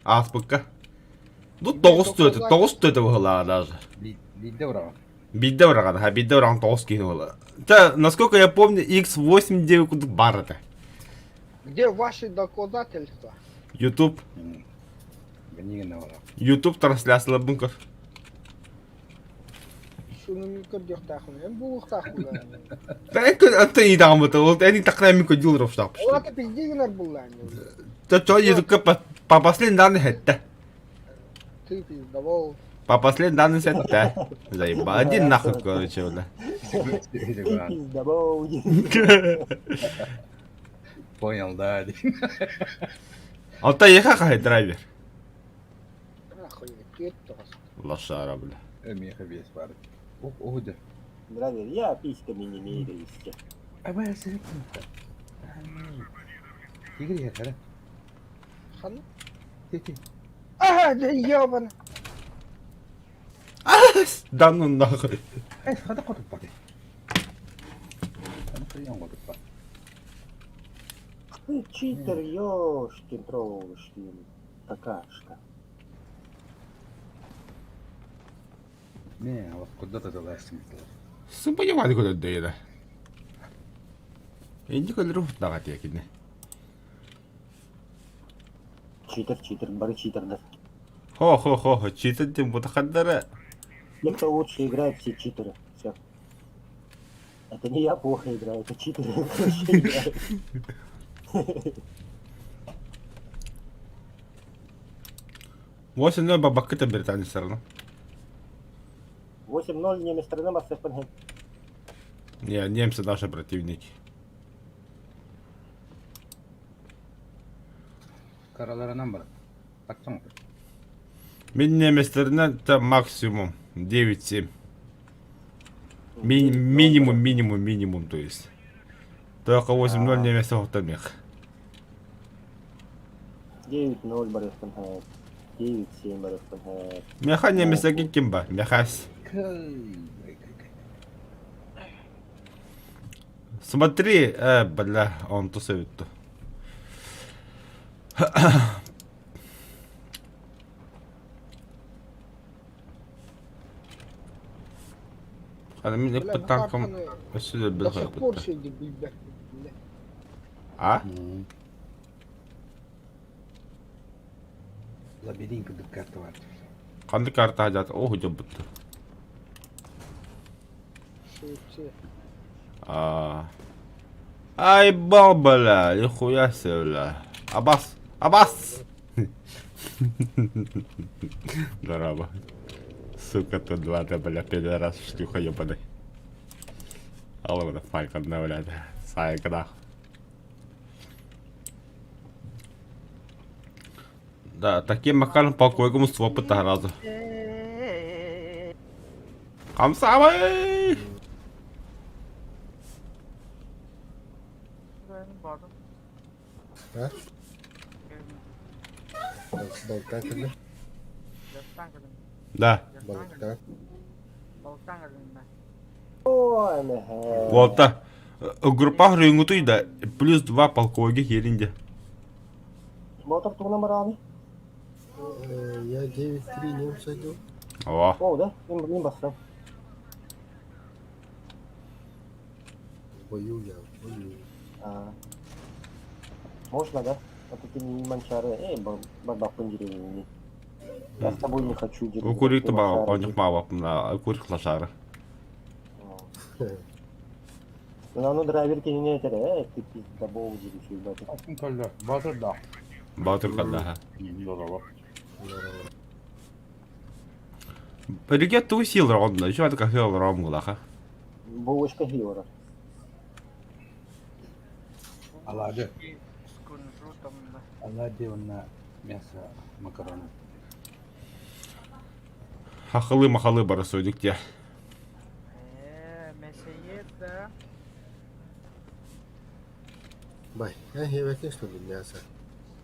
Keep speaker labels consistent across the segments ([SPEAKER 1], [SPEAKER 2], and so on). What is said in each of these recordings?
[SPEAKER 1] Ааспыкка. Ну тоҕус түөтэ, тоҕус түөтэ быһылааҕа даже.
[SPEAKER 2] Биирдэ быраҕан.
[SPEAKER 1] Биирдэ быраҕан, ха, биирдэ быраҕан тоҕус киһи буолла. Та, насколько я помню, X8 диэби курдук баар этэ.
[SPEAKER 3] Где ваши доказательства?
[SPEAKER 1] YouTube. YouTube трансляцияларбын көр.
[SPEAKER 3] Шуну көрдүөхтээхпин, эн буолуохтаахпын.
[SPEAKER 1] Эн идаҕаммыта, ол эн тахна мен көдьүл ровштаах.
[SPEAKER 3] Ол ата пизди гынар буллаан.
[SPEAKER 1] Чо ютубка по последним данным хетте.
[SPEAKER 3] Ты пиздовол.
[SPEAKER 1] По последним данным сетте. Заеба. Один нахуй, короче, бля.
[SPEAKER 4] Ты пиздовол.
[SPEAKER 2] Понял, да.
[SPEAKER 1] Алта еха хай драйвер.
[SPEAKER 3] Охуеть,
[SPEAKER 1] Лошара, бля.
[SPEAKER 2] Миэхэ биэс баар. Ох, да.
[SPEAKER 4] Драйвер, я письками не меряюсь.
[SPEAKER 2] Абай Игорь, я
[SPEAKER 3] Хан?
[SPEAKER 2] Ти.
[SPEAKER 3] А, да ебана.
[SPEAKER 1] Да ну нахуй.
[SPEAKER 2] Эй, хата хотуппа. Аны хотуппа.
[SPEAKER 4] Ты читер, ёшкин, трошкин, какашка.
[SPEAKER 2] Не, вот куда-то залазь.
[SPEAKER 1] Сын понимать куда дейді. Инди көлөрү хуттаға тиекини.
[SPEAKER 4] Читер, читер, бары читердер.
[SPEAKER 1] Хо-хо-хо, читер дем бута хаддара.
[SPEAKER 4] Те, кто лучше играет, все читеры. Все. Это не я плохо играю, это читеры хорошо играют.
[SPEAKER 1] 8-0 бабакыта британецтарына.
[SPEAKER 4] 8-0 немецтеринен барсыахпын иһин.
[SPEAKER 1] Не, немцы наши противники.
[SPEAKER 2] Караларынан бар. Таксаң
[SPEAKER 1] Мин немецтеринен это максимум 9-7. Ми- минимум, минимум, минимум, то есть. Только 8-0 немец охтамех.
[SPEAKER 4] 9-0 барыахпын иһин. 9-7 барыахпын иһин.
[SPEAKER 1] Меха немецтерге ким бар? Мехас. Смотри, бля, он тусовит. Аны мин ыппыт танкам өссө да
[SPEAKER 3] До сих пор
[SPEAKER 1] билбэт.
[SPEAKER 3] сидит билбэт.
[SPEAKER 1] А?
[SPEAKER 2] Лабиринт курдук карта бар.
[SPEAKER 1] Ханнык карта хадьат оо дьоббут.
[SPEAKER 3] Швеция.
[SPEAKER 1] А. Ай бал бля, нихуя себе бля. Абас, Абас! Здорово. Сука, тут два ты, бля, пидорас, шлюха ебаный. Алло, бля, файк одна, блядь. Сайка, нахуй. Да, таким макаром по койгому свопыта разу. Хамсамай!
[SPEAKER 5] А? Балкан кэллэ.
[SPEAKER 1] Да.
[SPEAKER 5] Балыктаан.
[SPEAKER 4] Ой, мэхэ.
[SPEAKER 1] Вот группа рынгутуй да плюс два полковой херинде.
[SPEAKER 4] Мотор тугунан бараҕыный?
[SPEAKER 5] Я 9-3 немцы отдел.
[SPEAKER 1] О.
[SPEAKER 4] О, да? Мин, мин бассам.
[SPEAKER 5] В бою я, в бою.
[SPEAKER 4] А, можно, да? А то ты не манчары. Эй, барбакпын деревни. Я с тобой не хочу деревню.
[SPEAKER 1] Укурик
[SPEAKER 4] Ты
[SPEAKER 1] ба
[SPEAKER 4] манчары.
[SPEAKER 1] оньох маабапна укурик лашары.
[SPEAKER 4] Ну, ну, драйвер кинини этэр, э, ты пиздобол деревню, ебать.
[SPEAKER 2] Атын кэллэ. Батыр да.
[SPEAKER 1] Батыр каллаха.
[SPEAKER 2] Здорово.
[SPEAKER 5] Здорово.
[SPEAKER 1] Регет ту сил ронда, еще это как сил ромгулаха.
[SPEAKER 4] Булочка Геора.
[SPEAKER 2] Алады.
[SPEAKER 6] С кунжутом, да.
[SPEAKER 2] Алады на мясо макароны.
[SPEAKER 1] Хахалы махалы барасудик те.
[SPEAKER 6] Мясоед, да.
[SPEAKER 5] Бай, я хебекин что ли мясо?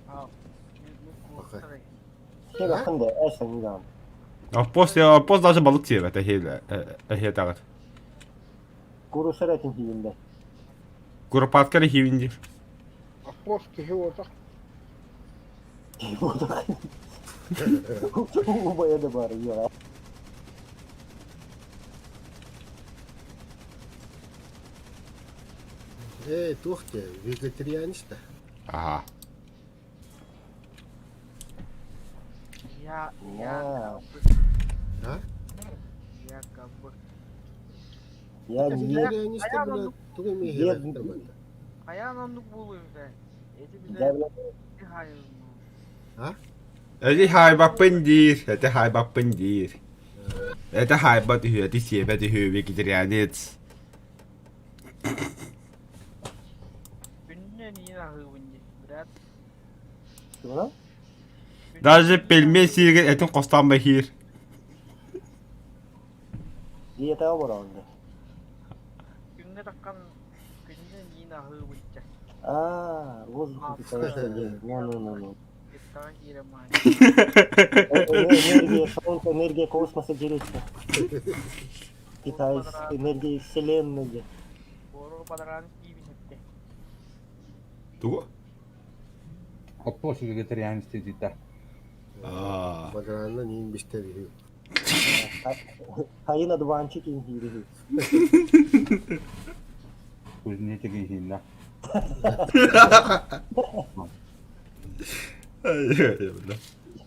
[SPEAKER 6] А,
[SPEAKER 5] Пока.
[SPEAKER 4] Хега хында, эсен гам.
[SPEAKER 1] А после, а пост даже балык тебе, это хейле, хе тагат.
[SPEAKER 4] Курусар этин хиинде.
[SPEAKER 1] Куропаткары хивинди.
[SPEAKER 3] А пост киһи отах.
[SPEAKER 4] Убайа да баар үйэҕэ.
[SPEAKER 5] Ээ, туох диэ, вегетарианец да?
[SPEAKER 1] Ага.
[SPEAKER 6] Я,
[SPEAKER 4] Я,
[SPEAKER 5] А?
[SPEAKER 6] якобы.
[SPEAKER 4] я не
[SPEAKER 5] Вегетарианец
[SPEAKER 6] А я
[SPEAKER 5] бля,
[SPEAKER 6] на-
[SPEAKER 5] тугу
[SPEAKER 4] Дед-
[SPEAKER 5] эмиэ
[SPEAKER 6] А я на нук бля. Эти,
[SPEAKER 4] Я,
[SPEAKER 6] бля,
[SPEAKER 4] бля,
[SPEAKER 6] бегаю.
[SPEAKER 1] Эти хайбаппын диир, эти хайбаппын диир. Это хайбат үһү, эти сиэбэт үһү, вегетарианец.
[SPEAKER 6] Күннен иин аһыыбын дии, брат.
[SPEAKER 4] Чего?
[SPEAKER 1] Даже пельмень сииргэ этин хостоон бэһиир.
[SPEAKER 4] Диета оборонды.
[SPEAKER 6] Күҥҥэ таххан күннен иин аһыыбын дьэ.
[SPEAKER 4] А, воздух питаешься, Ну, ну, ну, ну.
[SPEAKER 6] Иттаҕа киирэн маай.
[SPEAKER 4] Энергия солнца, энергия космоса делится. Питаюсь энергией вселенной.
[SPEAKER 6] Буору бадараан киибин эттэ.
[SPEAKER 1] Тугу?
[SPEAKER 2] Оппос вегетарианец дита.
[SPEAKER 1] Аа.
[SPEAKER 5] Бадараанна ниин бистэр үһү.
[SPEAKER 4] Хайын одуванчик ингириги.
[SPEAKER 2] Кузнечик иһиннэ.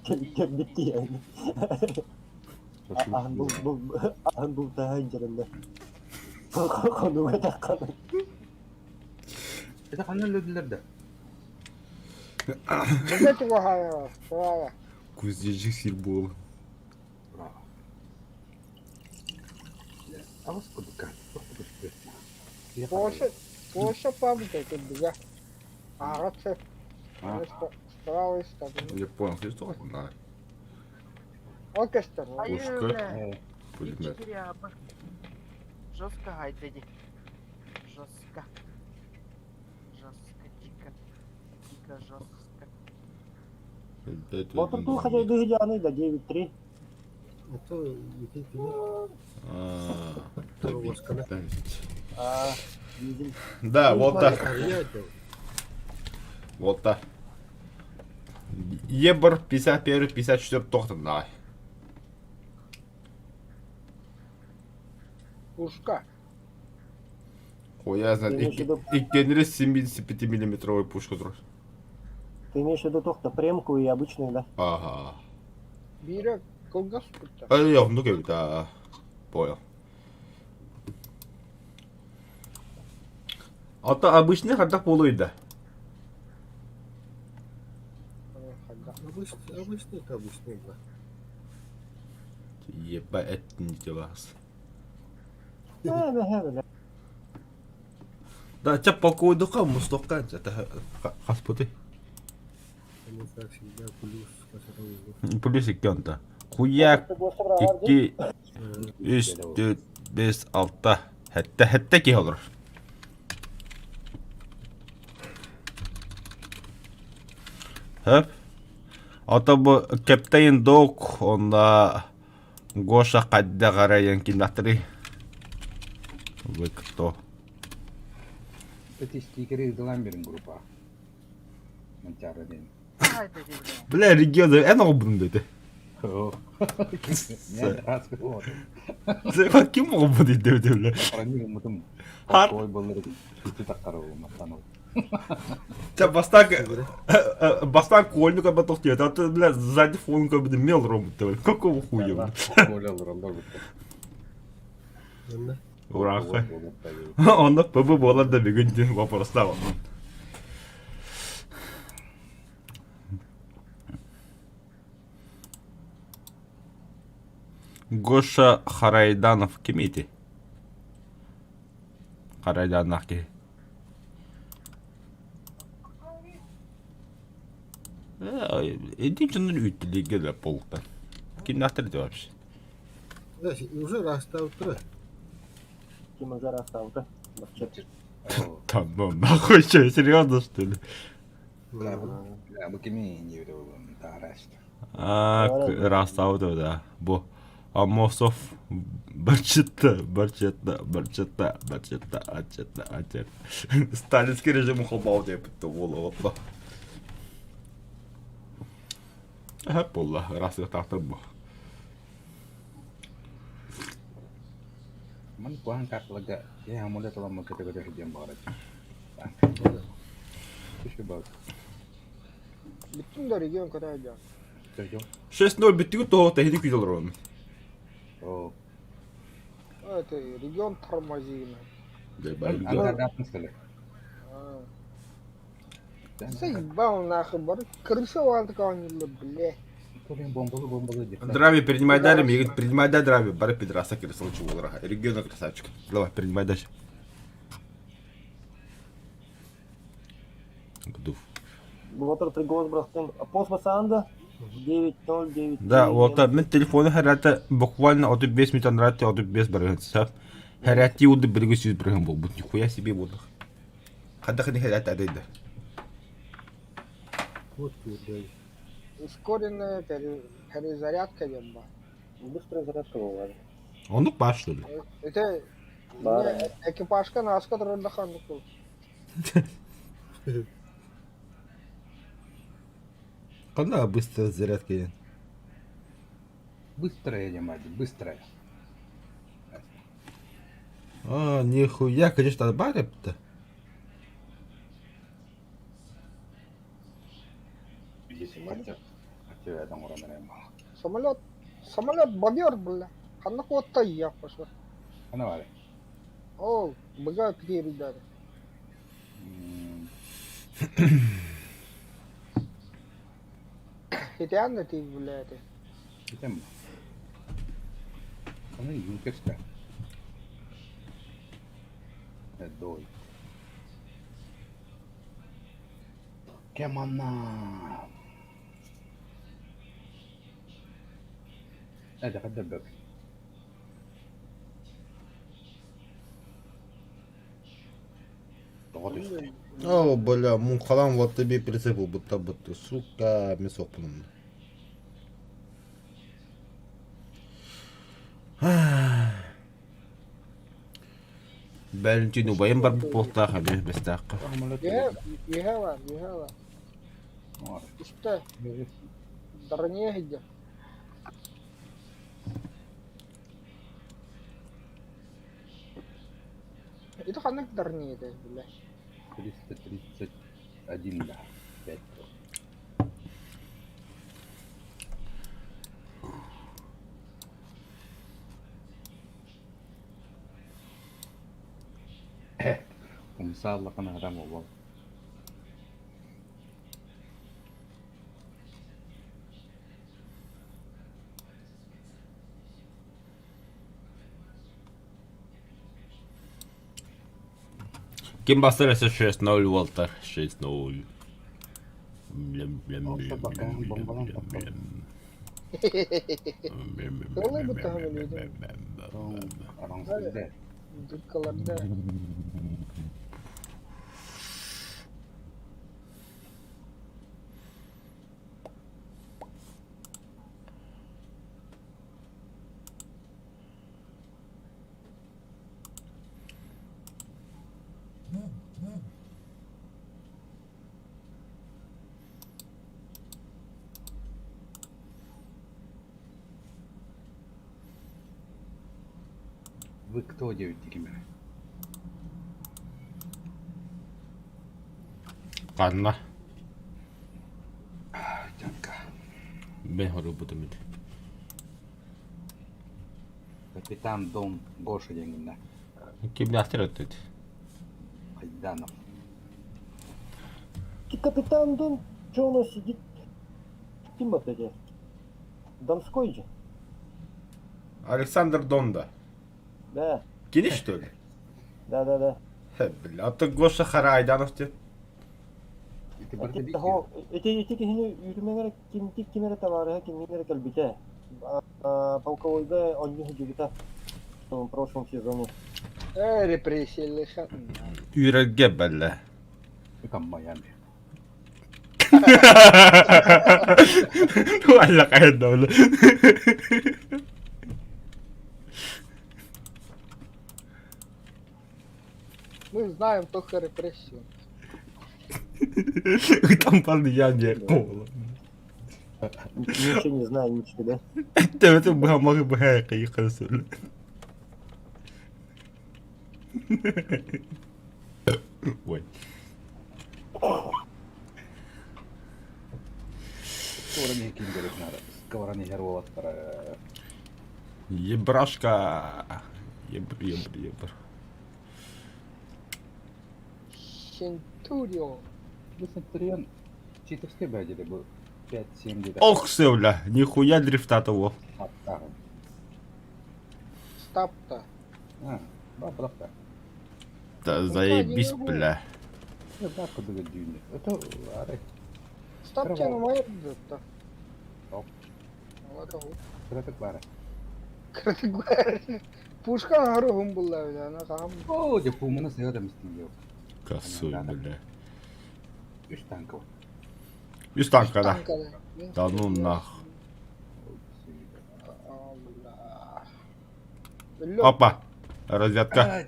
[SPEAKER 4] Кэлбитти Аһын бул бул аһын бул таһын дьэрэллэ. Хонуга таххан.
[SPEAKER 2] Это ханна өлөдүлэр да?
[SPEAKER 3] Быга чугаһаайа, справа.
[SPEAKER 1] Кузнечик сир буол.
[SPEAKER 2] Абыс кудука.
[SPEAKER 3] Гоша, Гоша пабыта курдуга. Ааҕат справа истабын.
[SPEAKER 1] Я понял, ты что? Да.
[SPEAKER 3] Ол көстөр.
[SPEAKER 6] Айыы,
[SPEAKER 1] Пушка.
[SPEAKER 6] бля.
[SPEAKER 1] Пулемет.
[SPEAKER 6] Четыре Жестко гайдеди. Жестко. Жестко, дико. Дико жестко.
[SPEAKER 4] Вот тут хотя бы идеальный, да, 9-3.
[SPEAKER 5] Это ити кини
[SPEAKER 1] А,
[SPEAKER 5] Тоҕуоскана.
[SPEAKER 4] А, дизель.
[SPEAKER 1] Да, вот так.
[SPEAKER 5] Арыйа да.
[SPEAKER 1] Вот так. Ебр 51 54 тохтан давай.
[SPEAKER 3] Пушка.
[SPEAKER 1] Хуя знает.
[SPEAKER 4] Ты имеешь в виду-
[SPEAKER 1] Иккенри 75 миллиметровый пушка турар.
[SPEAKER 4] Ты имеешь в виду только премку и обычную, да?
[SPEAKER 1] Ага.
[SPEAKER 3] Биирэ кылгас кутта.
[SPEAKER 1] Ай, оннук эбит, аа. Понял. А то обычный хардах буолуй да.
[SPEAKER 5] Обычный, обычный, это обычный, да.
[SPEAKER 1] Еба, это не дела.
[SPEAKER 4] Да, да, да, да.
[SPEAKER 1] Да, ча покойдука, мустока, это хаспоты.
[SPEAKER 5] Они, как всегда, плюс, который
[SPEAKER 1] Плюс икки онта. Хуяк, икки, үс, түөрт, бэс, алта. Сэттэ, сэттэ киһи олорор. Хөп. Ото бу Captain Dog онна Гоша хайдах эрэ киннахтарый? Вы кто?
[SPEAKER 2] Эти стикеры ыдылаан берин группа. Манчары диэн.
[SPEAKER 6] Гайдеди, бля.
[SPEAKER 1] Бля, регион, эн оҕобун диэтэ.
[SPEAKER 2] Мен раз вот.
[SPEAKER 1] Ким оҕобун диэтэ бля?
[SPEAKER 2] Парани мутум.
[SPEAKER 1] Хар-
[SPEAKER 2] Ой боллар күтү таххара маттанал.
[SPEAKER 1] Ча бастаан бастаан кольну как бы тохтует, а то, бля, сзади фон как бы мел робот, Какого хуя, бля?
[SPEAKER 2] Коля олороллор бутта.
[SPEAKER 5] Онно
[SPEAKER 1] Ураха. Онно ПБ буолар да бүгүн диэн вопростаах. Гоша Харайданов ким ити? Харайданах киһи. Иди дьонун үүттүлүүгэ да полктан. Кимнээхтэр это вообще?
[SPEAKER 5] Уже растаутра.
[SPEAKER 4] Тима уже расстал, да? Вообще.
[SPEAKER 1] Там, ну нахуй что, серьезно что ли?
[SPEAKER 2] Бля, бу кими не билебин таараста.
[SPEAKER 1] А, растауту, да. Бу Амосов барчетта, барчетта, барчетта, барчетта, ачетта, ачетта. Сталинский режим холбау деп бітті ол отла. Сөп буолла, ыраастыахтаахтар бу.
[SPEAKER 2] Маны куһаҕан карталарга киһи амулет ыламмакка көтө сылдьыан баҕарар.
[SPEAKER 3] Бүттүм да регион көтө сылдьар.
[SPEAKER 1] 6-0 бүттүгүт тоҕо тэһини күүтэ олоробун.
[SPEAKER 2] Оо.
[SPEAKER 3] Это регион тормозина. Заебал нахуй, бар крыса оонньууллар, бля.
[SPEAKER 1] Драви, принимай дальше, говорит, принимай да, Драви, бары пидораса крысал чего Региона красавчик. Давай, принимай дальше. Гдув.
[SPEAKER 4] Блотер пригоз брастын. Пост Масанда 9-0-9.
[SPEAKER 1] Да, вот мен телефону хэрата буквально 35 минут рати 35 барыһын сап. Хэрати уды билги сүз барыһын болбут. Нихуя себе болдук. Хадахны хэрат адайда.
[SPEAKER 5] Вот күүрдэй.
[SPEAKER 3] Ускоренная перезарядка диэн баар.
[SPEAKER 4] Быстрая зарядка была.
[SPEAKER 1] Оннук баар что ли?
[SPEAKER 3] Это
[SPEAKER 4] Баар.
[SPEAKER 3] экипажка наска турарда ханнык был.
[SPEAKER 1] Ханна быстрая зарядка диэн.
[SPEAKER 2] Быстрая, дядя, быстрая.
[SPEAKER 1] А, нихуя, конечно, барып-то.
[SPEAKER 3] Самолет, самолет бобер, бля. Ханнык уотта я пошла.
[SPEAKER 2] Хана баар.
[SPEAKER 3] О, быга ребята. Итианна ты, бля, это.
[SPEAKER 2] Итем. Аны юнкерска. Дой. Кемана. هذا قد دبك.
[SPEAKER 1] О, бля, муҥхалаан вот тебе прицеп будто будто, сука, мен соппунум. Бәлінтин убайым бар буолтаах эмиэ бэстээххэ.
[SPEAKER 3] Үһэ үһэ бар. Үстэ, дороне сылдьар. Это ханнык дороне это, бля.
[SPEAKER 2] 331, да. 5. Умсааллахан арам ол.
[SPEAKER 1] Ким бастар өссө 6-0 уолтар 6-0. Блем блем блем блем блем блем.
[SPEAKER 3] Олай бу таһым өлүөдүм. Дыркаларда.
[SPEAKER 2] Вы кто диэбиттик
[SPEAKER 1] Ханна.
[SPEAKER 2] Дянка.
[SPEAKER 1] Мен хорубутум ит.
[SPEAKER 2] Капитан Дон Гоша диэҥҥин
[SPEAKER 1] Кимнээхтэр өттүт?
[SPEAKER 2] Айданов.
[SPEAKER 4] Ты капитан Дон, что у нас сидит? Ким вот эти? Донской же?
[SPEAKER 1] Александр Донда.
[SPEAKER 4] Да,
[SPEAKER 1] Кини что ли?
[SPEAKER 4] да, да, да.
[SPEAKER 1] Хэ, бля, а то Гоша Хара Айданов диэн.
[SPEAKER 2] Ити
[SPEAKER 4] Эти
[SPEAKER 2] барыта биир
[SPEAKER 4] того, эти эти киһини үүрүмэҥ эрэ ким ким эрэ табаарыһа кимниин эрэ кэлбитэ. Полковойга онньу сылдьыбыта в прошлом сезоне.
[SPEAKER 3] Э, репрессиялыха.
[SPEAKER 1] Үүрэргэ бэллэ.
[SPEAKER 2] Там Майами.
[SPEAKER 1] Туалла кайда
[SPEAKER 3] Мы знаем только репрессию.
[SPEAKER 1] Там парни я не кола.
[SPEAKER 4] Ничего не знаю, ничего, да?
[SPEAKER 1] Төбөтүн быһаммакы быһа кыйы сөйлө. Ой.
[SPEAKER 2] Скоро не ким керек надо. Скоро не уолаттара.
[SPEAKER 1] Ебрашка. Ебр, ебр, ебр.
[SPEAKER 3] Сентурио.
[SPEAKER 2] Бу Центурион читерскэй бэдьэдэ бу 5-7 диэтэ.
[SPEAKER 1] Ох, бля, нихуя дрифтата уол.
[SPEAKER 2] Аттааҕын.
[SPEAKER 3] Стапта.
[SPEAKER 2] А, бабрахта.
[SPEAKER 1] Да заебись, бля.
[SPEAKER 2] Да, кудыга дүүнэ. Это ары.
[SPEAKER 3] Стап тяну майырдытта.
[SPEAKER 2] Оп.
[SPEAKER 3] Ладно.
[SPEAKER 2] Кыратык бара.
[SPEAKER 3] Кырдык Пушка хары хум булла бля. Ана кахам.
[SPEAKER 2] О, дьэ пууманы сыга да мистин yok.
[SPEAKER 1] Косой, бля.
[SPEAKER 2] Үс танка бар.
[SPEAKER 1] Үс танка да. Да ну нах. Опа. Разведка.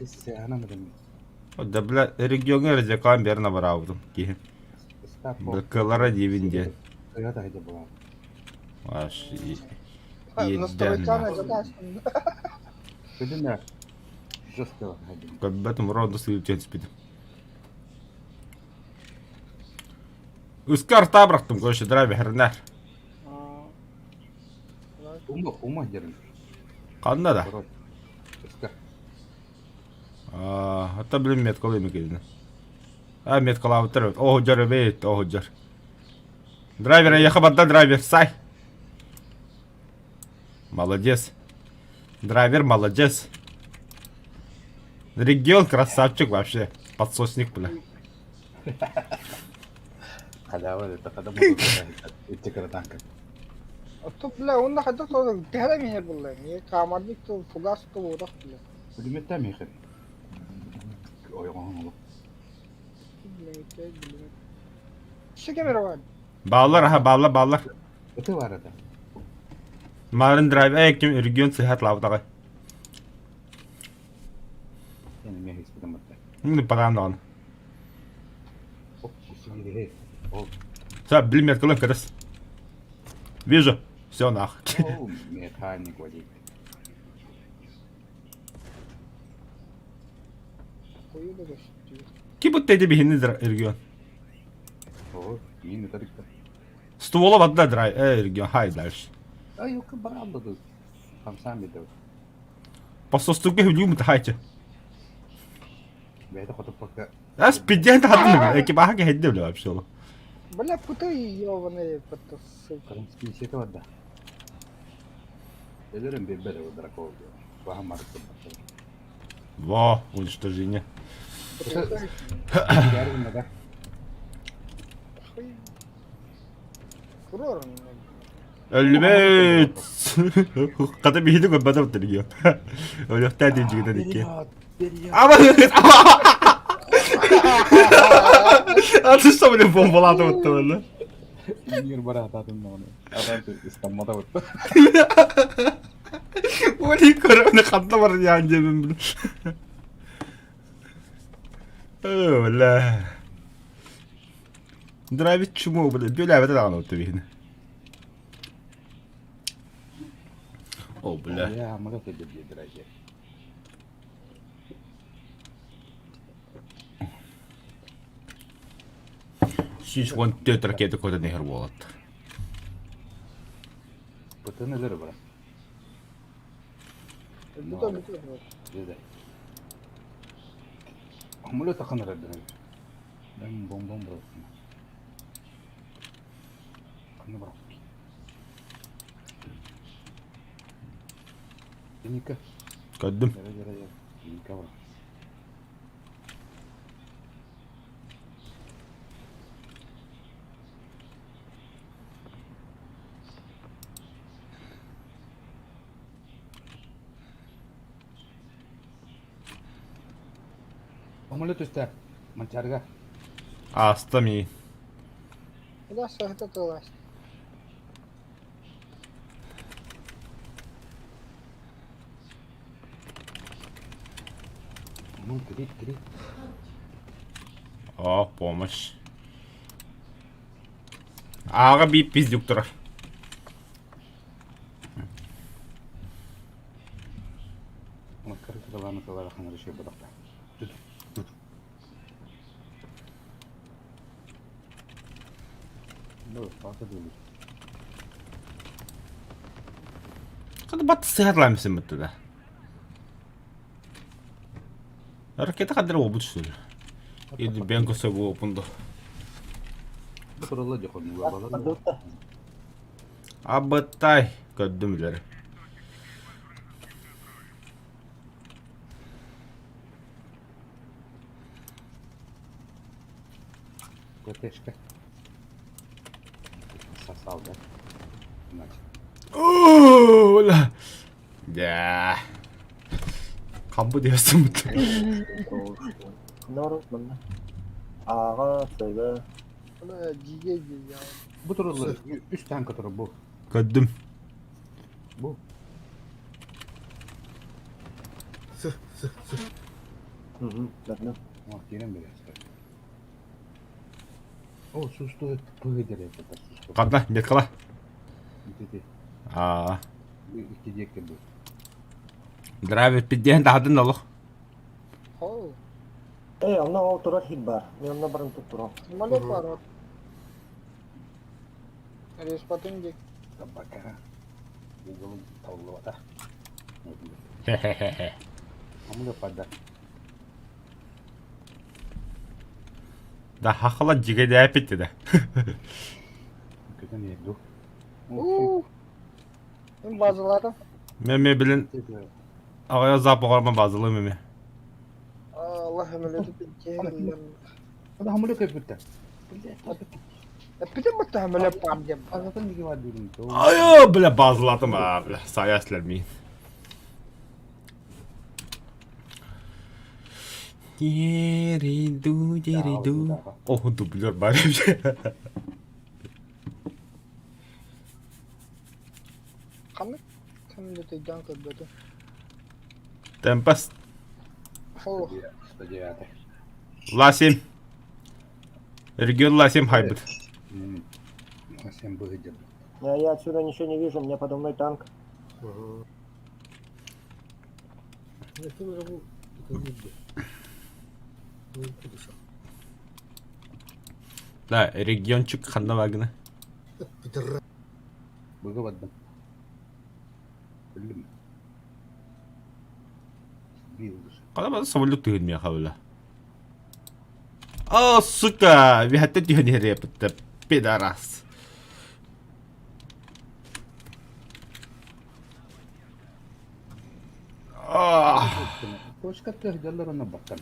[SPEAKER 1] Да, бля, регионы разведкалан берна барабытым. Киһи. Кылара диибин диэн. Аш, Көрбөтүм роду сыып түспүтүм. Үскә арта бырахтым, короче, драйвер хернер. Ханна да? Хата билим меткалыйм кэлинэ. А меткалаабыттар эбит. Оһудьар эбит, оһудьар. Драйвер, эйиэхэ барда драйвер, сай. Молодец. Драйвер молодец. Регион красавчик вообще. Подсосник, бля.
[SPEAKER 3] Оттон бля уонна хайдах тоҕо төһө да иһэр буолла эмиэ хаамардык то фугас то буотах бля. Өссө кем эрэ баар?
[SPEAKER 1] Бааллар, аха, бааллар, бааллар. Марын драйв, э, ким регион сыһат лаабытаҕай. Патаан даҕаны. Все, блин, меткалым кырыс. Вижу. Все нах.
[SPEAKER 2] Механик водитель.
[SPEAKER 1] Ким бу теди биһини регион? Ствола бадда драй, э, регион, хай дальше. Посостуга хүлүүм тахайчы. Ас пиздец хатны, экипажа кэһэдде бля вообще.
[SPEAKER 3] Бля, путы ёбаные, это сука.
[SPEAKER 1] Во, уничтожение. Өлүбэт! Хата биһиги көрбөтө бутыргио. Өлүөхтээ дии икки. Ама А ты что, блин, бомбалааты бутты
[SPEAKER 2] Мир бараатаатын даҕаны. Адам истаммата бутта.
[SPEAKER 1] Оли көрөмүн ханна бар яан диэбин бил. Оо, бля. Драйвит чуму, бля, бүлээбэтэ даҕаны отто биһини. О, бля.
[SPEAKER 2] Я мага кэлбит драйвер.
[SPEAKER 1] 114 ракета көтөн иһэр буолат.
[SPEAKER 2] Бытын өлөр бара.
[SPEAKER 3] Бүтэ бүтэ.
[SPEAKER 2] Деді. Амулет ақын ырады. Бом бом бом бро. Қаны бар. Ника.
[SPEAKER 1] Көрдүм.
[SPEAKER 2] Жара жара жара. Ника бар. Амулет үстә. Манчарга.
[SPEAKER 1] Ааста мии.
[SPEAKER 3] Да, сахата тылас.
[SPEAKER 2] Ну, кири, кири.
[SPEAKER 1] О, помощь. Ааҕа биир пиздюк турар.
[SPEAKER 2] Кыралаан кылара ханары шей бодохта. Ну, пата дылы.
[SPEAKER 1] Хады бат сыһарлаамсын быттыда. Ракета хадыр обут что ли? Иди бенко собу опунду.
[SPEAKER 2] Туралла дьохонуга балар.
[SPEAKER 1] Абыттай көрдүм билер.
[SPEAKER 2] ПТшка. Сосал, да? Значит.
[SPEAKER 1] Ола. Да. Хамбы диэсим.
[SPEAKER 4] Нору, манна. Ага, сыга.
[SPEAKER 3] Жиге жиге.
[SPEAKER 2] Бу туралла үс танка турар бу.
[SPEAKER 1] Көрдүм.
[SPEAKER 2] Бу.
[SPEAKER 5] Сы, сы, сы.
[SPEAKER 4] Угу, да.
[SPEAKER 2] Ох, кирен бересер. О, сусту пыгы дерек это сусту.
[SPEAKER 1] Кадна, меткала.
[SPEAKER 2] Ити.
[SPEAKER 1] Аа.
[SPEAKER 2] Икки диэкке бу.
[SPEAKER 1] Драйвер пидден тахадын олох.
[SPEAKER 3] Хоу.
[SPEAKER 4] Эй, онно ол турар хит бар. Мен онно баран тут турам.
[SPEAKER 3] Самолет бар вот. Респатын ди.
[SPEAKER 2] Табака. Уголун таллыбата.
[SPEAKER 1] Хе-хе-хе.
[SPEAKER 2] Амуда пада.
[SPEAKER 1] Да хахала жиге дәпитти да.
[SPEAKER 2] Көтөн ерду.
[SPEAKER 3] Уу. Мен базаларым.
[SPEAKER 1] Мен билин агая запогарма базылы меме.
[SPEAKER 3] Allah самолеты пидден.
[SPEAKER 2] Ада хамуле көпүттэ.
[SPEAKER 3] Бүтін бұтты самолет бар деп.
[SPEAKER 2] Азатын диге бар дедим.
[SPEAKER 1] Ай, бля базылатым а, бля, саясылар мин. Дериду, дериду. О, дублер бар.
[SPEAKER 3] Қандай самолет жан көрбөтү.
[SPEAKER 1] Темпас
[SPEAKER 3] Хоу.
[SPEAKER 2] 109.
[SPEAKER 1] Ла-7. Регион Ла-7 хайбыт.
[SPEAKER 2] Сен быгы дедим.
[SPEAKER 4] Я отсюда ничего не вижу, у меня подо мной танк.
[SPEAKER 5] Ага. Я кем рабу? Это не б. Ну, куда
[SPEAKER 1] Да, региончик ханна вагна.
[SPEAKER 5] Пидорас.
[SPEAKER 2] Быгы баддым. Билдим. Билдиш.
[SPEAKER 1] Када база самолет түгін мен хабыла. О, сука, вихатта түгін херепітті. Пидорас. Ах.
[SPEAKER 2] Точка тыгдалар оны баттан.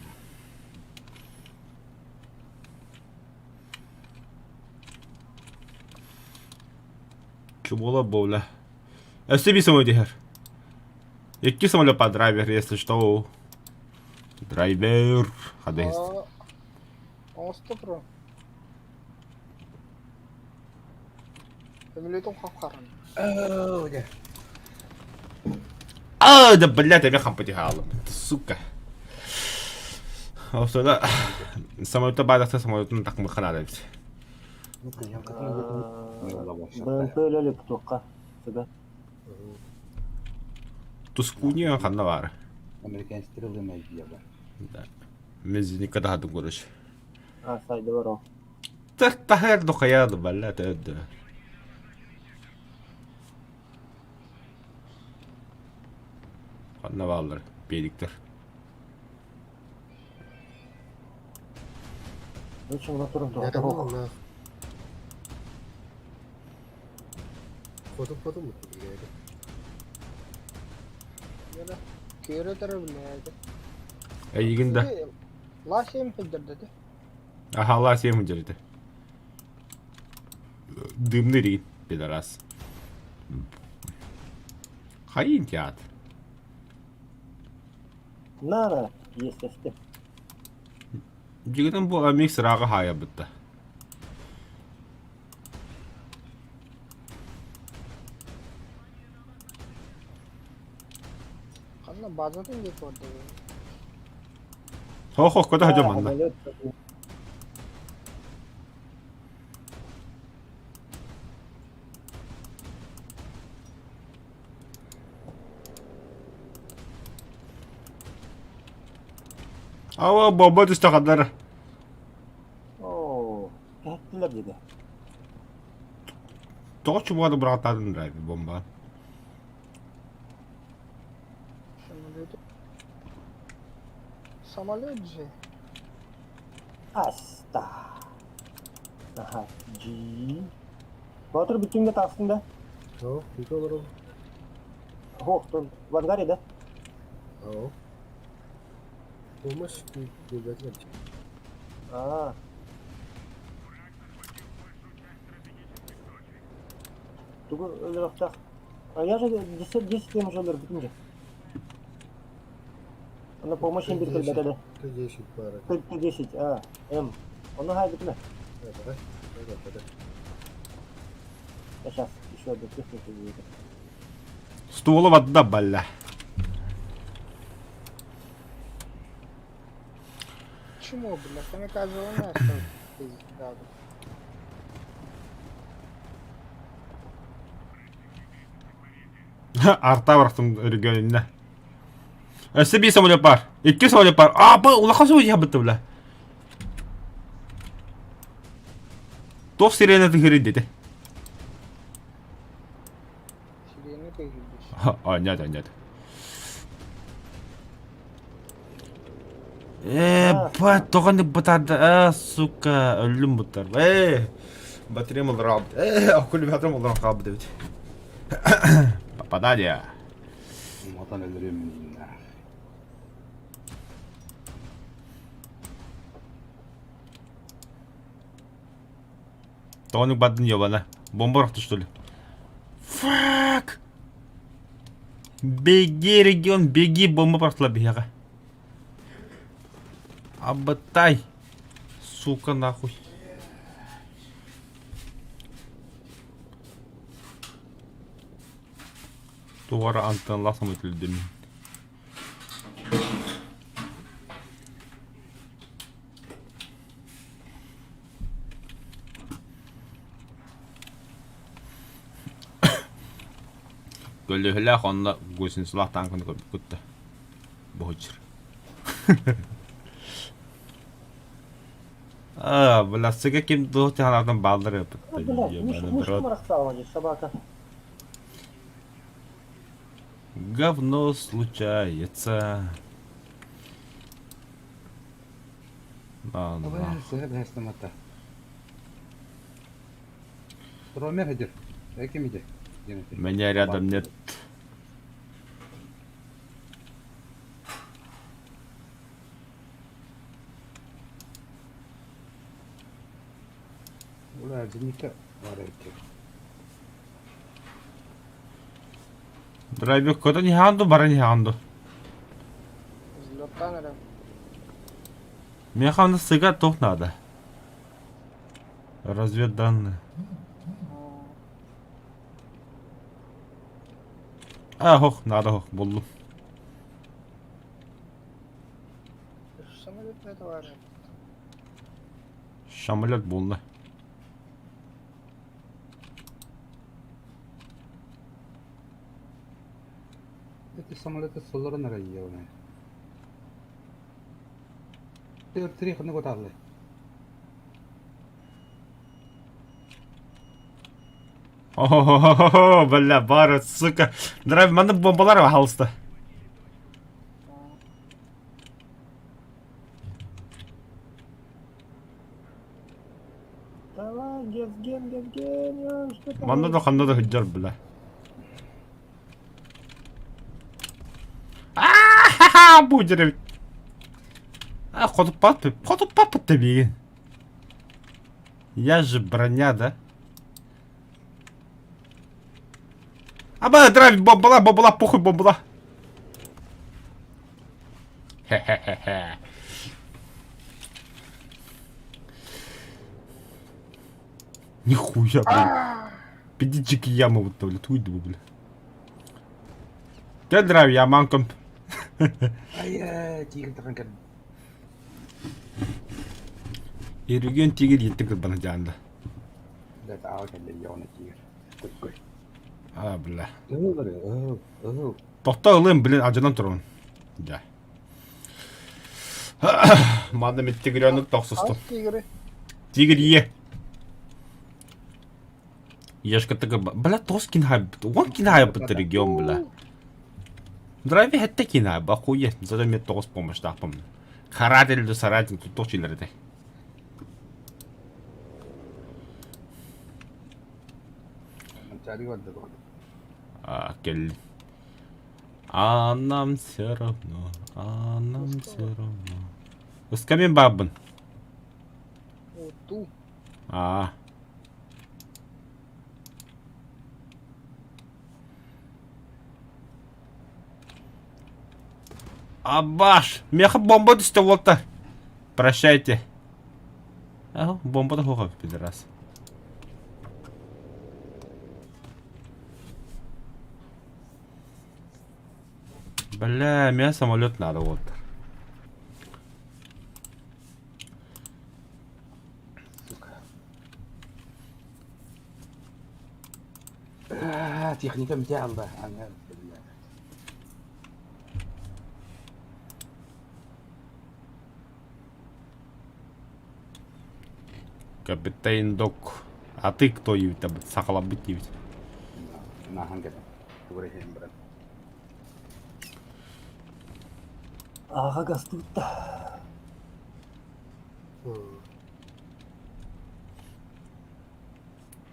[SPEAKER 1] Чумола бола. Өсті би самолет дихер. Екі самолет по драйвер, если что. Драйвер. Хада есть.
[SPEAKER 3] Оңысты про. Самолетім қап-қарын.
[SPEAKER 2] Оо, дэ.
[SPEAKER 1] А, да блядь, я мехом потихалым. Сука. Осыда самолетта бардақта самолеттің тақымы қанады бит.
[SPEAKER 4] БМП өлөлүк туққа. Сыга.
[SPEAKER 1] Тускуния ханна бар.
[SPEAKER 2] Американ стрелы найдеба.
[SPEAKER 1] Да. Мезиника да хадым көріш.
[SPEAKER 4] А, сайды бар ол.
[SPEAKER 1] Так тахер дохаяды, блядь, өдді. Ханна баллар, бейликтер.
[SPEAKER 4] Лучше мына турам
[SPEAKER 5] Я
[SPEAKER 4] туға.
[SPEAKER 5] там на. Потом, потом, блядь.
[SPEAKER 3] Көрі тұры біледі.
[SPEAKER 1] Әйігін да.
[SPEAKER 3] Ла-7 хиддерді.
[SPEAKER 1] Аха, ла сем жерді. Дымны рейд, пидорас. Хайын театр.
[SPEAKER 4] Нара, есть эсте.
[SPEAKER 1] Жигітін бұл амик сырағы хая бітті.
[SPEAKER 3] Қанна базатын деп көрді.
[SPEAKER 1] Хо-хо, көті хажа манна. Ава бомба түстэ ханнара.
[SPEAKER 4] Оо, кэһэттилэр диде.
[SPEAKER 1] Тоҕо чубуганы быраҕаттаатын драйв бомба.
[SPEAKER 3] Самолет. Самолет же.
[SPEAKER 4] Аста. Аха, G. Боотур бүттүҥ да таастың да?
[SPEAKER 5] Оо, күүтэ олоробун.
[SPEAKER 4] Ох, в ангаре, да?
[SPEAKER 5] Оо. Помощь күүтүлбэтин эбит.
[SPEAKER 4] Аа. Тугу өлөрөхтөх? А я же 10 10 кем уже өлөрбүтүм же. Аны помощь им бир кэлбэтэ да.
[SPEAKER 5] Т-10 баара.
[SPEAKER 4] Т-10, а, М. Ону хайбытына.
[SPEAKER 5] Давай, давай, давай.
[SPEAKER 4] Я сейчас еще одну технику будет.
[SPEAKER 1] Стуола вадда балла.
[SPEAKER 3] Чему, бля? Камикадзе у нас там пизда.
[SPEAKER 1] Арта барахтым регионина. Өссө биир самолет бар. Икки самолет бар. А, бу улахан самолет ябытты бля. Туох сирена тыһырый дете.
[SPEAKER 3] Сирена тыһырдыш.
[SPEAKER 1] А, нет, нет. Э, бать, тоҕо бытарды, а, сука, өллүм бутар. Э, батареям олорон хаалбыт. Э, аккумуляторым олорон хаалбыт эбит. Попадание.
[SPEAKER 2] Матан өлөрүөм иннинэ.
[SPEAKER 1] Тоҕо бардын ебана. Бомба ұрықты, что ли? Фак! Беги, регион, беги, бомба бырахтылар биһиэхэ. Абытай! Сука, нахуй. Туора антенналаах самолет Көлөһөлөөх онно гусеницалаах тааҥканы көрбүккүт да боһуччур. А, бля, ким туох санаатын бааллар
[SPEAKER 4] А, блядь, Миша, Мишка барахсала здесь, собака.
[SPEAKER 1] Говно случается. Да, да. Меня рядом нет. Драйвер куда не ханду, бара не ханду.
[SPEAKER 3] Взлеттан эрэ.
[SPEAKER 1] Миэхэ онно сыга туох наада? Разведданные. А, ох, надо, ох, буллум.
[SPEAKER 3] Самолет этого
[SPEAKER 1] Самолет булла.
[SPEAKER 2] Эти самолеты солорон эрэ ебаные. Три ханнык утааллай.
[SPEAKER 1] О, бля, бара, сука. Драйв, манна бомбалар пожалуйста.
[SPEAKER 4] Давай, Евген, Евгений, что там?
[SPEAKER 1] Манна да ханна да сылдьар, бля. А-ха-ха, будер. А, хотуппат, хотуппат тэбиигин. Я же броня, да? Аба, драйв, бомбала, бомбала, похуй, бомбала. Хе-хе-хе-хе. Нихуя, блин. Пидичики яму вот бля, туй бля. Кэл драйв, я манком.
[SPEAKER 2] Ай, тигр тахан кэл.
[SPEAKER 1] Ерүген тигр еттик кырбана жаанда.
[SPEAKER 2] Блядь, аҕа кэллэ ебаный тигр. Такой.
[SPEAKER 1] А, бля.
[SPEAKER 2] Ыл, ыл.
[SPEAKER 1] Тохто ылым, блин, адьанан турабын. Дьэ. Манна мин тигренок тохсустум.
[SPEAKER 3] Хас тигры?
[SPEAKER 1] Тигр е. Ешка тыгы бля тос кинхай он кинхай быт регион бля. Драйви хэтте кинхай бахуе зато мен тоғыз помощьтаахпын. Каратель саратын туттук чилерде.
[SPEAKER 2] Манчаарыга барда дуо?
[SPEAKER 1] А, кел. А нам все равно, а нам все равно. Ыска мен баабын.
[SPEAKER 3] Оту.
[SPEAKER 1] А. Абаш! Меха бомба түсті болта. Прощайте. Ага, бомба да хоға, пидорас. Бля, меня самолет надо вот.
[SPEAKER 2] Сука. А, техника мтялла. Ага, бля.
[SPEAKER 1] Капитан Док. А ты кто ебать, там, сахалабыт ебать?
[SPEAKER 2] Нахан кэлэн. Тугу эрэ иһэн баран.
[SPEAKER 4] Ааҕа гастыытта.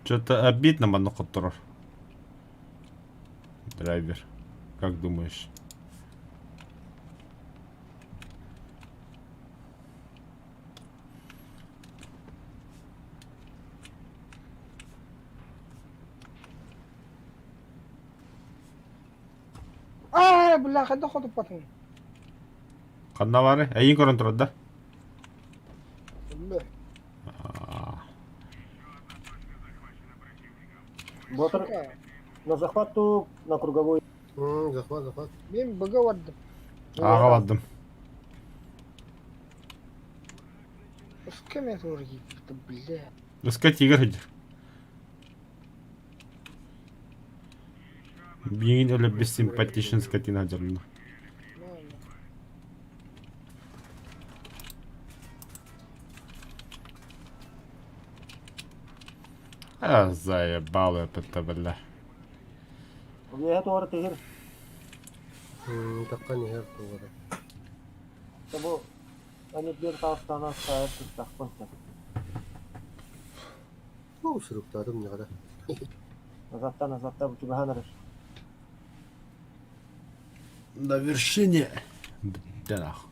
[SPEAKER 1] Что-то обидно манна хотторор. Драйвер. Как думаешь?
[SPEAKER 3] Аа, бля, хайдах хотуппатыҥ?
[SPEAKER 1] Ханна бары? Эйин көрөн турар да?
[SPEAKER 3] Бля.
[SPEAKER 4] Ботр
[SPEAKER 3] Сука.
[SPEAKER 4] на захвату, на круговой.
[SPEAKER 5] Захват, захват.
[SPEAKER 3] Мин быга бардым.
[SPEAKER 1] Аға бардым.
[SPEAKER 3] С кем я тоже ебать, бля.
[SPEAKER 1] Ыска тигр сылдьар. Биин өлө симпатичен скотина дьонно. А, заебал это, бля.
[SPEAKER 4] Үөһэ туора тигир.
[SPEAKER 5] Таххан иһэр туора.
[SPEAKER 4] Бу они биир таастаана астаайар тустаахпын сөп.
[SPEAKER 5] Уу, суруктаатым ньаҕара.
[SPEAKER 4] Назаттан назатта бу чугаһаан эрэр.
[SPEAKER 1] На вершине. Да нах.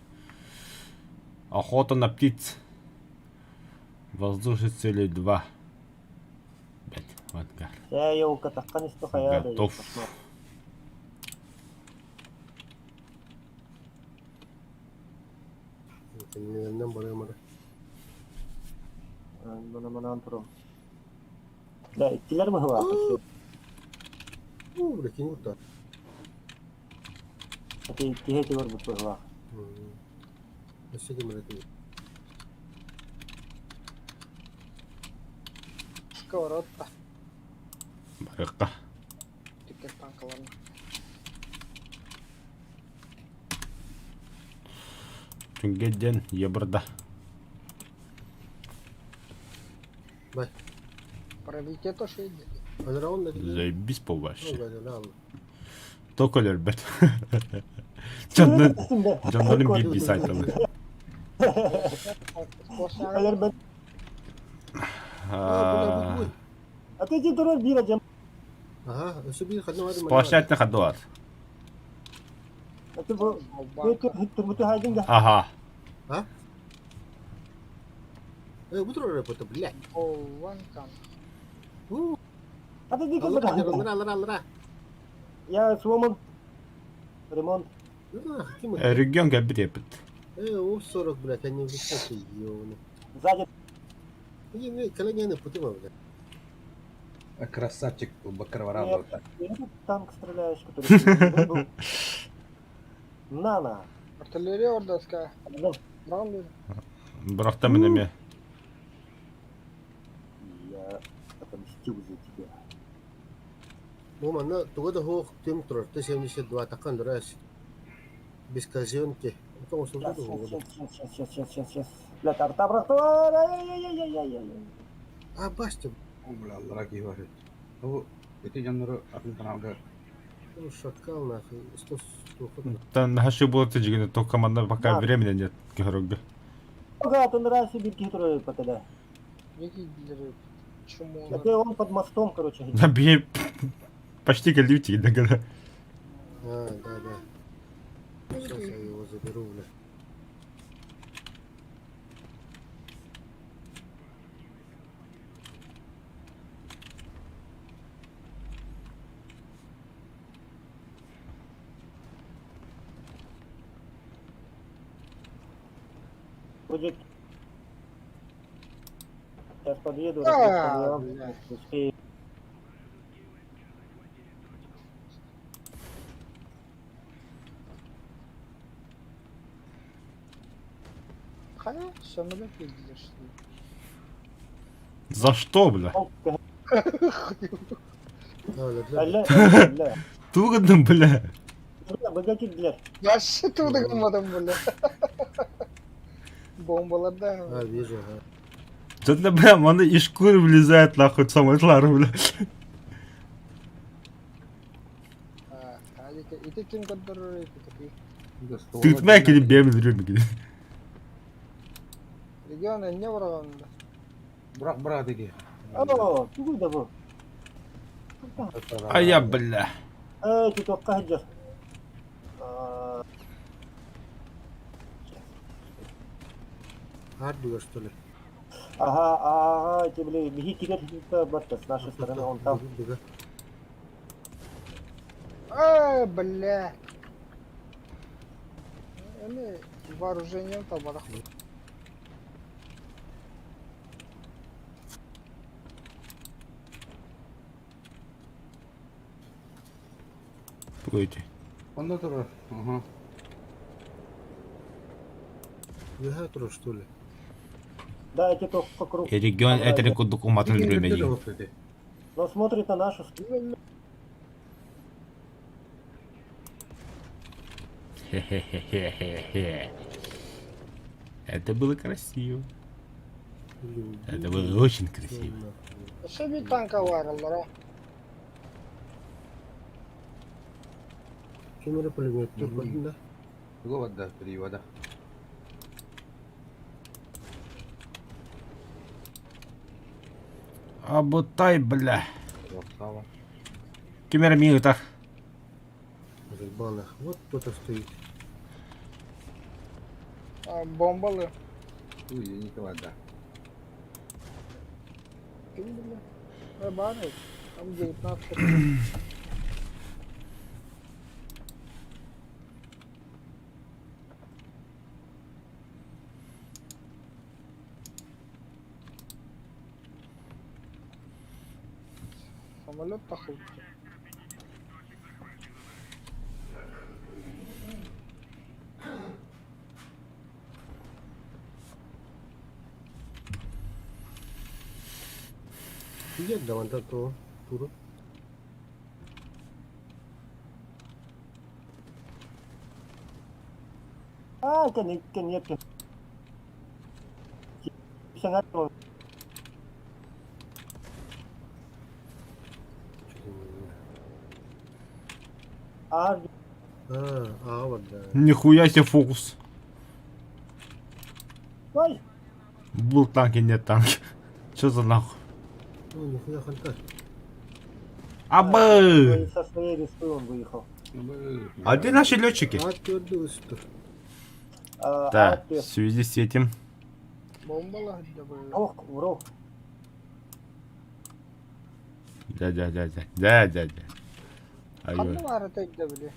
[SPEAKER 1] Охота на птиц. Воздушные цели 2. Блять, в ангар.
[SPEAKER 4] Ээ, елка таххан истэ хайаа да
[SPEAKER 1] Готов.
[SPEAKER 5] Кэннилэринэн барыам эрэ.
[SPEAKER 4] Мана-манаан турум. Да, иккилэр быһылаах.
[SPEAKER 5] Уу, бля, кини куттар.
[SPEAKER 4] Ити иккиһи ити барбыт быһылаах.
[SPEAKER 5] Өссө ким эрэ тиийэр.
[SPEAKER 3] Сковородка.
[SPEAKER 1] Барыахха.
[SPEAKER 3] Түккэр танкаларына.
[SPEAKER 1] Түнге диэн ебырда.
[SPEAKER 5] Бай.
[SPEAKER 3] Пробитие тоже идет.
[SPEAKER 5] Өлөр да тиийэр.
[SPEAKER 1] Заебись по вообще.
[SPEAKER 5] Өлөр
[SPEAKER 1] Только өлөрбөт. Дьоннор дьоннорун биир биир сайтабыт.
[SPEAKER 4] Өлөрбөт. А ты турар биир адьам.
[SPEAKER 5] Аха, өссө биир ханна бар.
[SPEAKER 1] Сплошнятный ходор.
[SPEAKER 4] А ты бу турбуту хайдың да.
[SPEAKER 1] Ага.
[SPEAKER 5] А? Э, бу турар это, блядь.
[SPEAKER 3] Болванка.
[SPEAKER 4] А ты дикий
[SPEAKER 5] Аллара, аллара, аллара, аллара.
[SPEAKER 4] Я сломан. Ремонт.
[SPEAKER 1] Регион кэбит
[SPEAKER 5] Э, у 40, блядь, они высокие, ёбаные.
[SPEAKER 4] Сзади.
[SPEAKER 5] Не, коленяны путыма, блядь.
[SPEAKER 2] Красавчик Бакарваран.
[SPEAKER 4] Танк стреляешь, который был. На-на.
[SPEAKER 3] Артиллерия ордовская.
[SPEAKER 1] Бырахта мен эме.
[SPEAKER 4] Я отомстил за тебя.
[SPEAKER 5] Бу манна туга да хуох түм турар. Т-72 такан дурас. Без казенки. Это
[SPEAKER 4] Сейчас, сейчас, сейчас, сейчас, сейчас, сейчас, сейчас. Бля, тарта брахтуар, ай-яй-яй-яй-яй-яй.
[SPEAKER 5] А, Бастя,
[SPEAKER 2] О, бля, дорогие ваши. Бу ити дьоннору атын каналга
[SPEAKER 5] ну, шакал нахуй. 100 100
[SPEAKER 1] Там наши будут жигини, только команда пока
[SPEAKER 4] Да.
[SPEAKER 1] времени нет. Көрөргө.
[SPEAKER 4] Ага, ты нравится бирки трое потеля.
[SPEAKER 3] Какие дилеры? Чему?
[SPEAKER 4] Это он под мостом, короче.
[SPEAKER 1] Да бей почти галютик, да когда.
[SPEAKER 5] А, да, да. Сейчас я его заберу, бля.
[SPEAKER 4] Будет. Сейчас подъеду,
[SPEAKER 3] А,
[SPEAKER 4] разберусь,
[SPEAKER 3] блядь.
[SPEAKER 4] успею.
[SPEAKER 3] Хайа, самолет видели, что ли?
[SPEAKER 1] За что, бля?
[SPEAKER 5] А, бля, бля.
[SPEAKER 4] Алле, алле.
[SPEAKER 1] Тугодным, бля.
[SPEAKER 4] Бля, богатик, бля.
[SPEAKER 3] Вообще тут громадом, бля. Бомбалар да.
[SPEAKER 5] А, вижу, ага.
[SPEAKER 1] Что-то, бля, маны из шкуры влезает, нахуй, самолетлар, бля.
[SPEAKER 3] А, ити ким көрдөрөр ити
[SPEAKER 1] Тытма кили бем жүрөм кили.
[SPEAKER 3] Регион эмне барганда?
[SPEAKER 2] Бырак бырак деги.
[SPEAKER 4] О, тугуй да бу.
[SPEAKER 1] А я, бля.
[SPEAKER 4] Эй, ты только хаджар.
[SPEAKER 5] Ардуга, что ли?
[SPEAKER 4] Ага, ага, эти, бля, беги теперь батта с нашей стороны, он там.
[SPEAKER 5] Бега.
[SPEAKER 3] Ай, бля. Эми вооружением табарах.
[SPEAKER 1] Погодите.
[SPEAKER 2] Онда турар. Ага.
[SPEAKER 5] Бега тур, что ли?
[SPEAKER 4] Да, эти только круг.
[SPEAKER 1] Регион это кудук уматын жүрөм
[SPEAKER 4] Но смотрит на нашу сторону.
[SPEAKER 1] Хе-хе-хе-хе-хе. Это было красиво.
[SPEAKER 5] Или
[SPEAKER 1] Это
[SPEAKER 5] убили,
[SPEAKER 1] было очень
[SPEAKER 5] всё,
[SPEAKER 1] красиво.
[SPEAKER 5] нахуй.
[SPEAKER 3] Ошо бир танка баралар.
[SPEAKER 5] Кемере пулемет, тут один, да?
[SPEAKER 2] Вода, перевода.
[SPEAKER 1] Абутай, бля.
[SPEAKER 2] Красава.
[SPEAKER 1] Кемере миң так.
[SPEAKER 5] Заебал нахуй. Вот кто-то стоит.
[SPEAKER 3] а. Бомбалы.
[SPEAKER 2] Уй, не вода.
[SPEAKER 3] Ким бля? Э, бары. Там 19. Самолет похуй.
[SPEAKER 5] Нет, да, вон то, туру.
[SPEAKER 4] А, кен, кен, нет, кен.
[SPEAKER 5] Что-то не знаю.
[SPEAKER 4] А,
[SPEAKER 5] А, а, вот, да.
[SPEAKER 1] Нихуя себе фокус.
[SPEAKER 4] ой,
[SPEAKER 1] Был танк и нет танки. Чё за нахуй?
[SPEAKER 5] О, нихуя ханта.
[SPEAKER 1] Абы!
[SPEAKER 4] со своей респы он выехал.
[SPEAKER 1] А где наши летчики?
[SPEAKER 5] А, твердый что?
[SPEAKER 4] А,
[SPEAKER 1] Да,
[SPEAKER 4] а,
[SPEAKER 1] в
[SPEAKER 4] ты,
[SPEAKER 1] связи с этим.
[SPEAKER 3] Бомбалар да бля.
[SPEAKER 4] Ох, в рог.
[SPEAKER 1] Да, да, да, да, да, да, да. Ай,
[SPEAKER 3] Кандай бар да бля.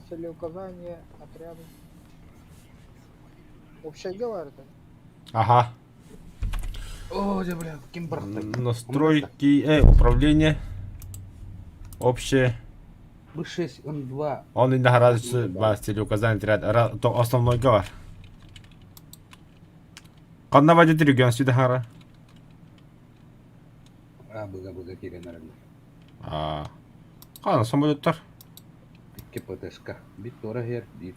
[SPEAKER 3] Целеуказание отряда. Общага бар это.
[SPEAKER 1] Ага.
[SPEAKER 2] О, да, бля, ким быракты?
[SPEAKER 1] Настройки, управление. Общее.
[SPEAKER 2] Б6, М2.
[SPEAKER 1] Он и награждается бас целеуказание отряд. То основной говор. Канна вадит регион сюда хара.
[SPEAKER 2] А, быга, быга, кирен, наверное.
[SPEAKER 1] А. Кана самолеттар.
[SPEAKER 2] Икки ПТшка. Биир туора иһэр, биир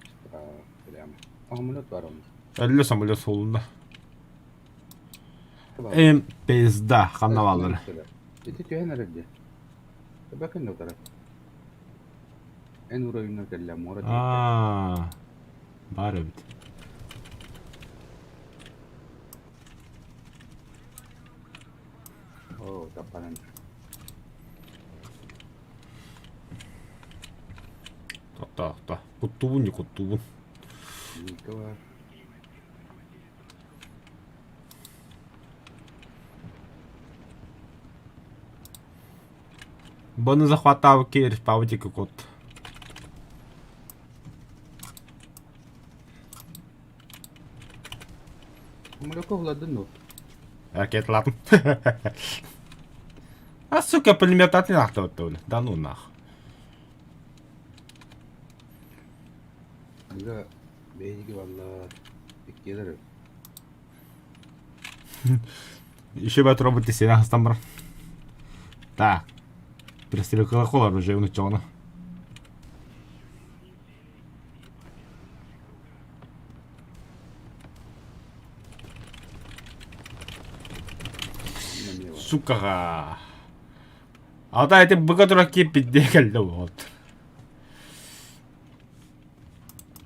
[SPEAKER 2] прямо. Самолет бар онно.
[SPEAKER 1] Өллө самолет суолунна. Эм пизда ханна бааллара.
[SPEAKER 2] Ити түһэн эрэр дии. Төбөкүн да утарар. Эн уровеньҥа кэллэ муора диэки.
[SPEAKER 1] Аа, баар эбит.
[SPEAKER 2] Оо, таппанан.
[SPEAKER 1] Тохто, тохто. Куттуубун не куттуубун.
[SPEAKER 2] Ника бар.
[SPEAKER 1] Баны захватаабыкка респаубыт икки кут.
[SPEAKER 2] Самолекка уладын дуо?
[SPEAKER 1] Ракеталаатым. А сука, пулеметтатын ахтабыт Да ну нах.
[SPEAKER 2] Ага, бэйиги баллар. Иккиэлэр.
[SPEAKER 1] Еще бы робот сена хастан бар. Так. Пристрелкала колар уже унучоно. Сукаҕа. Ата ити быга тура киэппит кэллэ вот.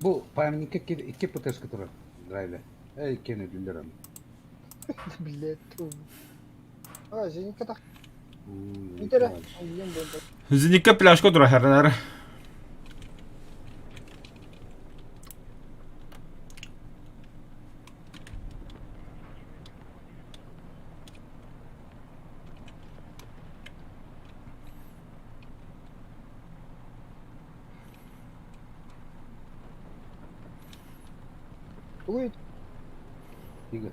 [SPEAKER 2] Бу памятникка икки ПТшка турар драйве. Эй, иккиэн өлүллэр аны.
[SPEAKER 3] Блядь, А, зенитка так. Бүтэрэ.
[SPEAKER 1] Зенитка пляжка турар хернер.
[SPEAKER 3] Ой.
[SPEAKER 2] Игорь.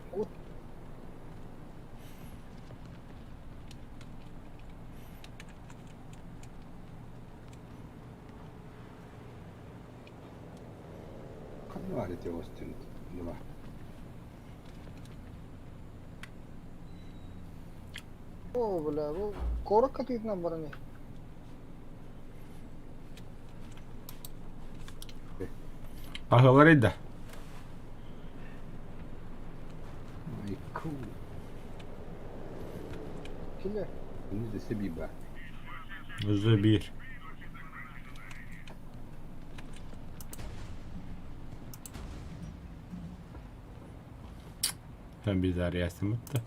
[SPEAKER 2] Ханна эти Остин два.
[SPEAKER 3] О, бля, бу куоракка тыытынан баран иһэр.
[SPEAKER 1] Аһылар да.
[SPEAKER 2] Айку.
[SPEAKER 3] Киле.
[SPEAKER 2] Bunu da bir bak.
[SPEAKER 1] Уже bir. Sen bir arayasın mutlu.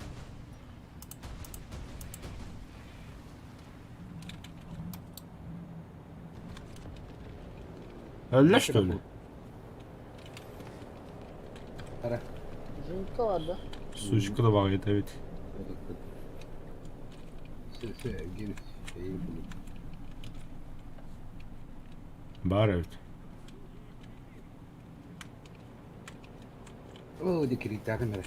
[SPEAKER 1] Өллө что ли?
[SPEAKER 2] Ара.
[SPEAKER 3] Зенитка бар да.
[SPEAKER 1] Сучка да бар evet. Бар evet.
[SPEAKER 2] Оо, дикиритаҕын эрэ.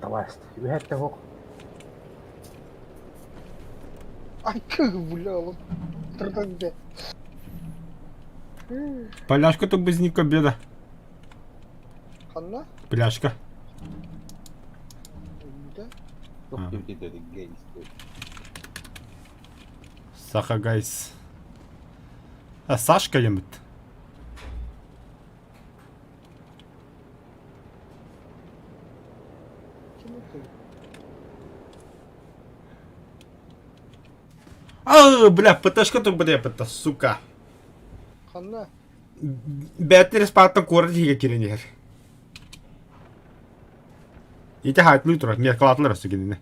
[SPEAKER 2] Таласт. Үһэттэ хоқ.
[SPEAKER 3] Ай, как, бля, вот. Трдагде.
[SPEAKER 1] Поляшка тут без беда.
[SPEAKER 3] Ханна?
[SPEAKER 1] Пляшка.
[SPEAKER 3] Да.
[SPEAKER 2] Туох диэбитий гейс.
[SPEAKER 1] Саха гайс. А Сашка емит.
[SPEAKER 3] Ким это?
[SPEAKER 1] А, бля, ПТшка тут бля, ПТ, сука.
[SPEAKER 3] Ханна?
[SPEAKER 1] Бэттер спаттан куорат иһигэ киирэн иһэр. Ити хаайтлыы турар, меркалаатылар өссө кинини.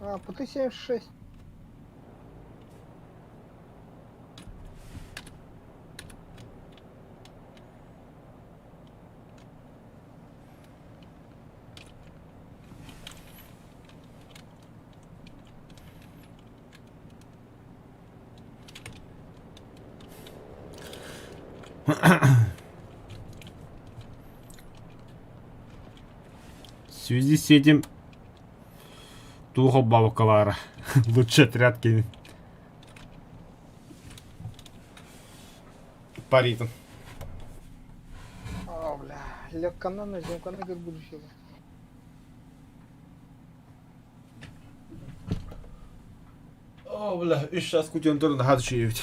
[SPEAKER 3] А, ПТ-76.
[SPEAKER 1] В связи с этим туох холбообокко баара. Лучше отряд кини. Паритон.
[SPEAKER 3] А, бля. Бля, легканан, наземканы көр будущего.
[SPEAKER 1] О, бля, үс час кутен туран наһаа үчүгэй эбит.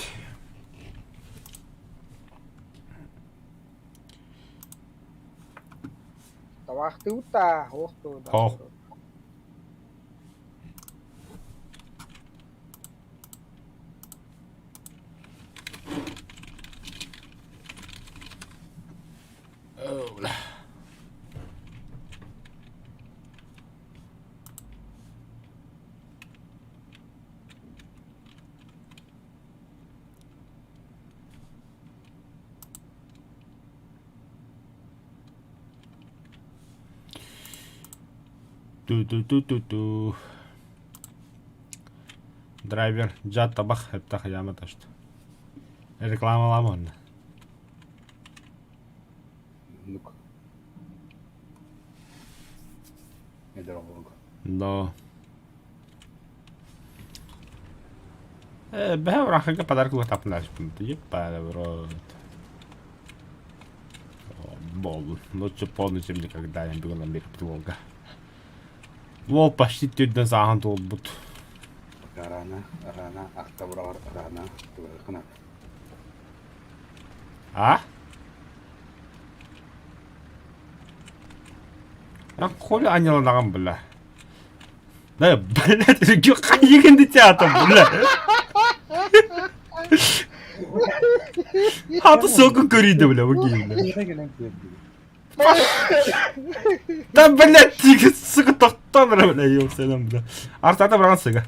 [SPEAKER 3] Табаахтыыбыт да, ох дуо да.
[SPEAKER 1] Ох. О, бля. Ту-ту-ту-ту-ту. Драйвер дьаат табах эптэх яма ташт. Рекламалаама онно.
[SPEAKER 2] Оннук. Эдэр оҕолорго.
[SPEAKER 1] Но. Э, бэһэ урахыга подарок ылатаппын Еппа, в рот. Бол. Лучше поздно, чем никогда. Я бегу на мир долго. Уол почти түрдэн сааһын туолбут.
[SPEAKER 2] Рана, рана, ахта быраҕар рана, тугайхына.
[SPEAKER 1] А? А хули анньаланаҕын бля? Да, блядь, хайыгын дитята, бля. Хата соку көрүйді, бля, бу киһи, бля. Да, блядь, тихо, сука, тохтоо, бля, бля, ёпсэнэн, бля. Артата быраҕан сыга.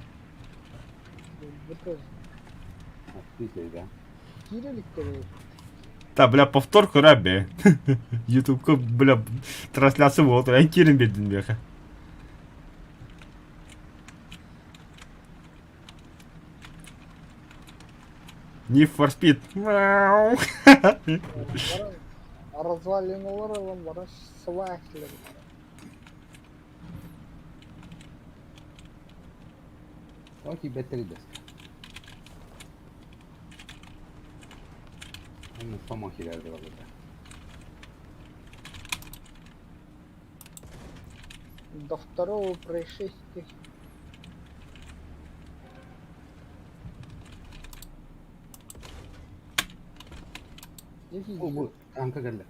[SPEAKER 1] Да, бля, повтор көрө бе. Ютубка, бля, трансляция буолар, эн киирин биэрдин миэхэ. Need for Speed.
[SPEAKER 3] Развалиналар ылан баран свахлер.
[SPEAKER 2] Окей, бэттэри дэска. Онно сомо киирэр буолла.
[SPEAKER 3] До второго происшествия.
[SPEAKER 2] Бу танка кэллэ.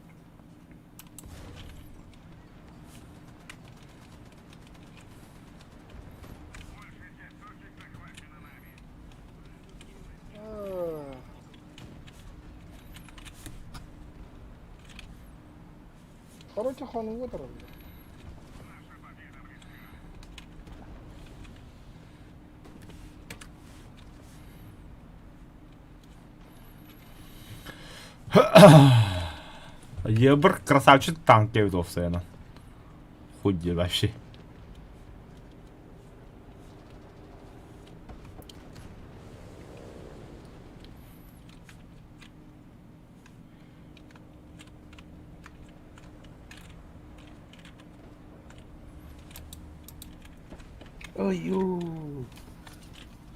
[SPEAKER 3] Короче, хонуга тураллар.
[SPEAKER 1] Ебр красавчик танк эбит уопсайынан. Хуй вообще.
[SPEAKER 2] Ойуу.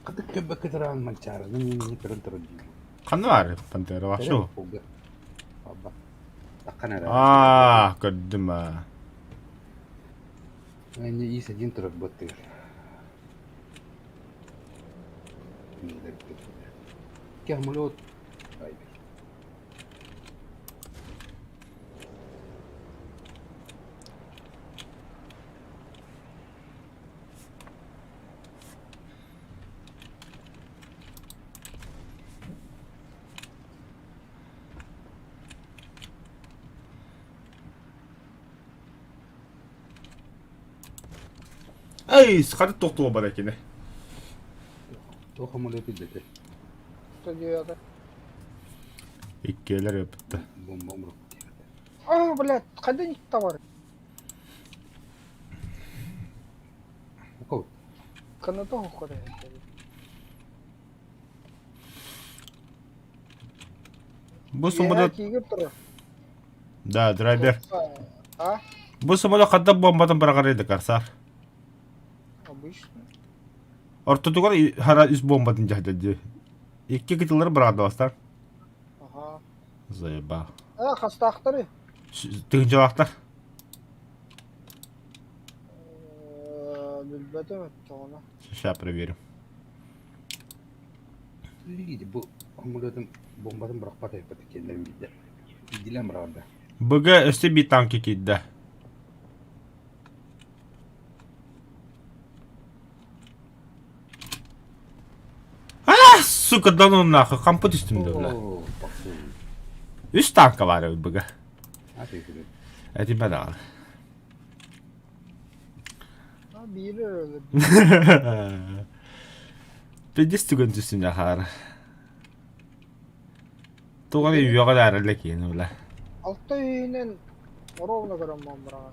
[SPEAKER 2] Хатык көбөккө тураан манчаараны миинни көрөн турар дии.
[SPEAKER 1] Ханна баар Пантера вообще?
[SPEAKER 2] Абба. Таххан эрэ.
[SPEAKER 1] Аа, көрдүм аа.
[SPEAKER 2] Энни иис один турар буоттугар. Кемлот. Ай.
[SPEAKER 1] Эй, хаты тохтуо бар экини.
[SPEAKER 2] Туох самолет илдэтэ?
[SPEAKER 3] 109.
[SPEAKER 1] Иккиэлэр ыппытта.
[SPEAKER 2] Бомба омурук
[SPEAKER 3] А, блядь, хайда никта бар?
[SPEAKER 2] Укол.
[SPEAKER 3] Каната хохоре.
[SPEAKER 1] Бу самолет...
[SPEAKER 3] Киигер турар.
[SPEAKER 1] Да, драйвер.
[SPEAKER 3] А,
[SPEAKER 1] Бу самолет хадда бомбатын быраҕар еді корсар.
[SPEAKER 3] обычно.
[SPEAKER 1] Ортотугар хара үс бомбатын дьаһда дии. Икки кытыллары быраҕардабастар.
[SPEAKER 3] Ага.
[SPEAKER 1] Заебал.
[SPEAKER 3] А, хастаахтары.
[SPEAKER 1] Тыһыынчалаахтар.
[SPEAKER 3] Билбэтим оччоҕуна.
[SPEAKER 1] Сейчас проверим.
[SPEAKER 2] Лиди бу омулетын бомбатын бырахпат эбит киэннэрин билдэ. Билдилэн быраҕарда.
[SPEAKER 1] БГ өссө биир танки киирдэ. А, сука, да ну нахуй, хампы түстүм да бля. Үс танка бар эбит БГ. Этимэ даҕаны.
[SPEAKER 3] Биири өлөр.
[SPEAKER 1] Пидис түгэн түстүм дьахаар. Туга эрэ үөҕэ даарылла киһини бля.
[SPEAKER 3] Алта үйүнэн ровно көрөн баҕа.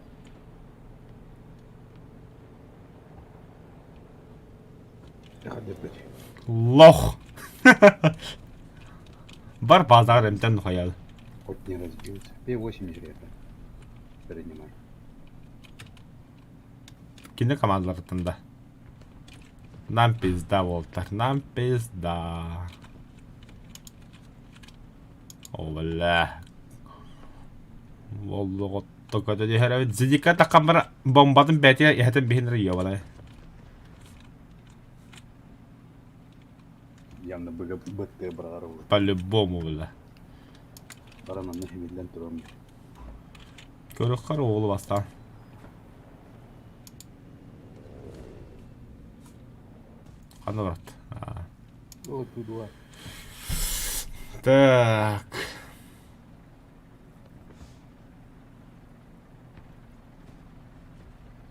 [SPEAKER 1] Лох. Бар базар эмтэн хайал.
[SPEAKER 2] Хоть не разбился. П8 жеребе. Принимай.
[SPEAKER 1] Кини командаларыттан да. Нам пизда буолтар, нам пизда. О, бля. Боллоҕотто көтө түһэрэбит. Зидика таххан бомбатын бэйэтигэр иһэтин биһин районай.
[SPEAKER 2] Явно бытты быраҕар ол.
[SPEAKER 1] По-любому, бля.
[SPEAKER 2] Баран онно химиллэн турам.
[SPEAKER 1] Көрөххөр оҕолу бастаан. Ханна барат?
[SPEAKER 2] О, тудуа.
[SPEAKER 1] Так.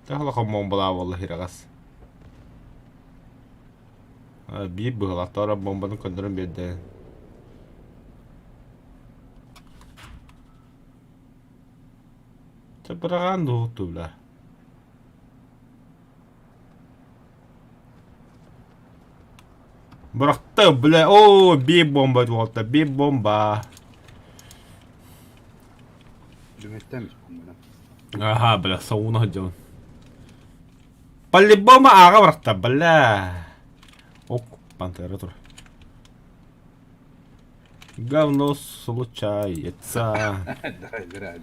[SPEAKER 1] Тахла бомбалаа буолла хирагас. Биир быһылаахтара бомбаны көннөрөн биэрдэ. Чаппыраҕаан дуоһуттуу бля. Бырахта, бля, оо, биир бомба буолта, биир бомба.
[SPEAKER 2] Дүмэттэн бомбанан.
[SPEAKER 1] Аха, бля, сауна сылдьабын. По-любому ааҕа бырахта, бля. Ок, пантера тур. Говно случается.
[SPEAKER 2] Давай, давай,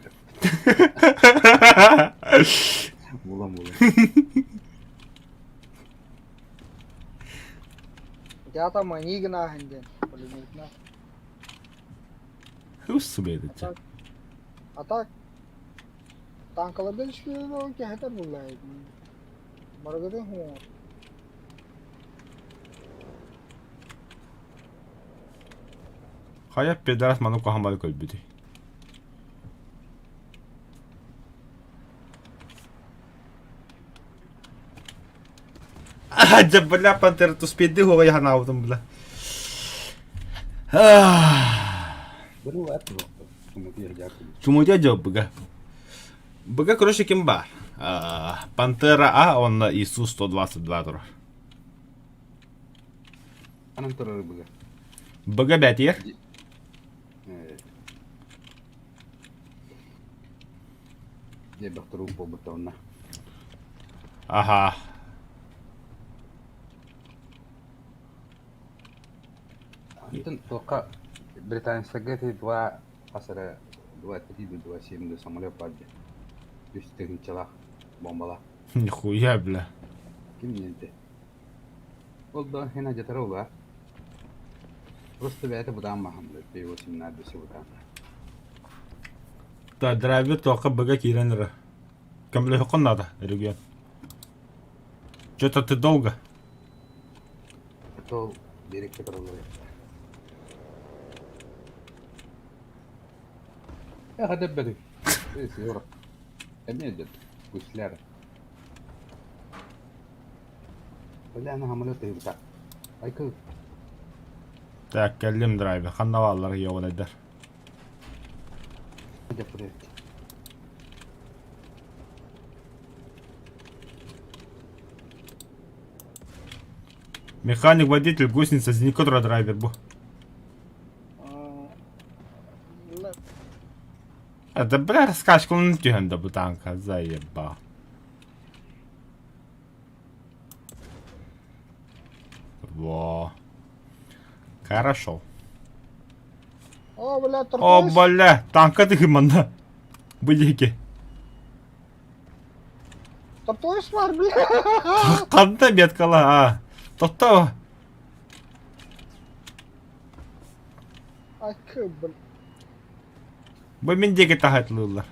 [SPEAKER 2] Булам булам.
[SPEAKER 3] Я там они гына диэн пулеметна.
[SPEAKER 1] Усубедите.
[SPEAKER 3] А так танкаларда түспүт кэһэтэр булла. Барыгытын хуҥ.
[SPEAKER 1] Хайа пидорас маны куһаҕан көрбүтүй? Дьэ, бля, пантера туспиэдди хуоҕа ханаабытым, бля. Чумутя дьыл быга. Быга, короче, ким бар? Пантера А, онно Иисус 122 турар.
[SPEAKER 2] Анан турар быга.
[SPEAKER 1] Быга бэтиэр.
[SPEAKER 2] Дьэ, буолбута онно.
[SPEAKER 1] Аха.
[SPEAKER 2] Антон туохха британецтарга ити два хас эрэ два три два семь да самолет бар дии. Үс тыһыынчалаах бомбалаах.
[SPEAKER 1] Нихуя, бля.
[SPEAKER 2] Ким диэнтэй? Ол да хин адьатара улаа. Просто бэйэтэ бытаан маһан П8 наадысы бытаан.
[SPEAKER 1] Да, драйвер туохха быга киирэн эрэ. Көмөлөһүөххүн наада, регион. Что-то ты долго.
[SPEAKER 2] То биэрэккэ тураллар. Э, хадеббеди. Э, сиора. Эмиэ дет. Гусляр. Бля, ана самолет ыйбыта. Айкы.
[SPEAKER 1] Так, кэллим драйвер. Ханна бааллар йобанайдар.
[SPEAKER 2] Дьаппыт.
[SPEAKER 1] Механик, водитель, гусеница, зеникотра драйвер бу. Это, бля, раскачка түһэн да бу танка, заеба. Во. Хорошо.
[SPEAKER 3] О, бля,
[SPEAKER 1] О,
[SPEAKER 3] торпес.
[SPEAKER 1] бля, танка тыгыманда. Бу диэки.
[SPEAKER 3] Тортуос бар, бля.
[SPEAKER 1] Ханна меткала, а? Тохтоо.
[SPEAKER 3] Айкы, бля.
[SPEAKER 1] Бу мин диэки таһатлыыллар.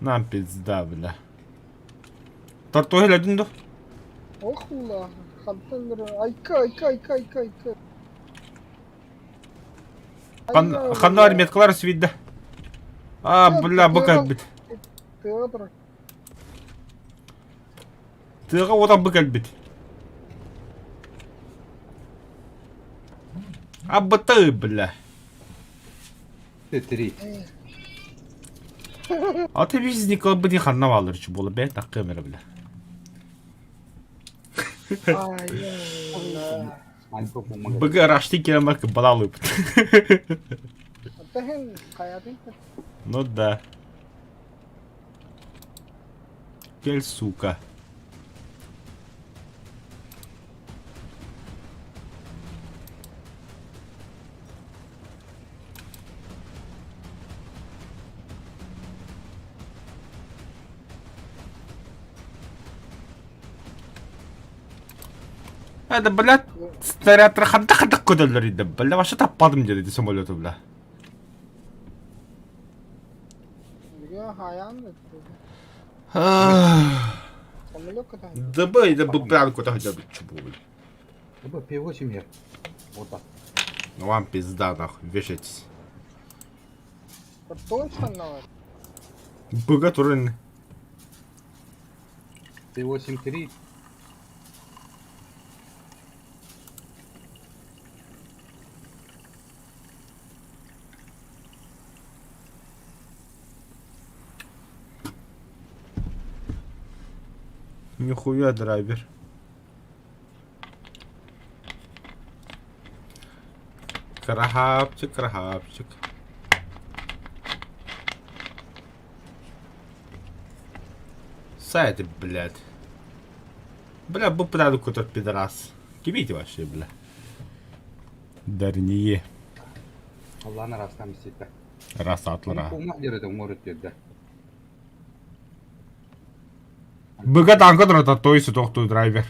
[SPEAKER 1] Нам пизда, бля. Тортуоһу өлөдүн ду?
[SPEAKER 3] Ох, ула. Хантан Айкы, айкы, айкы, айкы, айкы.
[SPEAKER 1] Ханна бар меткалар свидда. А, бля, бу кэлбит.
[SPEAKER 3] Тыаҕа турар.
[SPEAKER 1] Тыаҕа уотан бу кэлбит. Абыты, бля.
[SPEAKER 2] Три.
[SPEAKER 1] А ты видишь, Николай бы не ханна валыр чу буола бэйэ таккыам эрэ бля. Быгы рашты кэлэн барка балалыппыт. Ну да. Кэл, сука. Это, блядь, снаряд ханта-ханта көтөллөр иде. Бля, вообще таппадым диэди самолету, бля. ДБ, да б куда хотя бы чубу, бля.
[SPEAKER 2] ДБ, П8 я. Вот так.
[SPEAKER 1] Ну вам пизда, нахуй, вешайтесь. Быга турын.
[SPEAKER 2] Т8-3.
[SPEAKER 1] Нихуя драйвер. Крахапчик, крахапчик. Сайт, блядь. Бля, бу правду какой-то пидорас. Кибите вообще, бля. Дарние.
[SPEAKER 2] Алланы растам иститтэ.
[SPEAKER 1] Раз атлара.
[SPEAKER 2] Уҥах диэри уҥуор өттүөрдэ.
[SPEAKER 1] Быга танка турата той сутохтуу драйвер.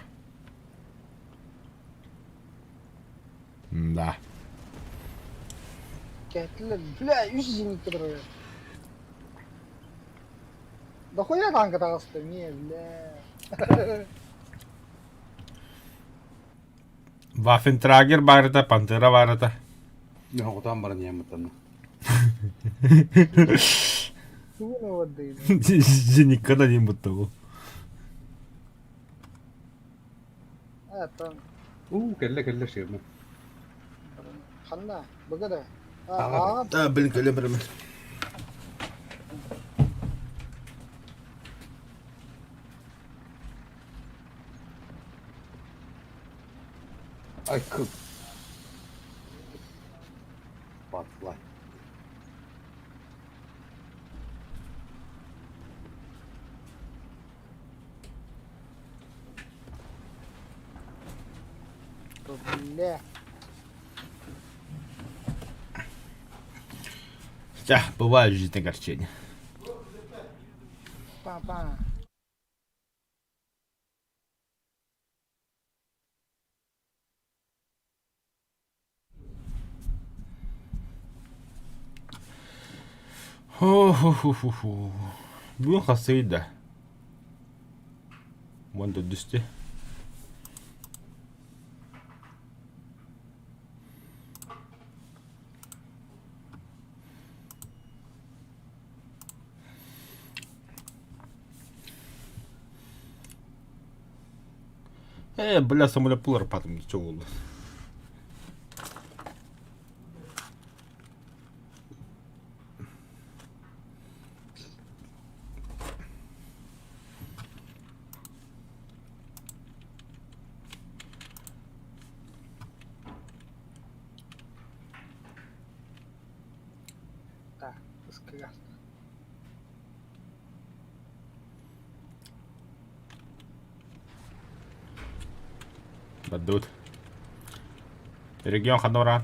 [SPEAKER 1] Да.
[SPEAKER 3] Кэтилэр, бля, үс зенитка турар. Дохуя танка таҕыста, не, бля.
[SPEAKER 1] Вафентрагер баарыта, Пантера баарыта.
[SPEAKER 2] Оҕотоон баран иһэммиттэн.
[SPEAKER 3] Тугун овардыйын.
[SPEAKER 1] Зеникка да диэн буттугу.
[SPEAKER 3] Это
[SPEAKER 2] Уу, кэллэ кэллэ ширма.
[SPEAKER 3] ханна, быга да.
[SPEAKER 2] Аҕа.
[SPEAKER 1] Да, блин, кэлэ барамын.
[SPEAKER 2] Ай, кып. Батлай.
[SPEAKER 3] Бля.
[SPEAKER 1] Да, бывает в жизни огорчения.
[SPEAKER 3] Па-па.
[SPEAKER 1] Хо-хо-хо-хо-хо. Бүгүн хасый да. Уон төрдүстэ. Э, бля, самолет пулар патым чоҕулла.
[SPEAKER 3] Так, ыскыга.
[SPEAKER 1] Баддут. Регион ханна бараан?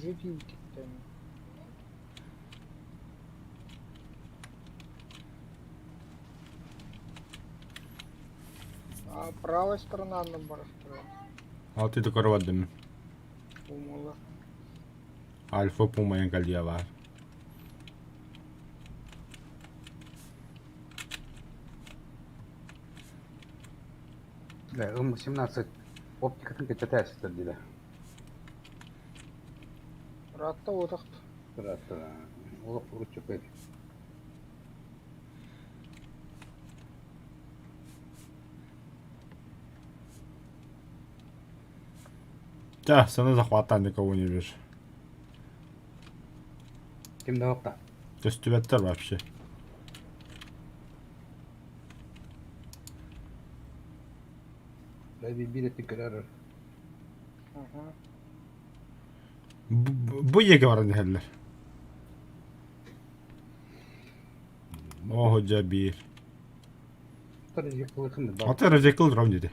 [SPEAKER 3] Уже тиийбиттэн. А правая сторона на барыстыра.
[SPEAKER 1] Алты да көрө бардым.
[SPEAKER 3] Пумалар.
[SPEAKER 1] Альфа Пума эҥкэлдьийэ баар.
[SPEAKER 2] Бля, М-17 оптикатын кэчэтээ сытар диилэр.
[SPEAKER 3] Ыраатта буотахт.
[SPEAKER 2] Ыраатта. Олох урут чөкөй.
[SPEAKER 1] Ча, сана захваттаан никого не вижу.
[SPEAKER 2] Ким да уохта.
[SPEAKER 1] Көстүбэттэр вообще.
[SPEAKER 2] Бля, биир өттүн көрөр.
[SPEAKER 1] Бу иэгэ баран иһэллэр. Оо, дьэ биир. Аты разведкал дрон диэтэ.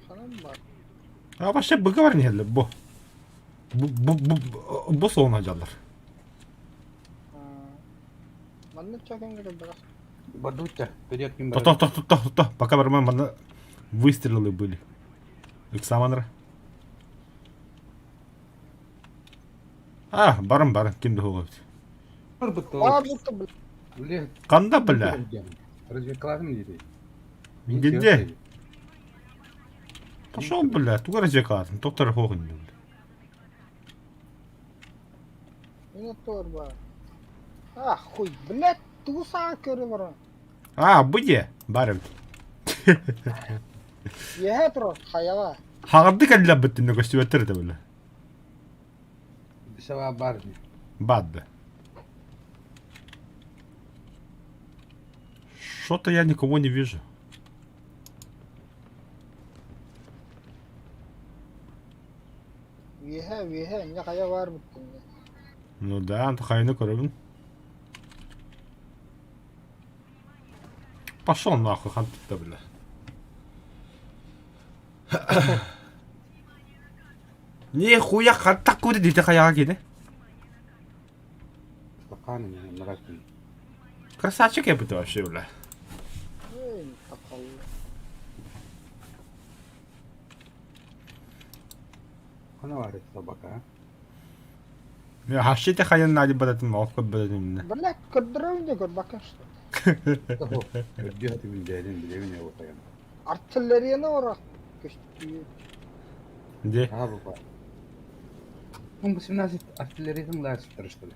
[SPEAKER 3] Ханан баар?
[SPEAKER 1] А вообще быга баран иһэллэр бу. Бу бу бу бу суолун сылдьаллар.
[SPEAKER 3] Маннык чөкөн көрөр
[SPEAKER 2] Бардучча, вперед ким барар.
[SPEAKER 1] Тохто тохто тохто тохто. Пока барман манна выстрелы были. Ыксаманра. А, барым барым ким да хугабыт.
[SPEAKER 3] Аа бутта
[SPEAKER 2] Бля,
[SPEAKER 1] Канда бля?
[SPEAKER 2] Разведкаларын дири.
[SPEAKER 1] Где? Пошел, бля, туга разведкалатын, доктор хугын бля.
[SPEAKER 3] Мин оттугар баар. А, хуй, блядь, тугу саҥа көрө баран.
[SPEAKER 1] А, бу де, барым.
[SPEAKER 3] Үөһэ турар, хайаҕа.
[SPEAKER 1] Хаҕырды кэллэ быттынна көстүбэттэр да бля.
[SPEAKER 2] Сава бар.
[SPEAKER 1] Бад. Что-то я никого не вижу.
[SPEAKER 3] Үөһэ, үөһэ, инньэ хайа баар быттынна.
[SPEAKER 1] Ну да, хайны көрөбүн. Пошел нахуй, хантыкта, бля. Нихуя хантак куди дите хаяга кини.
[SPEAKER 2] Стаканы не нравится.
[SPEAKER 1] Красавчик я бы вообще, бля.
[SPEAKER 3] Эй, такалла.
[SPEAKER 2] Хана бар собака.
[SPEAKER 1] Я хашите хаян нади бадатын оф бадатын.
[SPEAKER 3] Блядь, көрдөрөбүн да көрбөккө что.
[SPEAKER 2] Өддү хаты билдээдин билебин я бутайым.
[SPEAKER 3] Артиллерияны ора көстүү.
[SPEAKER 1] Где?
[SPEAKER 2] А бу бар. М-18 артиллериядан лайсыптыр что ли?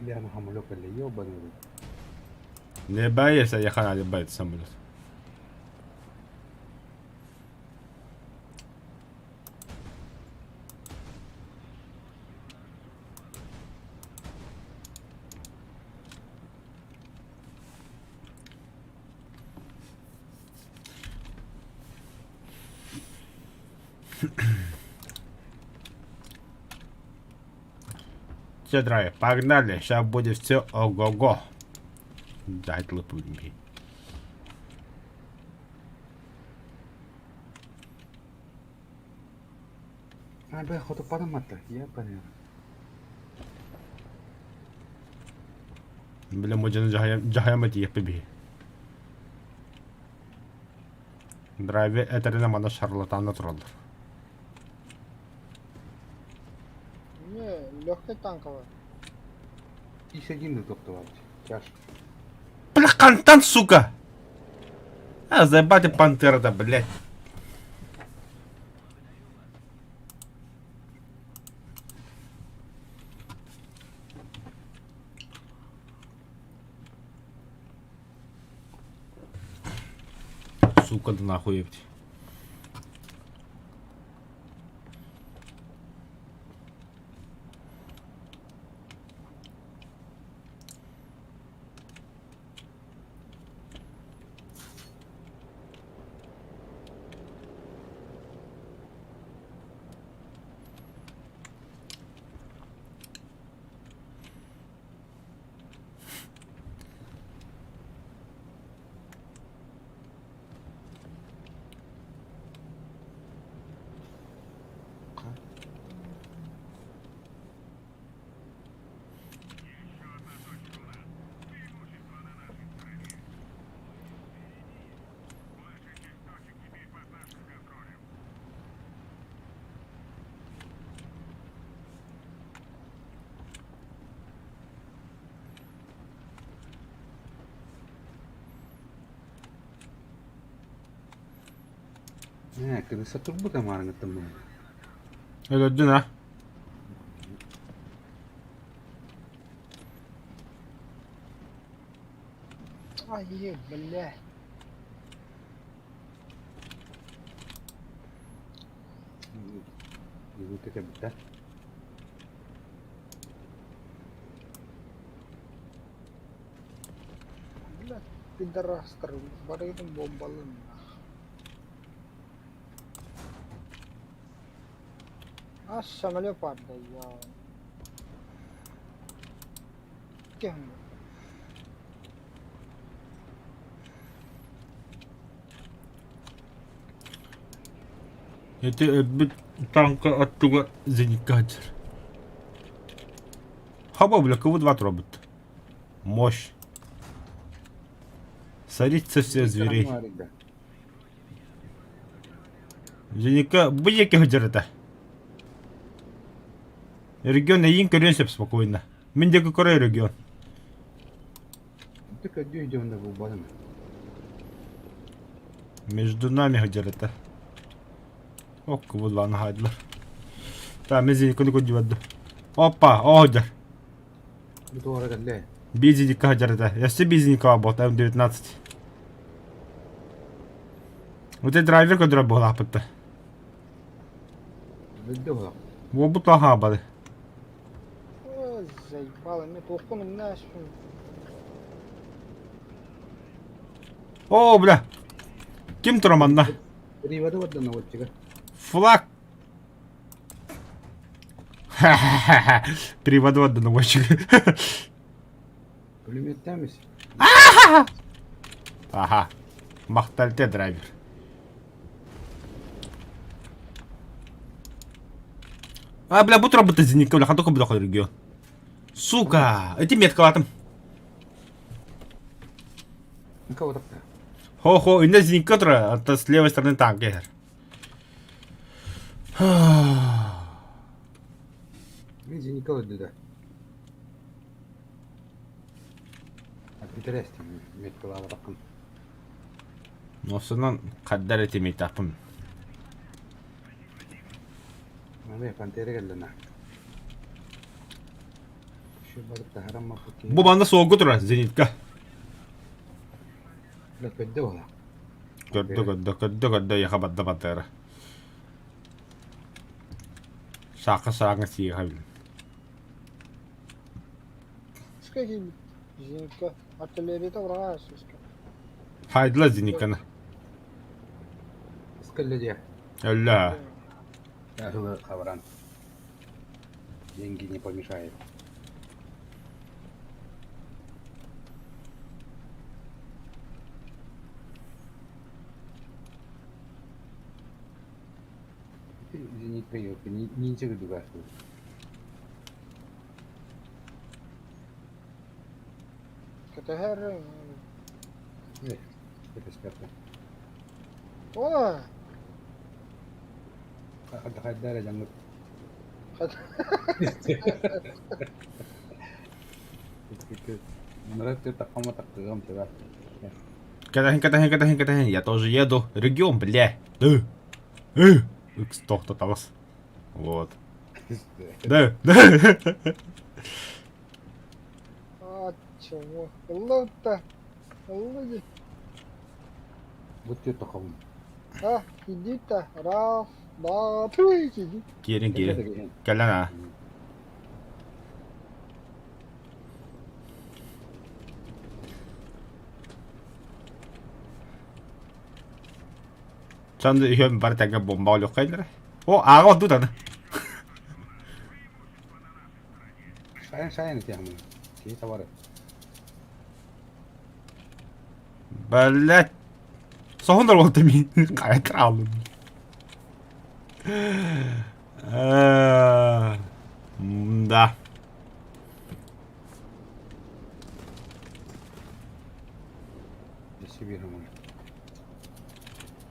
[SPEAKER 2] Бля, на хамулёк или ёбаный.
[SPEAKER 1] Не боишься, я хана боится самолет. Все, драйв, погнали, сейчас будет все ого-го. Дать лапу мне.
[SPEAKER 2] А, бля, хоту падаматта, я понял.
[SPEAKER 1] Бля, модьяны жахаяма тиеппи биһи. Драйве этэринэ мана шарлатанна тураллар.
[SPEAKER 3] Не, легкий танковый.
[SPEAKER 2] 51 да топтовать. Чаш.
[SPEAKER 1] Бля, хантан, сука! А, заебать пантера, да, блядь. Сука, да нахуй, ебать.
[SPEAKER 2] Кырыса турбута маарыҥыттан буолла.
[SPEAKER 1] Өлөрдүн а?
[SPEAKER 3] Ай, бля.
[SPEAKER 2] Минута кэлбитэ.
[SPEAKER 3] Бля, пидорастар, барыгын бомбалын. А самолет падает, я. Кем?
[SPEAKER 1] Ити өлбүт танка аттыгар зенитка сылдьар. Хаба, бля, КВ-2 турабыт. Мощь. Садится все зверей. Зенитка бу диэки сылдьар этэ. Регион эйиин көрүөн сөп спокойно. Мин диэки көрө регион.
[SPEAKER 2] Ты көрдүү идем да булбатым.
[SPEAKER 1] Между нами сылдьар этэ. Окку буллааны хаайдылар. Та мен зениканы көрдүбэт Опа, о сылдьар.
[SPEAKER 2] Бу туора кэллэ.
[SPEAKER 1] Бизиника сылдьар этэ. Өссө бизиника буолта М19. Вот это драйвер көрдөрөр буолааппытта.
[SPEAKER 2] Бүддэ буолар.
[SPEAKER 1] Буолбут лаха бады.
[SPEAKER 3] Ой, заебало, мен тоқпын умна
[SPEAKER 1] О, бля. Ким турар манна?
[SPEAKER 2] Приводы барда наводчига.
[SPEAKER 1] Флаг. Ха-ха-ха. Приводу отдан наводчик.
[SPEAKER 2] Пулеметтәмис.
[SPEAKER 1] Ага. Махтальте драйвер. А, бля, будь работать зенитка, бля, хатока бля, регион. Сука, эти меткалатым.
[SPEAKER 2] Кого так-то?
[SPEAKER 1] Хо-хо, инна зенитка тура, а с левой стороны танк эр.
[SPEAKER 2] Мен зенитка өлдү да. Интересно, меткалаабатаххын.
[SPEAKER 1] Носунан хаддар этимийтахпын.
[SPEAKER 2] Маны пантера кэллэнэ.
[SPEAKER 1] Бу манна суолга турар зенитка.
[SPEAKER 2] Көрдө буола.
[SPEAKER 1] Көрдө көрдө көрдө көрдө яха барда бардара. Саакка сааҥа сиэхэ билин.
[SPEAKER 3] Скажи, зенитка, артиллерията ураҕа сыска.
[SPEAKER 1] Хайдыла зенитканы.
[SPEAKER 2] Скалля дия.
[SPEAKER 1] Өллө.
[SPEAKER 2] Хабаран. Деньги не помешают. Зенитка елки, ниндзя дугасты.
[SPEAKER 3] КТР.
[SPEAKER 2] Это
[SPEAKER 3] О!
[SPEAKER 2] Хайдара жаңы.
[SPEAKER 1] Катахин, катахин, катахин, катахин. Я тоже еду. Регион, бля. Да. Э. Икс тоқтатамыз. Вот. Да, да.
[SPEAKER 3] А, чего? Лута. Луди.
[SPEAKER 2] Вот это хом.
[SPEAKER 3] А, иди-то. Раз, два, три, иди.
[SPEAKER 1] Киирин, киирин. Кэлэн а. Чанды үһүөн бары тэҥҥэ бомба олуоххайдара. О, ааҕа ордут аны.
[SPEAKER 2] Шайын шайын этиэхмин. Киһи табары.
[SPEAKER 1] Блять. Соһундар буолта мин. Хайа хааллым. Да.
[SPEAKER 2] Өссө биир омун.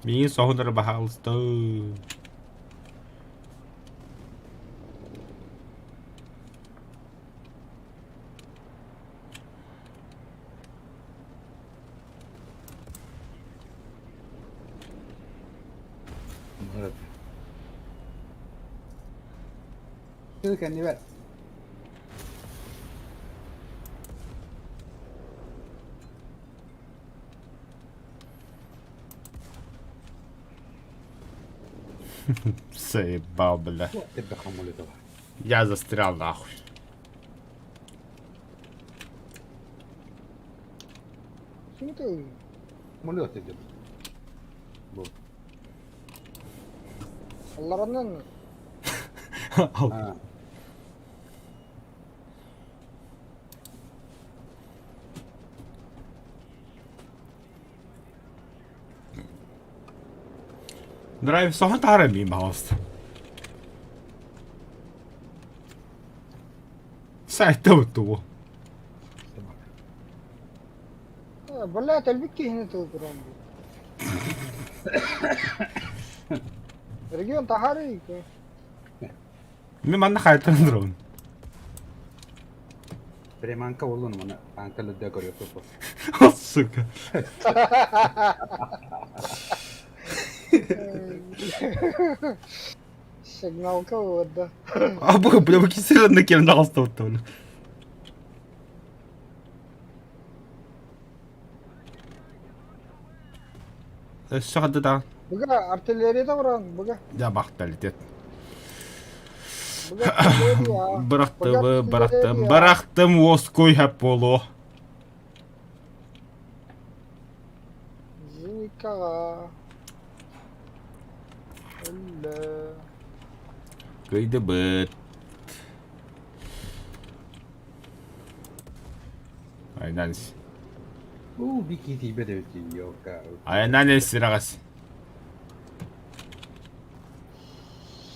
[SPEAKER 1] Миигин соһуннара баһаалыста.
[SPEAKER 2] Тыл кэннибэр.
[SPEAKER 1] Заебал, бля. Я застрял нахуй.
[SPEAKER 2] Самолет идет. Бу.
[SPEAKER 3] Алларанан
[SPEAKER 2] А.
[SPEAKER 1] Драйв соһон таһара миин пожалуйста. Сайта тугу.
[SPEAKER 3] Блядь, элбик киһини тыл туран бу. Регион таһары
[SPEAKER 1] Мин манна хайтан турабын.
[SPEAKER 2] Приманка боллун маны танка лүдэ көрүөхпүт.
[SPEAKER 1] Сука.
[SPEAKER 3] Сигналка вот, да.
[SPEAKER 1] А бу бля бу кисерен кем наҕаста бля. Өссө хадда да.
[SPEAKER 3] Быга артиллерия уран, быга.
[SPEAKER 1] Я бахталитет.
[SPEAKER 3] Быга артиллерия.
[SPEAKER 1] Бырахтым, бырахтым, бырахтым уоскуй хэп буолуо.
[SPEAKER 3] Зиникаҕа. Өллө.
[SPEAKER 1] Кыйдыбыт. Айнанс.
[SPEAKER 2] Уу, бики тиийбэт эбит ёлка.
[SPEAKER 1] Айнанес сираҕас.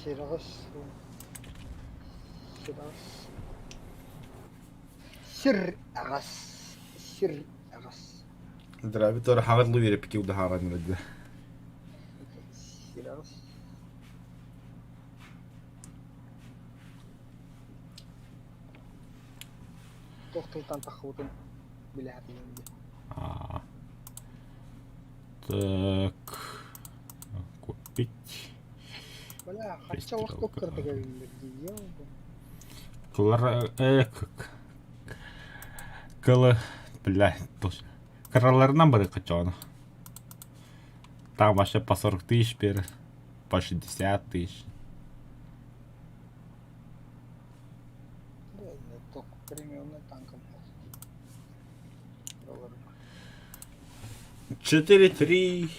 [SPEAKER 3] Сираҕас. Сираҕас. Сир аҕас. Сир аҕас.
[SPEAKER 1] Драйвер хаҕытлы үөреппики удаһааран эрдэ.
[SPEAKER 3] Сир аҕас. Туох тылтан таххыбытын билэһэтинэн диэн.
[SPEAKER 1] А. Так. Купить.
[SPEAKER 3] Бля, хачча олох кырдык эбиллэр дии.
[SPEAKER 1] Кылар э кылы бля точно. Кыраларынан бары качону. Там вообще по 40 тысяч берет, по 60 тысяч.
[SPEAKER 3] Премиумный танком.
[SPEAKER 1] 4-3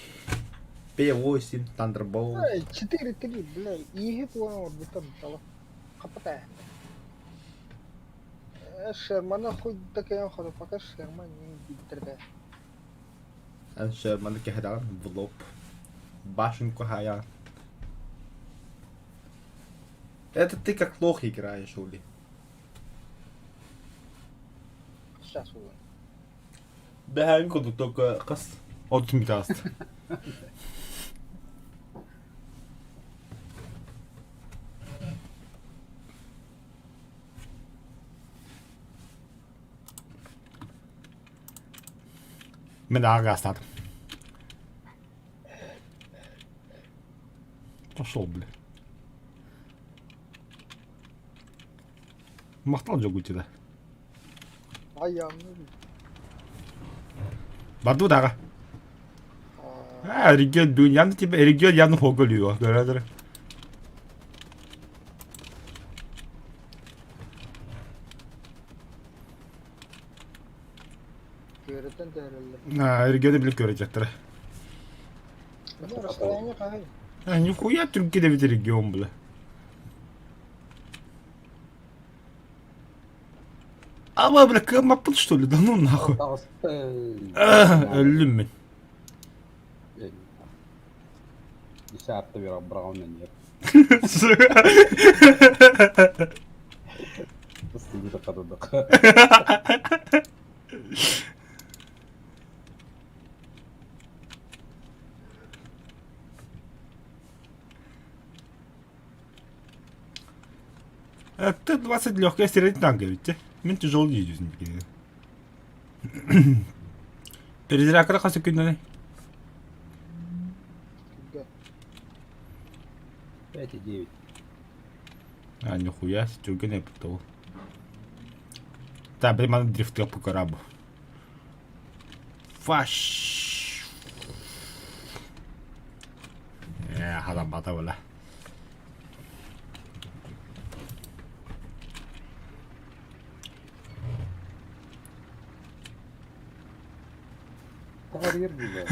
[SPEAKER 1] P8 Thunderbolt.
[SPEAKER 3] 4-3, бля, иһи туган орбуттан тала. Хапата. Шермана хуй да кэйэн ходу, пока Шерман не биттирде.
[SPEAKER 1] Эн Шерманы кэһэдэҕин в лоб. Башенку хая. Это ты как лох играешь, Ули.
[SPEAKER 3] Сейчас уже.
[SPEAKER 1] Бэһээҥ курдук только хас отун бүтэ Мин ааҕаастаатым. Пошел, бля. Махтал дьогутида.
[SPEAKER 3] Айааммын.
[SPEAKER 1] Барду даҕа. А, регион бүгүн явно тебе регион явно хоголюо. Көрөдөр.
[SPEAKER 3] Күөрэтэн түһэрэллэр.
[SPEAKER 1] А, регионы билip көрөжөктөр.
[SPEAKER 3] Бу расстояние хаһый?
[SPEAKER 1] А, нихуя түргү бит регион бля. А, бля, кымаппын что ли? Да ну нахуй. Өллүм мин.
[SPEAKER 2] Десятый браун нет.
[SPEAKER 1] Т-20 легкая средний танк ведь. Мин тяжелый едюзин бикини. Перезрякра хасы күннәне.
[SPEAKER 3] Түргэн.
[SPEAKER 2] 5,9.
[SPEAKER 1] А, нихуя, түргэн эбит ол. Та, блин, маны дрифтыаппы көрабы. Фаш. Э, халамбата була.
[SPEAKER 2] Тоҕо бile.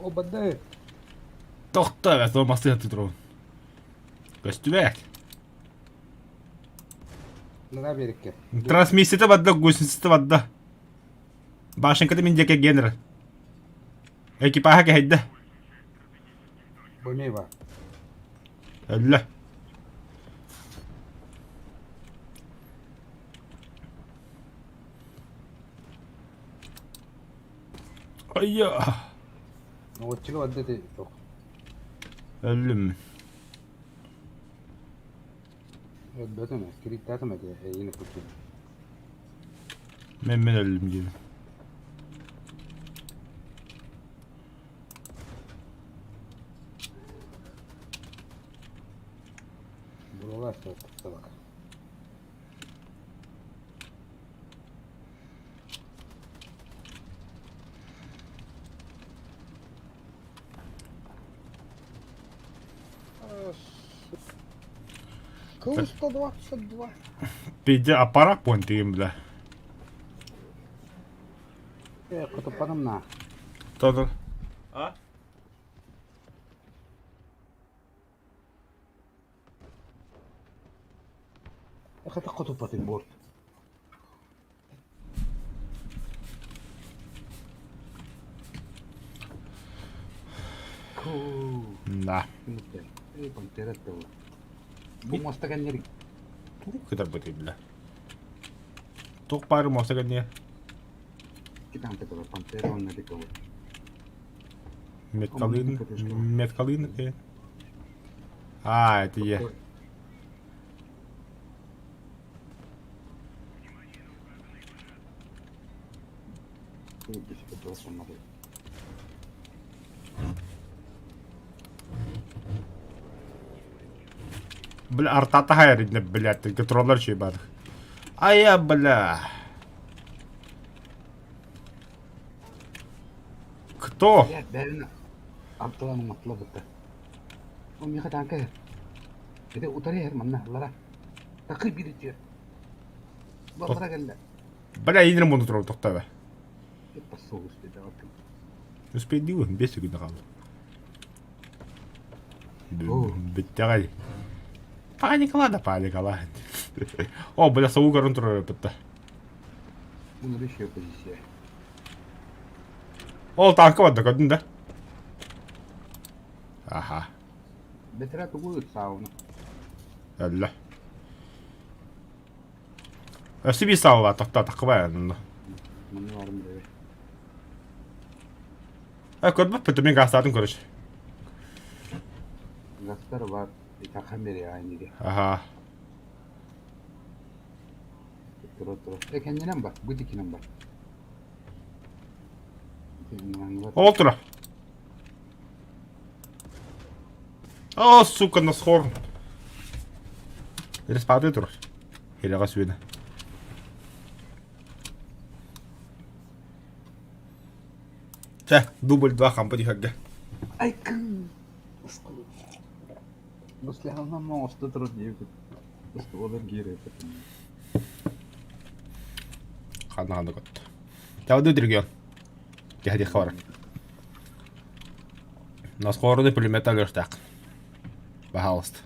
[SPEAKER 2] О, баддай.
[SPEAKER 1] Тохто, эбэт, ол массыына турабын. Көстүбэт.
[SPEAKER 2] Нара берекке.
[SPEAKER 1] Трансмиссията барда, гусеницата барда. Башенката мин диэки генер. Экипаһа кэһэйдэ.
[SPEAKER 2] Бомева.
[SPEAKER 1] Өллө. Айя.
[SPEAKER 2] Отчыга барда ти тох.
[SPEAKER 1] Өллүм.
[SPEAKER 2] Өлбөтүм, кириттаатым эти эйини куту.
[SPEAKER 1] Мен мен өллүм диэн.
[SPEAKER 2] Буралар табак.
[SPEAKER 3] Кыл 122.
[SPEAKER 1] Пиздец, аппарат понтыйым, бля.
[SPEAKER 2] Э, кутуппатым на.
[SPEAKER 1] Тодор. А?
[SPEAKER 2] Хата кутуппатым борт.
[SPEAKER 1] Да.
[SPEAKER 2] Э, пантера тыл. Бу моста кэннери.
[SPEAKER 1] Тугу кытарбытый, бля. Туох баары муоста кэнниэ.
[SPEAKER 2] Китанта кыла пантера онна дикова.
[SPEAKER 1] Меткалын, меткалын э. А, это я. Бля, артата хайридне, блядь, контроллер чей бадых. А я, бля. Кто?
[SPEAKER 2] Блядь, бәрін артылан матла бытта. О, миха танка. Это утары хер манна лара. Такы бир тер. Бабара келді.
[SPEAKER 1] Бля, инер муну турар тоқта бе.
[SPEAKER 2] Посол успейді.
[SPEAKER 1] Успейді ғой, 5 секунд қалды. Бітті Паникала да паникала. О, бля, сау көрін турар бітті.
[SPEAKER 2] Бұны еще позиция.
[SPEAKER 1] Ол танкы барды көрдің да? Аха,
[SPEAKER 2] Бетера тугу сауна.
[SPEAKER 1] әлі. Өсі би саула тоқта тақыбай анны.
[SPEAKER 2] Мұны барым деп.
[SPEAKER 1] Ә, көрбіп бітті мен гастадым көріш.
[SPEAKER 2] Гастар бар. Тақан бері айныге.
[SPEAKER 1] Аха.
[SPEAKER 2] Тура тура. Э, кәнденен бар. Бу дикинен бар.
[SPEAKER 1] Ол тұра. О, сука, насхор. Респады тұр. Хелеға сүйені. Чә, дубль 2 хампа дихагга.
[SPEAKER 2] Ай, кім. Бұл моңосты тұр дейіп. Олар гере.
[SPEAKER 1] Ханна ханна көтті. Тәуді регион. Кәһди хабар. Насхорды пулемет алыштақ. Пожалуйста.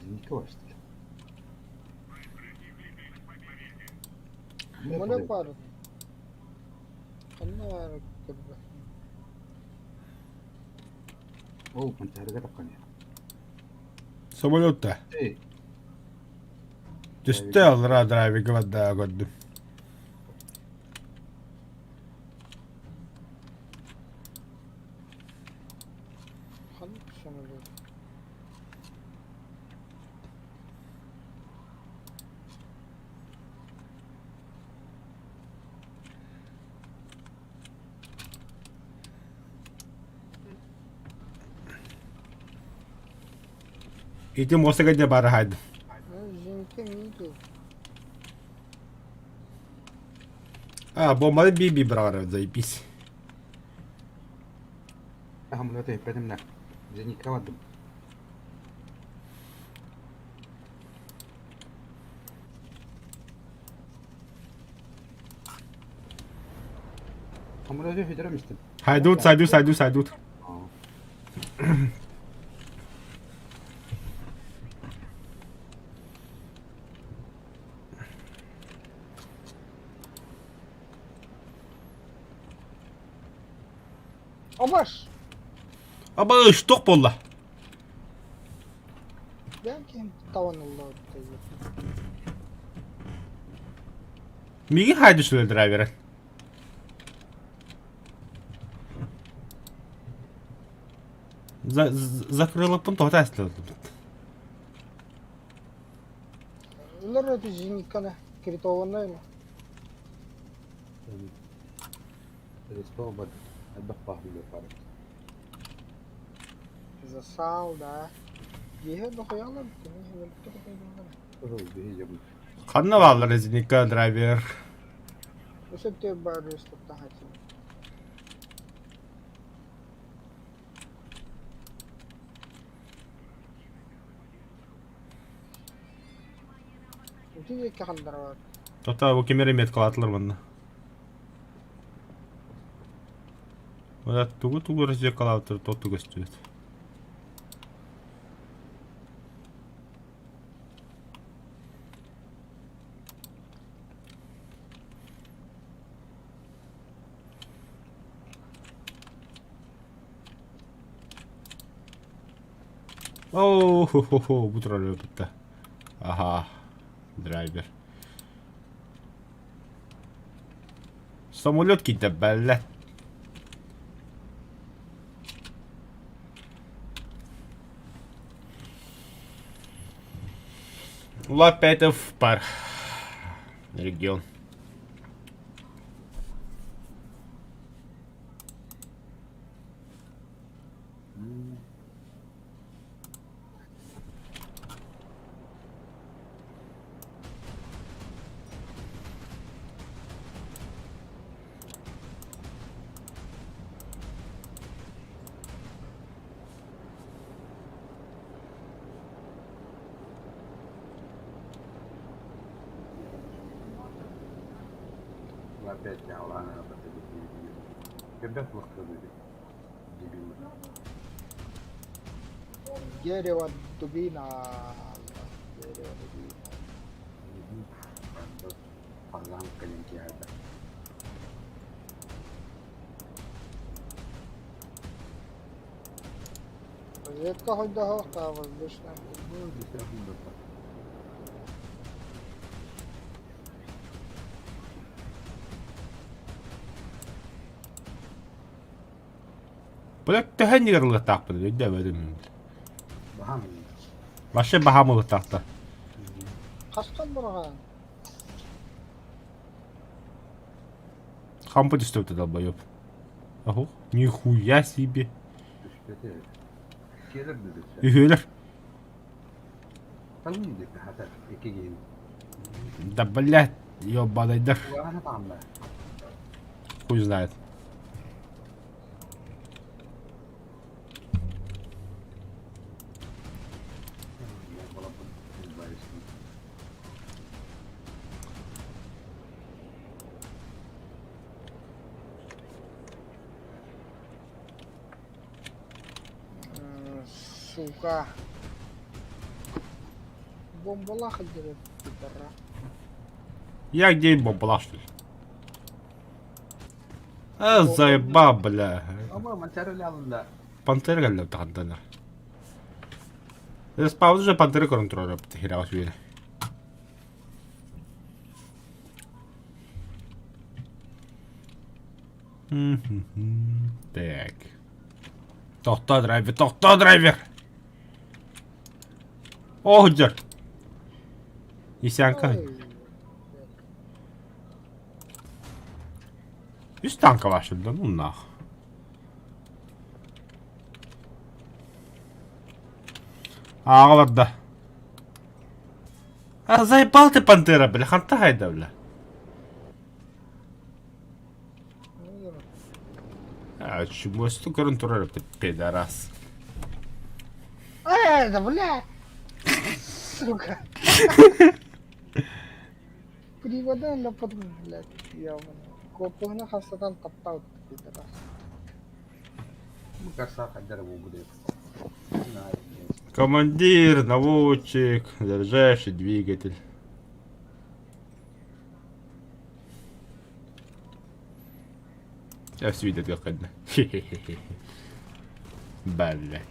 [SPEAKER 2] Никого что ли?
[SPEAKER 3] Мұны бар. Қанна бар көрбі.
[SPEAKER 2] Ол пантерге тапқан я.
[SPEAKER 1] Самолетта.
[SPEAKER 2] Эй,
[SPEAKER 1] Түсті алра драйвигі вадда көрдім.
[SPEAKER 3] Қанна самолет.
[SPEAKER 1] Ити муостага дьэ баар хаайдым.
[SPEAKER 3] Зенитка видел.
[SPEAKER 1] А, бомбаны би-би быраҕар заебись.
[SPEAKER 2] Хамлата эппэтим да. Зенитка бардым. Хамлата хүдэрэ мистим.
[SPEAKER 1] Хайдут, сайдут, сайдут, сайдут.
[SPEAKER 3] Абаш!
[SPEAKER 1] Абаш, туох буолла?
[SPEAKER 3] Бэйэм киһим табан ылла
[SPEAKER 1] Миигин хайды сүлэ драйверын. Закрылыппын тоҕо эстилбит.
[SPEAKER 3] Ылар это зенитканы критованная ма.
[SPEAKER 2] Рисковать элбэх баһылык баар.
[SPEAKER 3] Засал, да. Еһе дохуялар
[SPEAKER 1] Ханна бааллар зенитка драйвер?
[SPEAKER 3] Өсөттө бар рестуктаһачы. Ити диэки хандарабат.
[SPEAKER 1] Тота бу ким эрэ меткалаатылар манна. Тугу тугу разведкалаабыттар тоту көстүбэт. Оо, хо-хо-хо, бу турар өлбүттэ. Аха, драйвер. Самолет киирдэ бэллэ. Лапетов пар. Регион.
[SPEAKER 2] Опять ладно, Ребят, дебилы.
[SPEAKER 3] Дерево дубина. Дерево дубина.
[SPEAKER 2] Фазан калинкиада.
[SPEAKER 3] Разведка хоть до воздушная.
[SPEAKER 2] Ну, действительно,
[SPEAKER 1] Бля, төһө иннигэр ылыахтаахпын өйдөөбөтүм.
[SPEAKER 2] Баһаам.
[SPEAKER 1] Вообще баһаам ылыахтаахта.
[SPEAKER 3] Хастан бараҕан?
[SPEAKER 1] Хампы түстүбүтэ долбоеб. Оху, нихуя себе.
[SPEAKER 2] Түспэтэ. Келер дедисе.
[SPEAKER 1] Үһүөлэр.
[SPEAKER 2] Талын диэки хата икки киһини.
[SPEAKER 1] Да блядь, ёбаныйдар.
[SPEAKER 2] Улаана таамна.
[SPEAKER 1] Хуй знает.
[SPEAKER 3] Сука. Бомбалах дерет пидора.
[SPEAKER 1] Я где бомбалах, что ли? А, заеба, бля.
[SPEAKER 2] Ама манчары алында.
[SPEAKER 1] Пантера кэллэ тахантанар. Спауза же пантера көрөн турар хираҕа сүбэлэ. Так. Тохтоо драйвер, тохтоо драйвер! О, дьэр. Исянка. Үс танка башында, ну нах. Ааҕа барда. А заебал ты, пантера, бля, ханта хайда, бля. А, чумосту көрөн турар ты пидорас.
[SPEAKER 3] Э, да бля! Сука! Привода на под, блядь, ёбаный. Куоппуһуна хастатан таптал пидорас.
[SPEAKER 2] Бу карсаах хайдара буолбут эбит.
[SPEAKER 1] Командир, наводчик, заряжающий двигатель. Я все видел, как одна. Блядь.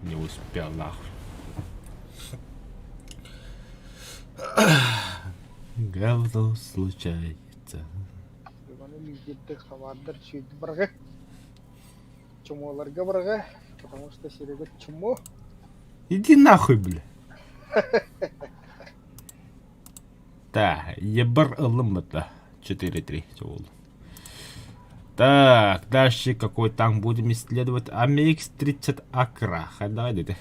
[SPEAKER 1] Не успел нахуй. Говно случается.
[SPEAKER 3] Иваны лидердик хабардар сүйді барғы. Чумоларга барғы. Потому что Серега чмо.
[SPEAKER 1] Иди нахуй, бля. Так, ебар ылым это. 4-3. Так, дальше какой танк будем исследовать? АМХ-30 Акра. Давай, деді.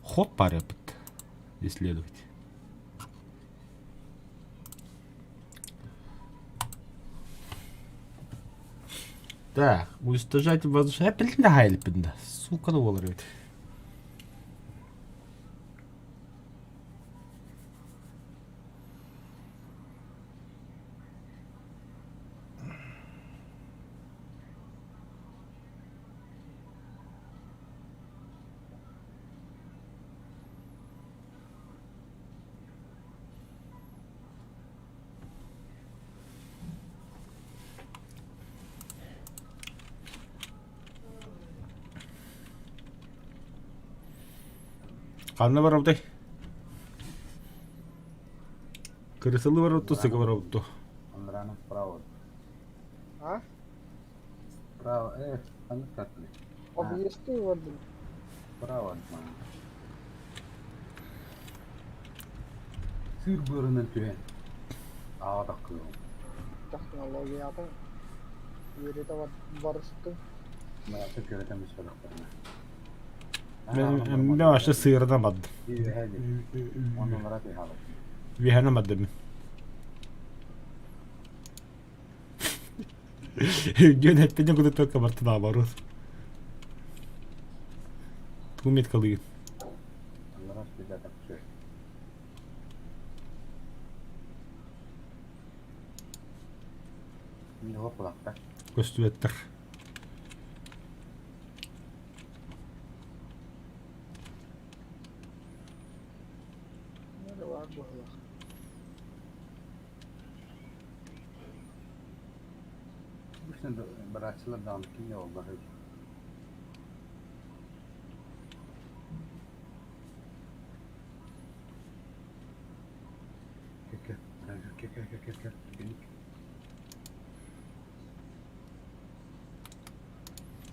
[SPEAKER 1] Ход парепт исследовать. Так, уничтожать воздушный... Сука, доллар ведь. Ханна барабытай? Кырысылы барабыт сыгы барабыт
[SPEAKER 2] Андрана справа.
[SPEAKER 3] А?
[SPEAKER 2] Справа, ханна катли.
[SPEAKER 3] Объясни воду.
[SPEAKER 2] Справа от мана. Сыр бырынан түһэн. Аҕа таккыым.
[SPEAKER 3] Технологията. Үөрэтэ барыстым.
[SPEAKER 2] Майата көрөтөн бүспэтэхтэринэ.
[SPEAKER 1] Мен вообще сыырынан бардым.
[SPEAKER 2] Оннулара түһэ
[SPEAKER 1] Үөһэнэн бардым мин. Дьон эппитин курдук только барты наоборот. Тугу меткалыгын?
[SPEAKER 2] Аннара түһэ
[SPEAKER 1] Көстүбэттэр.
[SPEAKER 2] Барааччылар даҕаны ким буолла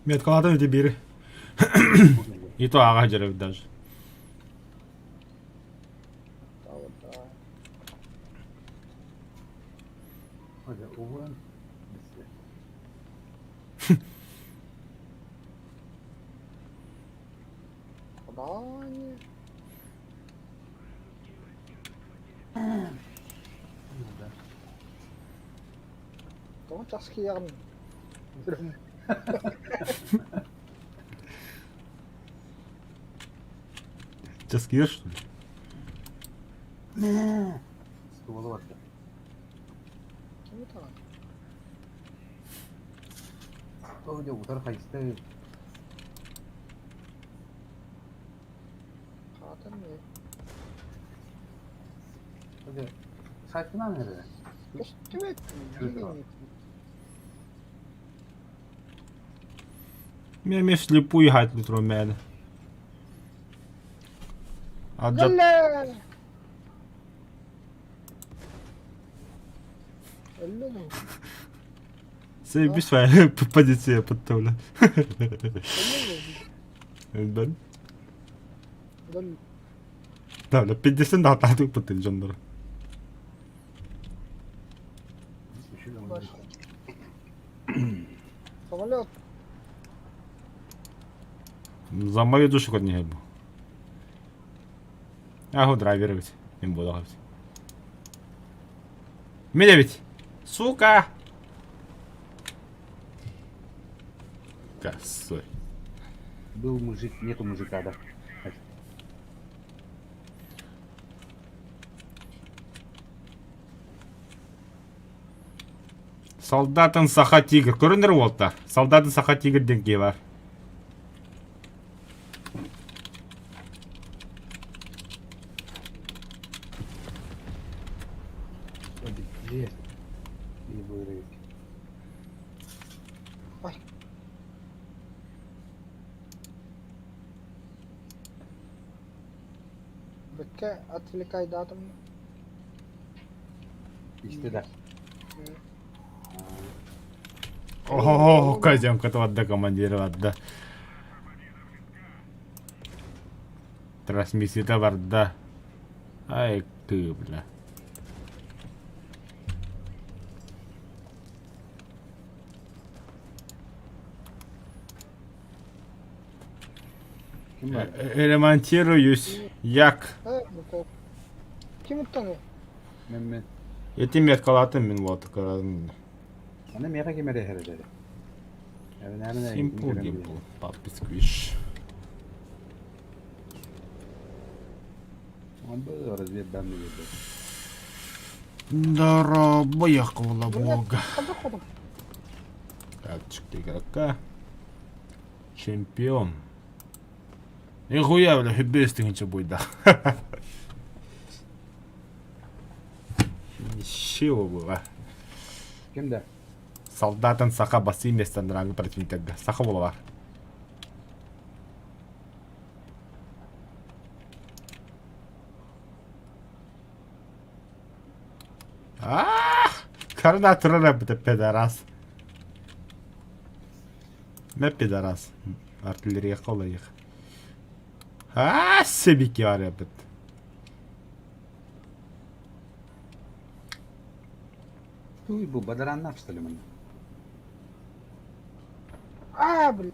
[SPEAKER 1] Меткалаатым ити биири. И то аҕа дьарабыт даже.
[SPEAKER 3] Тоҕо часкыйаҕын?
[SPEAKER 1] Часкыйар что ли?
[SPEAKER 2] Стволу барда.
[SPEAKER 3] Кими таҕан?
[SPEAKER 2] Тоҕо дьэ утары хайыста
[SPEAKER 3] Хаатан ээ.
[SPEAKER 2] Дьэ сайтынан эрэ.
[SPEAKER 3] Көстүбэт.
[SPEAKER 1] Мен эмиэ вслепую хаайтын туран мээнэ. Алдьат
[SPEAKER 3] Кэллэ! Өллө дуу?
[SPEAKER 1] Заебись своя позиция подставлю.
[SPEAKER 3] Өллө дуу?
[SPEAKER 1] Ben.
[SPEAKER 3] Дөл.
[SPEAKER 1] Да, 50 да атаатык быттын дьоннору.
[SPEAKER 3] Самолет.
[SPEAKER 1] За мою душу код не бу. Аху драйвер эбит. Мен буолах эбит. Мен эбит. Сука! Косой.
[SPEAKER 2] Был мужик, нету мужика, да.
[SPEAKER 1] Солдатын Саха Тигр. Көрүнөр уолта. Солдатын Саха Тигр диэн киһи бар.
[SPEAKER 3] Бэккэ отвлекайдаатым.
[SPEAKER 2] Истэ да.
[SPEAKER 1] О, коземка барда командир барда. Трансмиссията барда. Ай, ты, бля.
[SPEAKER 2] Ким бар?
[SPEAKER 1] Ремонтируюсь. Як.
[SPEAKER 3] Ким уттаны?
[SPEAKER 2] Мен мен.
[SPEAKER 1] Эти меткалатым мин вот.
[SPEAKER 2] Аны миэхэ ким эрэ иһэр
[SPEAKER 1] Simple dimple. Puppy squish.
[SPEAKER 2] Разведданные берди.
[SPEAKER 1] Дорогая бога. Карточка игрока. Чемпион. Нихуя, бля, хибестинче будет, да. Ничего было.
[SPEAKER 2] Ким да?
[SPEAKER 1] Солдатан саха басы местен драгы противниктерге. Саха болар. А, Карна турара бит пидорас. Мә пидорас. Артиллерия колайық. А, себики бар бит.
[SPEAKER 2] Туй бу бадараннах что ли мана?
[SPEAKER 3] А, блин.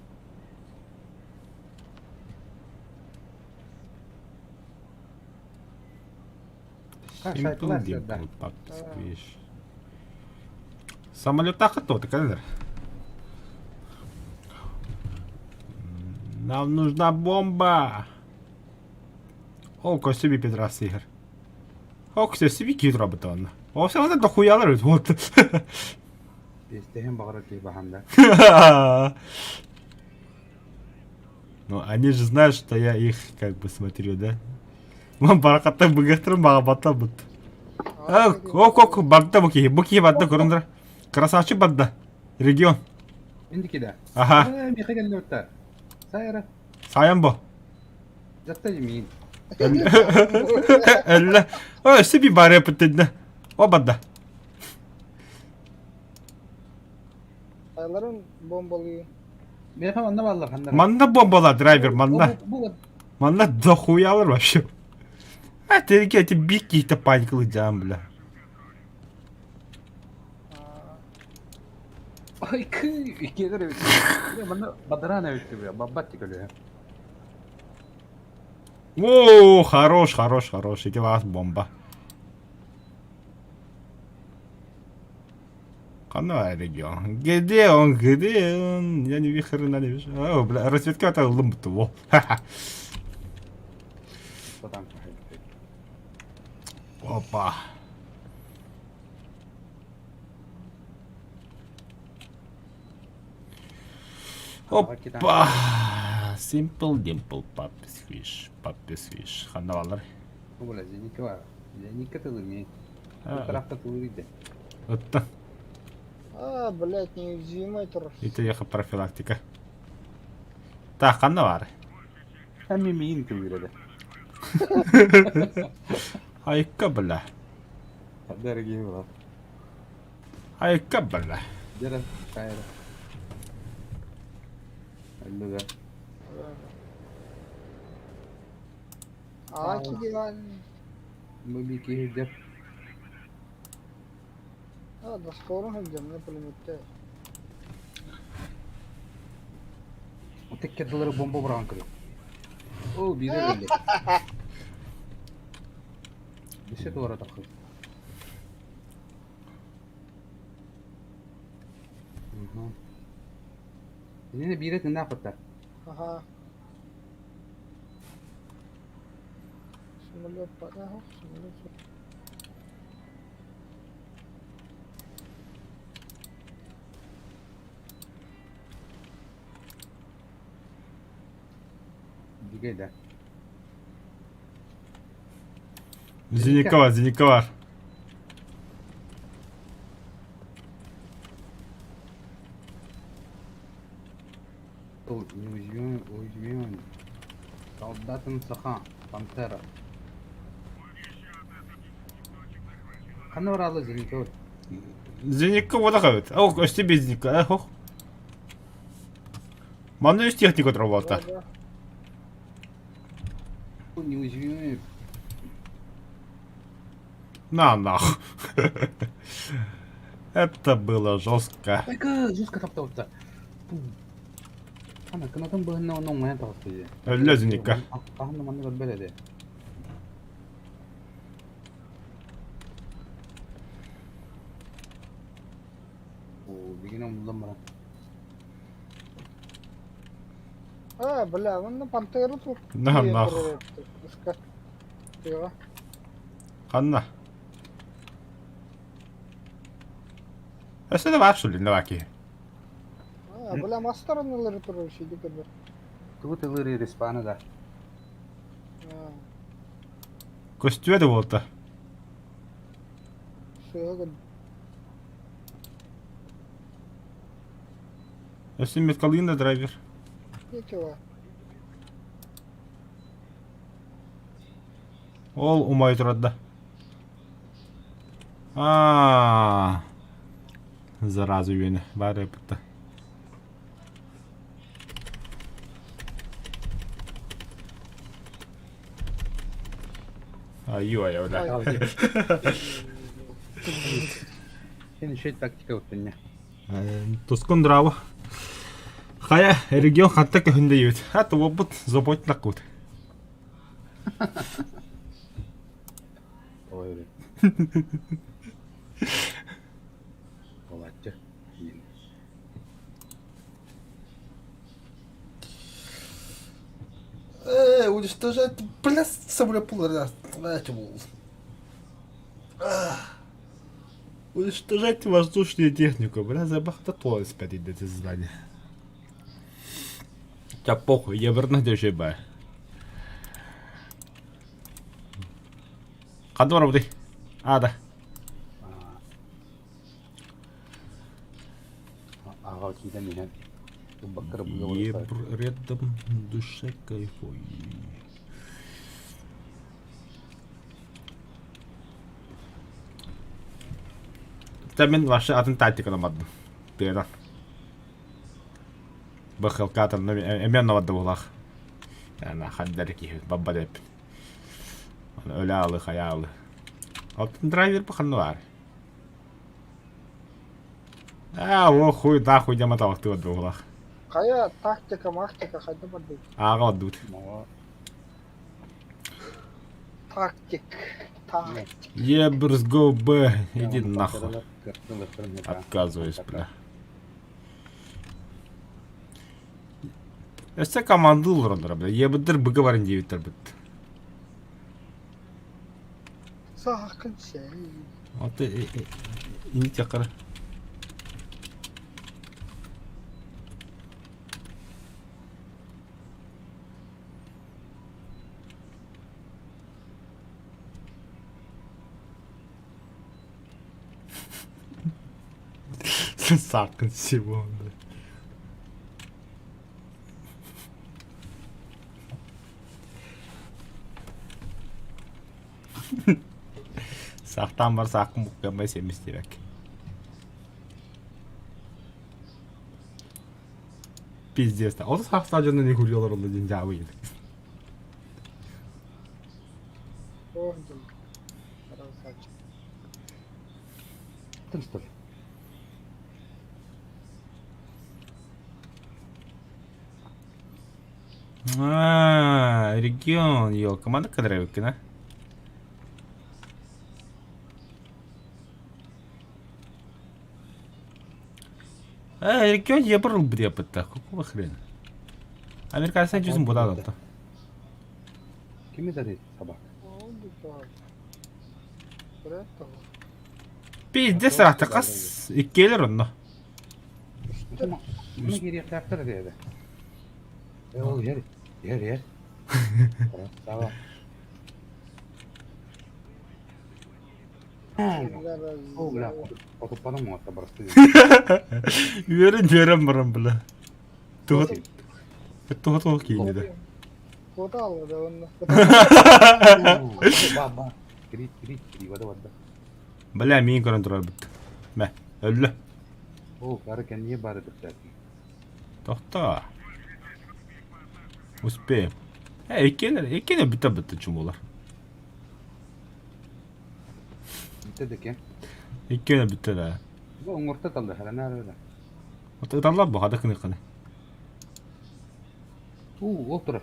[SPEAKER 1] Simple dimple puppy squish. Самолетах то, так Нам нужна бомба. О, костюми пидорас игр. О, костюми кит роботон. О, все равно дохуялар вот.
[SPEAKER 2] Истэһин баҕарар киһи баһан да.
[SPEAKER 1] Ну, они же знают, что я их как бы смотрю, да? Мам баракатта быгыттырым баға батта бут. Ок, ок, барда бу киһи, бу киһи барда көрүндүр. Красавчик барда. Регион.
[SPEAKER 2] Индики да.
[SPEAKER 1] Аха.
[SPEAKER 2] Миэхэ кэллэ утта. Сайра.
[SPEAKER 1] Сайан бу.
[SPEAKER 2] Жатта миин.
[SPEAKER 1] Элле. Ой, себе баря пытыдна. О, барда.
[SPEAKER 3] Айларын бомбалыы.
[SPEAKER 2] Миэхэ манна баллар ханнара.
[SPEAKER 1] Манна бомбала, драйвер, манна.
[SPEAKER 2] Бу
[SPEAKER 1] Манна дохуялар вообще. А ты эти бики-то паникалы дям, бля.
[SPEAKER 2] Ой, кы, иккиэлэр эбит. Манна бадараан эбит бу. Баббат көлүө.
[SPEAKER 1] О, хорош, хорош, хорош. Эти вас бомба. Ханна регион. Где он, где он? Я не вижу хрена не вижу. О, бля, разведка это лымтво. Опа. Опа. Simple dimple puppy squish. Puppy squish. Ханна балар.
[SPEAKER 2] Бу зенитка бар. Зенитка тылы Тарахта тылы иде.
[SPEAKER 1] Оттан.
[SPEAKER 3] А, блядь, неуязвимый тур.
[SPEAKER 1] Ити яха профилактика. Так, ханна бар.
[SPEAKER 2] Әмми миин тылы
[SPEAKER 1] Айка бля.
[SPEAKER 2] Дорогие была.
[SPEAKER 1] Айка бля.
[SPEAKER 2] Дера, кайра. Алло, да.
[SPEAKER 3] А, кидиван.
[SPEAKER 2] Бу бики деп.
[SPEAKER 3] А, да скоро хәлдем, не пулеметте.
[SPEAKER 2] Теккердилери бомба быраҕан көрүөх. Оо, биирэ өллө. Өссө туора тахсыы. Мгм. Кинини биирэ тыыннаах баттар.
[SPEAKER 3] Ага. Самолет ага, самолет.
[SPEAKER 2] Дигэй да.
[SPEAKER 1] Зенитка бар, зенитка бар.
[SPEAKER 2] Неуязвимый, уязвимый. Солдатын саха, пантера. Ханна бараалы зенитка
[SPEAKER 1] Зенитка вода хабыт. Ох, өсте без зенитка, ох. Манна үс техника турар
[SPEAKER 3] Да,
[SPEAKER 2] Неуязвимый.
[SPEAKER 1] На нах. Это было жестко.
[SPEAKER 2] Байка, жестко тапталта. Ана, кынатын быһынна онно оҥойон таҕыста дии.
[SPEAKER 1] Өллө зенитка.
[SPEAKER 2] Хаһан да маннык өлбөт этэ. Оо, билигин умнуллан баран.
[SPEAKER 3] А, бля, он на пантеру тут.
[SPEAKER 1] На нах.
[SPEAKER 3] Тыга.
[SPEAKER 1] Ханна. Өссө да баар шулин баки.
[SPEAKER 3] А, бля, мастаранылары турар шиди көрбөр.
[SPEAKER 2] Тугу тылыр респаны да.
[SPEAKER 1] Көстүө да буолта.
[SPEAKER 3] Сыга
[SPEAKER 1] Өссө меткалыын да драйвер.
[SPEAKER 3] Ничего.
[SPEAKER 1] Ол умай турар да. Аа. Зараза үөнэ баар эбит да. Аю ай бля.
[SPEAKER 2] Сен үчүгэй тактика уттуння.
[SPEAKER 1] Тускун драво. Хайа, регион ханта көһүндэ диэбит. Хат уоппут заботнаккут.
[SPEAKER 2] Ой, Олаччы.
[SPEAKER 5] Уничтожать, бля, самолет
[SPEAKER 1] Уничтожать воздушную технику. Бля, забахта то спять это здание. Да похуй, я верну дешебе. Ханна барабытый? А, да.
[SPEAKER 2] Аҕа киирэн иһэн ылбакка эрэ
[SPEAKER 1] Рядом душе кайфуй. Та мин вообще атын тактиканы бардым. Тыадан. Бахылкатын эмиэ онно булах. Ана хандар киһи бабба деппин. Өлө аалы хайаалы. Оттон драйвер бу ханна баар? Аа, о хуй да хуй дема тавахты булах.
[SPEAKER 3] Хайа тактика, мактика, хайда барды.
[SPEAKER 1] Ааҕа оддут.
[SPEAKER 3] Тактик. Тактик.
[SPEAKER 1] Ебрс го Б, иди нахуй. Отказываюсь, бля. Өссө команды олороллор, бля. Ебдер быга барын диэбиттэр быт.
[SPEAKER 3] Саакын сей.
[SPEAKER 1] Вот ини текара. Саакын всего, бля. Сахтан бар саакын буккамай семис диэбэк. Пиздец. Ол саахтаа дьонно не хулиолар олла диэн дьаабы
[SPEAKER 3] Ох, дым. Красавчик.
[SPEAKER 2] Тынстыр.
[SPEAKER 1] А, регион, елка, маны кадровиккин, а? Э, регион ебр ылбыт Какого хрена? Американцы жүзін бұда да.
[SPEAKER 2] Ким это собака?
[SPEAKER 1] Пиздец рахта қас иккелер онно.
[SPEAKER 2] Мына кириэхтээхтэр диэбэ. Ол иһэр, иһэр, иһэр. Красава. О, бля, хотуппанам уҥатта барысты.
[SPEAKER 1] Үөрэн үөрэн баран бля. Туһа туһа туһа кииннэ.
[SPEAKER 3] Куоталла да онно.
[SPEAKER 2] Ба, ба. Кири, кири, кири, бада, бада.
[SPEAKER 1] Бля, миин көрөн турар бит. Мэ, өллө.
[SPEAKER 2] О, бары кэнниэ бары бэттээти.
[SPEAKER 1] Тохтоо. Успеем. Э, иккиэнэ, иккиэнэ бүтэ бүтэ чумулар.
[SPEAKER 2] Бүтэ да
[SPEAKER 1] Иккиэнэ бүтэ да.
[SPEAKER 2] Бу оҥорто талда, харанаар да.
[SPEAKER 1] Ыталлар бу хада кыныхханы.
[SPEAKER 2] Уу, ол турар.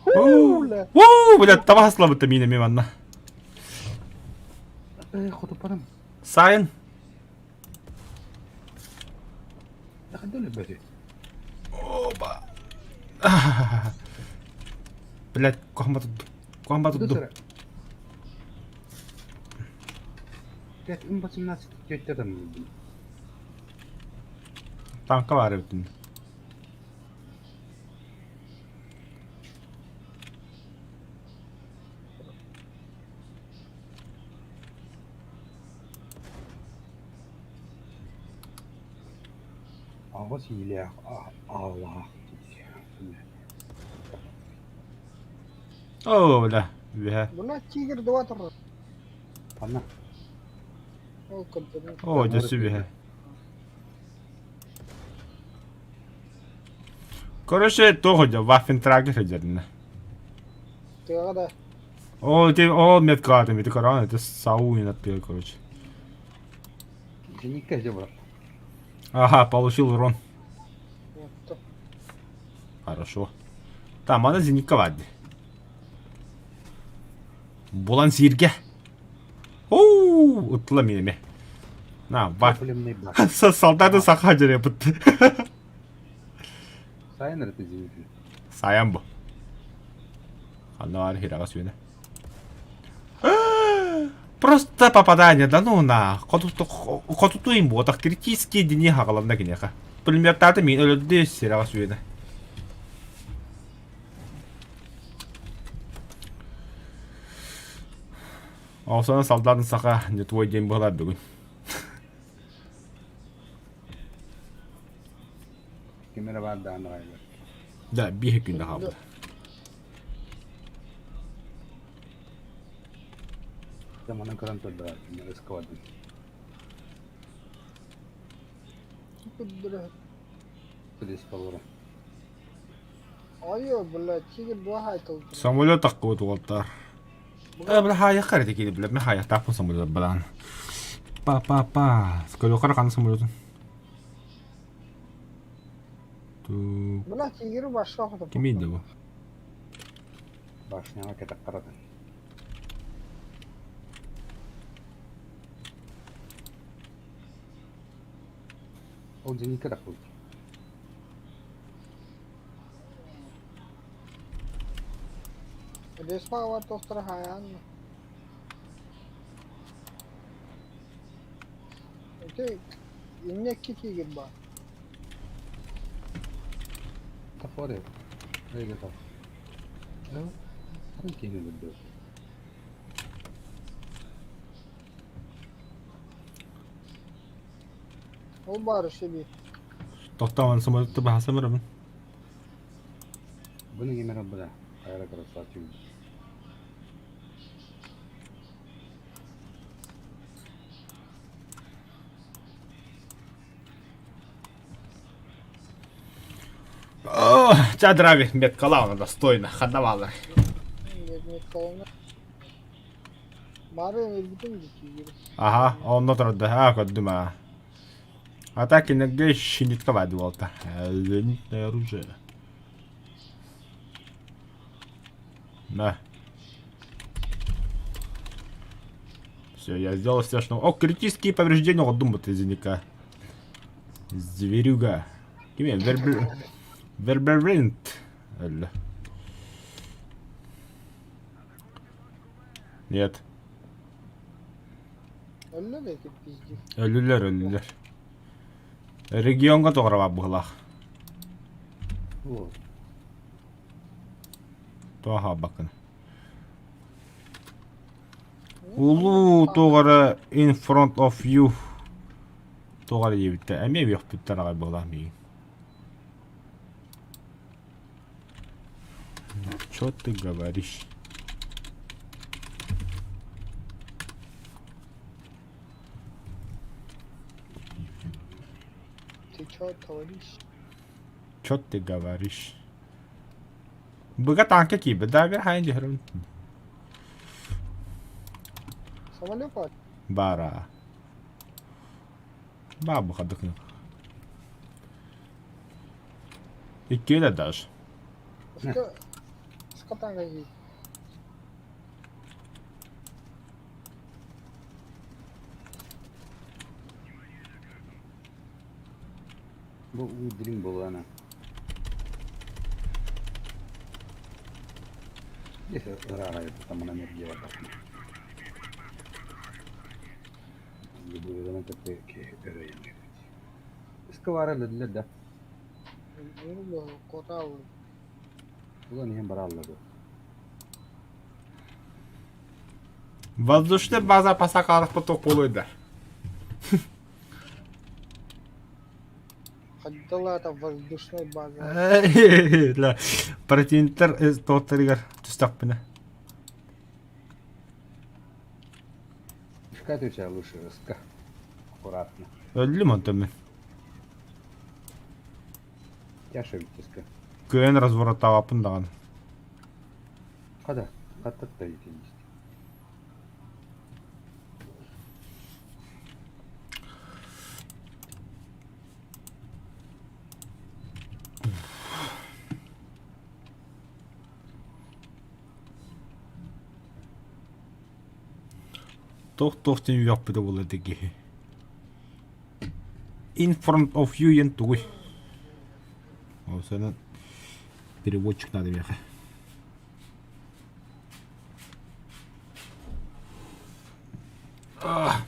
[SPEAKER 1] Уу, блядь, таба хаслабыта миинэ ми манна.
[SPEAKER 2] Э, хотуппанам.
[SPEAKER 1] Сайын. Оба. Блядь, кохма тутtu. Кохма тутtu.
[SPEAKER 2] 5 18 теттерім.
[SPEAKER 1] Танка бар бүтүн.
[SPEAKER 2] Аҕыс иилээх аалаах
[SPEAKER 1] Оо, бля, үөһэ.
[SPEAKER 3] Бля, тигр два турар.
[SPEAKER 2] Ханна?
[SPEAKER 3] Ол көрдөрөр.
[SPEAKER 1] Оо, дьэ үөһэ. Короче, туох дьэ, Ваффентрагер сылдьарына.
[SPEAKER 3] Тыаҕа да.
[SPEAKER 1] Оо, ити ол меткаатым, ити корона, это сауина тыа, короче.
[SPEAKER 2] Зенитка дьэ брат.
[SPEAKER 1] Ага, получил урон. Хорошо. Там, аны зенитка бар дии. Булан сииргэ. Оу, утла миэме. На, бар.
[SPEAKER 2] Топливный бак.
[SPEAKER 1] Солдаты саха дьэрэ
[SPEAKER 2] Сайын эрэ зенитин.
[SPEAKER 1] Сайан бу. Ханна баар хираҕа сүүнэ. Просто попадание, да ну на. Хотутуйм буотах критический дни хаҕаланна киниэхэ. Пулеметтааты мин өлөрдү сирэҕэ сүүнэ. Ол солдатын саха не твой день была бүгүн.
[SPEAKER 2] Ким эрэ баар даҕаны аҕайбар.
[SPEAKER 1] Да, биир күн да хаалбыт.
[SPEAKER 2] Дьэ манан көрөн турдулар, кинилэр ыскабатын. Силис болоро.
[SPEAKER 3] Айы, блядь, тигр два хайтыл.
[SPEAKER 1] Самолет таххыбыт уолтар. Э, бля, хаайахха эрэ киирэ, бля, мен хаайахтаахпын самолет балаан. Па-па-па. Сколёкара ханна самолетун? Ту...
[SPEAKER 3] Бля, тигр башка хоту.
[SPEAKER 1] Ким ииннэ бу?
[SPEAKER 2] Башняҕа кэтэх харатын. Ол зенитка таххыбыт.
[SPEAKER 3] Респа тохтор хаян. Ити иннекки тигр бар.
[SPEAKER 2] Тахвары. Эйге тах. Хан киһини өлөрдө.
[SPEAKER 3] Ол баар шеби.
[SPEAKER 1] Тохтоон самолетты баһаса барабын.
[SPEAKER 2] Буну кимер буда. Айра красавчик.
[SPEAKER 1] О, Чадрави меткала достойно, хадавала.
[SPEAKER 3] Меткалана. Бары өлбүтүм тигр.
[SPEAKER 1] Ага, онно турда. А, көрдүм а. А так иногда щенитка буолта. Зенитное оружие. На. Все, я сделал все, что... О, критические повреждения вот думают извиника. Зверюга. Кими? Вербер... Вербервинт. Өллө. Нет.
[SPEAKER 3] Өллө да ити пиздец.
[SPEAKER 1] Өлүлэр, өлүлэр. Регионга тоҕо быһылаах.
[SPEAKER 2] Вот.
[SPEAKER 1] Туоха бакын. Улуу туох in front of you туох эрэ диэбиттэр эмиэ үөхпүттэр аҕай буолаах миигин. Чё ты говоришь?
[SPEAKER 3] Ты чё творишь?
[SPEAKER 1] Чё ты говоришь? Быга танка киирбит да бир хайын дьиһэрим
[SPEAKER 3] Самолет баар.
[SPEAKER 1] Бара. Баа бухадык. Иккиэ даже.
[SPEAKER 3] Ска... Ска танка киирбит.
[SPEAKER 2] Бу уу дириҥ буоллаҕына. Если ыраах тамана эргийэ бардахпына. Любой кытта өрөйөн Ыска баара өллөллөр да.
[SPEAKER 3] Куотааллар.
[SPEAKER 2] Улан иһэн барааллар дуо?
[SPEAKER 1] Воздушный база пасакалах поток полуйда.
[SPEAKER 3] Ходила это воздушной база.
[SPEAKER 1] Ла противниктар тоттарыгар түстэхпинэ.
[SPEAKER 2] Ска түсэ лучше ска. Аккуратно.
[SPEAKER 1] Өллүм онтон мин.
[SPEAKER 2] Тяша ведь ска.
[SPEAKER 1] Кыайан развороттаабаппын даҕаны.
[SPEAKER 2] Хата, хаттатта итиннист.
[SPEAKER 1] Туох-туох диэн үөхпүтэ буолла ити киһи. In front of you диэн тугуй? Ол сана переводчик надо миэхэ. Ах.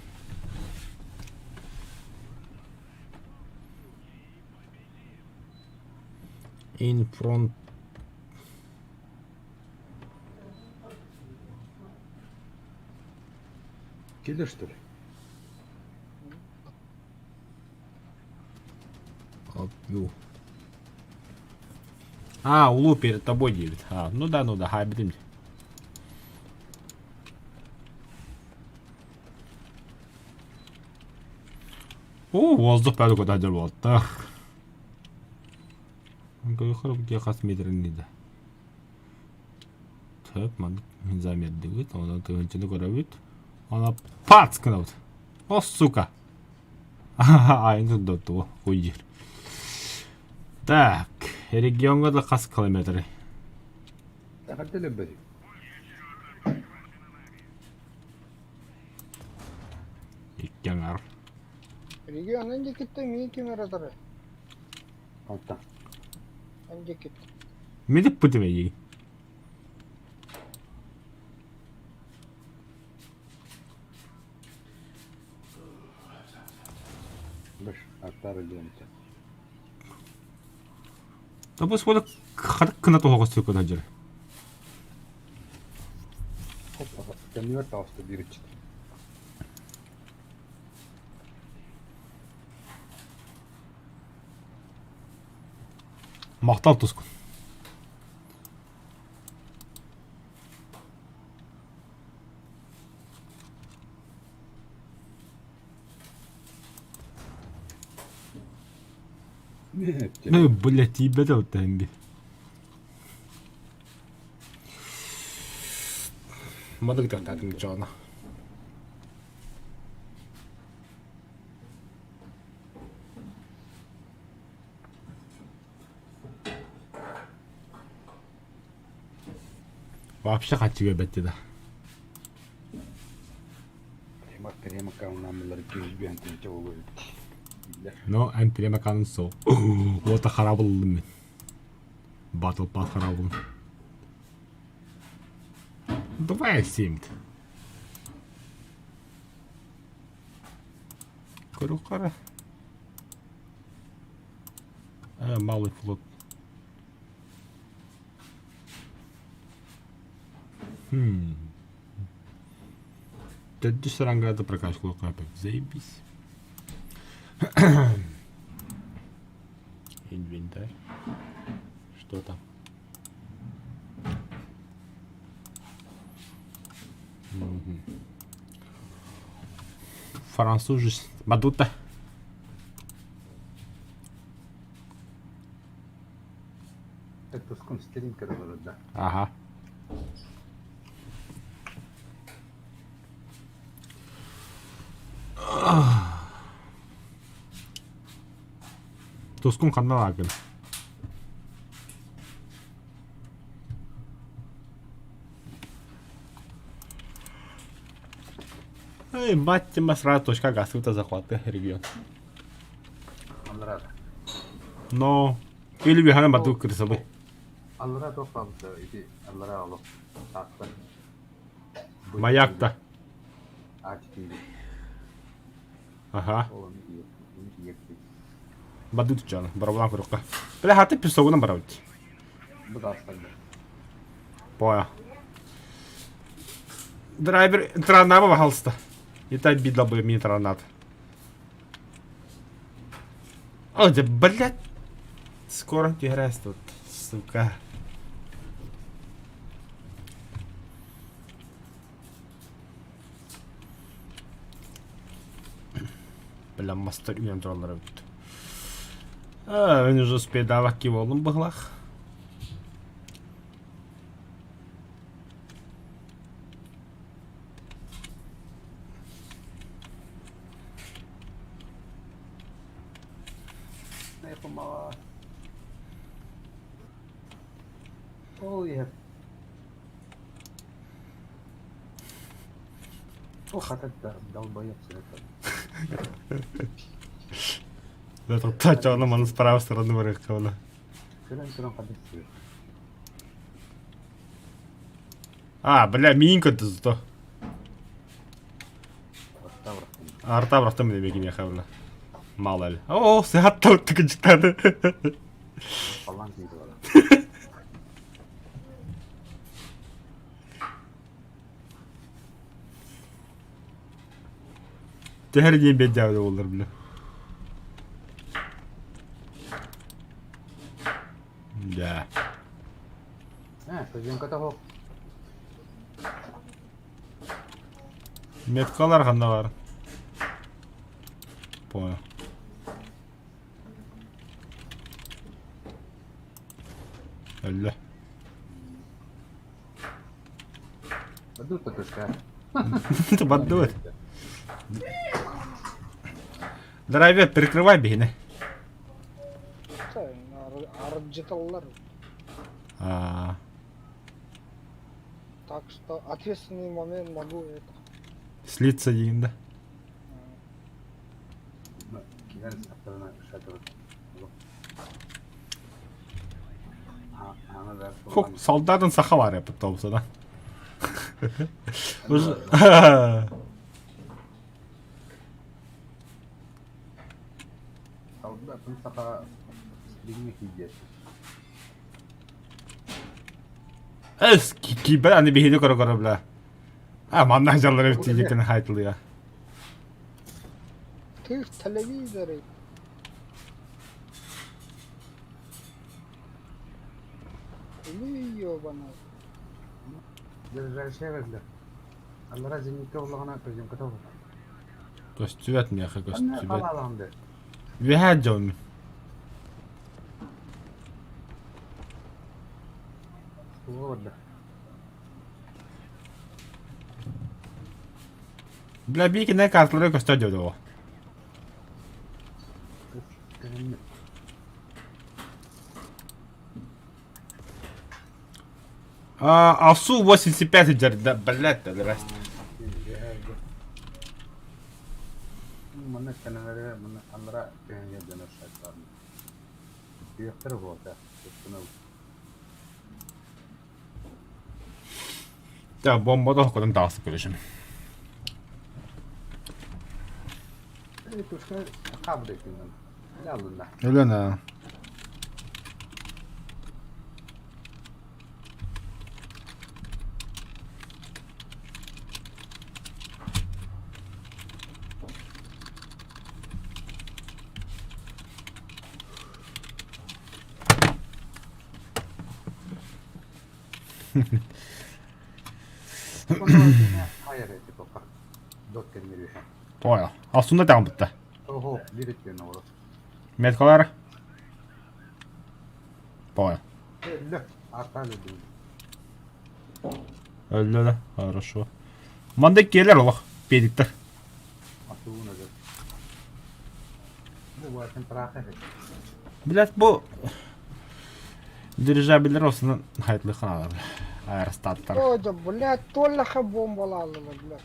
[SPEAKER 1] In front
[SPEAKER 2] Киллер что ли?
[SPEAKER 1] of you. А, улуу перед тобой диэбит. А, ну да, хайбитим. О, воздух бәрі көтәдер болды. Хас метрин Төп, маннык замердибит, онон тыһыынчаны көрөбүт. Она пац гынабыт. О, сука! Айын турдутту, хуй Так, регионга да хас километры.
[SPEAKER 2] Хатта лөббөтүй.
[SPEAKER 1] Икки аҥаар.
[SPEAKER 3] Регион эн диэкиттэн миигин ким эрэ турар.
[SPEAKER 2] Алтан.
[SPEAKER 3] Эн диэкиттэн.
[SPEAKER 1] Мин ыппытым эйиигин.
[SPEAKER 2] Баш, аттары диэнтэ.
[SPEAKER 1] Тобус буола хатык гына тоһоҕо сүркэ сылдьар.
[SPEAKER 2] Хоп, кэннигэр таҕыста биир иччитэ.
[SPEAKER 1] Махтал тускун. Ну, блядь, тиийбэтэ оттон би. Мадык тахтаатым дьоно. Вообще хаччыга бэтти да.
[SPEAKER 2] Према према каунамылар 205 тыһыынча буолуо эбит. Биллэр.
[SPEAKER 1] Но эн према канын сол. Уота харабыллым мин. Батл пас харабылым. Давай симт. Көрүк Малый флот. Хм. Төрдүс ранграда прокачкалыахха Заебись. Инвентарь. Что там? Француз Бадута.
[SPEAKER 2] Так тускун стрим көрө да.
[SPEAKER 1] Ага. Тускун ханна бааргын? Эй, мать тема сразу точка гасыта захваты регион.
[SPEAKER 2] Аллара.
[SPEAKER 1] Но или бихана баду кырсабы.
[SPEAKER 2] Аллара туох хаалбыта ити аллара олох таатта.
[SPEAKER 1] Маякта.
[SPEAKER 2] А4.
[SPEAKER 1] Ага.
[SPEAKER 2] Ол ону тиийэппит.
[SPEAKER 1] Баду тучана, барабылаан көрүөххэ. Бля, хаты песогунан барабыт.
[SPEAKER 2] Бу даастарга.
[SPEAKER 1] Понял. Драйвер транаба пожалуйста. Это обидно бы мне транат. О, да, блядь. Скоро играть тут, сука. Бля, мастер үйен тураллар эбит. А, мен уже успедавак болдум быһылах.
[SPEAKER 2] Снайпомала. Ол иһэр. Ох, это долбоеб это.
[SPEAKER 1] Да, тоттоочоҕуна маны с правой стороны барыахха
[SPEAKER 2] Көрөн туран хадыс сыр.
[SPEAKER 1] А, бля, миин көттө зато. Арта бырахтым диэбэ киниэхэ бля. Мало ли. О, сыһатта тыкынчыктаады.
[SPEAKER 2] Балан дейді бала.
[SPEAKER 1] Төһөр диэн биэрдээбит буоллар бля. Да.
[SPEAKER 2] Э, съемката хоп.
[SPEAKER 1] Меткалар ханна бар. Понял. Өллө.
[SPEAKER 2] Бадут такая.
[SPEAKER 1] Баддует. Драйвер, прикрывай бихини.
[SPEAKER 3] Арыджыталлар.
[SPEAKER 1] А,
[SPEAKER 3] Так что ответственный момент могу это.
[SPEAKER 1] слиться диин да.
[SPEAKER 2] Киган сахтарына шатыр.
[SPEAKER 1] Хо, солдатын саха бар япыт да. Уже...
[SPEAKER 2] Солдатын саха стриме киидет.
[SPEAKER 1] Эс, кибер аны биһиди көрө-көрө бля. А, манна жаллар эбит тиийэккин хайтылыа.
[SPEAKER 3] Ты в телевизоре. Или ёбаный.
[SPEAKER 2] Держащая Аллара зенитке оллоҕуна съемката хоп.
[SPEAKER 1] Көстүбэт миэхэ көстүбэт.
[SPEAKER 2] Халаалаанды.
[SPEAKER 1] Үөһээ дьон.
[SPEAKER 2] Туга барда.
[SPEAKER 1] Бля, биикинэ карталары көстөр диэбит оҕо. А, Асу 85 дьэр, да, блядь, здрасте.
[SPEAKER 2] Манна кэнэлэри манна анара кэһэҥҥэ дьоно шайтан. Үөхтэр буолта.
[SPEAKER 1] Так, бомба да хотон тағысы көрөшім. Өлөн аа. Понял. Aslında devam bitti. Меткалар. Понял. Өллө да, хорошо. Манда келер олох, педиктер. Блять, бу дирижабеллер осынан хайтлы ханалар. Аэростаттар.
[SPEAKER 3] Ой, да, блядь, толлаха бомбалалылар, блядь.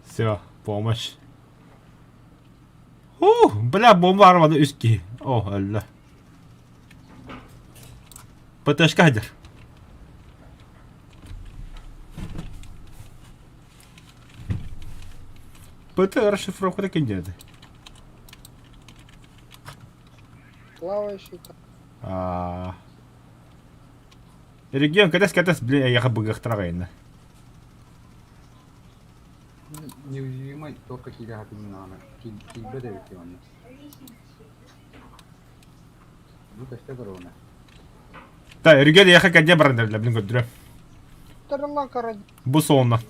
[SPEAKER 1] Все, помощь. Ух, бля, бомба армады үс киһи. О, өллө. ПТшка хадыр. ПТ расшифровка ким диэти?
[SPEAKER 3] Плавающий там.
[SPEAKER 1] А. Регион кэтэс кэтэс, блин, эйиэхэ быгыахтара аҕайына.
[SPEAKER 2] Неуязвимый только киирэ хатыҥнаҕына киирбэт эбит онно. Бу көстө көрөҕүнэ.
[SPEAKER 1] Да, регион эйиэхэ кэдиэ баран эрэллэр, блин, көрдөрүөм.
[SPEAKER 3] Тарла кара.
[SPEAKER 1] Бу суолна.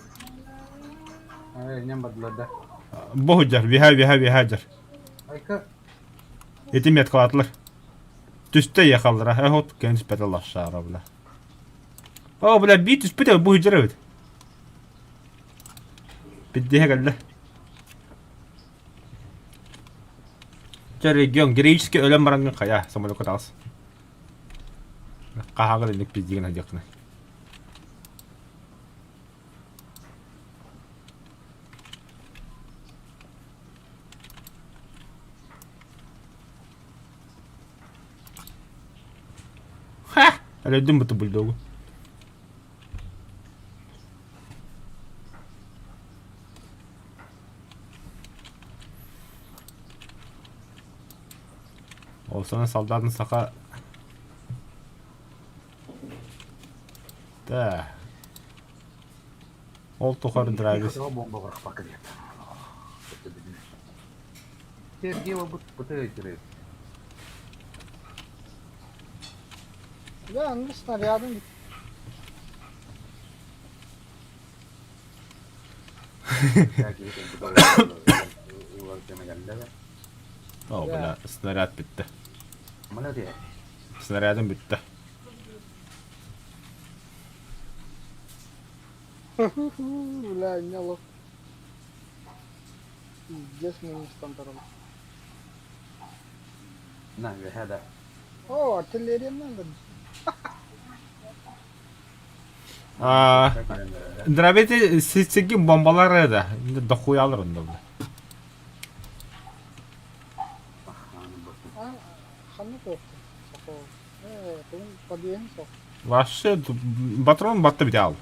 [SPEAKER 2] Ээ, инньэн бардылар да.
[SPEAKER 1] Бу сылдьар, виһэ, виһэ, виһэ дьар.
[SPEAKER 2] Айка
[SPEAKER 1] Ити меткалаатылар. Түстэ ехаллара, э вот кэн түспэтэ лошара, бля. О, бля, бии түспүт бу сылдьар эбит. Биддиһэ кэллэ. Чэ, регион героически өлөн бараҥҥын хайа, самолекка таҕыс. Хаһааҕар инник пиздигин сылдьыаххына. Ха! Өлөрдүм буту бульдогу. Ол сана солдатын саха Да. Ол тухары драйвис.
[SPEAKER 2] бомба бырахпакка диэт. Сергей бут бутый кирет.
[SPEAKER 3] Бля, ну снарядом.
[SPEAKER 1] О, бля, снаряд бүттэ. Снарядым бүттэ.
[SPEAKER 3] Бля, у меня лох. Пиздец, мы не стандартом. О, артиллерия надо.
[SPEAKER 1] А, Дробите ситсигин бомбалар да. Дохуя алыр онда бля.
[SPEAKER 3] А, ханна кофта. Подъем сох.
[SPEAKER 1] Вообще, патрон батты бит ал.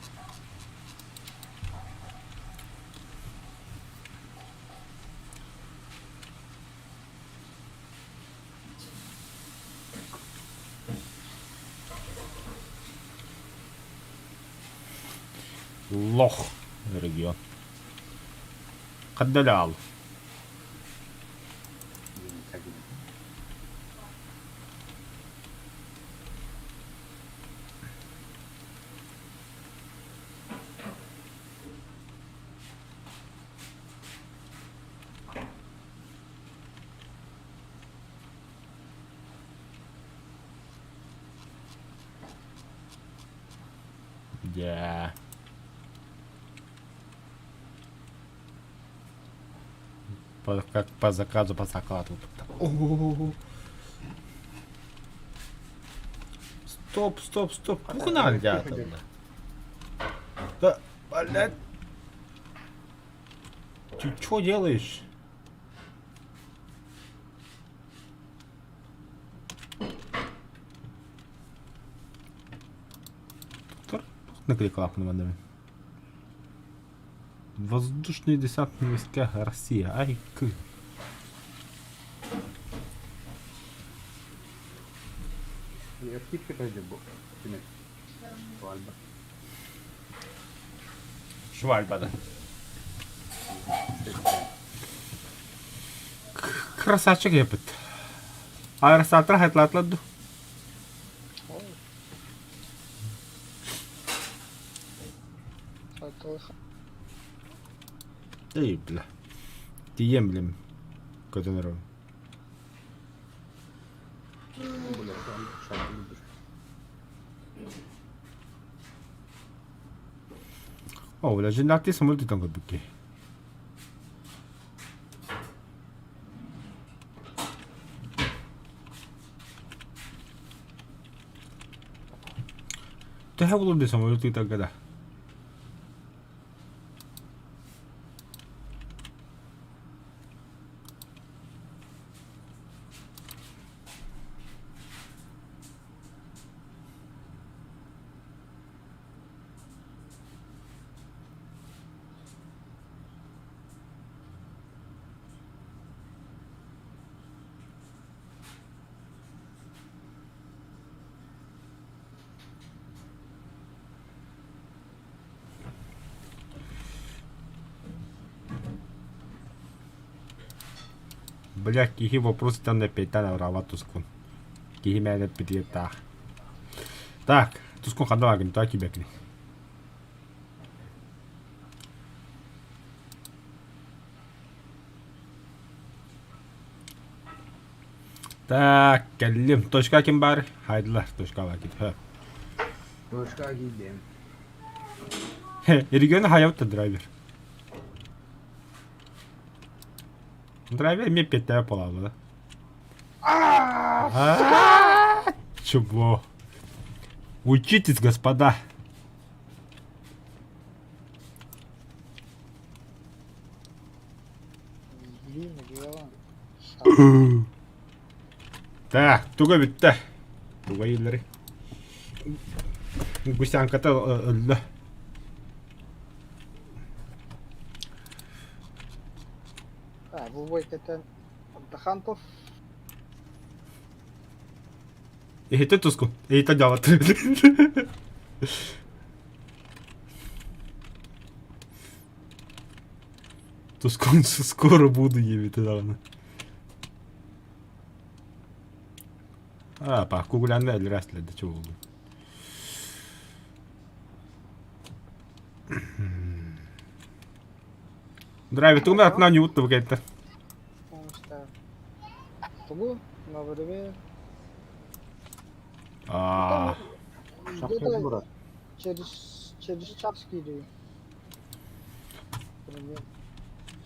[SPEAKER 1] Лох регион. Қаддал. Дьэ. По, как по заказу, по закладу. Стоп, стоп, стоп. Тугун алдьаатылла? Да, блядь. Ты чё делаешь? Доктор? Накликала на мене. Воздушные десантные войска Россия. Ай, к.
[SPEAKER 2] Кипки пойдет бу. Кини. Свадьба.
[SPEAKER 1] Швальба, да. Красавчик епит. Аэросатра хайтлатла ду. Эй, бля. Тием, блин. Көтөн эрэ.
[SPEAKER 2] Бля, там шайку любишь.
[SPEAKER 1] О, бля, жиннати самолет там көрбүккэ. Төһө булur десем самолет ыытарга да. Бля, киһи вопросыттан эппиэттэн абыраабат Тускун. Киһи мээнэ эппитигэр Так, Тускун ханна бааргын, тоҕо киирбэккиний? Так, кэллим. Точка ким баар? Хайдылар, точка баар кит.
[SPEAKER 2] Точка киирдим.
[SPEAKER 1] Регион хайабыт драйвер. Драйвер эмиэ эппиэттээх буолааллар. Чего? Учитесь, господа.
[SPEAKER 3] Блин, дело.
[SPEAKER 1] Так, туга бүттэ. Туга иилleri. Гусянката өллө.
[SPEAKER 3] А, бу бой кэтэн Дахантов.
[SPEAKER 1] Иһитэ туску. Иһитэ дьалат. Тускун скоро буду диэбитэ даҕаны. А, па, кугулянна өлөрөөстүлэр да чуолу. Драйвер тугу атынан юутта бу кэлтэ.
[SPEAKER 3] Тугу? Новый
[SPEAKER 1] Аа.
[SPEAKER 3] Где-то через, через час киирии.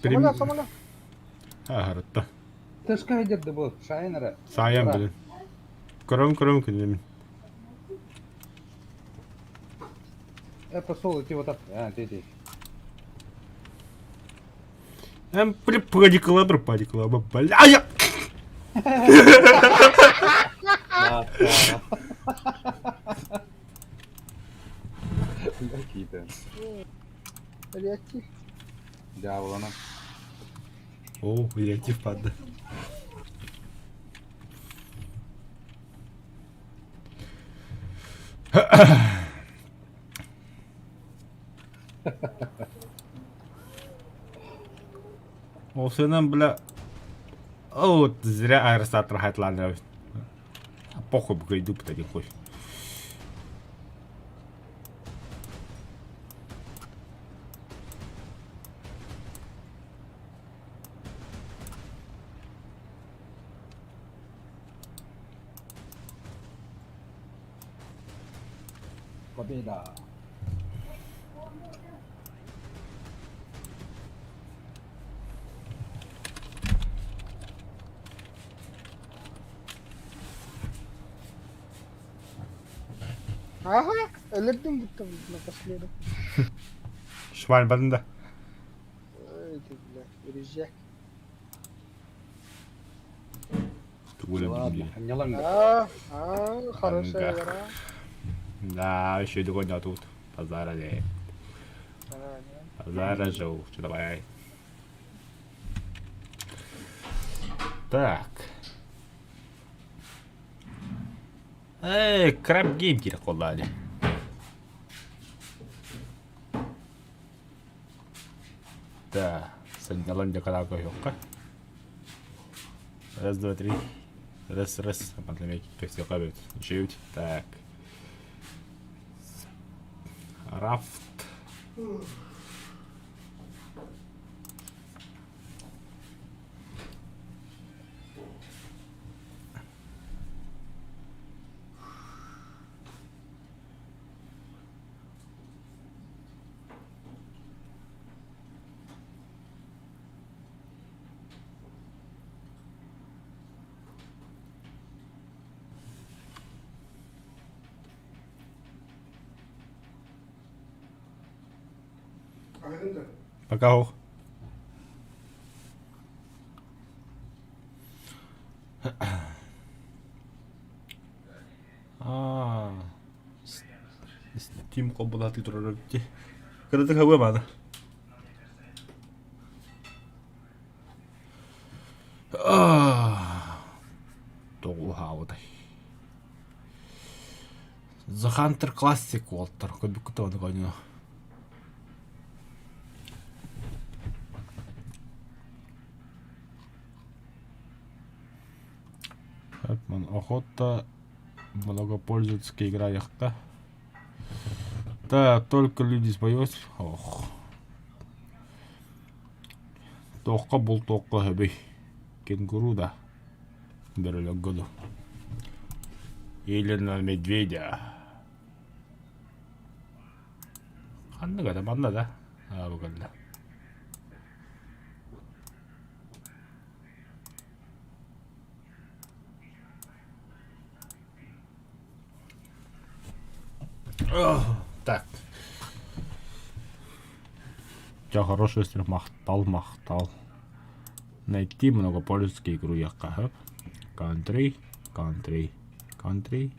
[SPEAKER 3] Самолет, самолет.
[SPEAKER 1] Аһарытта.
[SPEAKER 2] Тышка идет да был, Шайнера.
[SPEAKER 1] Саайан билин. Көрөм көрөм күнүм.
[SPEAKER 2] Это соло идти вот так. А, ты, ты.
[SPEAKER 1] Эм, погоди-калабр, погоди-калабр, бля, я...
[SPEAKER 2] Какие-то.
[SPEAKER 3] Реактив.
[SPEAKER 2] Дьяволана.
[SPEAKER 1] О, реактив падла. Ол сынан, бля... О, вот зря аэростат рахатланыр. Похуй, бука иду, не хуй.
[SPEAKER 2] Победа.
[SPEAKER 3] Ага, өлөрдүм будто напоследок.
[SPEAKER 1] Шваль бардын да.
[SPEAKER 3] Ой, ты, бля, рюкзак.
[SPEAKER 2] Ладно, анньалаҥ да.
[SPEAKER 3] А, а, хорошая игра.
[SPEAKER 1] Да, еще и другой тут. Базара Базара жил. Что давай. Так. Эй, краб гейм киирэ буоллаа дии. Да, сынньалаҥ дьакалаах көһүөххэ. Раз, два, три. Раз, раз. Математика эбит. Үчүгэй Так. Рафт. Пока ох. Аа. Steam холбоноотуу турар эбит дии. Кыратык хабыа маана. Тоҕу уһаабытай. The Hunter Classic уолтар көрбүккүт ону оонньууну. Охота многопользовательская игра яхта. Да, только люди споёт. Ох. Туохха бултуохха сөбүй? Кенгуру да? Бөрөлөргө дуу? Или на медведя? Ханнык это манна да? Аа бу кэллэ. Так. Дьэ хороший сир махтал махтал. Найти многопользовательскую игру якка Country, country, country.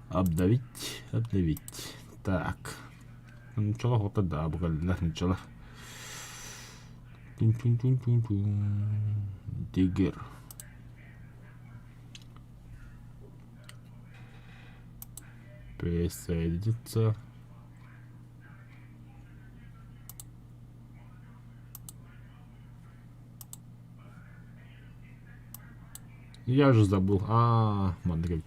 [SPEAKER 1] Обновить, обновить. Так. Нуччала хото да, бу кэллэ нуччала. Диггер. Присоединиться. Я же забыл. А, маннык эбит.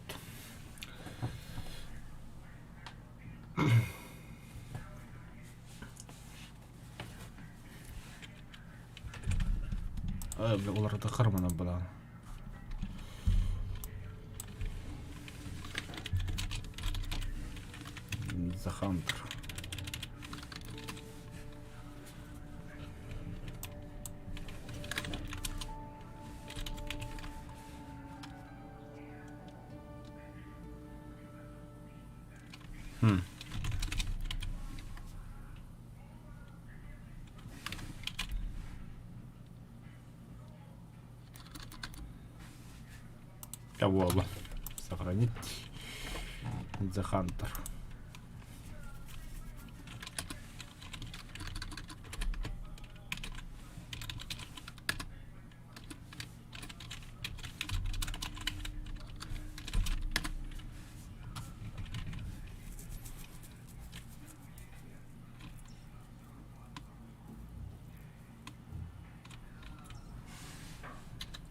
[SPEAKER 1] Уларыта кармана была. The Hunter. Хм. Буолла. Сохранить. The Hunter.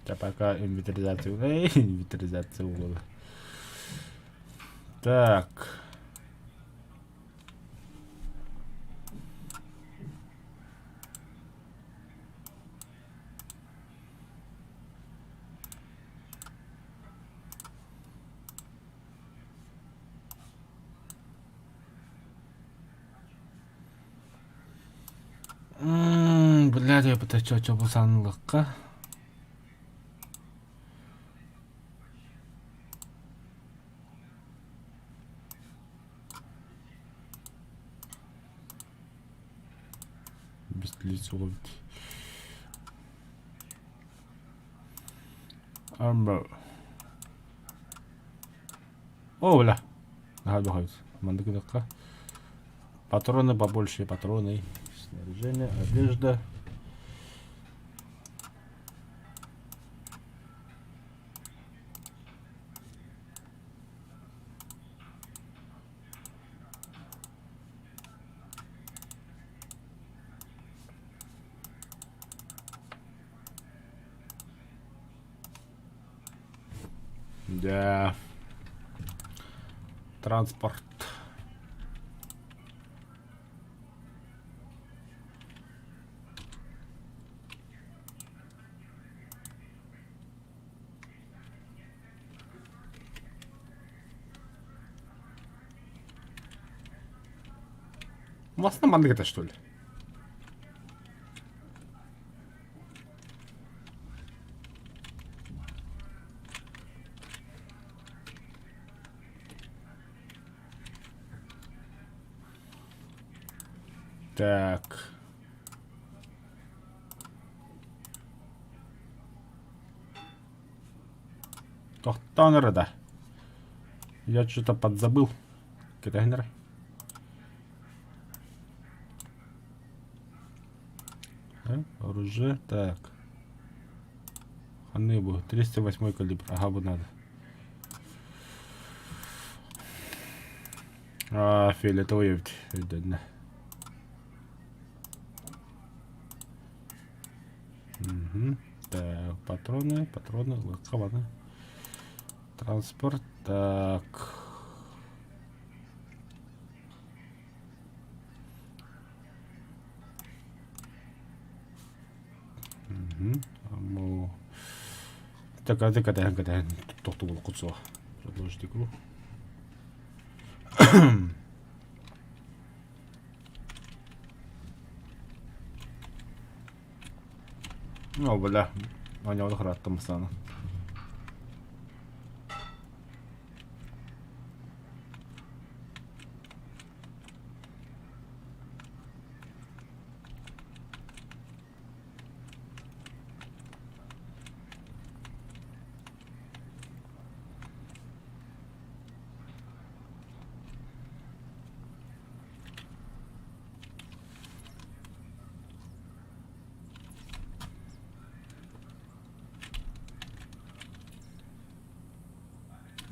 [SPEAKER 1] Чэ пока инвентаризация инвентаризация буолла. Так. Блядь, я пытаюсь бу санылыкка. лицо ловит. Амба. О, бля. Ага, духовец. Мандык Патроны побольше, патроны. Снаряжение, одежда. Да. Транспорт. Массына маннык этэ что ли? Так. Тохтоон эрэ да. Я что-то подзабыл. Кэтэһин эрэ. Оружие. Так. Ханны бу? 308 калибр. Ага, бу надо. А, фиолетовый эбит. Өйдөннө. Угу. Так, патроны, патроны, лакабаны. Транспорт, так. Угу. Так, а ты когда, когда тохту кутсуа. Продолжить игру. О, бля. Оонньообуту кырааттым сааны.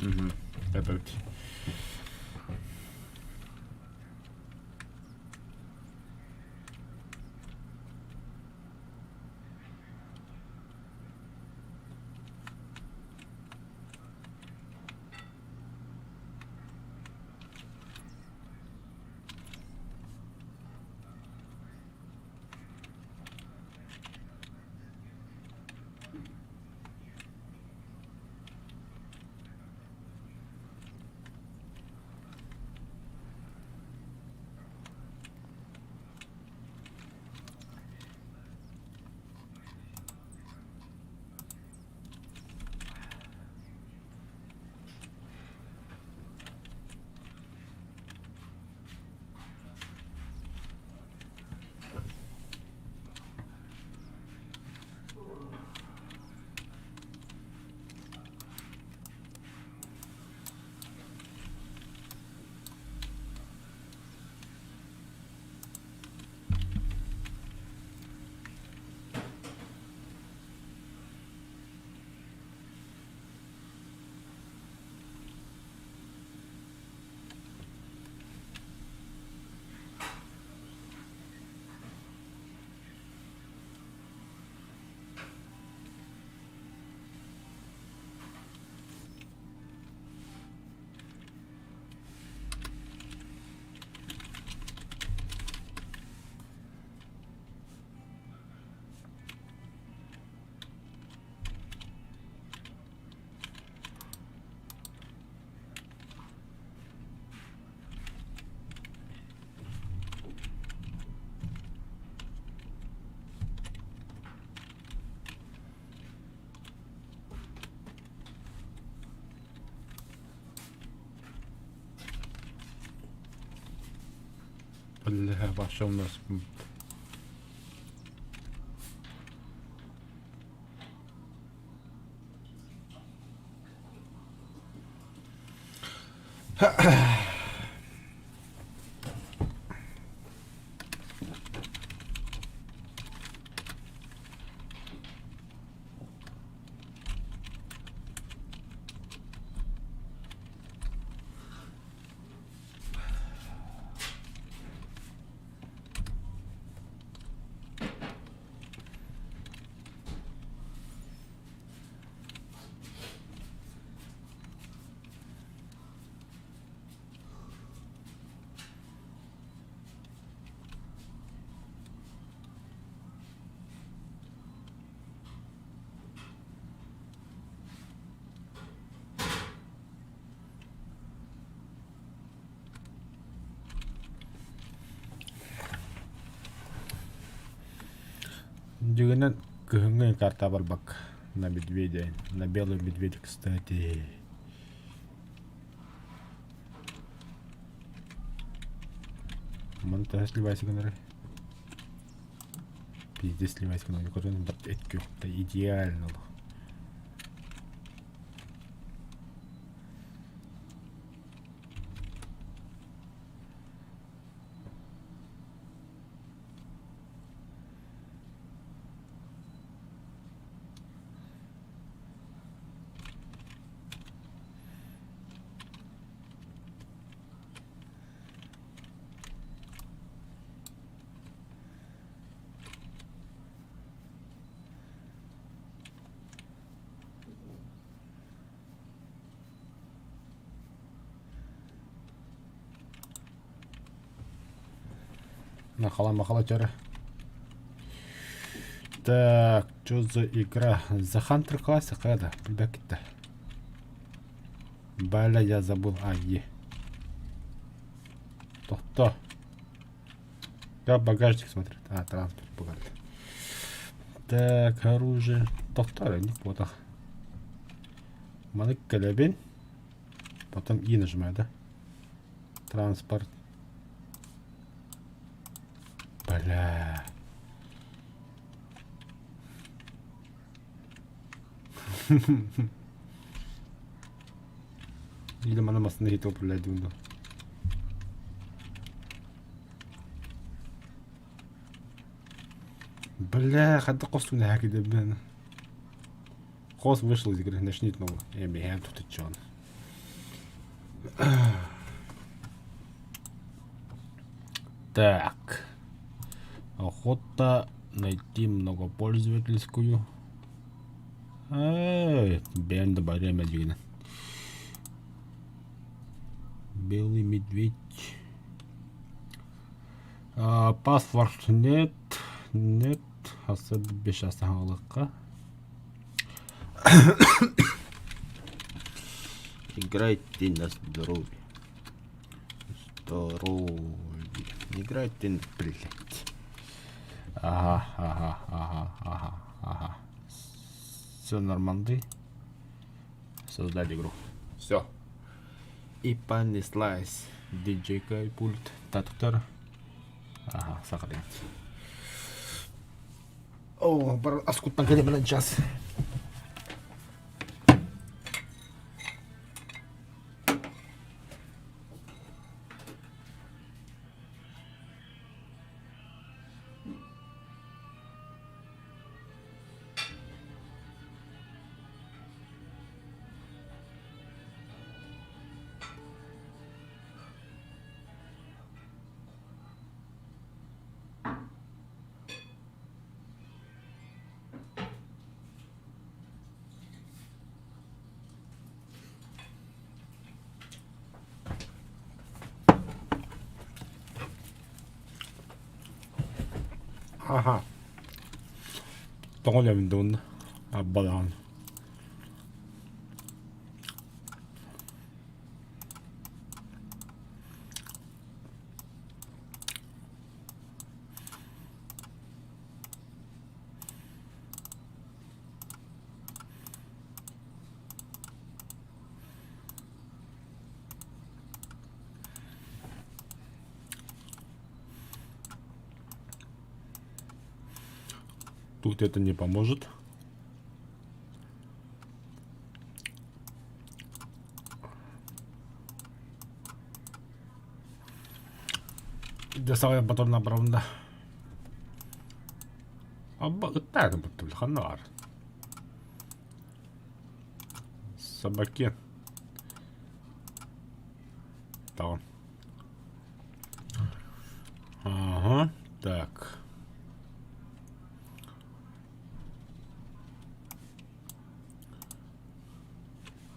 [SPEAKER 1] Угу. Опять. Бля, вообще у нас... Дьиҥинэн кыһыҥҥы карта барбакка на медведя, на белый медведь, кстати. Маны төһө сливайся гынарый? Пиздец сливайся гынар. Хотун идеально. Махала, махала, тера. Так, что за игра? The Hunter Classic, это, билбэккит Бля, я забыл. А, Е. То-то. Я багажник смотрит. А, транспорт багажник. Так, оружие. Тохтор, не потах. Маны кэлэбин. Потом И нажимаю, да? Транспорт. Бля. Или маны массыына иһитэ управляет дуу. Бля, хайдах хостуна хакидэбин. Хост вышел из игры, начни снова. Э, тут и чё он. Так. Охота найти многопользовательскую. Эй, бэйэм да барыам эдьигинэн. Белый медведь. А, паспорт нет, нет. Хаса беш астаһаҥалыкка. Играйте на здоровье. Здоровье. Играйте, блядь. Ага, ага, ага, ага, ага. Все норманды. Создать игру. Все. И понеслась. DJ пульт. Татуктар. Ага, сохранить. О, аскуттан кэлэ час. Аха. Тоҕо үлэбин да уонна аббалаҕын. Тут это не поможет. Десаҕай батон набравында. Абба ыттаатын буттум ханна бар. Собаки. Tamam. Ага, так.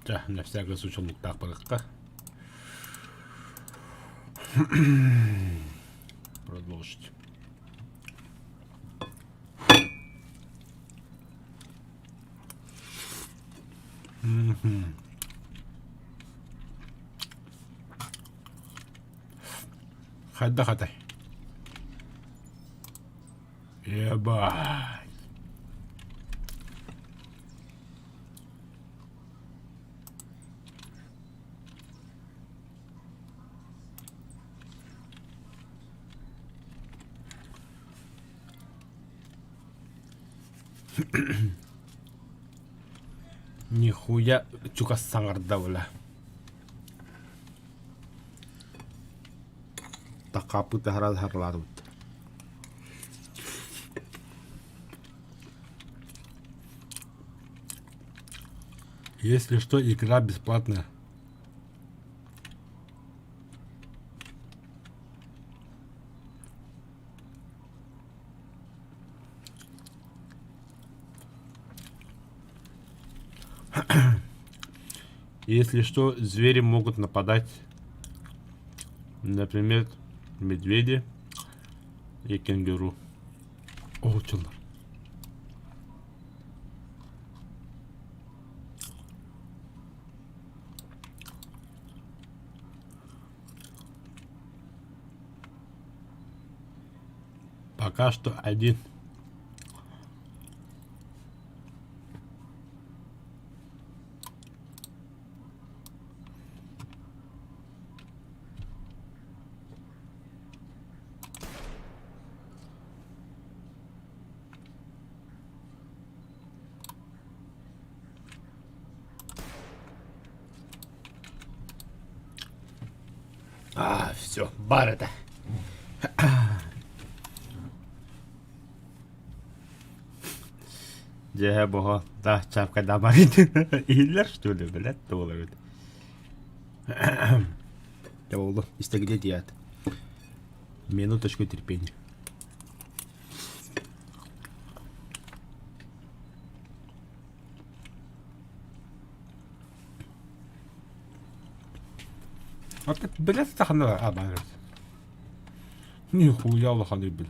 [SPEAKER 1] Чэ, на всякий случай луктаах барыахха. Продолжить. Мгм. Хайдах этэй? Ебать. Нихуя чугас саҥарда бля. Такааппыт аһара сарылаатыбыт. Если что, игра бесплатная. Если что, звери могут нападать. Например, медведи и кенгуру. Оҕуччулар. Пока что один. А, все, бар это. Дьэ, бого, да, чапка дамарит. Иһиллэр, что ли, блядь, буолар эбит. Дьэ буоллун, истэгилэ диэт. Минуточку терпения. А ты, блядь, сахана, а, баар. Нихуя улахан бил.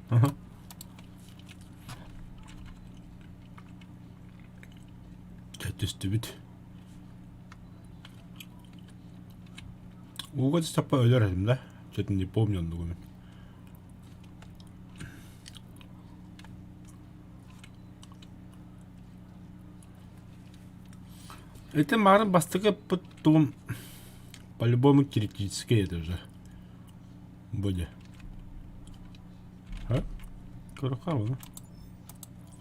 [SPEAKER 1] Ага. Түстүбүт. Ууга түстэхпэ өлөр этим да? Что-то не помню оннугу мин. Это марын бастакы потом по-любому критический это уже будет. А? Көрөххө оны.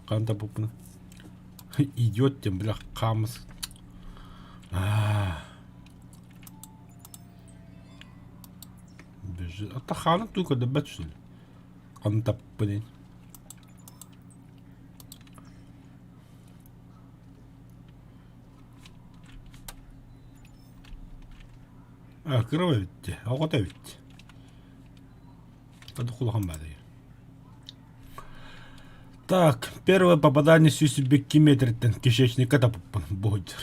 [SPEAKER 1] Ханта пуппуна. Идет тем, бля, хамс. А. Бежит. А хана только добавь, что ли? Ханта, блин. А, кыра эбит оҕото эбит. Улахан баҕайы. Так, первое попадание 102 метртэн кишечникка тапыппын буһуйдур.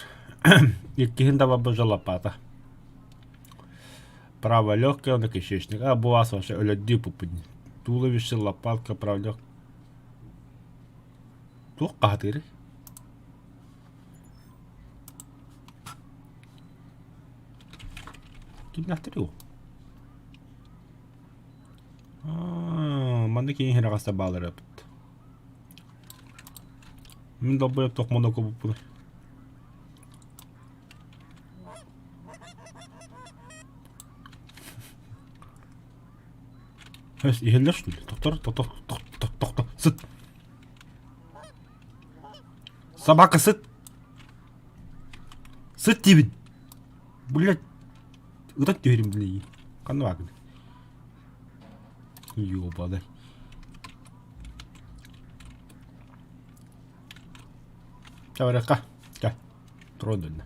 [SPEAKER 1] Иккиһин табабыжа лопата. Право легкое, на кишечник. А буас вообще өлөддүү пуппун. Туловище, лопатка, право легкое. Туох хаһатыырый? Кимнээхтэрий ол? Аа, манна киһи иһирэҕэстэ баалар эбит. Мин долбойоп тохмоноко буппунай. Эс, иһэллэр что ли? Тохтор, тохтор, тохтор, тохтор, сыт. Собака сыт. Сыт диибин. Блядь, ытан түһэрим блин. Ханна баакын? Ёбаный. Чаварыка. Ча. Трудно.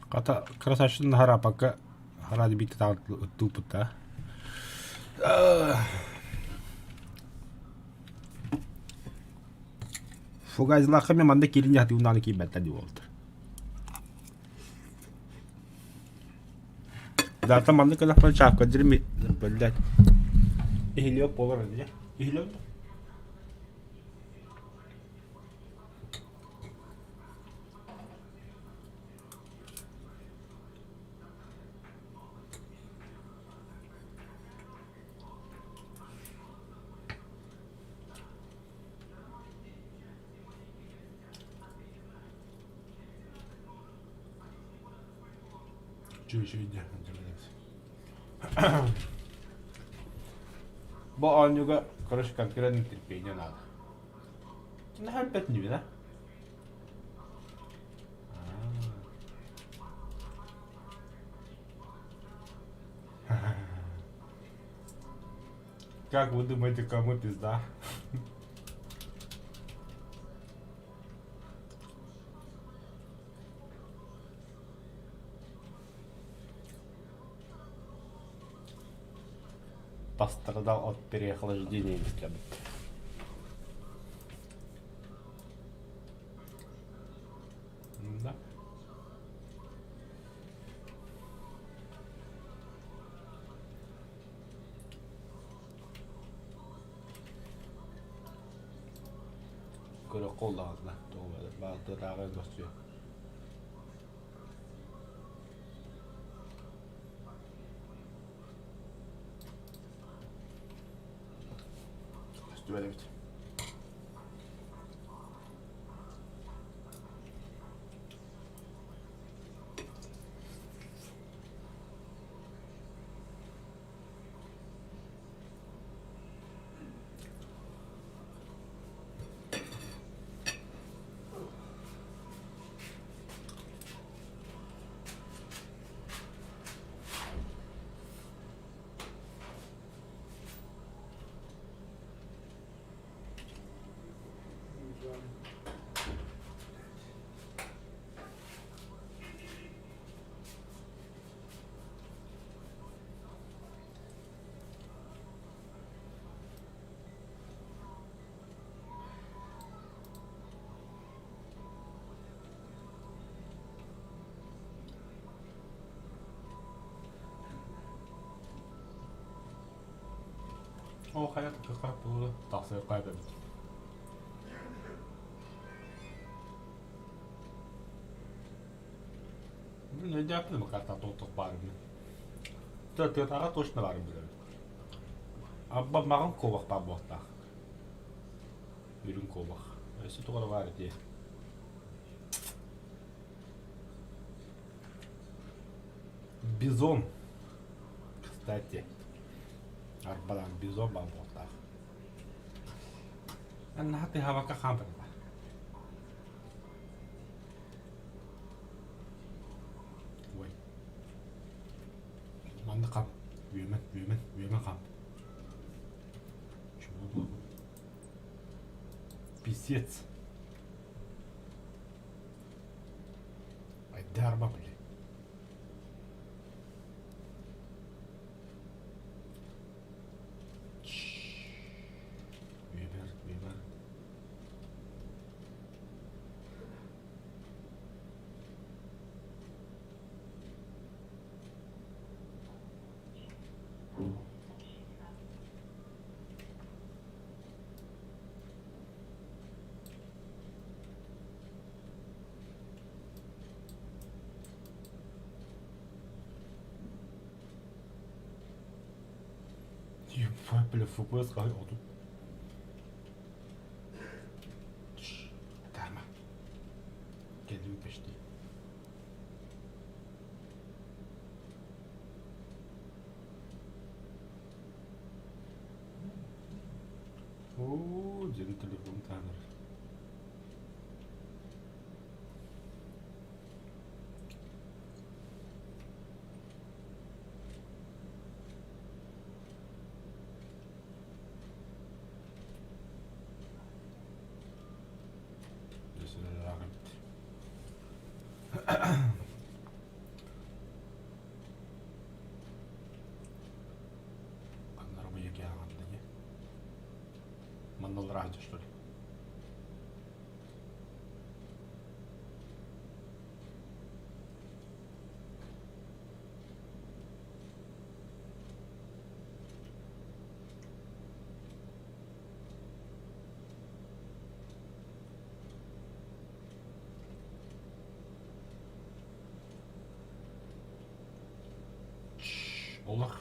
[SPEAKER 1] Хата красавчик харапакка хараады биитэ туппута. Фугазлаахха мен манна киирин дьаһатыгын киирбэттэр дии буолтар. Даата манна кэлэхпин чааккадырым бөллөт. Иһилиэк буолар дии. Иһилиэк. Бу оонньууга короче конкретно терпение надо. Наһаа билбэт инибин а? Как вы думаете, кому пизда? Пострадал от переохлаждения, если бы. Да. Көрө коллаҕына баалтырааҕы көрсүө. Көстүбэт эбит. Ол хайа тыкка буолла тахсыахха эбит. Мин өйдөөппүн карта туох баарбын. Тыатааҕа точно баарын билэбин. Абба маҕан куобах баар буолуохтаах. Үрүҥ куобах. Өссө туох эрэ баар этиэ. Бизон. Кстати. Арбалаан бизон баар буолуохтаах. Наһаа тыаһаабакка хаампатыта. Ой. Манна хам. Үөмэн, үөмэн, үөмэн хам. Чего было? Писец. Айдарма, блин. Үөмэр, үөмэр. Ебать, бля, FPS хаһый отут. Дарма. Кэллим почти. Оо, дьиҥ телефон таанар. Ханна рубайык яаҕанна дии. Манна олорааччы что ли? Олох.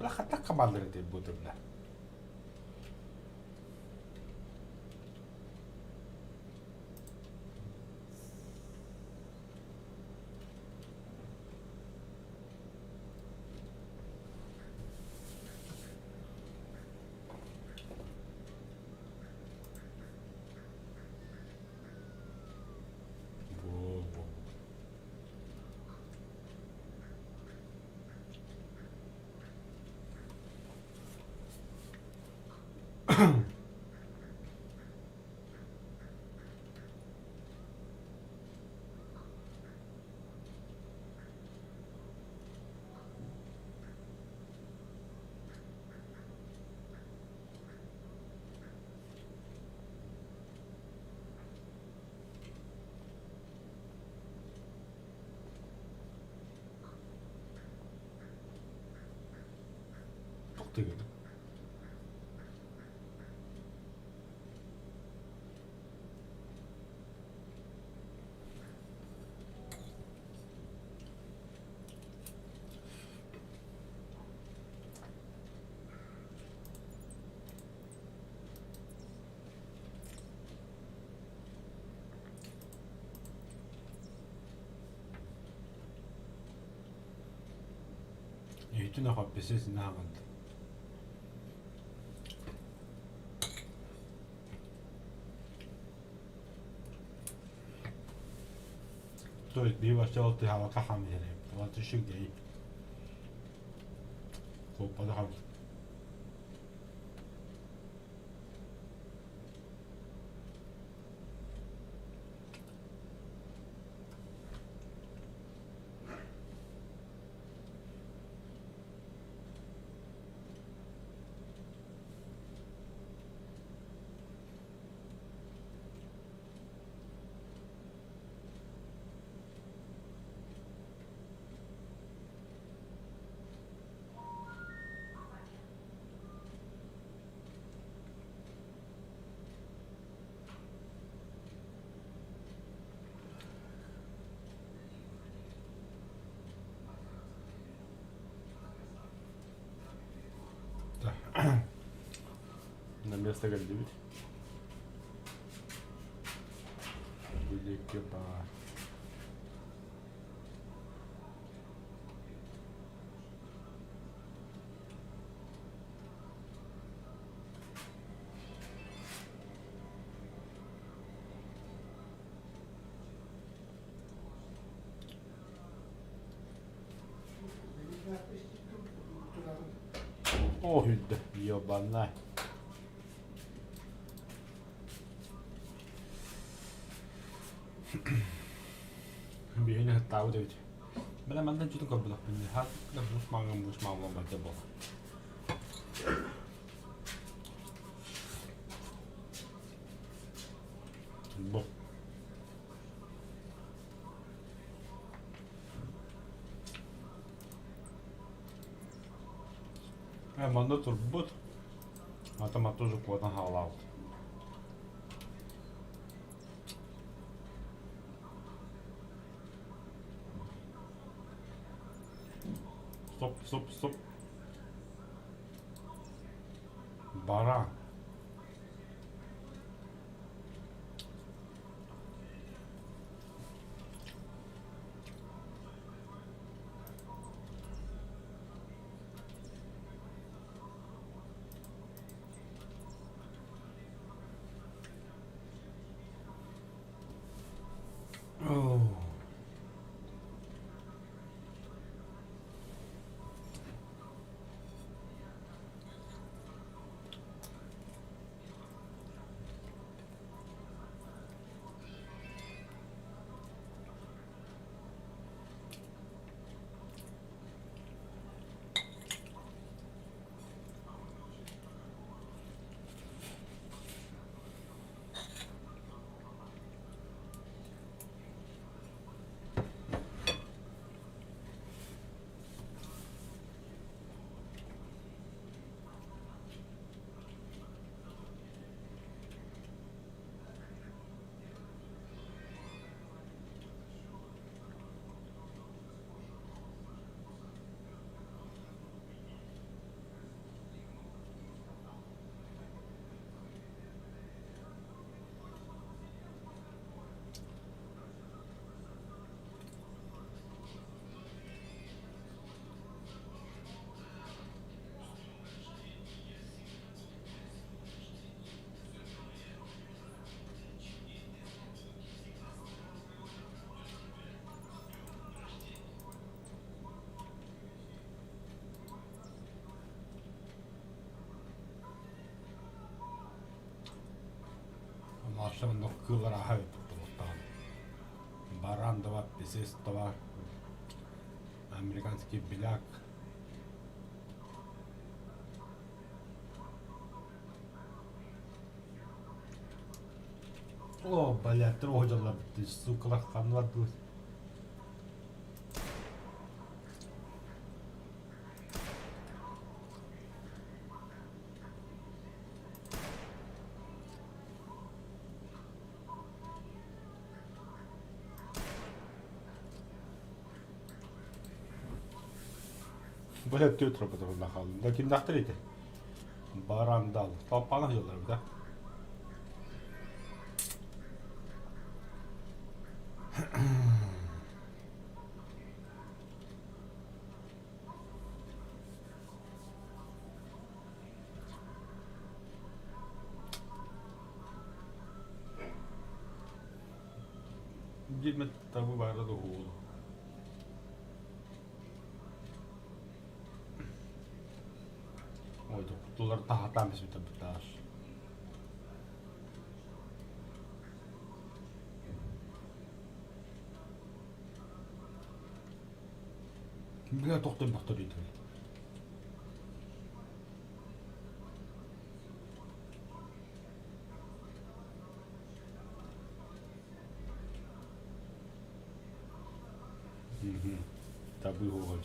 [SPEAKER 1] Бля, хата командир эти буду, бля. Во-во. Тоқтыгын. Иһитин аха песес наҕант. То есть биир бачча тыһаабакка хаамыһар эбит. Үчүгэй. Куоппата хаалбыт. На место кэллибит. Бу диэки баар. О, үрдэ, ёбана. Биһини хаттаабыт эбит. Бля, манна дьүтүн көрбөтөхпүн дии. Хат да муус маҥан муус маҥан барда буолла. Бу. Э, манна турбут. Ата тоже куотан хаалаабыт. Стоп, стоп, стоп. Баран. Oh. Вообще онно кыыллар аһа эбит буолтаҕын. Баран да бар, писец да бар. Американский беляк. О, блядь, трогали, сука, ханла Бля, түөрт роботорунна хааллым. Да кимнээхтэр ити? Барандал. Паппаанах дьыллар да? Диэмэт табы баара да уһугулу. Ой, кутулар таһатаан бисбитэ бытааш. Бля, тохтой бохтор дийтин. Табы говорит.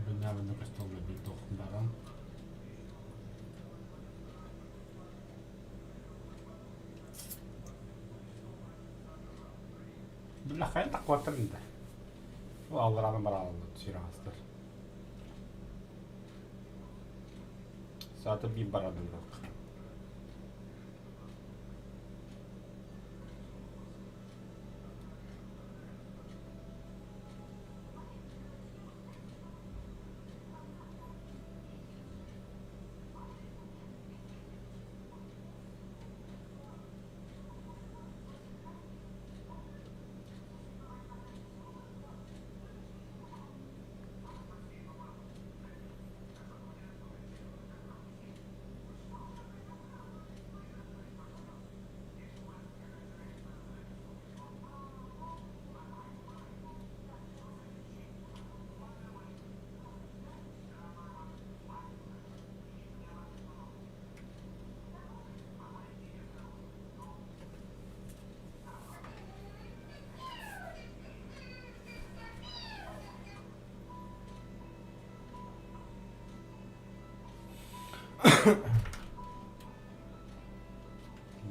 [SPEAKER 1] Бинабын көстөлгө бит баран. Бля, хайа такватыр да. Алларадан баралды сирастыр. Сааты бир барадым бак.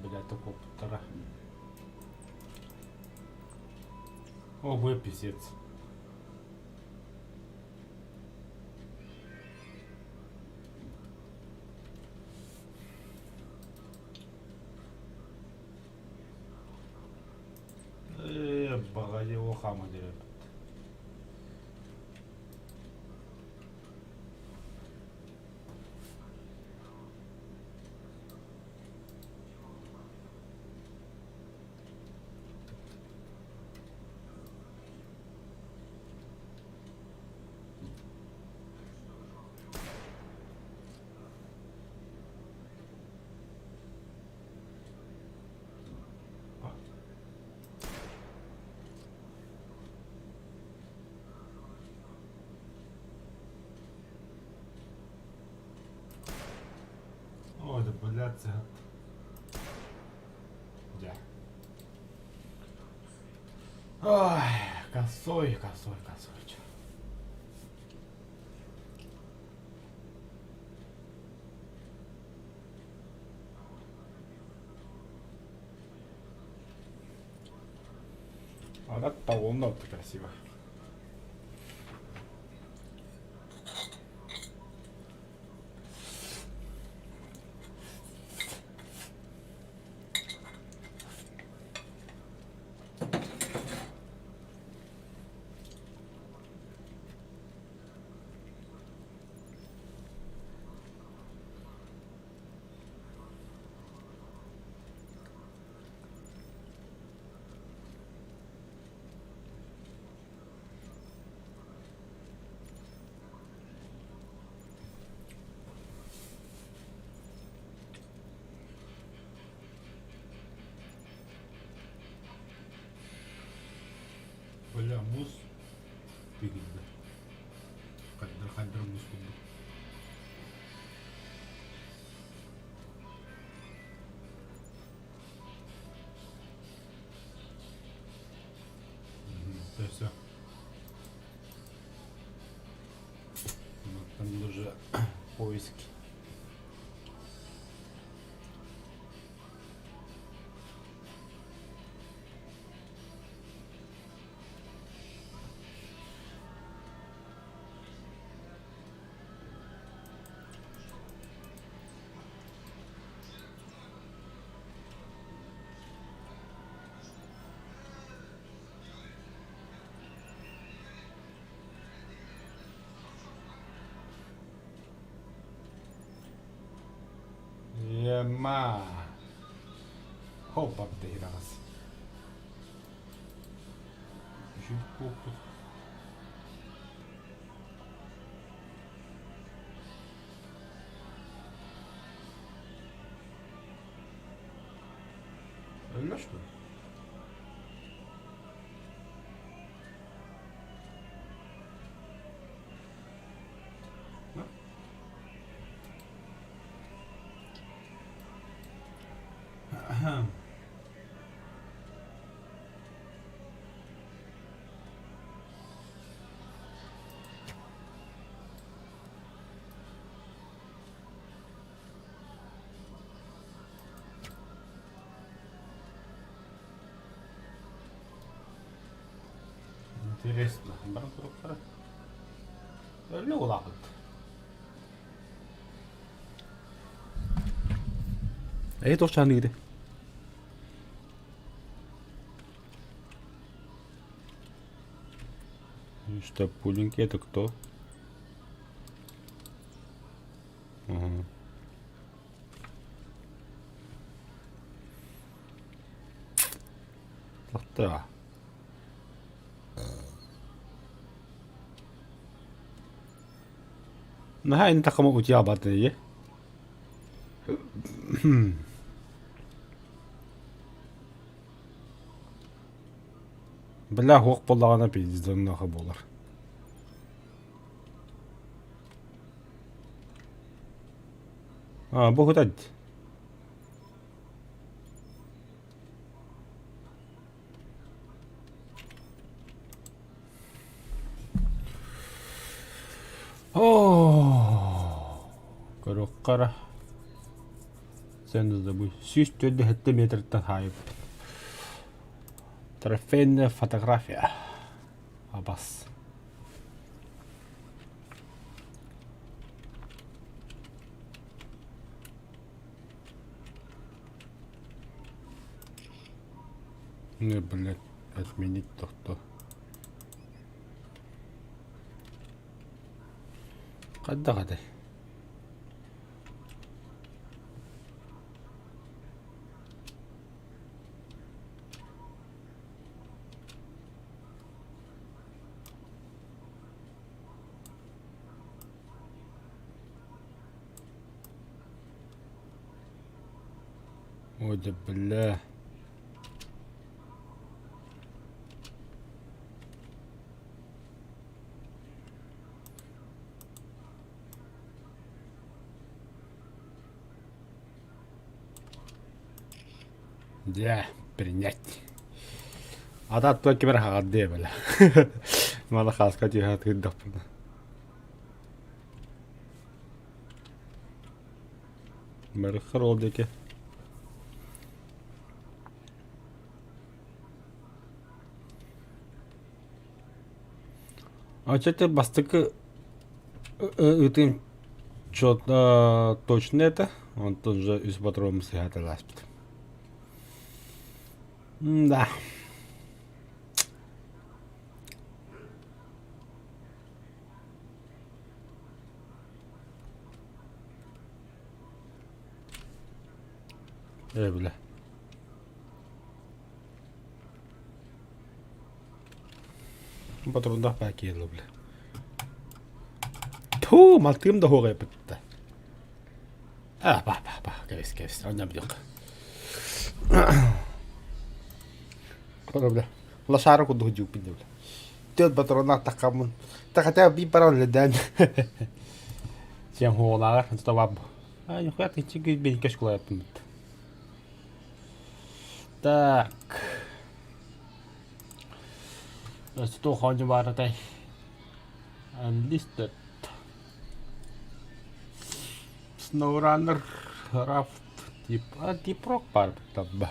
[SPEAKER 1] Блядь, такого полтора. Ого, пиздец. Э, баҕайы хаама диэбит. Ой, да блядь, Дьэ. Ой, косой, косой, косой. Она талонна красиво. Бля, муус түһүллэ. Хайдар хайдар муус курдук. Все. Там уже поиски. Ема. Хопа, раз. Үчүгэй Өллө что ли? Да? Интересно. Баран туруктара. Өллө улаапыт. Эйи туох чааныгыды? Что, пуленький это кто? Ага. Тахта. Наһаа ини такама утуйаабат ии. Бля суох буоллаҕына пиздец буолар. А, бу хутать. Оо, көрүөххэ Сен забыл. 147 метртэн хаайыппыт. Трофейная фотография. Абас. Не, блядь, отменить тохто. Хайдах этэй? Ой да бля. Дьэ, принять. Ата аттыгар ким эрэ хаҕардыа бэлэ. Маны хааска түһэ тыырдахпына. Барыххар ол диэки. Оччото бастакы ыытыым точно это, онтон уже үс патроным сыһааталааспыт. Да. Ээ бile. Патрондаах баа киһи бile. Туу, малтыым да хуоҕай бытта. А, ба, ба, ба, кэбис, кэбис, онньам диэх. Бля, лошара курдук дьууппун бля. Түөрт патроннаах таххаммын. Тахатаа биир баран лэдээн. Сен хуолааҕар, табаб. А, нихуя ты чигы бенькеш кулаяттым. Так. Что хоонньу баар этэй? Enlisted. SnowRunner, Raft, Deep, а, Deep Rock баар табба.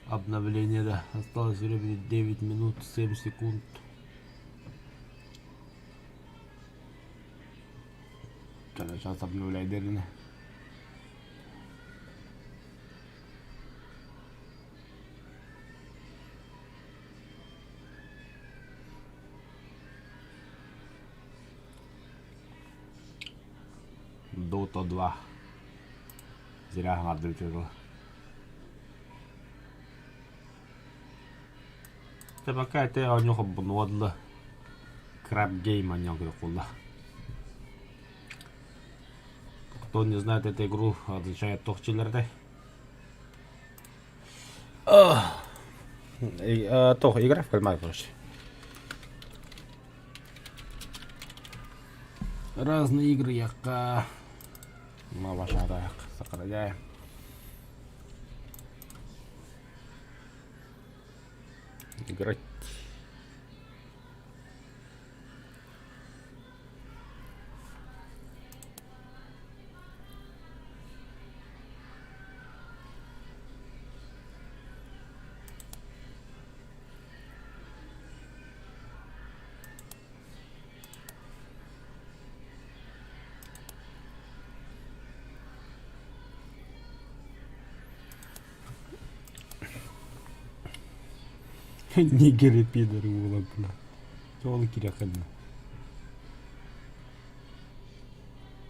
[SPEAKER 1] Обновление, да. Осталось времени 9 минут 7 секунд. Сейчас обновляй деревню. Dota 2. Зря аҥардыы Те пока это оонньуу холбонуодлы Crab Game оонньоон көрүөх Кто не знает эту игру, означает туох дьиэлэртэй. Туох игра в кальмар короче. Разные игры якка. Мавашадаyak сохраняем. Играть. Нигеры пидоры буолан бля. Ол кирэххинэ.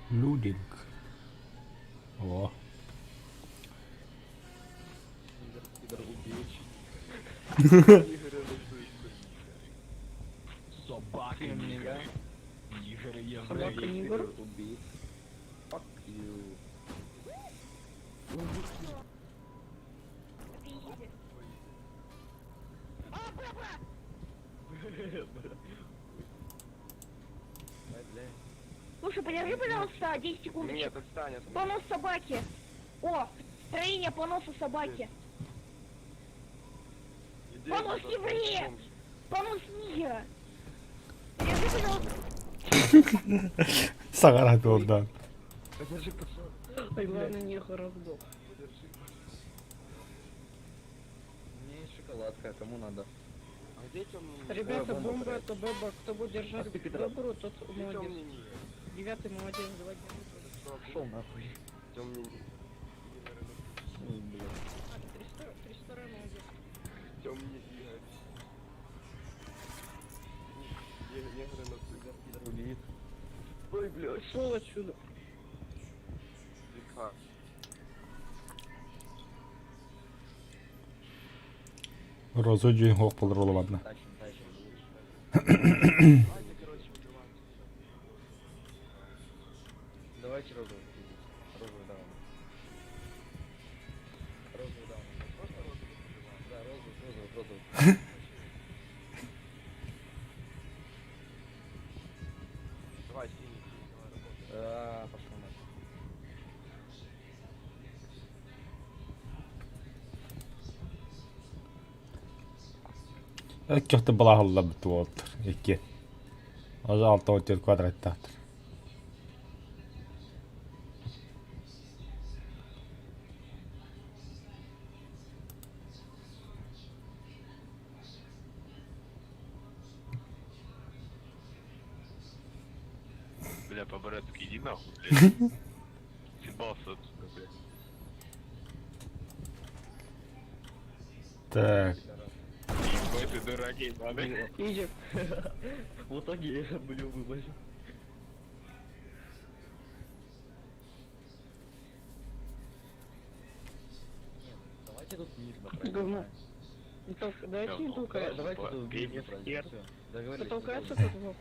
[SPEAKER 1] Лудинг. О.
[SPEAKER 5] Пидор убить. Собака нигер. Нигер
[SPEAKER 7] Собака
[SPEAKER 5] еврей.
[SPEAKER 7] нигер.
[SPEAKER 2] Убить. Fuck you.
[SPEAKER 7] Слушай, подержи, пожалуйста, 10 секундочек.
[SPEAKER 5] Нет, отстань от меня.
[SPEAKER 7] Понос собаки. О, строение поноса собаки.
[SPEAKER 5] Иди
[SPEAKER 7] Понос
[SPEAKER 5] отсюда,
[SPEAKER 7] еврея!
[SPEAKER 5] бомж.
[SPEAKER 7] Понос нигера. Подержи, пожалуйста.
[SPEAKER 1] Саҕара туордаан.
[SPEAKER 5] Подержи, пацан.
[SPEAKER 7] Главное, не раздох.
[SPEAKER 5] Подержи.
[SPEAKER 2] У меня есть шоколадка, кому надо?
[SPEAKER 5] А где темный нигер?
[SPEAKER 7] Ребята,
[SPEAKER 2] бомба
[SPEAKER 7] бомба
[SPEAKER 2] проект.
[SPEAKER 7] это баба. Кто будет держать
[SPEAKER 2] Ах ты, пидорас.
[SPEAKER 7] добру, тот
[SPEAKER 5] Где
[SPEAKER 7] молодец.
[SPEAKER 5] темный нигер?
[SPEAKER 7] Девятый молодец, давай держи.
[SPEAKER 2] Пошел нахуй.
[SPEAKER 5] Темный нигер.
[SPEAKER 2] Ой, блядь.
[SPEAKER 7] А, 302 молодец.
[SPEAKER 5] Темный нигер. Негры навсегда.
[SPEAKER 2] Пидор убит.
[SPEAKER 5] Ой, блядь.
[SPEAKER 7] Ушел отсюда.
[SPEAKER 5] Лиха.
[SPEAKER 1] Роза дьүн хуох буолар олобадна.
[SPEAKER 2] Тащим, тащим.
[SPEAKER 5] Давайте, короче, убивать.
[SPEAKER 2] Давайте розовый пиздить. Розовый даун. Розовый даун.
[SPEAKER 5] Просто розовый убиваем.
[SPEAKER 2] Да, розовый, розовый, розовый.
[SPEAKER 5] Давай, синий, синий, давай, работай.
[SPEAKER 2] А, пошел нахуй.
[SPEAKER 1] Көхтө балаһаллабыт уолаттар икки. Азы 64 квадраттаахтар.
[SPEAKER 8] Бля, по-братски иди нахуй, блядь. Съебался отсюда, блядь.
[SPEAKER 1] Так.
[SPEAKER 8] Ебать ты дорогие, надо.
[SPEAKER 9] В итоге я блю вывозил. Давайте тут мирно пройдем.
[SPEAKER 7] Говно. Не только, давайте не толкаться.
[SPEAKER 9] Давайте тут мирно пройдем. Всё, Договорились.
[SPEAKER 7] Потолкаться тут вот.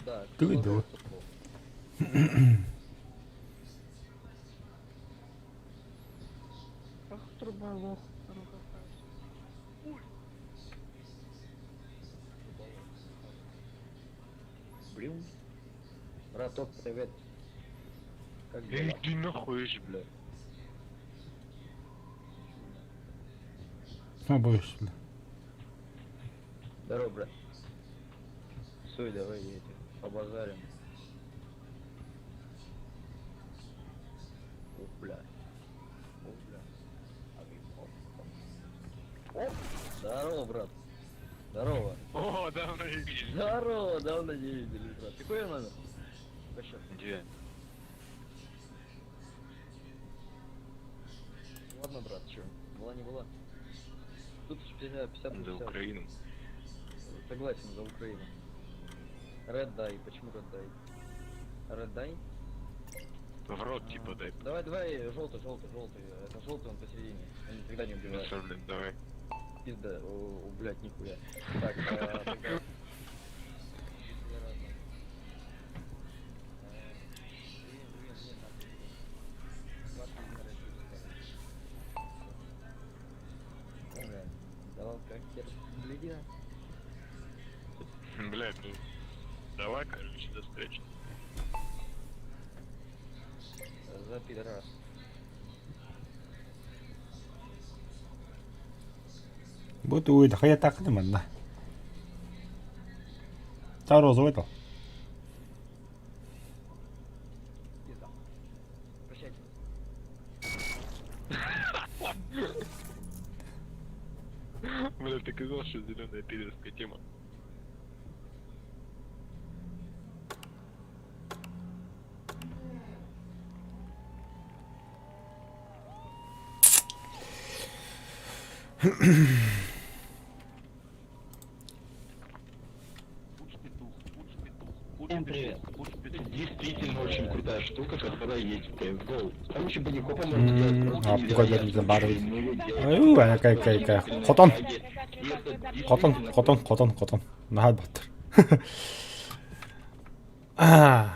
[SPEAKER 9] Да.
[SPEAKER 1] Ты
[SPEAKER 9] кто
[SPEAKER 1] иду.
[SPEAKER 9] толкается, плохо.
[SPEAKER 7] Ах, труба лох. Ну, какая.
[SPEAKER 9] Блин. Браток, привет. Как дела?
[SPEAKER 8] Иди нахуй, ешь, бля.
[SPEAKER 1] Ну, будешь, бля.
[SPEAKER 9] Здорово, брат. Стой, давай я эти побазарим. О, бля. О, бля. А, оп, оп. Оп. Здорово, брат. Здорово.
[SPEAKER 8] О, давно не видели.
[SPEAKER 9] Здорово, давно не видели, брат. Какой номер? Вообще.
[SPEAKER 8] Где?
[SPEAKER 9] Ладно, брат, чё? Была не была. Тут 50, 50 на
[SPEAKER 8] За
[SPEAKER 9] 50.
[SPEAKER 8] Украину.
[SPEAKER 9] Согласен, за Украину. Red Eye, почему Red Eye? Red Eye?
[SPEAKER 8] В рот, типа, дай.
[SPEAKER 9] Давай, давай, желтый, желтый, желтый. Это желтый, он посередине. Он никогда не
[SPEAKER 8] Ну
[SPEAKER 9] убивает.
[SPEAKER 8] всё, блин, давай.
[SPEAKER 9] Пизда, о, о, блядь, нихуя. Так, а, тогда- О, бля, Давал как хер гляди.
[SPEAKER 8] Блядь, ну давай, короче, до встречи.
[SPEAKER 9] За пидорас.
[SPEAKER 1] Бу тугуй хайа такты манна. Та розовый то.
[SPEAKER 9] Пизда. Прощайте.
[SPEAKER 8] Бля, ты казал, что зеленая пидорская тема.
[SPEAKER 9] Всем привет.
[SPEAKER 10] Действительно очень крутая штука, которая есть в CSGO. С помощью банникопа можно делать
[SPEAKER 1] М,
[SPEAKER 10] просто
[SPEAKER 1] а,
[SPEAKER 10] невероятные
[SPEAKER 1] погоди, забарывай.
[SPEAKER 10] вещи. Мы делаем
[SPEAKER 1] Аю, ай, кай, кай, кай. Хотон.
[SPEAKER 7] Ребят, ребят, ребят,
[SPEAKER 1] Хотон, хотон, хотон, хотон. Наһаа баттар. А.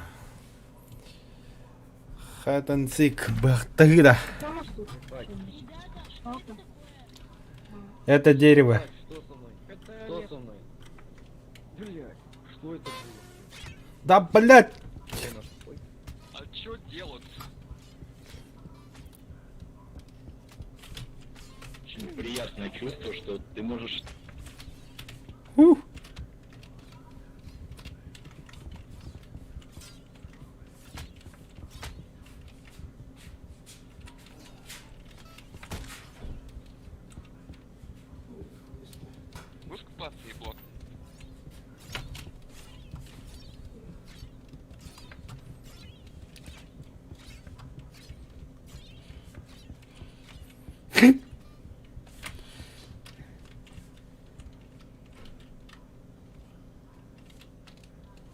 [SPEAKER 1] Хатансик бахтагыда.
[SPEAKER 7] Что у нас тут? Что это?
[SPEAKER 1] Это дерево.
[SPEAKER 9] Так, что со мной?
[SPEAKER 7] Это
[SPEAKER 9] Что
[SPEAKER 7] Олег.
[SPEAKER 9] со мной? Блядь, что это было?
[SPEAKER 1] Да, блядь.
[SPEAKER 9] Где наш- Ой,
[SPEAKER 8] А чё делать?
[SPEAKER 10] Очень приятное чувство, что ты можешь
[SPEAKER 1] Ух.
[SPEAKER 8] Будешь купаться, ебло?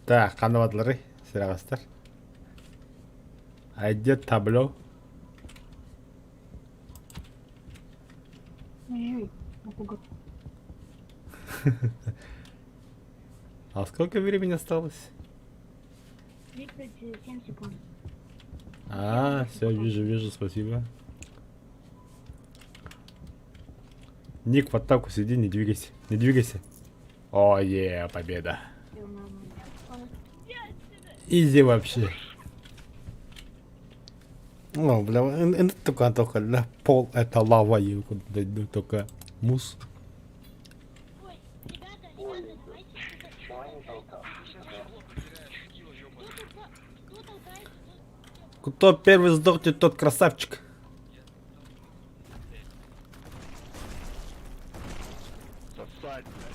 [SPEAKER 1] Так, ханна бадлары, сирагастар. Айдет табло.
[SPEAKER 7] Ой-ой, напугал.
[SPEAKER 1] А сколько времени осталось?
[SPEAKER 7] 37 секунд.
[SPEAKER 1] А, все, вижу, вижу, спасибо. Ник, в атаку сиди, не двигайся. Не двигайся. О, е, победа.
[SPEAKER 7] Всё нормально.
[SPEAKER 1] Изи вообще. Ну, бля, это только, только, да, пол это лава, и куда иду, только мусс.
[SPEAKER 7] Ой, ребята,
[SPEAKER 1] Кто первый сдохнет, тот красавчик.
[SPEAKER 8] Сосать, блядь.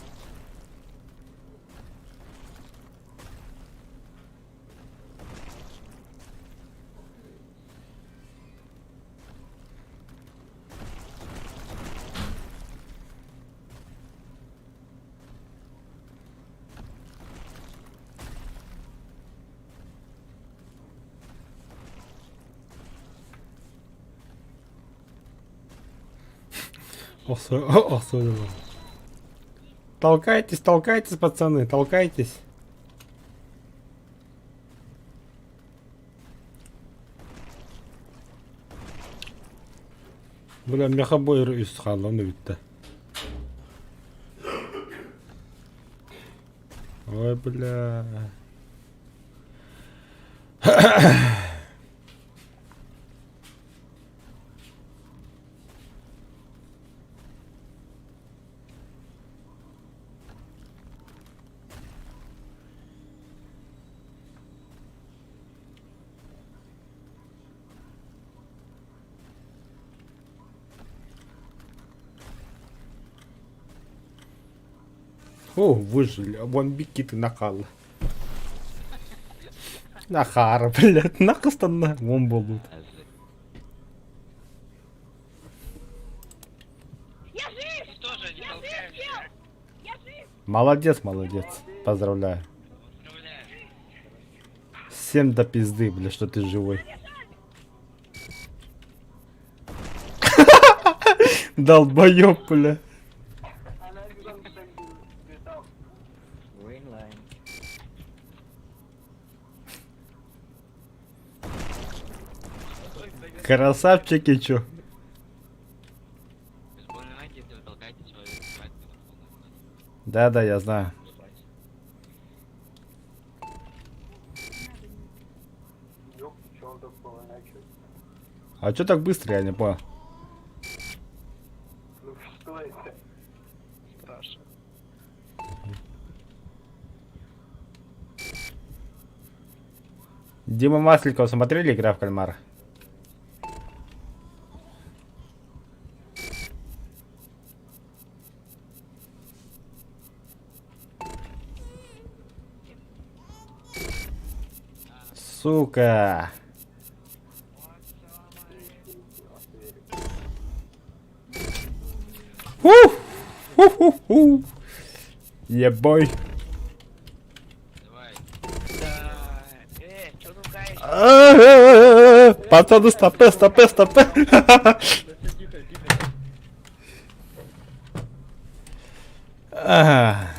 [SPEAKER 1] Охсу- Толкайтесь, толкайтесь, пацаны, толкайтесь. Бля, мехабой үс хаалла, оны бүтті. Ой, бля. О, выжили. Вон бикиты накал. Нахара, блядь, нахуй Вон будут.
[SPEAKER 7] Я жив! Я жив, чел! Я жив!
[SPEAKER 1] Молодец, молодец. Поздравляю. Всем до пизды, бля, что ты живой. Долбоёб, бля. Красавчики, чё? Да-да, я знаю. А чё так быстро, я не понял.
[SPEAKER 8] Страшно.
[SPEAKER 1] Дима Масленников смотрели «Игра в кальмара»? Сука. Ух! Ху-ху-ху. Ебой.
[SPEAKER 6] Э, чё ругаешься?
[SPEAKER 1] А-а-а-а. Пацаны, стопе, стопе, стопе. Ага.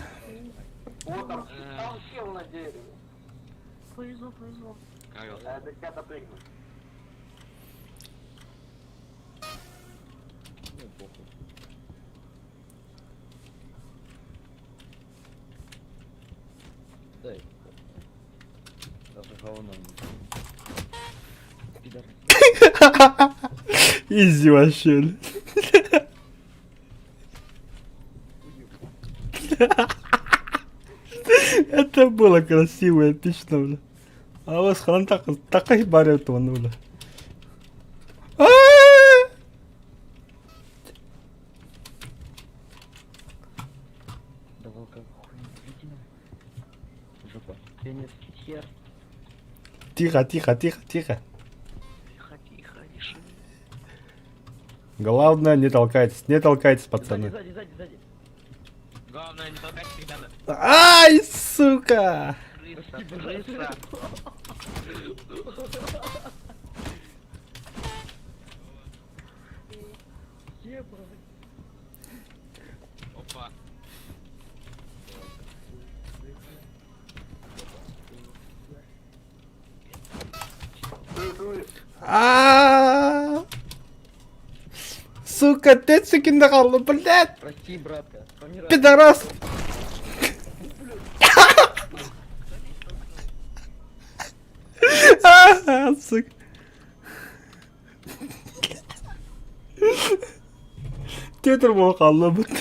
[SPEAKER 7] Повезло, повезло.
[SPEAKER 9] Ну, похуй. Да и похуй. Даже говно не Пидорас.
[SPEAKER 1] Изи вообще. Это было красиво, эпично, бля. А вас хан так так и барет он, бля. А-а-а!
[SPEAKER 9] Да волка хуй, иди на. Жопа. Пенис, хер.
[SPEAKER 1] Тихо, тихо, тихо, тихо.
[SPEAKER 6] Тихо, тихо, не шуми.
[SPEAKER 1] Главное, не толкайтесь, не толкайтесь, пацаны.
[SPEAKER 9] Сзади, сзади, сзади.
[SPEAKER 10] Главное не толкать всегда надо.
[SPEAKER 1] Ай, сука!
[SPEAKER 6] Крыса, крыса.
[SPEAKER 10] Опа.
[SPEAKER 1] А! Сука, ты секунды қалды, блядь!
[SPEAKER 9] Прости, братка. Помирай.
[SPEAKER 1] Пидорас! А, Сука. Тетр болып қалды бұт.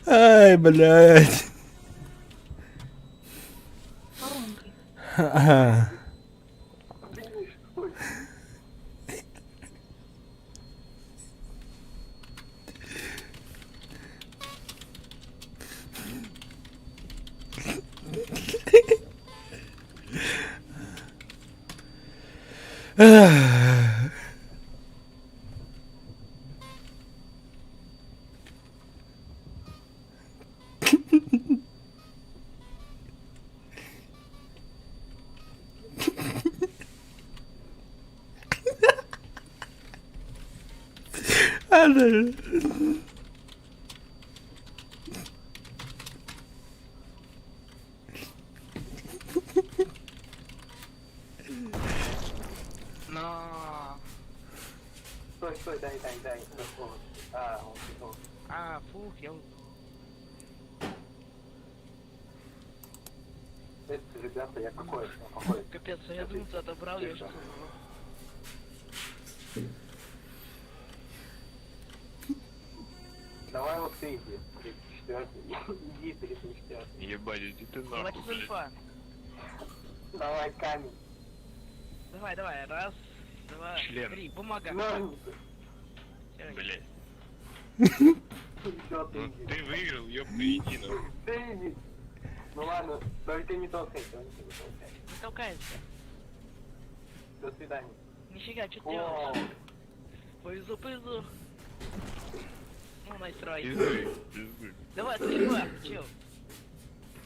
[SPEAKER 1] Ай, блядь.
[SPEAKER 6] Но.
[SPEAKER 4] Стой, стой, дай, дай, дай. А, он пришел.
[SPEAKER 6] А, фух, я...
[SPEAKER 4] Это, ребята, я какой? Я какой?
[SPEAKER 6] Капец, я думаю, отобрал, я сейчас умру.
[SPEAKER 4] Давай вот ты иди, 34-й. Иди, 34-й.
[SPEAKER 8] Ебать, иди ты
[SPEAKER 6] Давайте
[SPEAKER 8] нахуй, блядь.
[SPEAKER 6] сульфа.
[SPEAKER 4] Давай камень.
[SPEAKER 6] Давай, давай, раз, два,
[SPEAKER 8] Член.
[SPEAKER 6] три, бумага.
[SPEAKER 4] Ножницы.
[SPEAKER 6] Всё,
[SPEAKER 8] Блядь.
[SPEAKER 4] Всё, ты
[SPEAKER 8] Ну
[SPEAKER 4] иди.
[SPEAKER 8] ты выиграл, ёпта, иди нахуй.
[SPEAKER 4] Ты иди. Ну ладно, только не толкай, только не толкай.
[SPEAKER 6] Не толкайся.
[SPEAKER 4] До свидания.
[SPEAKER 6] Нифига, что ты
[SPEAKER 4] О,
[SPEAKER 6] делаешь? Повезу, повезу. Ну, nice try.
[SPEAKER 8] Пиздуй, пиздуй.
[SPEAKER 6] Давай, сульфа, чел.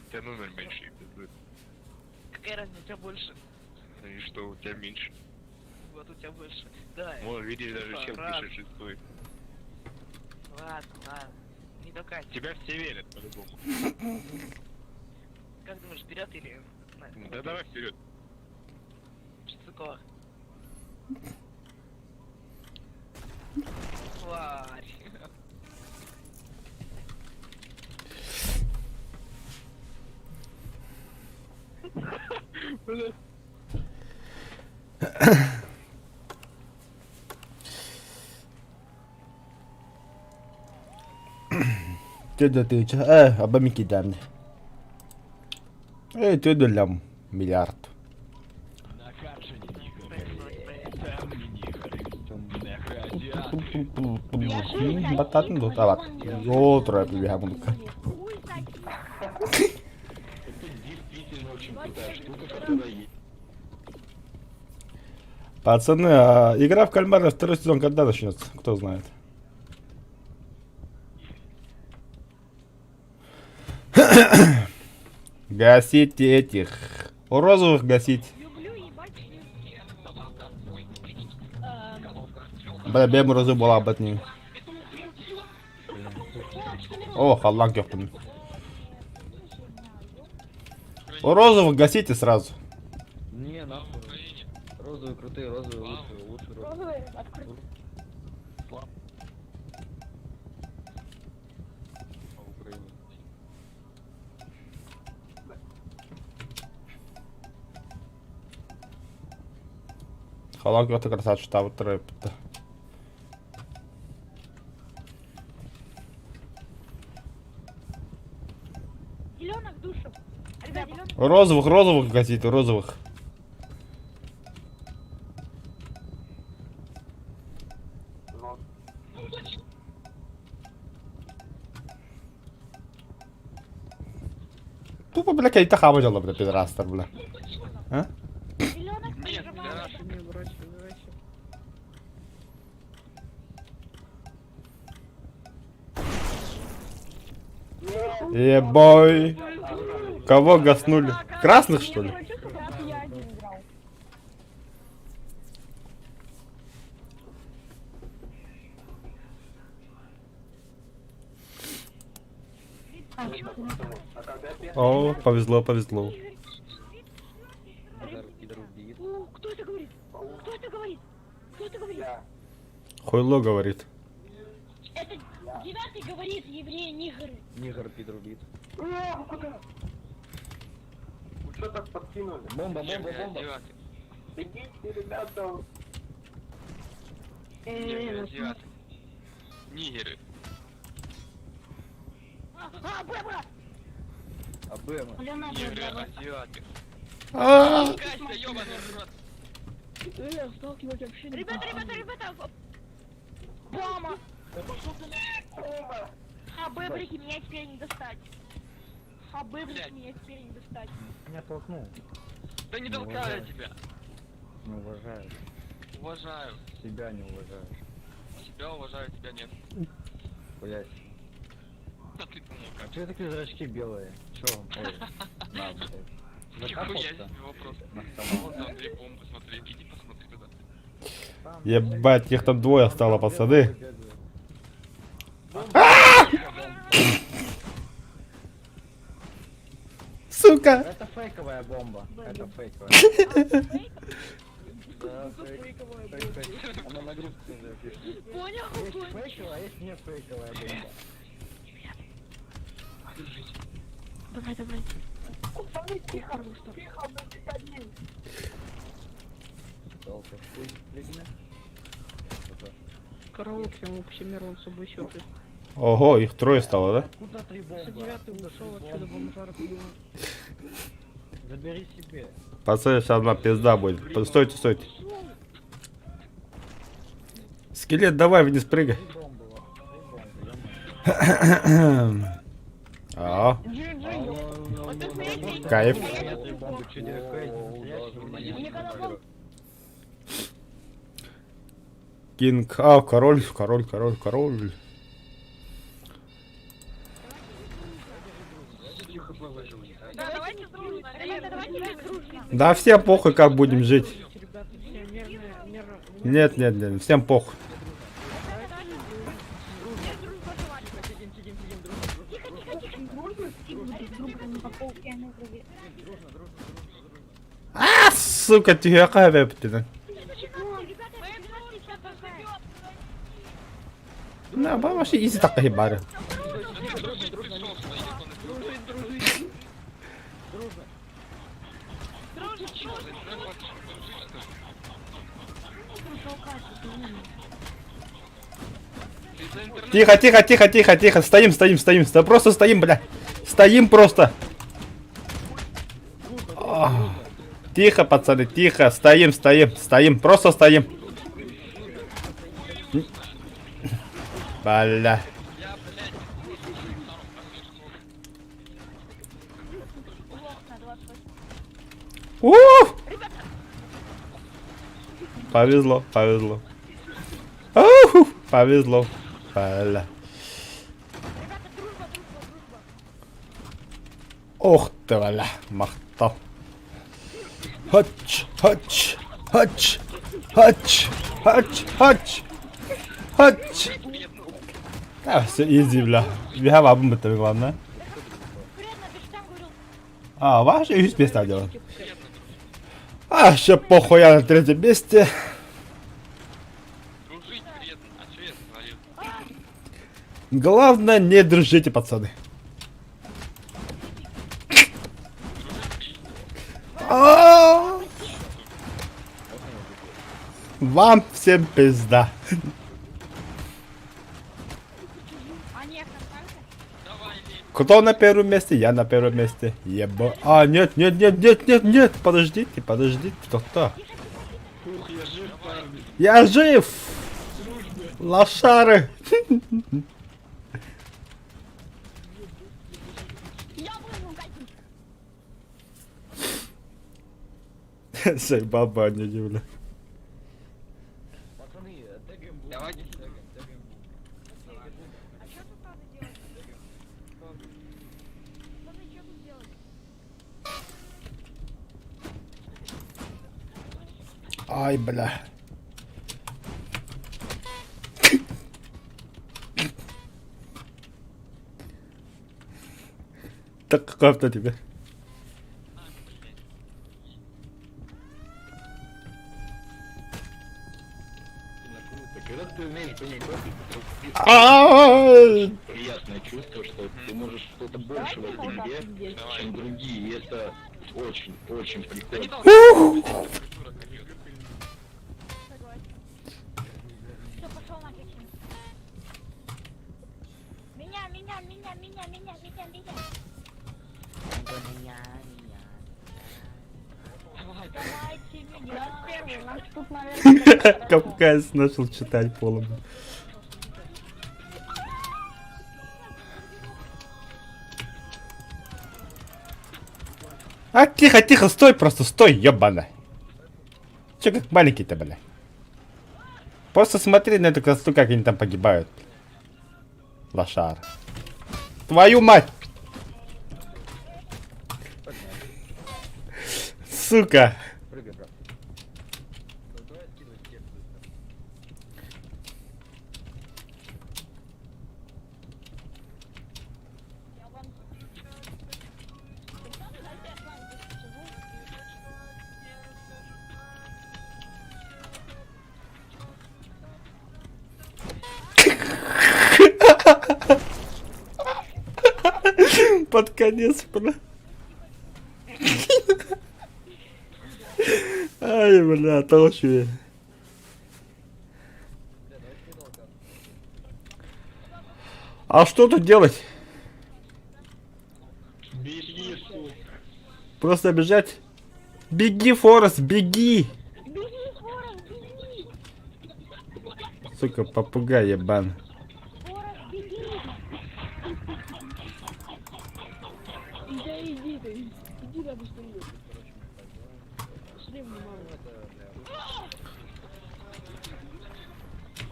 [SPEAKER 8] У тебя номер меньше, пиздуй.
[SPEAKER 6] Какая разница, у тебя больше.
[SPEAKER 8] Ну и что, у тебя меньше?
[SPEAKER 6] Вот у тебя больше. Давай.
[SPEAKER 8] Вон, видишь, даже
[SPEAKER 6] Сульфа,
[SPEAKER 8] чел
[SPEAKER 6] раз.
[SPEAKER 8] пишет шестой.
[SPEAKER 6] Ладно, ладно. Не толкайся.
[SPEAKER 8] Тебя все верят по-любому.
[SPEAKER 6] Как думаешь, вперед или... на-
[SPEAKER 8] Да давай вперед.
[SPEAKER 6] Чесыкова. Тварь.
[SPEAKER 1] Ты че? Аба микидәмди. Төдөлләм миллиард. Бататын да табат. Жол турап бия мундука.
[SPEAKER 10] Это действительно очень крутая штука, которая есть.
[SPEAKER 1] Пацаны, а игра в кальмара второй сезон когда начнется? Кто знает? Гасите этих. Розовых гасить.
[SPEAKER 7] Люблю ебать шлюхи.
[SPEAKER 1] Бля, бем розы була бат ним. О, халлан кёхтым. Розовых гасите сразу.
[SPEAKER 9] Не, нахуй. Розовые крутые, розовые лучшие, лучше розовые.
[SPEAKER 7] Розовые, открыть.
[SPEAKER 9] в Украине.
[SPEAKER 1] Халлан кёхты красавчик, табы трэп.
[SPEAKER 7] Зеленых душев. Ребят, зеленых.
[SPEAKER 1] Розовых, розовых гасите, розовых.
[SPEAKER 4] ну,
[SPEAKER 1] Тупо, бля, кейта хаба жала, бля, пидорастер, бля. А?
[SPEAKER 7] Зеленых прижимают.
[SPEAKER 6] Не, брось, брось.
[SPEAKER 1] Ебой. Кого гаснули? Красных, что ли?
[SPEAKER 7] Я один играл.
[SPEAKER 4] а когда первый?
[SPEAKER 1] О, повезло, повезло.
[SPEAKER 9] Пидор, пидор убит.
[SPEAKER 7] О, кто это говорит? Кто это говорит? Кто это говорит?
[SPEAKER 4] Я.
[SPEAKER 1] Хуйло говорит.
[SPEAKER 7] Это девятый говорит, евреи, нигры.
[SPEAKER 9] Нигер, пидор убит.
[SPEAKER 4] Вы куда? Вы что так подкинули?
[SPEAKER 9] Бомба, бомба, бомба.
[SPEAKER 4] Бегите, ребята!
[SPEAKER 8] Негры, азиаты. Нигеры.
[SPEAKER 7] А, а, бра, бра.
[SPEAKER 9] АБМ.
[SPEAKER 7] Леонардо,
[SPEAKER 8] Негры,
[SPEAKER 7] бра, бра.
[SPEAKER 8] азиаты.
[SPEAKER 1] А!
[SPEAKER 8] Кася, ёбаный в рот.
[SPEAKER 7] Ребята, ребята, ребята! Бама! А, бэбрики, меня теперь не достать. А, бэбрики,
[SPEAKER 8] Блядь.
[SPEAKER 7] меня теперь не достать.
[SPEAKER 5] Меня толкнул.
[SPEAKER 8] Да не толкаю я тебя.
[SPEAKER 2] Не уважаешь.
[SPEAKER 8] Уважаю.
[SPEAKER 2] Себя не уважаешь.
[SPEAKER 8] Себя уважаю, тебя нет.
[SPEAKER 2] Блять.
[SPEAKER 8] А ты думал
[SPEAKER 2] А
[SPEAKER 8] как?
[SPEAKER 2] чё такие зрачки белые? Чё? Ой, на, блядь.
[SPEAKER 8] Нихуя
[SPEAKER 2] Закапался?
[SPEAKER 8] себе вопрос.
[SPEAKER 2] На самом
[SPEAKER 8] Вон там две бомбы, смотри. Иди посмотри туда.
[SPEAKER 1] Ебать, их там двое стало, пацаны. Сука!
[SPEAKER 2] Это фейковая бомба. Это фейковая. Да, фейк. Фейк, фейк. Она на группе уже пишет.
[SPEAKER 7] Понял?
[SPEAKER 2] Есть фейковая, а есть не фейковая бомба.
[SPEAKER 7] Давай, давай. Тихо,
[SPEAKER 2] Дался хуй, фигня.
[SPEAKER 6] Караоке вообще Мирон с собой сёрфит.
[SPEAKER 1] Ого, их трое стало, да?
[SPEAKER 2] Куда три бомбы?
[SPEAKER 6] 109 ушел отсюда, бомжара понимаю.
[SPEAKER 2] Забери себе.
[SPEAKER 1] Пацаны, сейчас одна пизда будет. Стойте, стойте. Скелет, давай вниз прыгай.
[SPEAKER 2] Три бомбы, вот. Три бомбы, ё-моё.
[SPEAKER 1] А, кайф.
[SPEAKER 2] Три бомбы, чё делать?
[SPEAKER 7] Мне когда бомб-
[SPEAKER 1] Кинг. А, король, король, король, король.
[SPEAKER 7] Да, давайте дружно. Ребята, давайте дружно.
[SPEAKER 1] Да всем похуй, как будем жить.
[SPEAKER 6] Ребята, все мирно, мирно.
[SPEAKER 1] Нет, нет, нет, всем похуй. А, сука, тихо, вептина. На, вообще изи так хибары.
[SPEAKER 8] Пришел сюда, ебаный в рот. Чё, за интернет платишь, дружить, что ли? Ты за интернет
[SPEAKER 1] Тихо, тихо, тихо, тихо, тихо. Стоим, стоим, стоим. Да просто стоим, бля. Стоим просто. Ах. Тихо, пацаны, тихо. Стоим, стоим, стоим. Просто стоим. Бля. Ух! Повезло, повезло. Уху, повезло. Бля. Ох ты, бля, махтал. Хач, хач, хач, хач, хач, хач, хач. Да, все изи, бля. Я вам это главное. А, ваше из места дело. А, все похуй, я на третьем месте.
[SPEAKER 8] дружить вредно. А чё я говорил?
[SPEAKER 1] Главное, не дружите, пацаны. А! Вам всем пизда. Кто на первом месте? Я на первом месте. Еба. А, нет, нет, нет, нет, нет, нет. Подождите, подождите. Кто-то.
[SPEAKER 10] Ух, я жив, парни.
[SPEAKER 1] Я жив! Лошары!
[SPEAKER 7] Я выиграл, Катя.
[SPEAKER 1] Заебал бы они, бля.
[SPEAKER 9] Пацаны, тегаем бу.
[SPEAKER 8] Давайте.
[SPEAKER 9] Тегаем, тегаем бу.
[SPEAKER 7] А что тут надо делать? Пацаны, что тут делать?
[SPEAKER 1] Ай, бля. Так как-то тебе.
[SPEAKER 10] Круто. Когда ты умеешь понимать,
[SPEAKER 1] А-а-а!
[SPEAKER 10] приятное чувство, что ты можешь что-то больше в этой игре, чем другие. И это очень, очень
[SPEAKER 8] Да не
[SPEAKER 10] прикольно.
[SPEAKER 8] толкай, придурок, орёт.
[SPEAKER 7] Согласен. Все, пошел нафиг. Сим. Меня, меня, меня, меня, меня, меня, меня. Давайте меня. Первый, нам тут, наверное,
[SPEAKER 1] Кавказ начал читать полом. А, тихо, тихо, стой просто, стой, ебана. Че как маленький-то, бля? Просто смотри на эту красоту, как они там погибают. Лошар. Твою мать! Сука!
[SPEAKER 9] Прыгай, брат. Ну, Давай скидывать текст быстро.
[SPEAKER 7] Я вам... Дайте я с вами здесь посижу.
[SPEAKER 1] Под конец, бля. Ай, бля, толчу.
[SPEAKER 9] Бля, давай скидывал карту.
[SPEAKER 1] А что тут делать?
[SPEAKER 8] Беги, сука.
[SPEAKER 1] Просто бежать? Беги, Форест, беги!
[SPEAKER 7] Беги, Форест, беги!
[SPEAKER 1] Сука, попугай ебан.
[SPEAKER 7] Форест, беги!
[SPEAKER 6] Да иди ты, иди да быстрее. Шлем не надо.
[SPEAKER 9] Ну, это,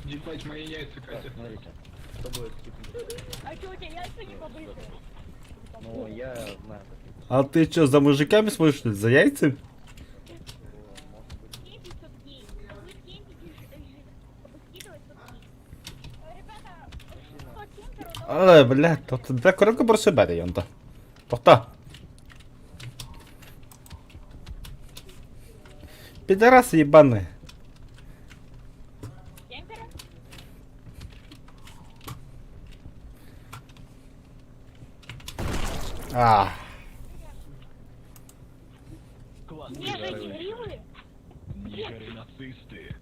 [SPEAKER 9] бля,
[SPEAKER 8] Ебать мои яйца,
[SPEAKER 9] Так,
[SPEAKER 8] Катя.
[SPEAKER 9] смотрите. Что будет скипнуть?
[SPEAKER 7] А что, у тебя яйца не побыстрее?
[SPEAKER 9] Ну, я знаю, как
[SPEAKER 1] А ты что, за мужиками смотришь, что ли? За яйцами?
[SPEAKER 9] можно будет.
[SPEAKER 7] Кемпить сотки. Вы кемпите, скидывать сотки. Ребята, кто кемпер, у того
[SPEAKER 1] Ай, бля, тут да коробка просто бәрі онда. Тоқта. Пидорасы ебаные.
[SPEAKER 7] кемпера?
[SPEAKER 1] А,
[SPEAKER 7] Мне же эти гривы.
[SPEAKER 8] Нигеры нацисты.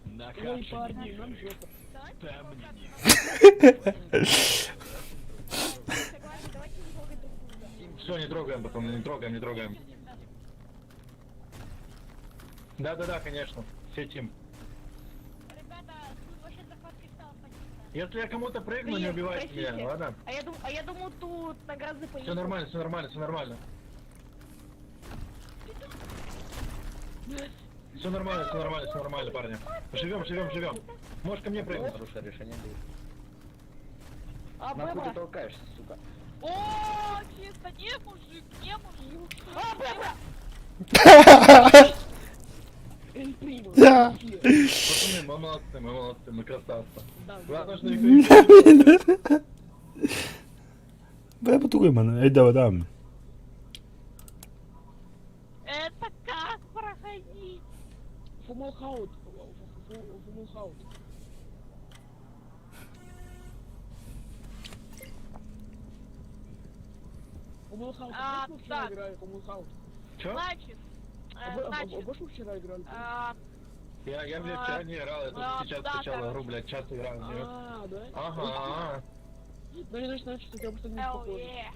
[SPEAKER 6] Ой,
[SPEAKER 8] Накачанные
[SPEAKER 6] парни, нам
[SPEAKER 8] нигеры.
[SPEAKER 6] жопа.
[SPEAKER 8] Темные нигеры.
[SPEAKER 7] Согласна, давайте не трогать друг друга.
[SPEAKER 8] Все, не трогаем, пацаны, не трогаем, не трогаем. Да-да-да, конечно. Все тим.
[SPEAKER 7] Ребята, тут вообще захват кристаллов начался.
[SPEAKER 8] Если я кому-то прыгну, не
[SPEAKER 7] Блин,
[SPEAKER 8] убивайте
[SPEAKER 7] простите.
[SPEAKER 8] меня, ладно?
[SPEAKER 7] А я думал, тут награды поедут.
[SPEAKER 8] Все нормально, все нормально, все нормально. Все нормально, все нормально, все нормально, парни. Живем, живем, живем. Можешь ко мне прыгнуть.
[SPEAKER 9] Хорошее решение будет.
[SPEAKER 7] А,
[SPEAKER 9] Нахуй ты
[SPEAKER 7] Бэба?
[SPEAKER 9] толкаешься, сука?
[SPEAKER 7] О, чисто, не мужик, не мужик. А, Бэба!
[SPEAKER 6] Эль Примо.
[SPEAKER 1] Да.
[SPEAKER 8] Пацаны, мы молодцы, мы молодцы, мы красавцы.
[SPEAKER 6] Да,
[SPEAKER 8] Главное, что никто не
[SPEAKER 1] Бля, потугай, ман, эй, давай, дам.
[SPEAKER 7] Это как проходить?
[SPEAKER 6] Фумолхаут. Фумолхаут. Фумолхаут.
[SPEAKER 7] А,
[SPEAKER 6] Знаешь, мы вчера
[SPEAKER 7] так.
[SPEAKER 6] играли Фумолхаут.
[SPEAKER 8] Чё?
[SPEAKER 7] Значит, значит,
[SPEAKER 6] Больше вчера играли?
[SPEAKER 7] а,
[SPEAKER 8] Я, блядь, вчера не играл, я только
[SPEAKER 7] А,
[SPEAKER 8] сейчас
[SPEAKER 7] да,
[SPEAKER 8] скачал игру,
[SPEAKER 7] короче.
[SPEAKER 8] блядь, час играл в нее.
[SPEAKER 6] А, да?
[SPEAKER 8] Ага.
[SPEAKER 6] Ну, не значит, значит, у тебя просто не
[SPEAKER 7] hell
[SPEAKER 6] похоже.
[SPEAKER 7] yeah.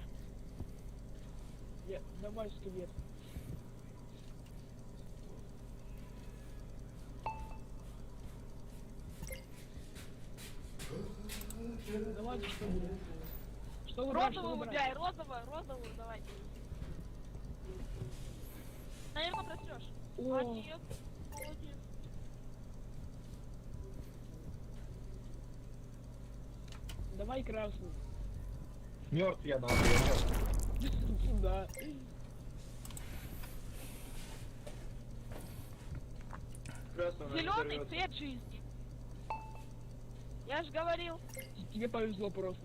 [SPEAKER 6] Я, давай, сквер. Давайте что будет? Что выбрать, что
[SPEAKER 7] Розовую
[SPEAKER 6] выбрать?
[SPEAKER 7] выбирай, розовую, розовую давай. Наверное, просрешь.
[SPEAKER 6] О,
[SPEAKER 7] Молодец, молодец.
[SPEAKER 6] давай красную.
[SPEAKER 8] Мертв я, нахуй, я мертв.
[SPEAKER 6] Да.
[SPEAKER 7] Зеленый цвет жизни. Я же говорил.
[SPEAKER 6] Тебе повезло просто.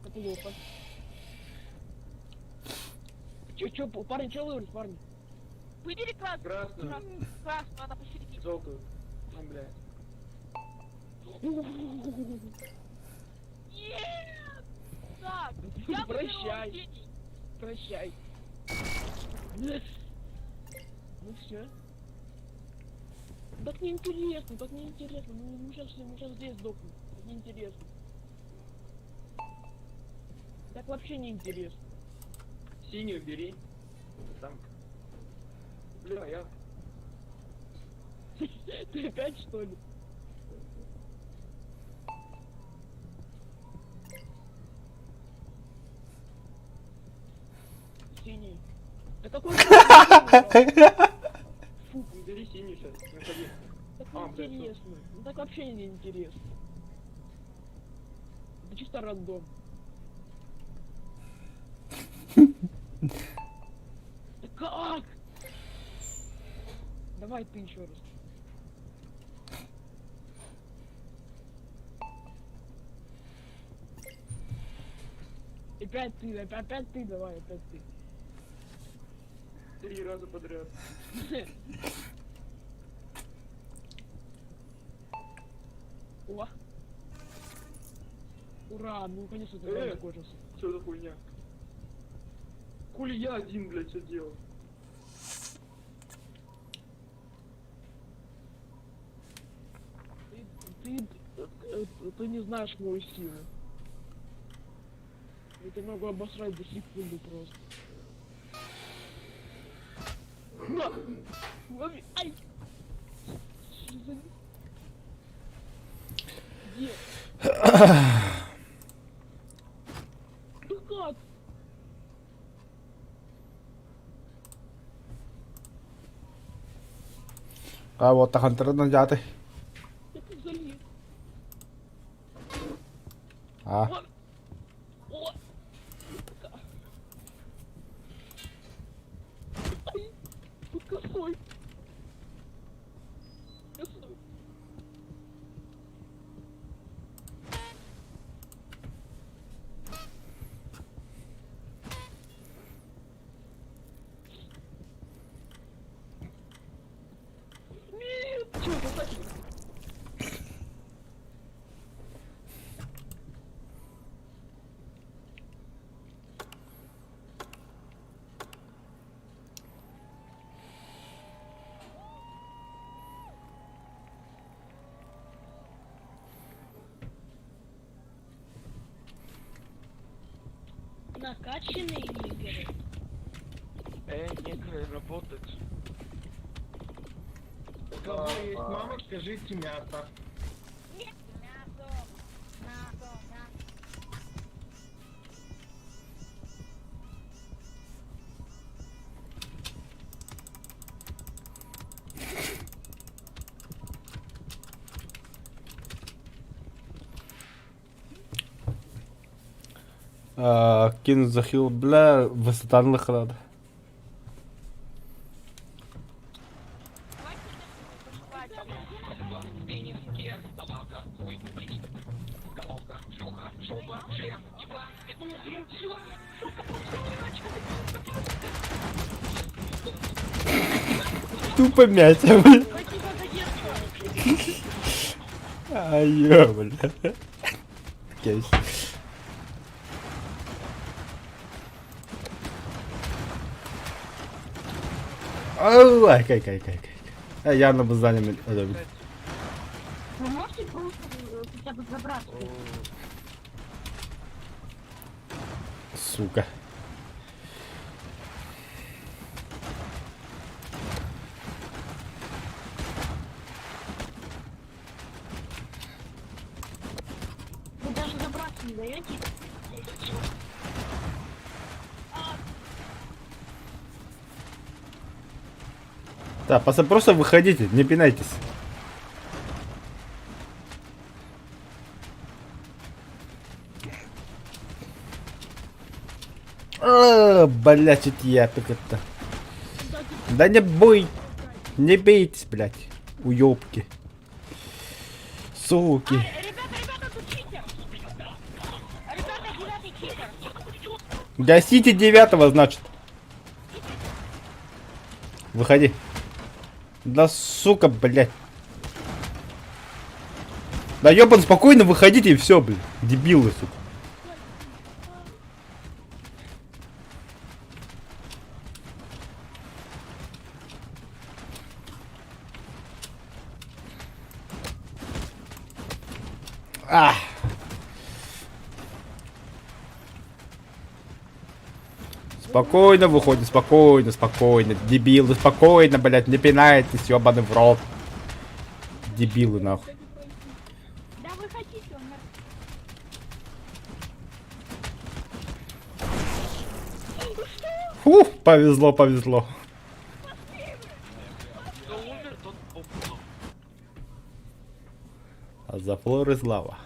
[SPEAKER 6] Это плохо. Чё, чё, парень, чё выбрать, парни?
[SPEAKER 7] Выбери красную.
[SPEAKER 5] Красную.
[SPEAKER 7] Красную, красную, она посередине.
[SPEAKER 5] Желтую. А, блядь.
[SPEAKER 7] Нет! Так, я выберу
[SPEAKER 6] Прощай.
[SPEAKER 7] синий.
[SPEAKER 6] Прощай. Ну все. Так неинтересно, так неинтересно. Ну, мы сейчас здесь сдохнем. Так неинтересно. Так вообще неинтересно.
[SPEAKER 9] Синюю бери. Там. Бля, я.
[SPEAKER 6] Ты опять что ли? Синий. Да какой синий? Фу,
[SPEAKER 9] Бери синюю сейчас. Выходи.
[SPEAKER 6] так
[SPEAKER 9] А, блядь,
[SPEAKER 6] неинтересно. Ну так вообще неинтересно. Это чисто рандом. Да как? Давай ты еще раз. Опять ты, опять, опять ты, давай, опять ты.
[SPEAKER 9] Три раза подряд.
[SPEAKER 6] О! Ура, ну наконец-то
[SPEAKER 9] Э.
[SPEAKER 6] этот закончился.
[SPEAKER 9] Что за хуйня? Хули я один, блядь, все делал?
[SPEAKER 6] Ты, ты, ты не знаешь мою силу. Я тебя могу обосрать за секунду просто. На! Лови! Ай! Что за- Где? Ну как?
[SPEAKER 1] А вот тахантардан жаты.
[SPEAKER 6] Я тут залез.
[SPEAKER 1] А.
[SPEAKER 6] О! Ай! Тут косой! Косой! Нет! Чё, сосатель?
[SPEAKER 7] Накачанные игры.
[SPEAKER 9] Некогда работать. У кого есть мама, скажите мясо.
[SPEAKER 7] Мясо. Мясо. Мясо.
[SPEAKER 1] Кин захил, бля, высотан лыхрад. Тупо мясо, бля.
[SPEAKER 7] Спасибо за детство.
[SPEAKER 1] Ай, ё, бля. Кейс. Ау, ай, кай, кай, кай, кай. Я на базане öyle.
[SPEAKER 7] Вы можете просто хотя бы забраться?
[SPEAKER 1] Сука.
[SPEAKER 7] Вы даже забраться не даете?
[SPEAKER 1] Да, пацаны, просто выходите, не пинайтесь. А, Блять, это я как это. Да не бой, не бейтесь, блять, уёбки. Суки.
[SPEAKER 7] Ребята, ребята, тут читер! Ребята, девятый читер!
[SPEAKER 1] Гасите девятого, значит. Выходи. Да сука, блядь. Да ёбан, спокойно выходите и все, блядь. Дебилы, сука. Ах! Спокойно выходим, спокойно, спокойно. Дебилы, спокойно, блядь, не пинайтесь, ёбаный в рот. Дебилы, нахуй.
[SPEAKER 7] Да вы хотите, он
[SPEAKER 1] Фух, повезло, повезло.
[SPEAKER 8] Кто умер, тот оп.
[SPEAKER 1] А за флор из лава.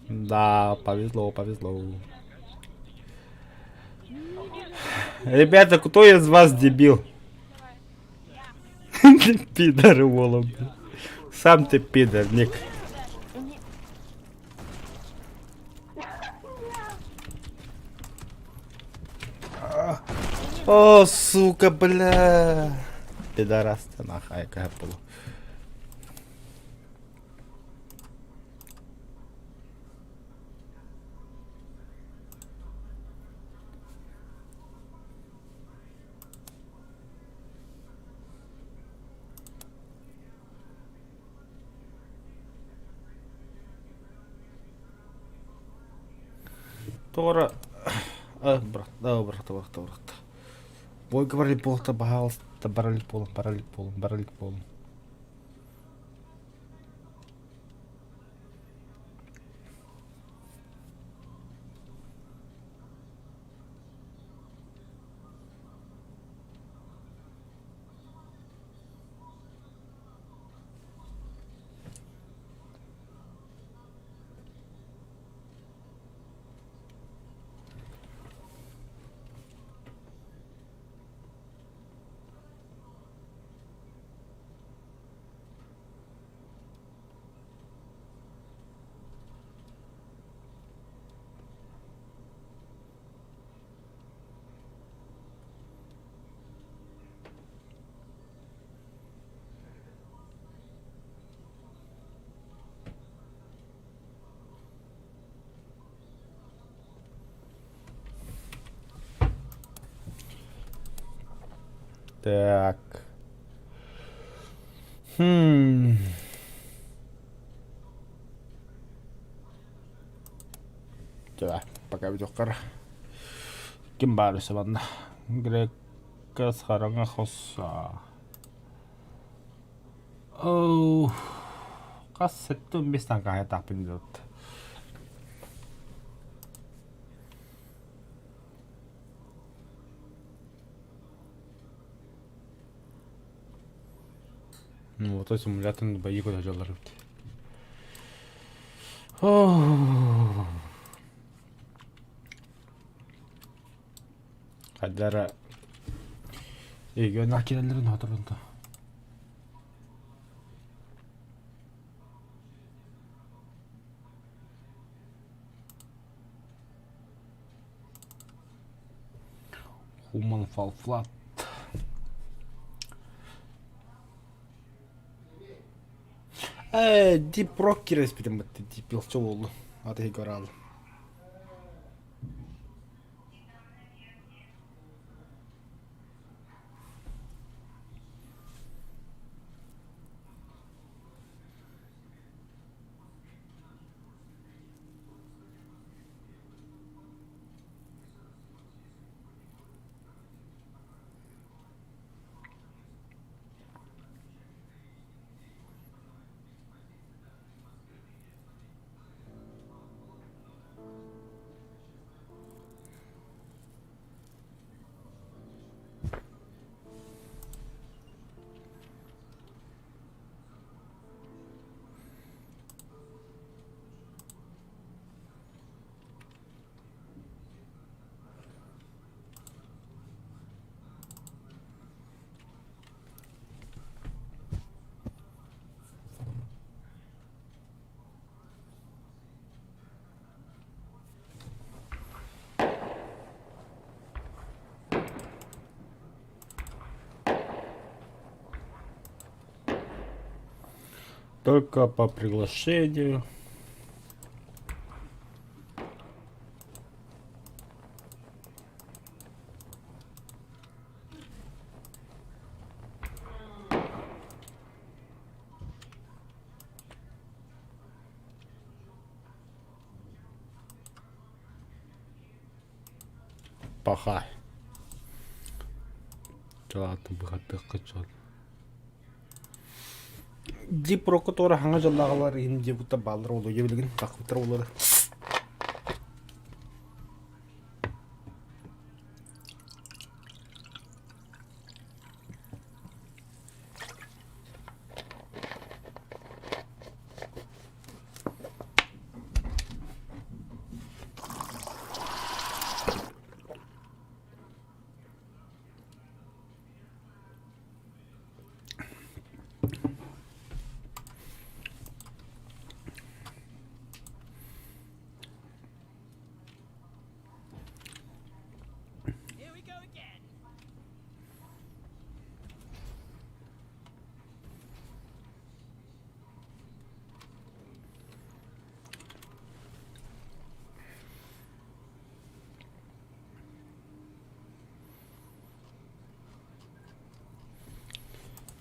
[SPEAKER 1] Да, повезло, повезло. Ребята, кто из вас дебил? Пидоры волом. Сам ты пидор, Ник. О, сука, бля. Пидорас ты нахай, было. Тора. Бырахта, бырахта, бырахта. Бойга бар буолта баһаалыста бара илик буолун, бара илик буолун, бара илик буолун. Так. Хм. Да, пока видеокар. Ким баар өссө манна? Грекас хараҥа хосса. Оу. Хас 75 таҥкаһайатаахпын диэт. Ну, вот симуляторын бои куда дьаллар эбит. Хайдара Егена кирелерин hatırladı. Human Fall Flat. Э, Deep Rock кирэспитим бытты Deep Илче болду. Аты көралы. Только по приглашению. Паха. Чалаатын быһардыахха чол. Дип прокуратура хаҥа дьаллааҕылар иһин диэбута бааллар олуйа билигин тахпыттар олары.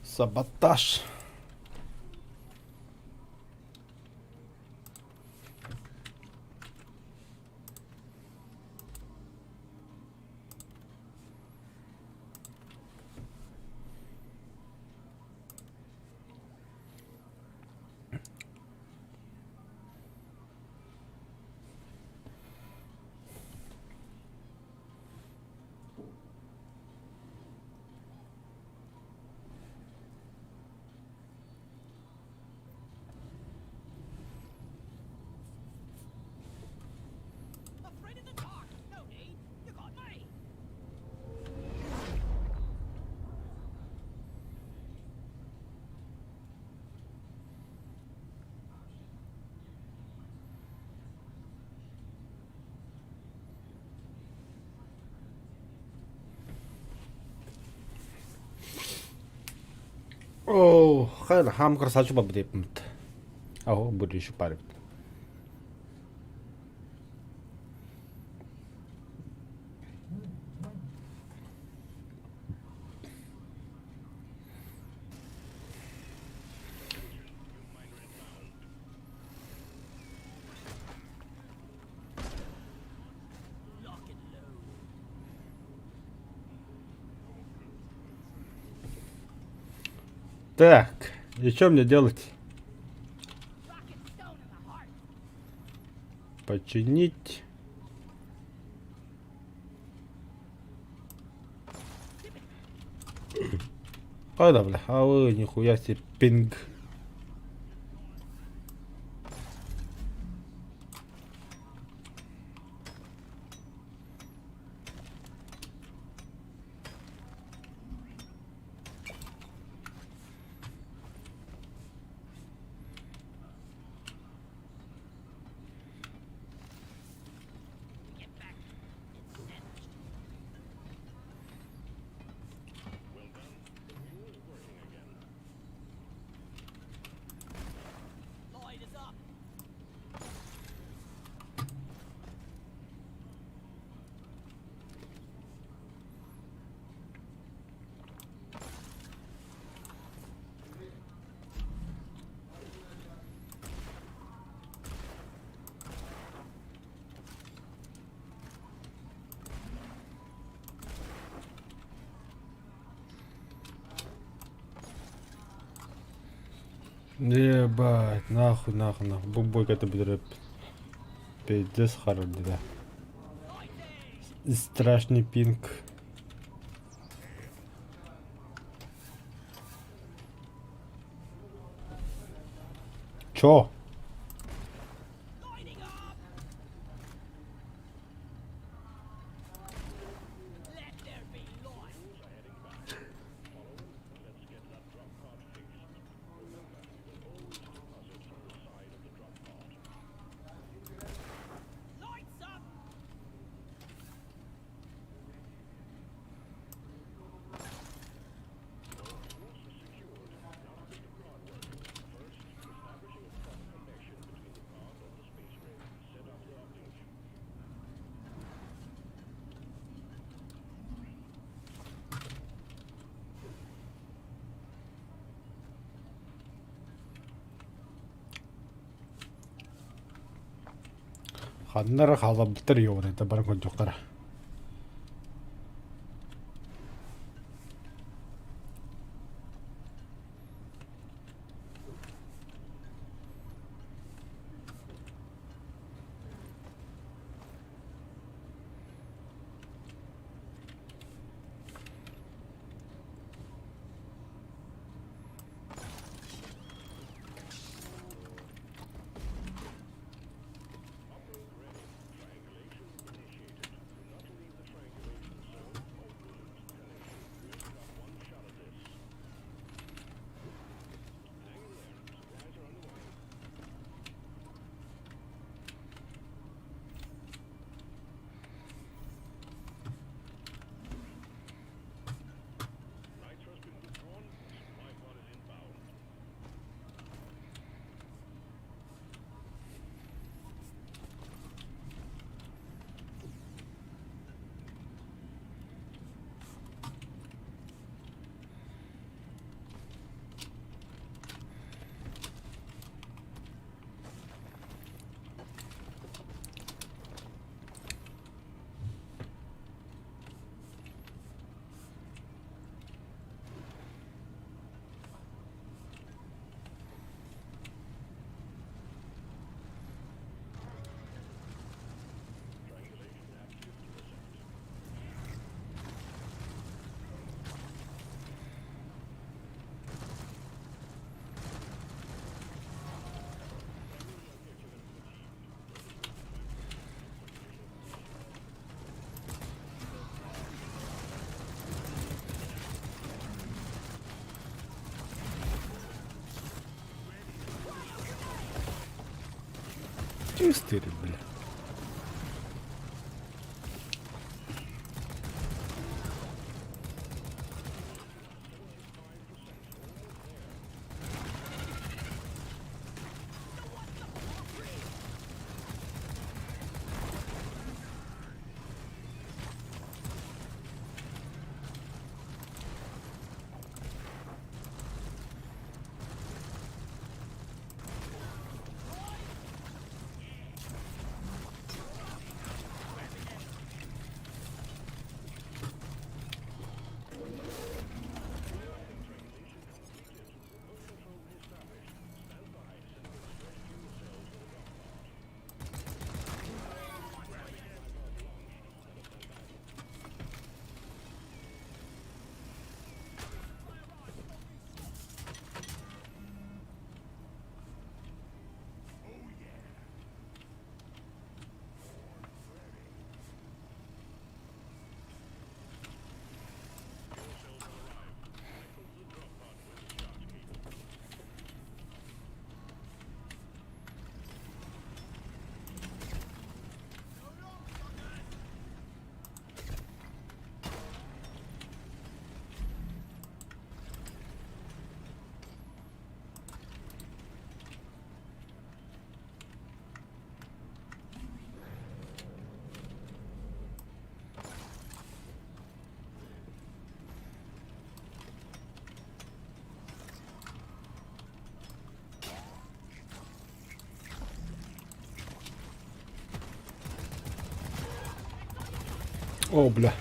[SPEAKER 1] Саботаж. Оо, хайа хаам красавчик барбыт эппит. Аһо, бу еще парит. Так, и что мне делать? Починить. Кайда, бля? А вы нихуя себе пинг. Ебать, нахуй, нахуй, нахуй. Бу бойкаты бүтэреп. Пиздец харарды да. Страшный пинг. Чё? Ханна эрэ хаалларбыттар ёбарайда баран көрдөхтөрө. Чистый, бля. О, бля.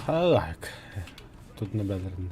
[SPEAKER 1] Так. Тут на бедренне.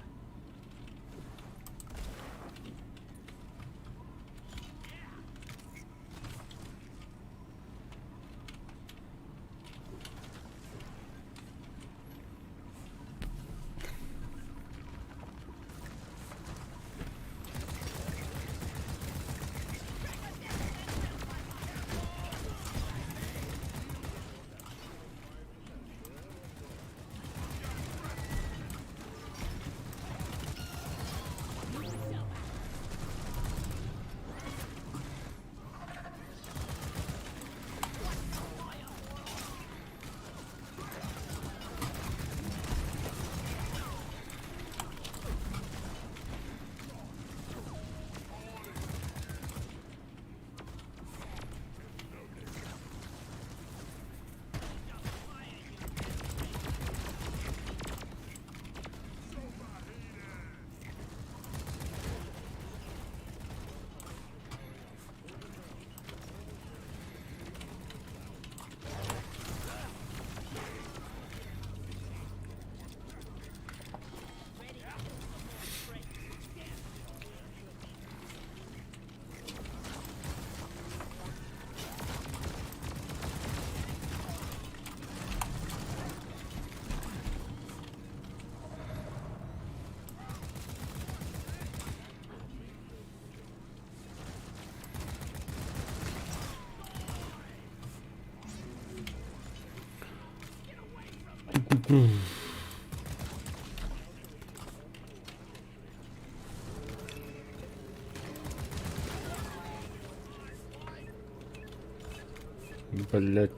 [SPEAKER 1] Блять.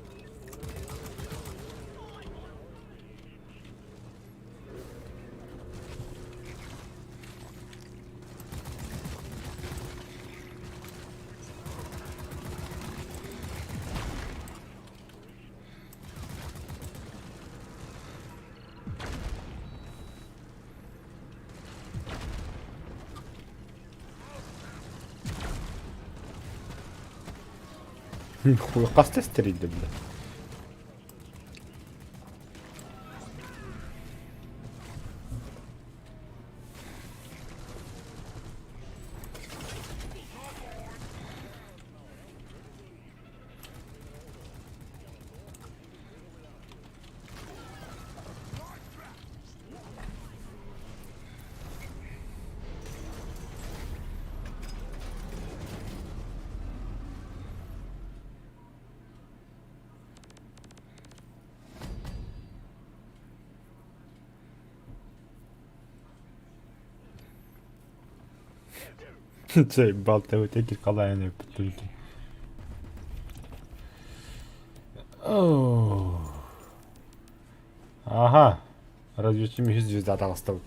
[SPEAKER 1] Хуй хаста стрельды, бля. Заебал ты вот эти калайны потомки. Ага. Разве что звезда таҕыстыбыт.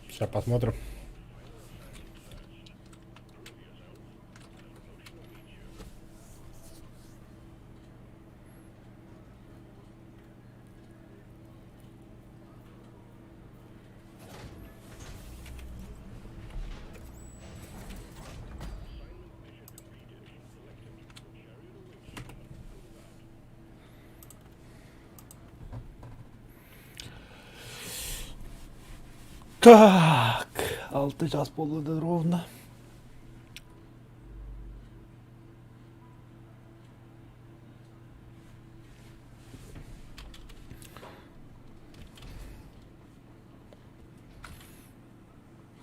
[SPEAKER 1] Сейчас посмотрим. Так, 6 час буолла ровно.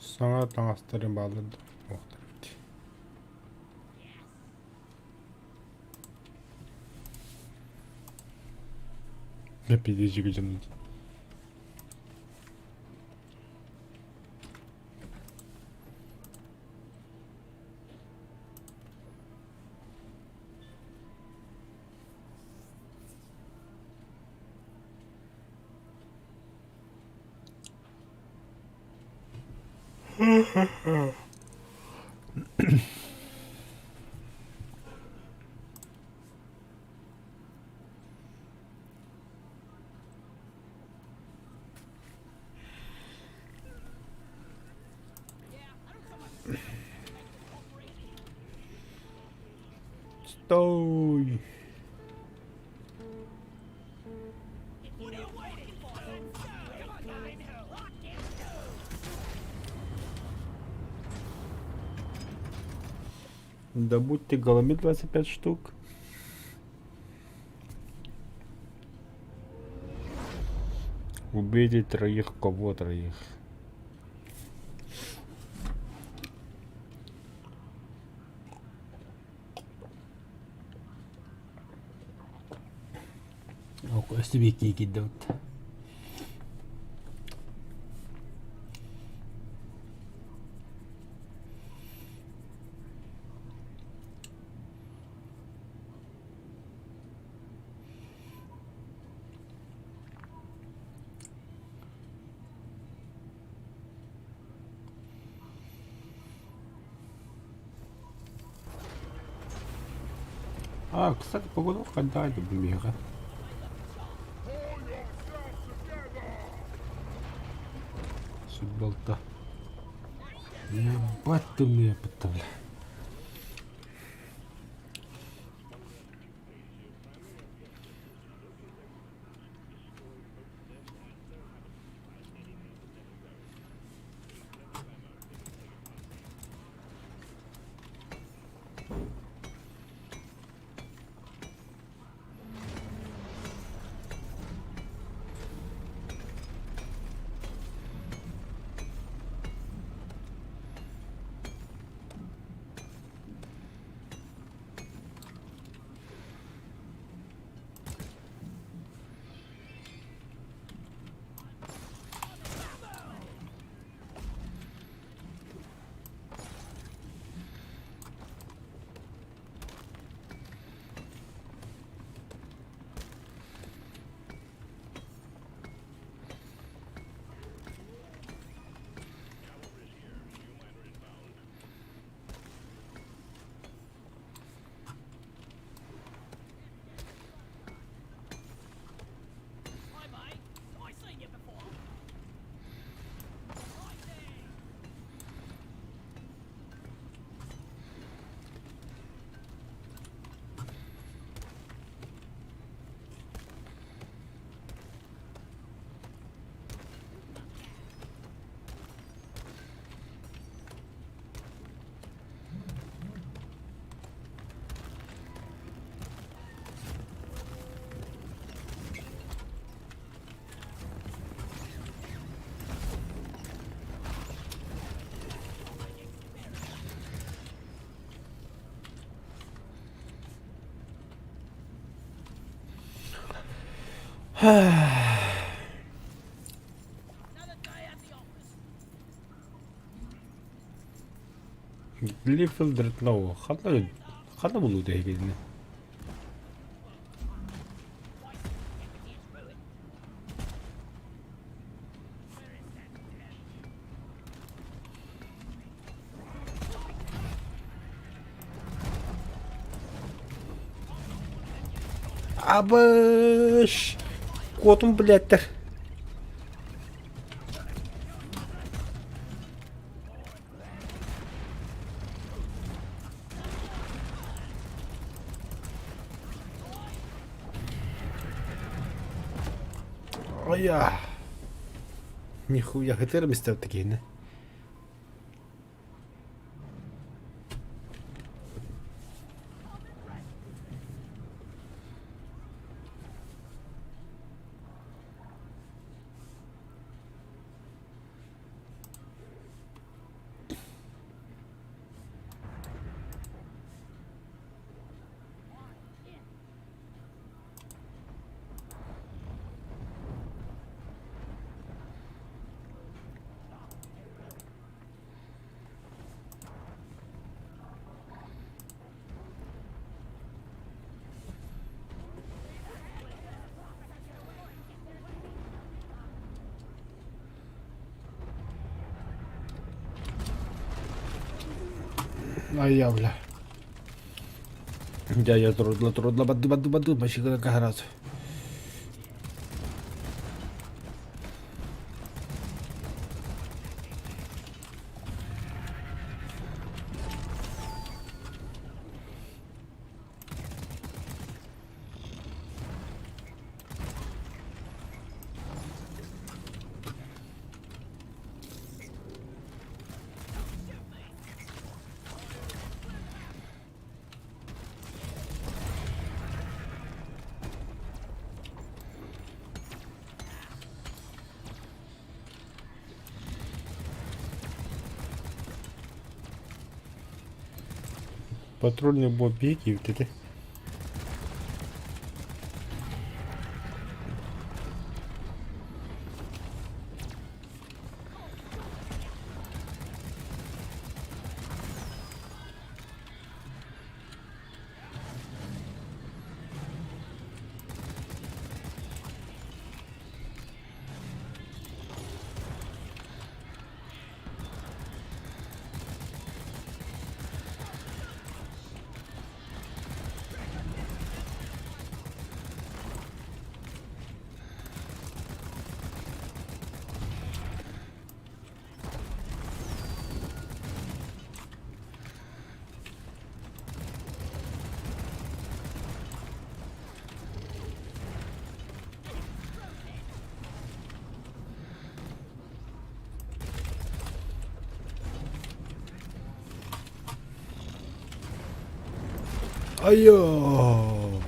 [SPEAKER 1] Саҥа таҥастары бааллар да эбит. Пиздец дьонун. Стой! Да будь ты голоми 25 штук. Убейте троих, кого троих? Өстүбүкки киирдибит. А, кстати, погода хадайды бумега. Судьбалта. Ебать ты меня бля. Глиффилд Дредноу ханна ханна булуу эһигини? Абыш! Куотум билээттэр. Ая. Нихуя хэтэр мистер такие. Ай, бля. Дядя трудно, трудно, баду, баду, баду, башика раз. Патрульный бобик и вот это. Айо!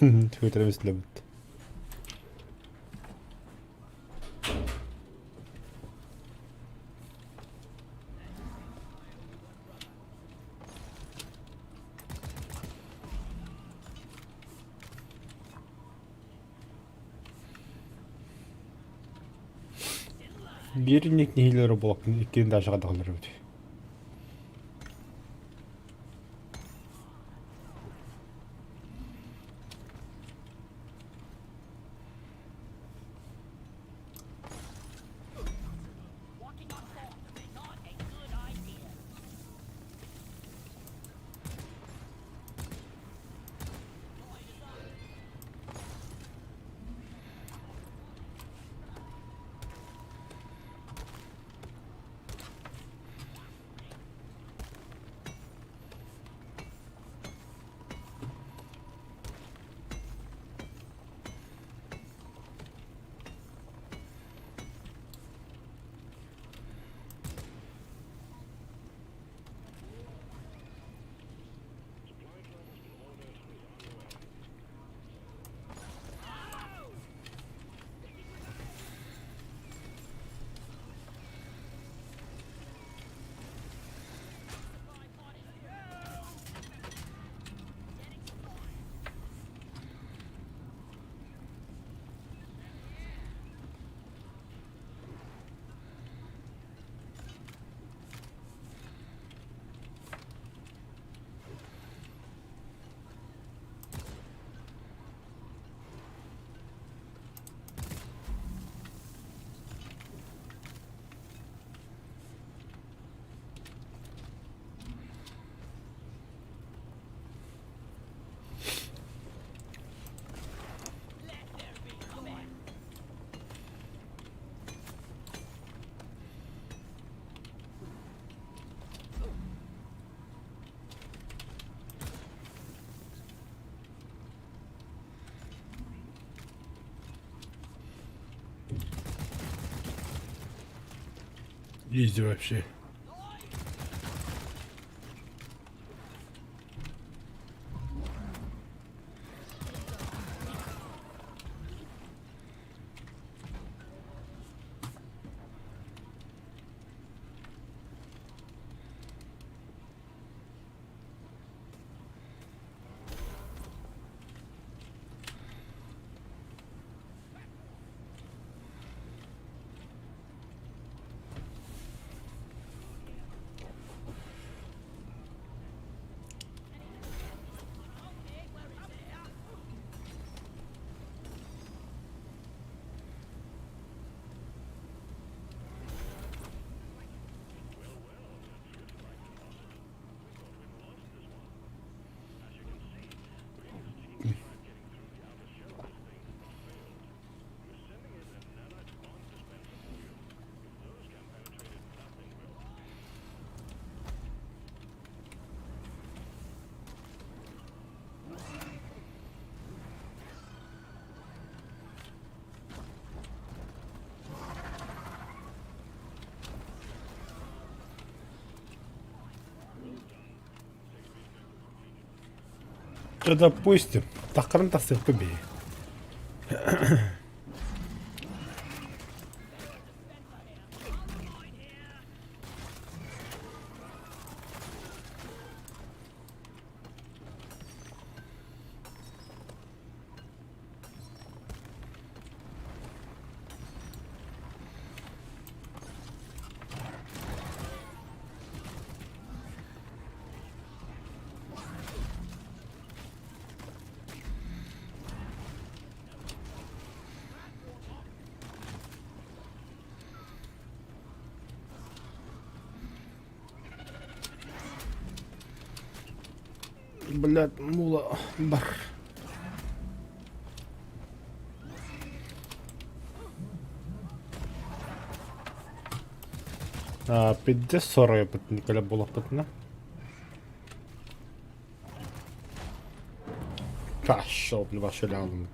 [SPEAKER 1] Твиттер любит. Бииринник нэһиилэ буоллахпын иккиэн дачаҕа даҕалар эбит. Изи вообще. Да допустим. Таххарын тахсыахпын бии. Блядь, мула бар. А, пиздец 40 Николя буолахпытына. Пошел, бля, вообще лялым.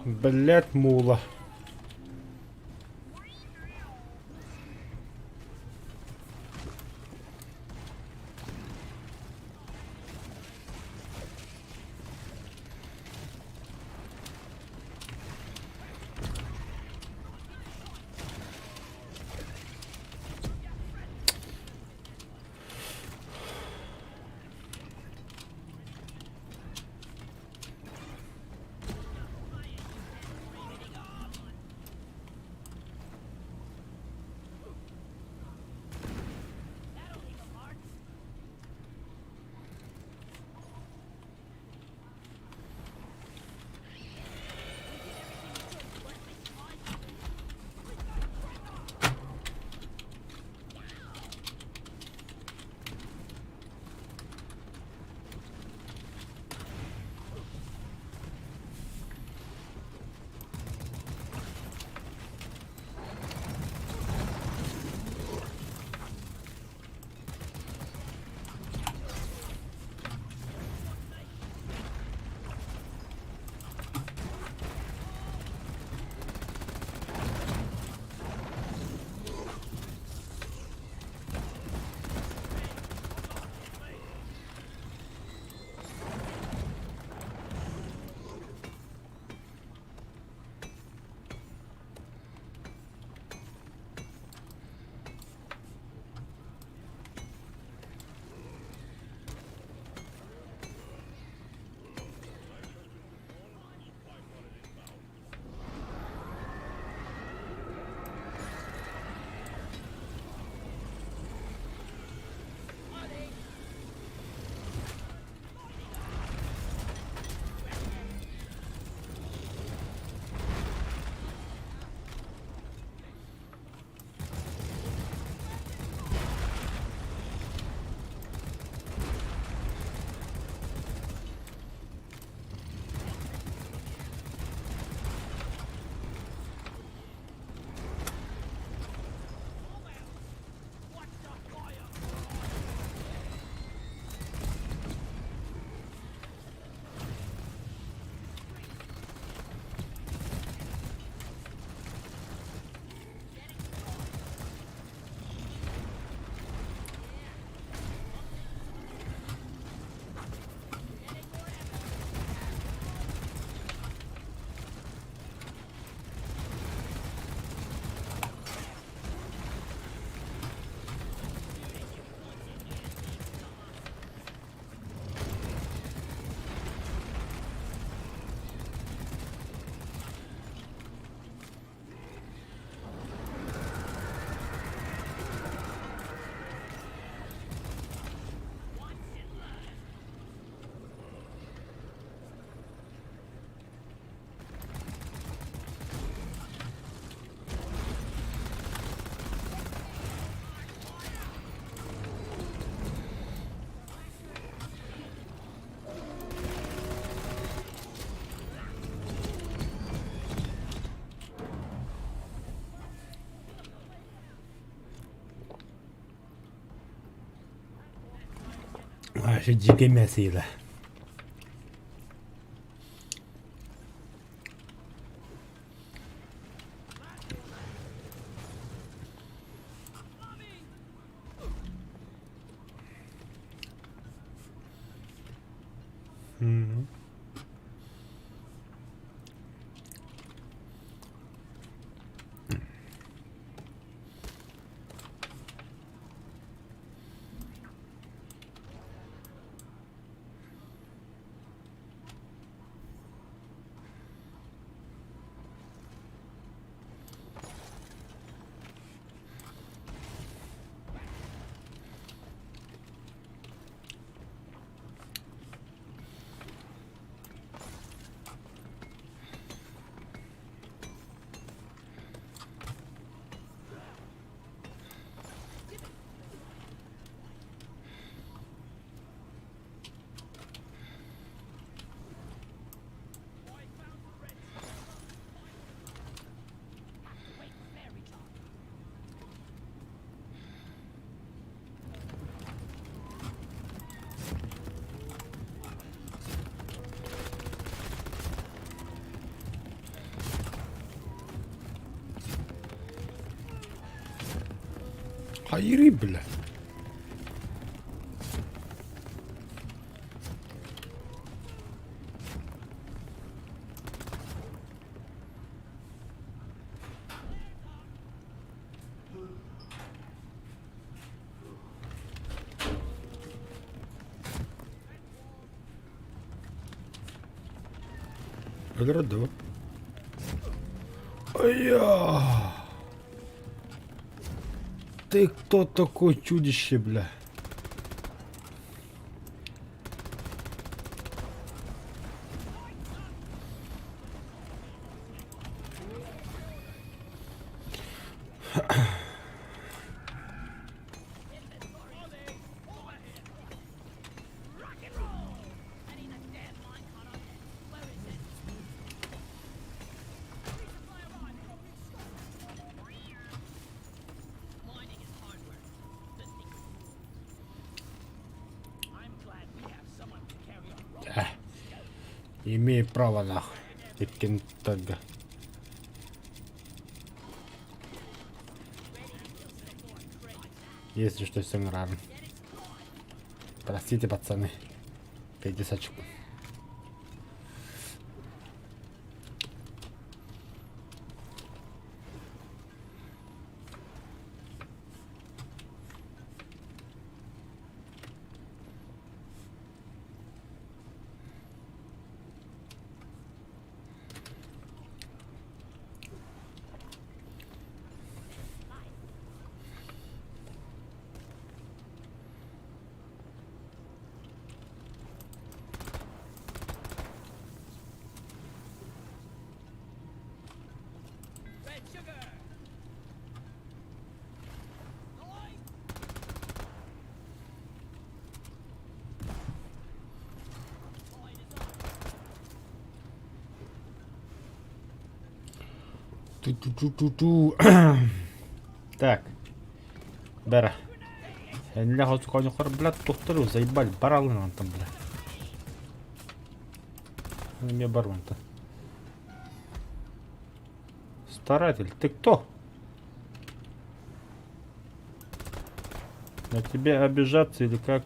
[SPEAKER 1] Блять, мула. Вообще дикое мясо ела. Мгм. Хайырый, бля. Өлөрөр да Ая! Ты кто такой чудище, бля? Имею право нахуй. Иккин тага. Если что, все нравится. Простите, пацаны. 50 очков. Ту-ту-ту-ту-ту. Так. Бара. Эннэ хоту блядь, тухтару заебали, баралын антон, бля. Мне барон-то. Старатель, ты кто? На тебе обижаться или как?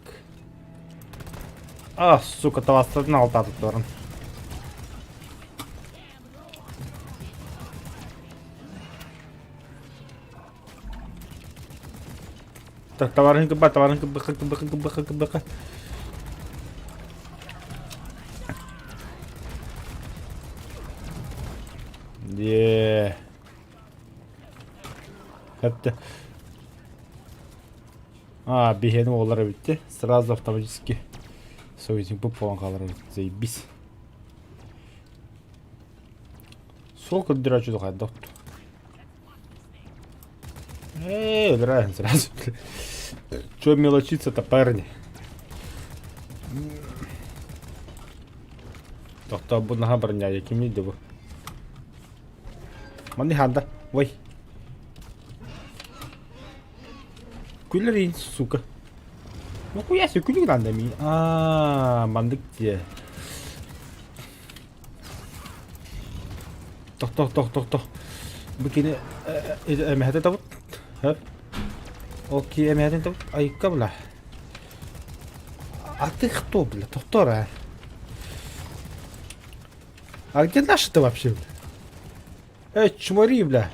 [SPEAKER 1] А, сука, того осознал тату торн. Так, товарищ ГБ, товарищ ГБ, ГБ, ГБ, ГБ. Е. Это... А, биһиэни уоллара эбит Сразу автоматически союзник буолан хаалар эбит. Заебись. Суол көрдөрөөчү хайдах Эй, играем сразу. Чё мелочиться-то, парни? Тохтоо наһаа броня, кимий да бу? Манны ханда. Ой. Күлэрин, сука. Ну хуя себе, күлүк надо ми. Аа, мандык дии. Тох, тох, тох, тох, тох. Бу кини эмэһэтэ табыт. Хөп. Ол ки эмэһэтин табыт. Айыкка бла. А ты кто, бля? Тохтор, а? А где наши-то вообще, бля? Эй, чмори, бля.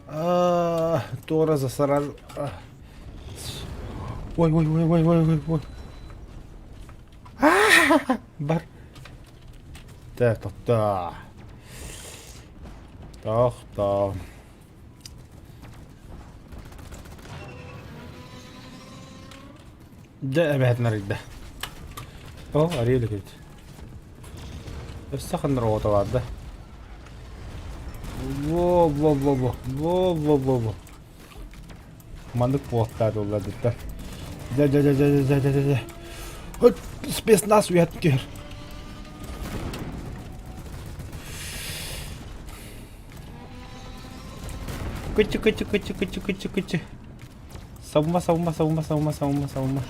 [SPEAKER 1] А, Тора засарар. Ой, ой, ой, ой, ой, ой, ой. Бар. Так, тохтоо. Тохтоо. Дьэ эбэһэтин арыйда. О, арыйа илик эбит. Өссө ханна оҕото баар да? Во, во, во, во, во, во, во, во. Маннык буолтаа дулладыттар. Дьэ, дьэ, дьэ, дьэ, дьэ, дьэ, дьэ, дьэ. Хоть спецназ уйат түһэр. Кычы, кычы, кычы, кычы, кычы, кычы. Savunma, savunma, savunma, savunma, savunma, savunma.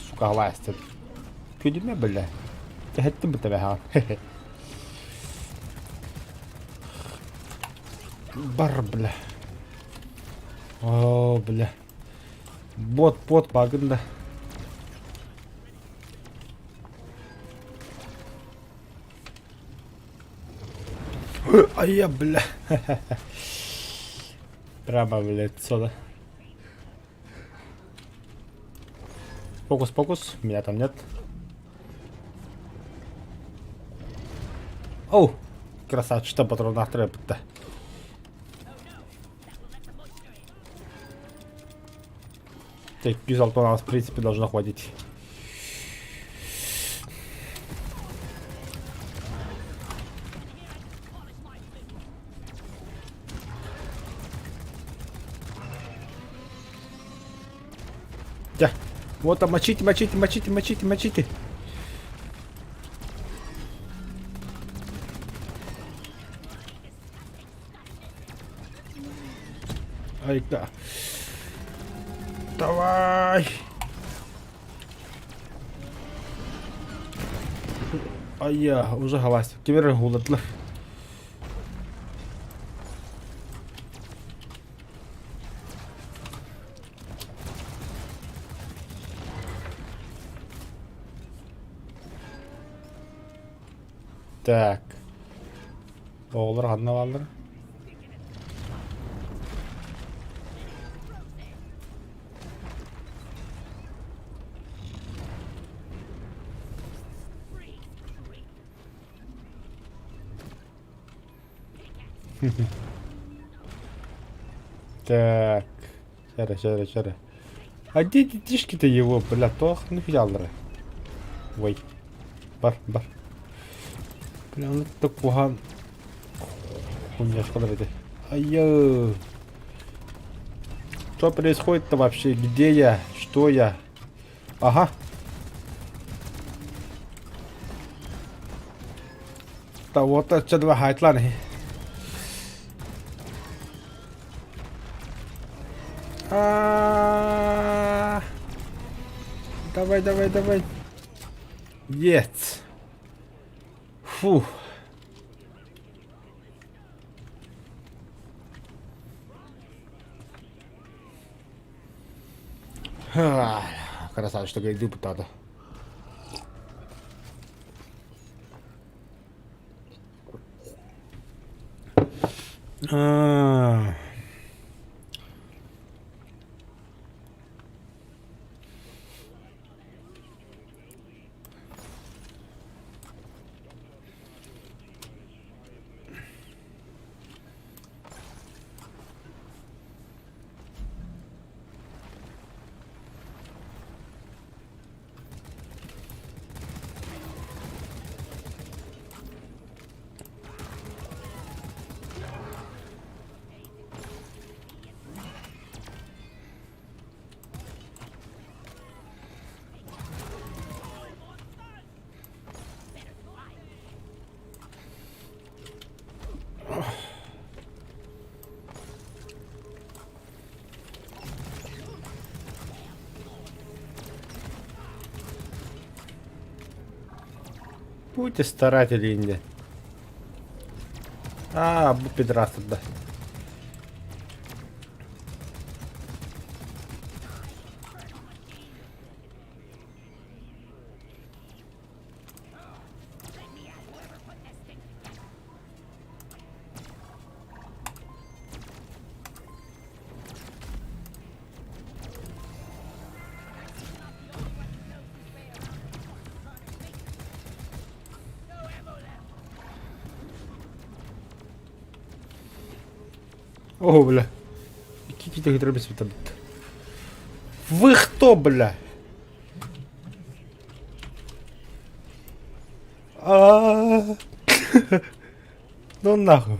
[SPEAKER 1] Сука, халаастын. Күдүмэ бля. Тэһэттим бу тэбэһэҕин. Бар, бля. О, бля. Бот, бот багын да. Ай, бля. Прямо в лицо, да? Фокус, фокус. Меня там нет. Оу! Красавчик, патронах трепетте. Так, 106 нас, в принципе, должно хватить. Дьэ, вот там мочите, мочите, мочите, мочите, мочите. Ай, да. Давай. Ай, уже халас. Кимер гулатлар. Так. Оҕолор ханна бааллар? Так. Шара, шара, шара. А где детишки-то его, бля, тох, ну фиаллары. Ой. Бар, бар. Бля, ну так кухан. Хуйняшкалар эти. Айо. Что происходит-то вообще? Где я? Что я? Ага. Того-то что-то хайтлан. А. Давай, давай, давай. Есть. Фух. Красавчик, депутата. А. Будьте старатели инде. А, бу пидорастар да. О, бля. Какие-то Вы кто, бля? А. Ну нахуй.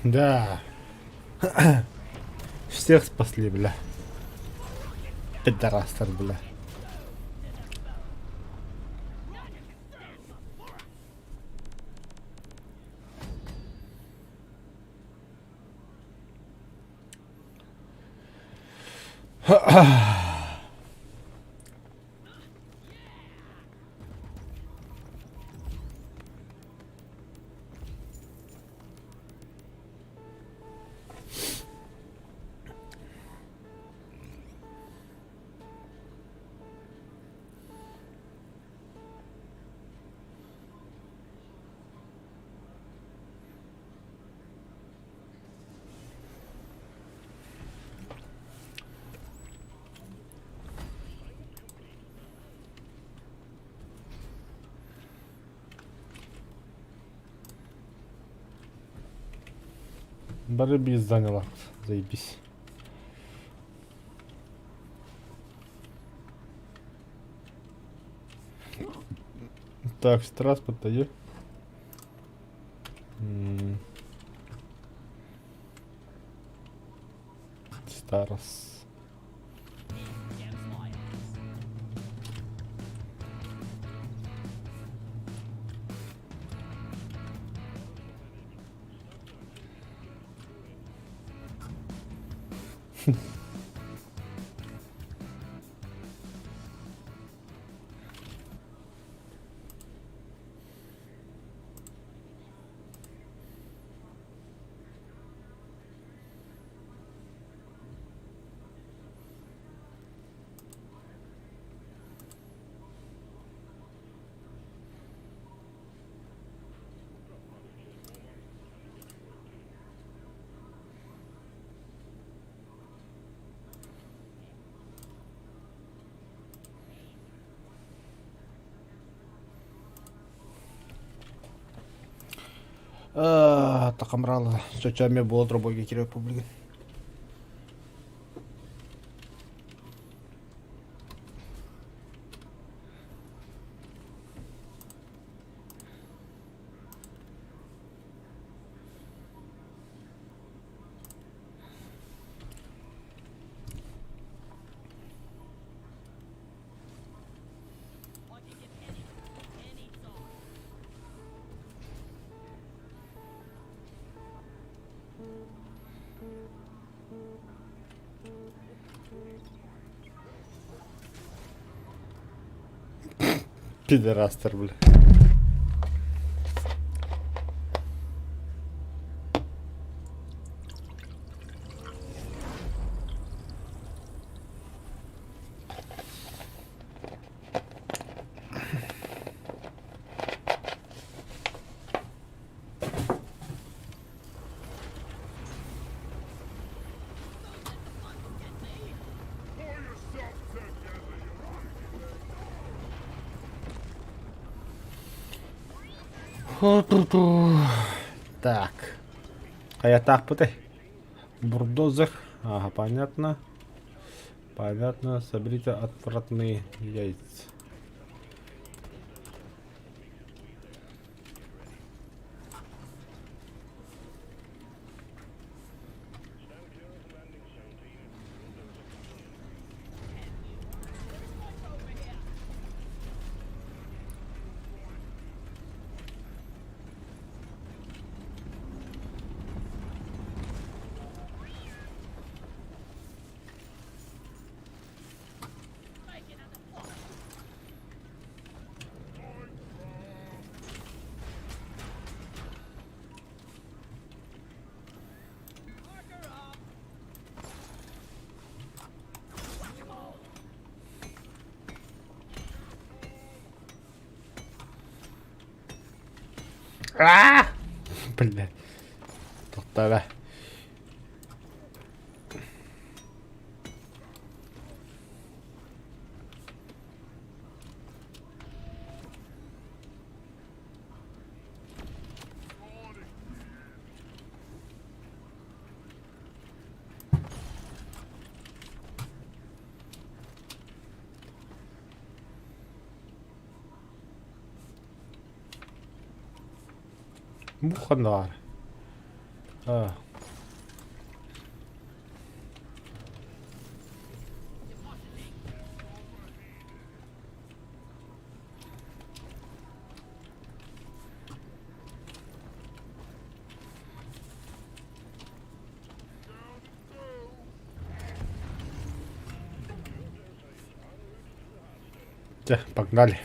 [SPEAKER 1] Да. Всех спасли, бля. Пидорастер, бля. Бары биир занялар. Заебись. Так, транспорт даю. Старос. Такамрала. Чоча ме була дробойга кириэп билигин. Пидорастар, бля. Так. Хайатаахпытый? Бурдозер. Ага, понятно. Понятно. Соберите отвратные яйца. Бля. Тоқтара. Буханар. А. Чэ, погнали.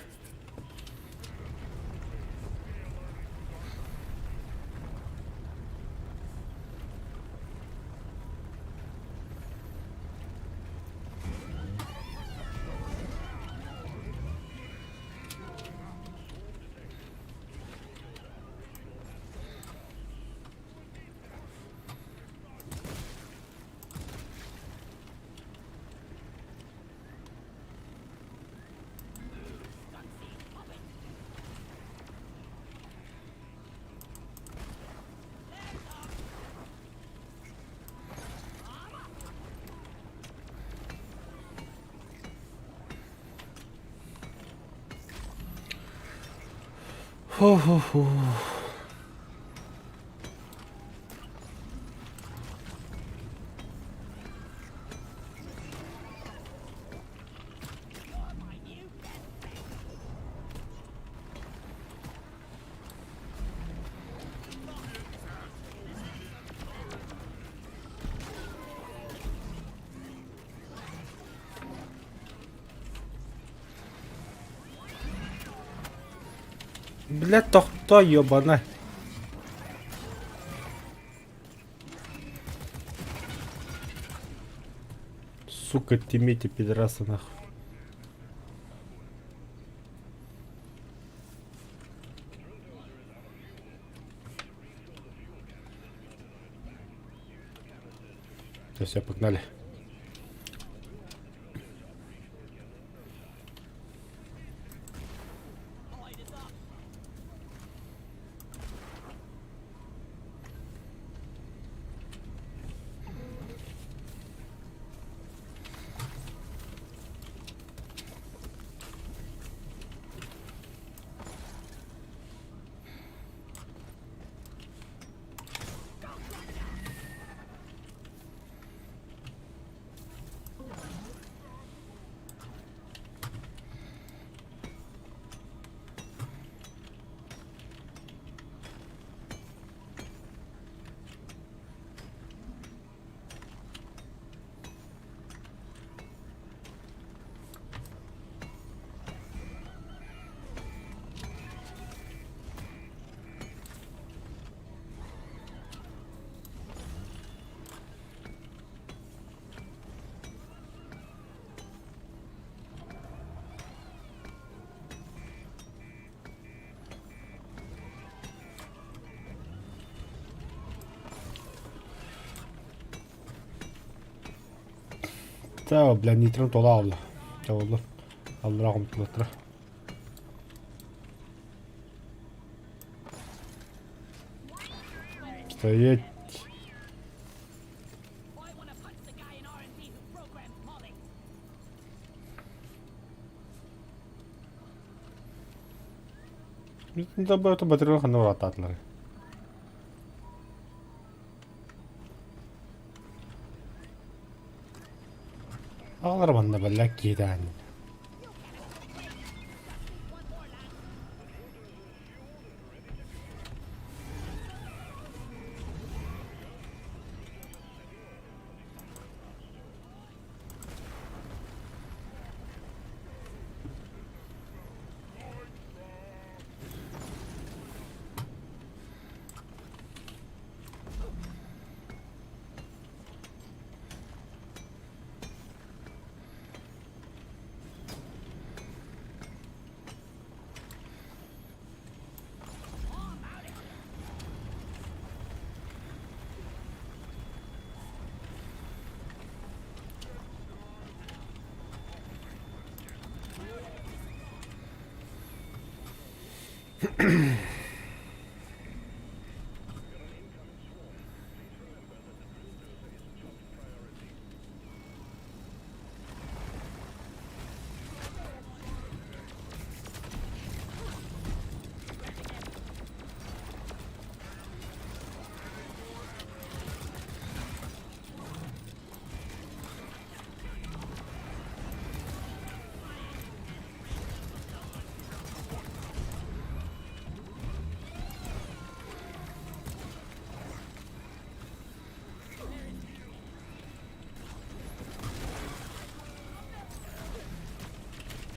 [SPEAKER 1] Фу-фу-фу. Бля, тохто, ёбана. Сука, тимите, пидорасы, нахуй. Все, все, погнали. Чэ, бля, нитром тола алла. Чэ, боллун. Аллара хомтулаттара. Стоять. Батыры ханна бараттаатылар. Аҕалар манна балла киэтээн.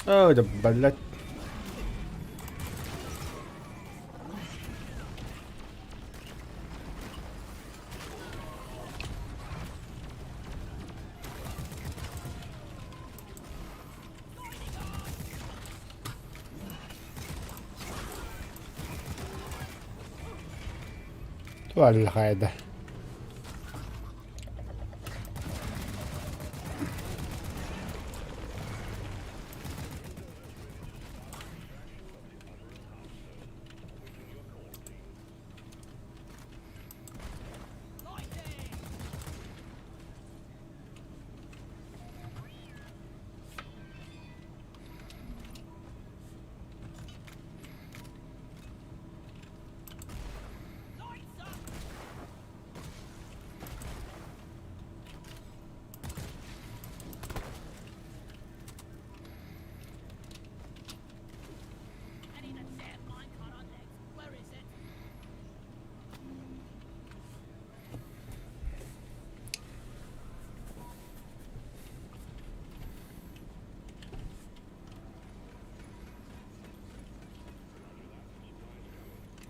[SPEAKER 1] Ой, да блядь. Туаллахайда.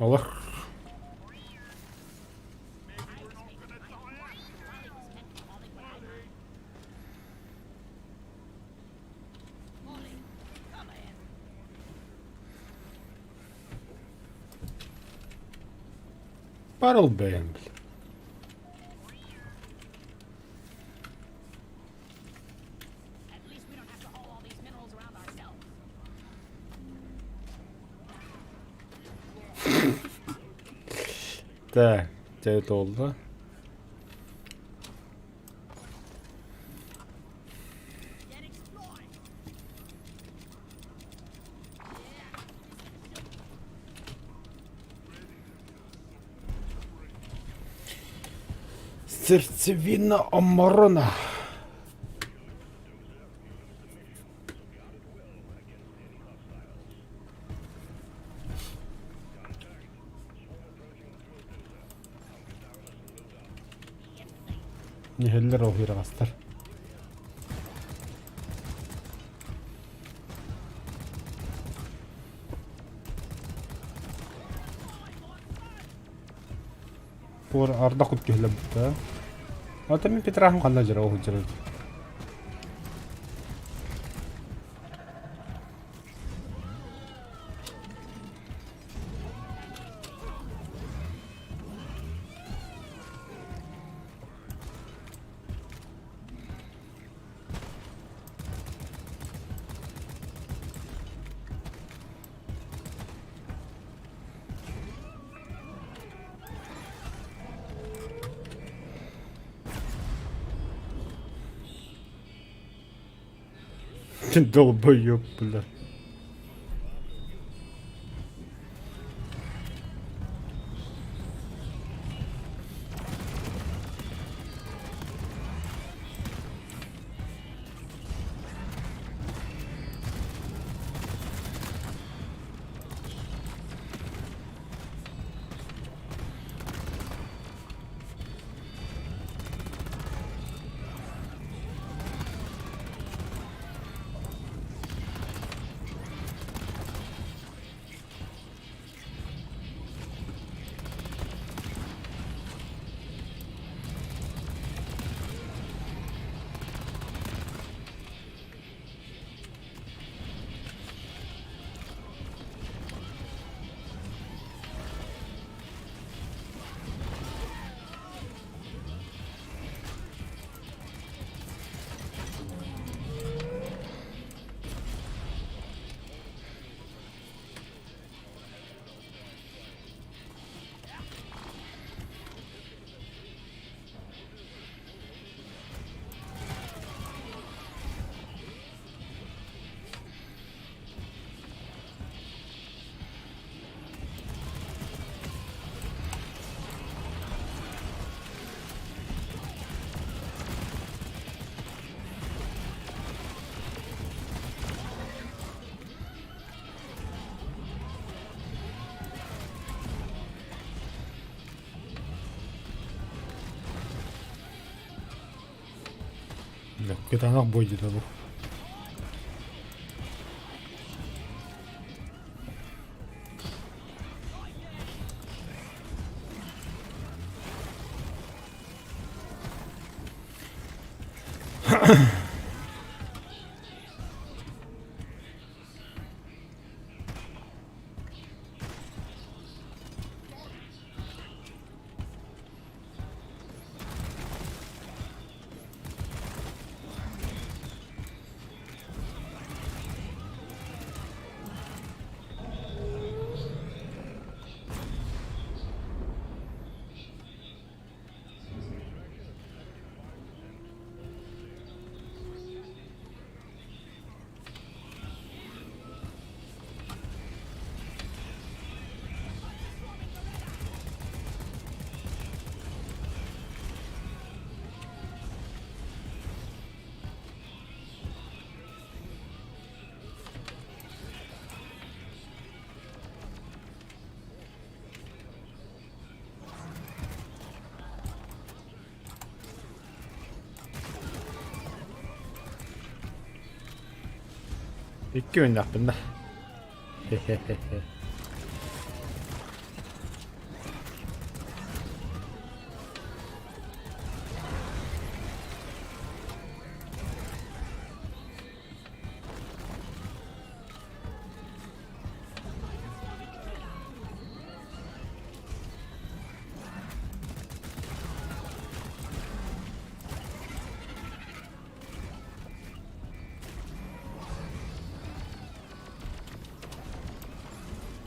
[SPEAKER 1] Олох. Парл бэйэм, бля. Так, дьэ туолла. Сердцевина оборона. Нихэллэр ол хираҕастар. Буор ардах кут түһэллэр Ата мин Петрахым ханна дьара ол дьара. Ты долбоёб, бля. Бля, кытаанах буойдута бу. Икки ойнахпын да. Хе-хе-хе.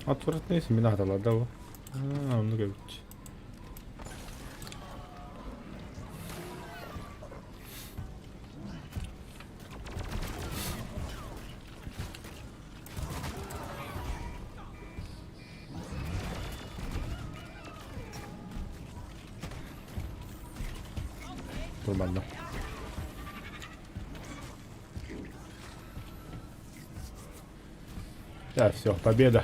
[SPEAKER 1] Отвратный семена да бу. Аа, оннук эбит. Нормально. Да, все, победа.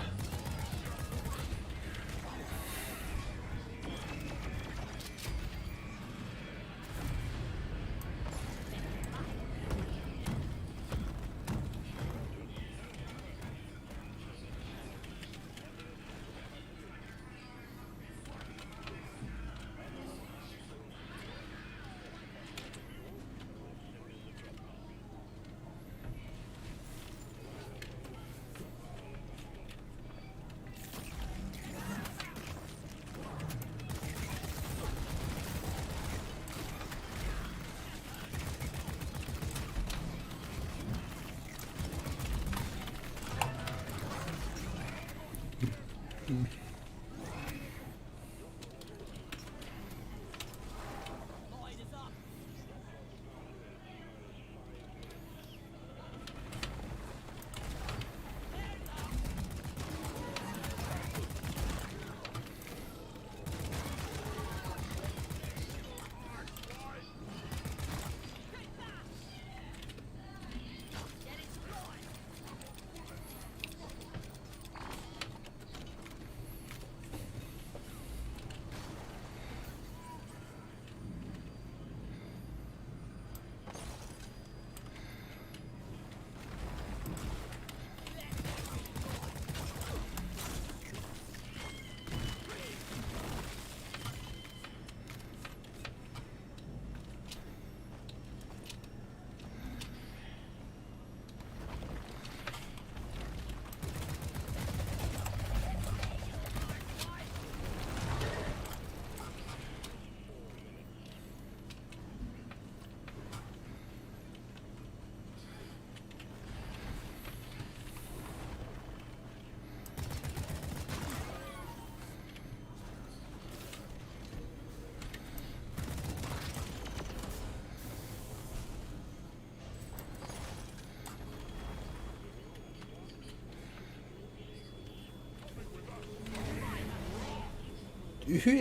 [SPEAKER 5] Үһү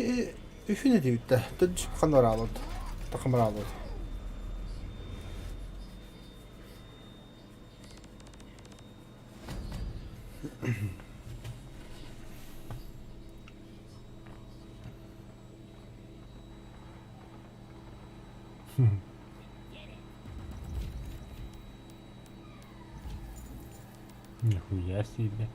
[SPEAKER 5] үһүн этибит да, төрдүс ханнараалыт, тахамараалыт.
[SPEAKER 1] Нихуя себе.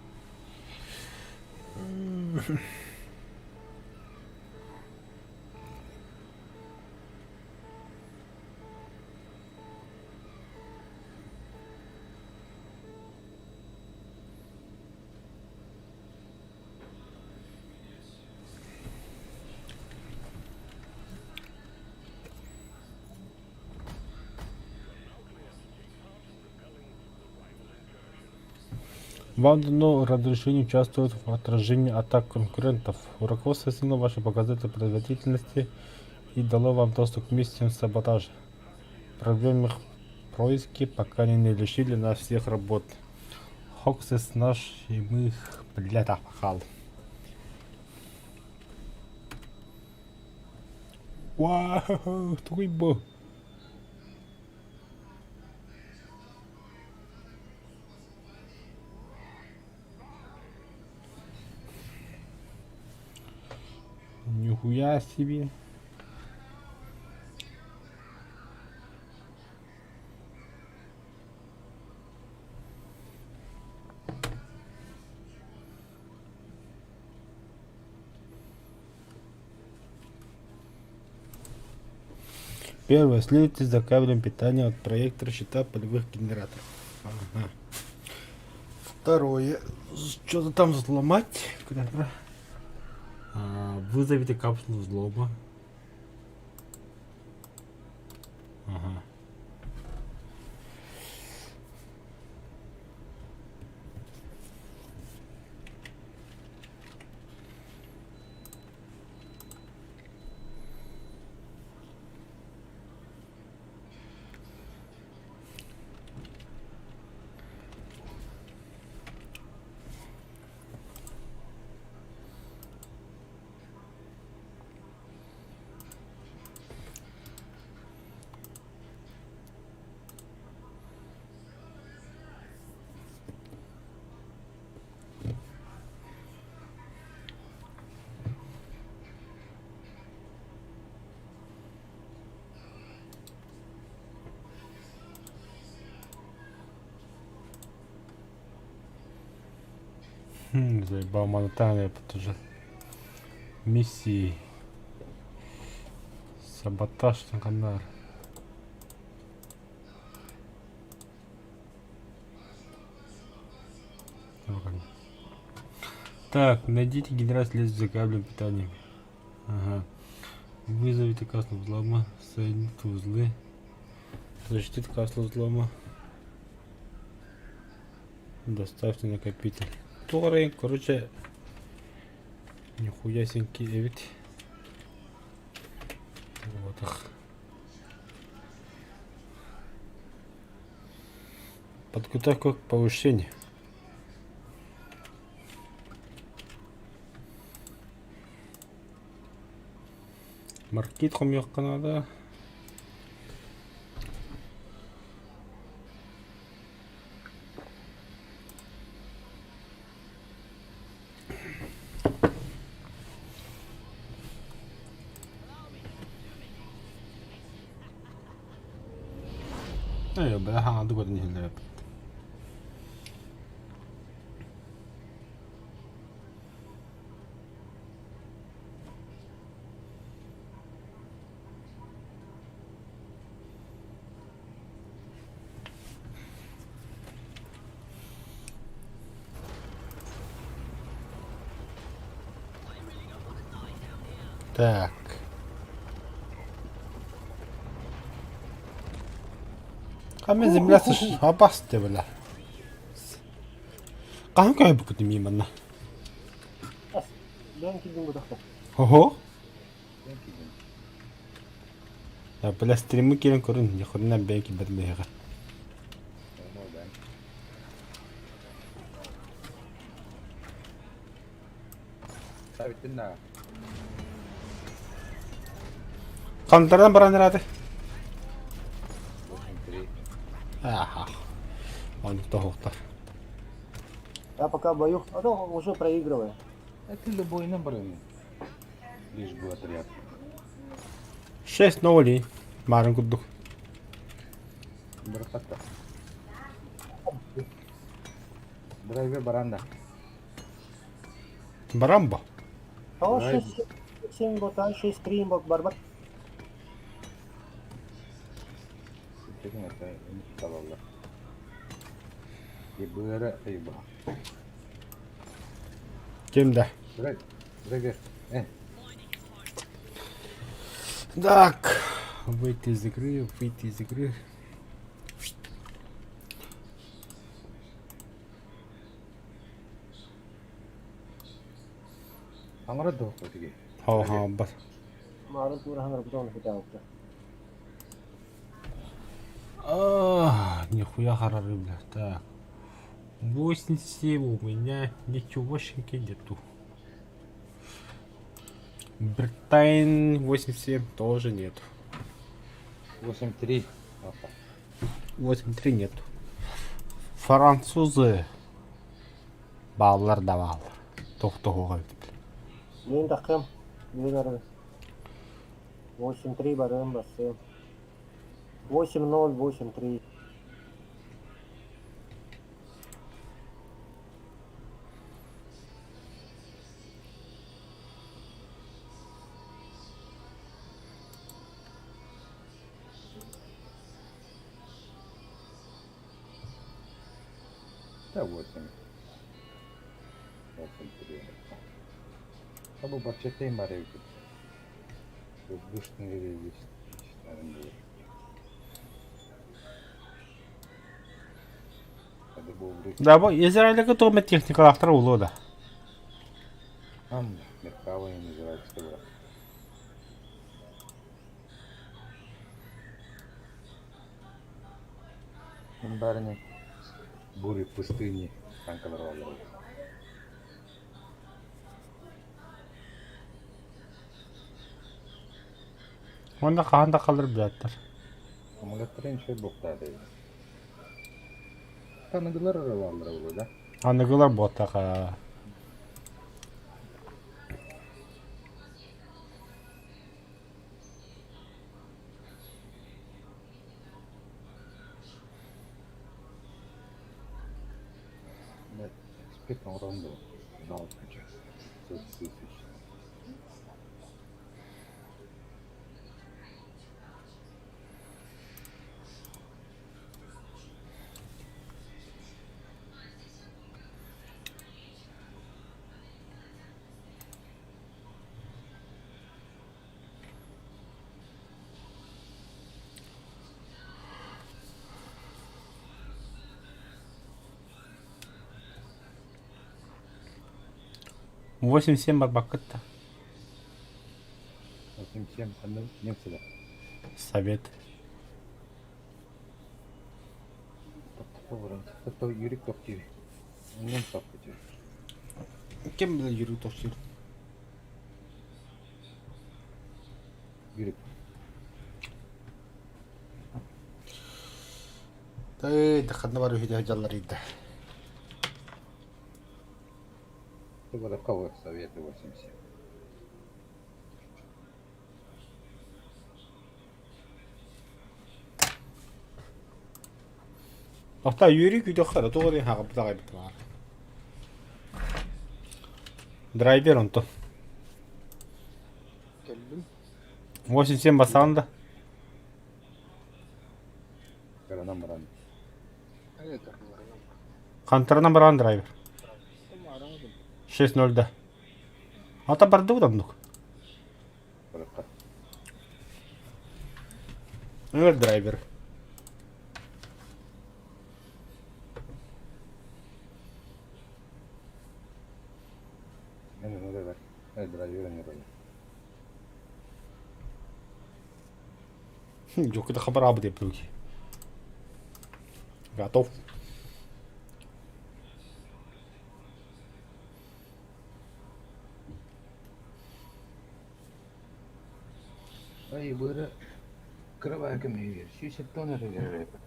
[SPEAKER 1] Вам дано разрешение участвовать в отражении атак конкурентов. Руководство оценило ваши показатели производительности и дало вам доступ к миссиям саботажа. Проведем их происки, пока они не лишили нас всех работ. Хоксес наш, и мы их, блядь, опахал. Вау, твой бог. Нихуя себе. Первое. Следуйте за кабелем питания от проектора щита полевых генераторов. Ага. Второе. Что-то там взломать. Куда-то. А, вызовите капсулу взлома. Ага. Заебал монотонная тоже. Миссии. Саботаж на Канар. Так, найдите генератор лезет за кабелем питания. Ага. Вызовите кассу взлома, соедините узлы. Защитит кассу взлома. Доставьте накопитель. Торы, короче, нихуя сеньки эбит. Вот их. Подготовка к повышению. Маркит хомуйахха наада. Ээ, бля, хаҥардык отон иһиллэр эбит. Так. Хаме земля абасте бля. Хаһан көһөбүккүт манна?
[SPEAKER 4] Бэйэм киирдим бутахта.
[SPEAKER 1] Ого. Я, бля, стримы киирэн көрүн, нихуя бэйэм киирбэтим биһиэхэ. Хантарынан баран эрээти. Аха. Оннук тоһуохтар.
[SPEAKER 4] Я пока в бою, а то уже проигрываю.
[SPEAKER 2] Это любой набрали. Лишь бы отряд.
[SPEAKER 1] 6-0 Марын курдук.
[SPEAKER 2] Бырахатта. Драйвер баранда.
[SPEAKER 1] Барамба.
[SPEAKER 4] О,
[SPEAKER 2] Давай.
[SPEAKER 4] 6-7 бота, 6-3 бот, барбат.
[SPEAKER 2] Ситэрин это талаллар. Ебыра айба.
[SPEAKER 1] Ким да?
[SPEAKER 2] Драйвер.
[SPEAKER 1] Так. Выйти из игры, выйти из игры.
[SPEAKER 2] Аңара дуох тиги.
[SPEAKER 1] Хо-хо, бас.
[SPEAKER 4] Марын турахан рабытон хитаукта.
[SPEAKER 1] А, нихуя хорроры, бля. Так. 87 у меня ничегошеньки нету. Бритайн 87 тоже нету.
[SPEAKER 2] 8-3.
[SPEAKER 1] 8-3 нету. Французы. Бааллар да бааллар. Тохтоһуга бит.
[SPEAKER 4] Мен тахым. Мен ары. 8-3 барым басым. 8-0, 8-3.
[SPEAKER 2] Да 8. 8-3. Абы бачатайм бар эбит. Воздушный релиз.
[SPEAKER 1] Да, бу Израильга туох эмэ техникалаахтара буолуо да.
[SPEAKER 2] Там Меркава израильская была. Барни. Бури пустыни. Танкалар баллар.
[SPEAKER 1] Уонна хаһан да халлар билээттэр.
[SPEAKER 2] Самолеттарын үчүгэй буолуохтаах эбит. Аныгылар эрэ бааллара буолуо да?
[SPEAKER 1] Аныгылар буотаха.
[SPEAKER 2] Эксперт оҥорон дуо? Жалко, 40 000.
[SPEAKER 1] 8-7 барбаккыт да.
[SPEAKER 2] 8-7 ханна немцы да?
[SPEAKER 1] Совет.
[SPEAKER 2] Тохтоо Юрик тохтуур. Оннун тохтуур.
[SPEAKER 1] Ким билэр Юрик тохтуур?
[SPEAKER 2] Юрик.
[SPEAKER 1] Тыы, ханна бар үһү дьаллар иидэ.
[SPEAKER 2] Это кого Советы 8-7.
[SPEAKER 1] Охта Юрий күүтүөххэ тоҕо диэн хаҕабыт аҕайбыт баар. Драйвер онто.
[SPEAKER 3] Кэллим.
[SPEAKER 1] 8-7 басаҕын да.
[SPEAKER 2] Кыранан баран.
[SPEAKER 1] Хантарынан баран драйвер. 6-0 да. Ата бардыбыт оннук.
[SPEAKER 2] Барыкка.
[SPEAKER 1] Өр драйвер.
[SPEAKER 2] Мен onu да бер. Драйвер не бар.
[SPEAKER 1] Жок, это хабар абы деп руки. Готов.
[SPEAKER 2] Ай, быара кырабаа көмүһүгэр 170 эрэ биэрэр эбит.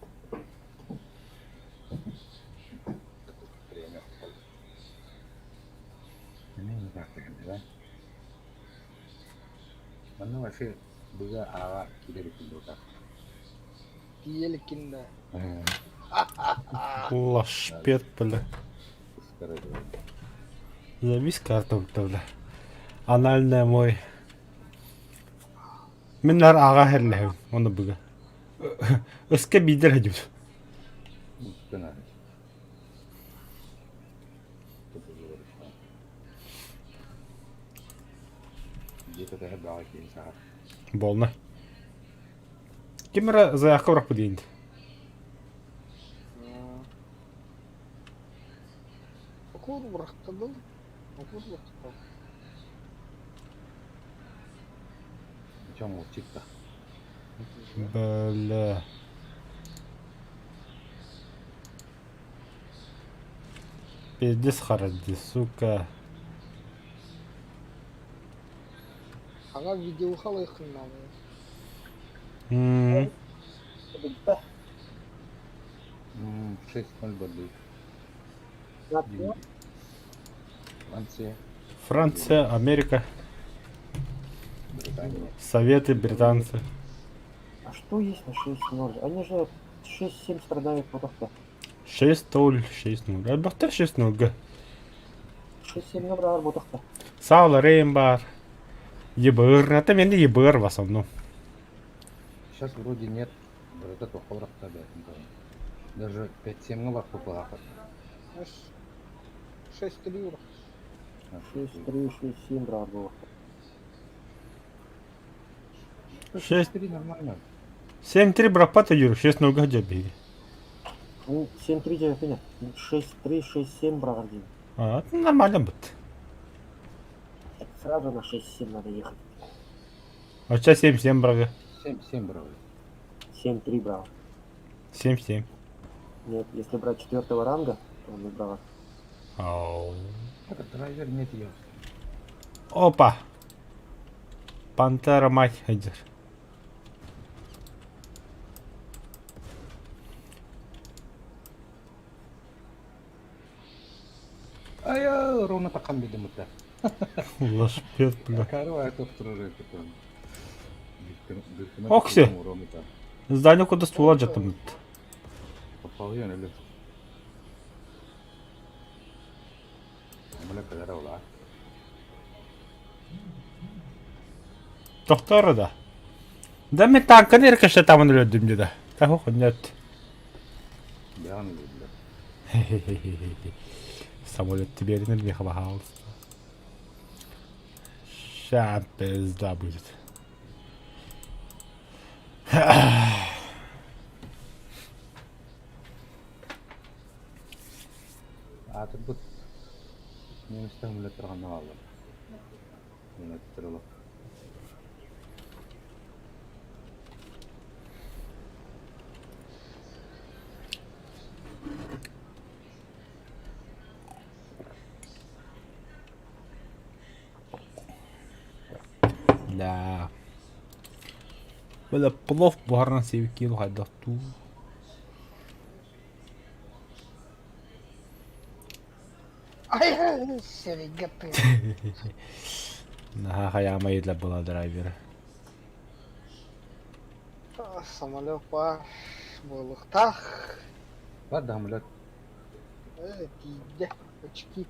[SPEAKER 2] Время Эмиэ не так да? Манна вообще быга ааҕа киирэр эбиппин дуота.
[SPEAKER 3] Тиийэ да.
[SPEAKER 1] Лашпет, бля. Завис карта бля. Анальная мой. Мин нар аҕа херлэһэбин, оны быга. Өскө биидэр хадьыбыт. Болна. Ким эрэ заявка бырахпыт диэн.
[SPEAKER 3] Окур бырахтадыл. Окур бырахтал.
[SPEAKER 2] Чё молчит-то?
[SPEAKER 1] Бля. Пиздец харади, сука.
[SPEAKER 3] Ага видеоха лайхыннан.
[SPEAKER 1] М.
[SPEAKER 2] 6-0 барды. Франция.
[SPEAKER 1] Франция, Америка,
[SPEAKER 2] Британия.
[SPEAKER 1] Советы, британцы.
[SPEAKER 4] А что есть на 6-0? Они же 6-7 страдают вот
[SPEAKER 1] 6-0, 6-0. Элбэхтэр 6-0.
[SPEAKER 4] 6-7 набрал ботахта.
[SPEAKER 1] Саала Рейн бар. ЕБР. Это менде ЕБР в основном.
[SPEAKER 2] Сейчас вроде нет. Вот этого ховрахта, да, Даже 5-7 лап попала.
[SPEAKER 3] 6-3 ура.
[SPEAKER 4] 6-3, 6-7 брал было.
[SPEAKER 2] 6-3 нормально.
[SPEAKER 1] 7-3 брапата юр, 6-0 гадя беги.
[SPEAKER 4] Ну, 7-3 тебе 6-3, 6-7 брал один.
[SPEAKER 1] А, это нормально будет.
[SPEAKER 4] Сразу на 6-7 надо ехать.
[SPEAKER 1] А сейчас 7-7 брага.
[SPEAKER 2] 7-7 брал.
[SPEAKER 4] 7-3 брал.
[SPEAKER 1] 7-7.
[SPEAKER 4] Нет, если брать четвертого ранга, то он не брал.
[SPEAKER 1] Ау.
[SPEAKER 2] Это драйвер нет ее.
[SPEAKER 1] Опа! Пантера мать хедер.
[SPEAKER 2] А я ровно такам видим это.
[SPEAKER 1] Лошпет, бля. Окси. Здание куда ствола жатым.
[SPEAKER 2] Попал я или?
[SPEAKER 1] Тохтор да. Да мен танканы эркеше тамын өлөдүм деді. Таху нет. Самолет тебе не хватало. Ща пизда будет.
[SPEAKER 2] А тут вот немецтер мүлөттөр алды. Немецтер
[SPEAKER 1] Да. Бля, плов буһарынан сиэбит хайдах туу.
[SPEAKER 3] Ай, серега ты.
[SPEAKER 1] Наха хаяма едле была драйвер.
[SPEAKER 3] Самолет бар. Буолуохтаах.
[SPEAKER 2] Бар да самолет.
[SPEAKER 3] Тиийдэ. Очки.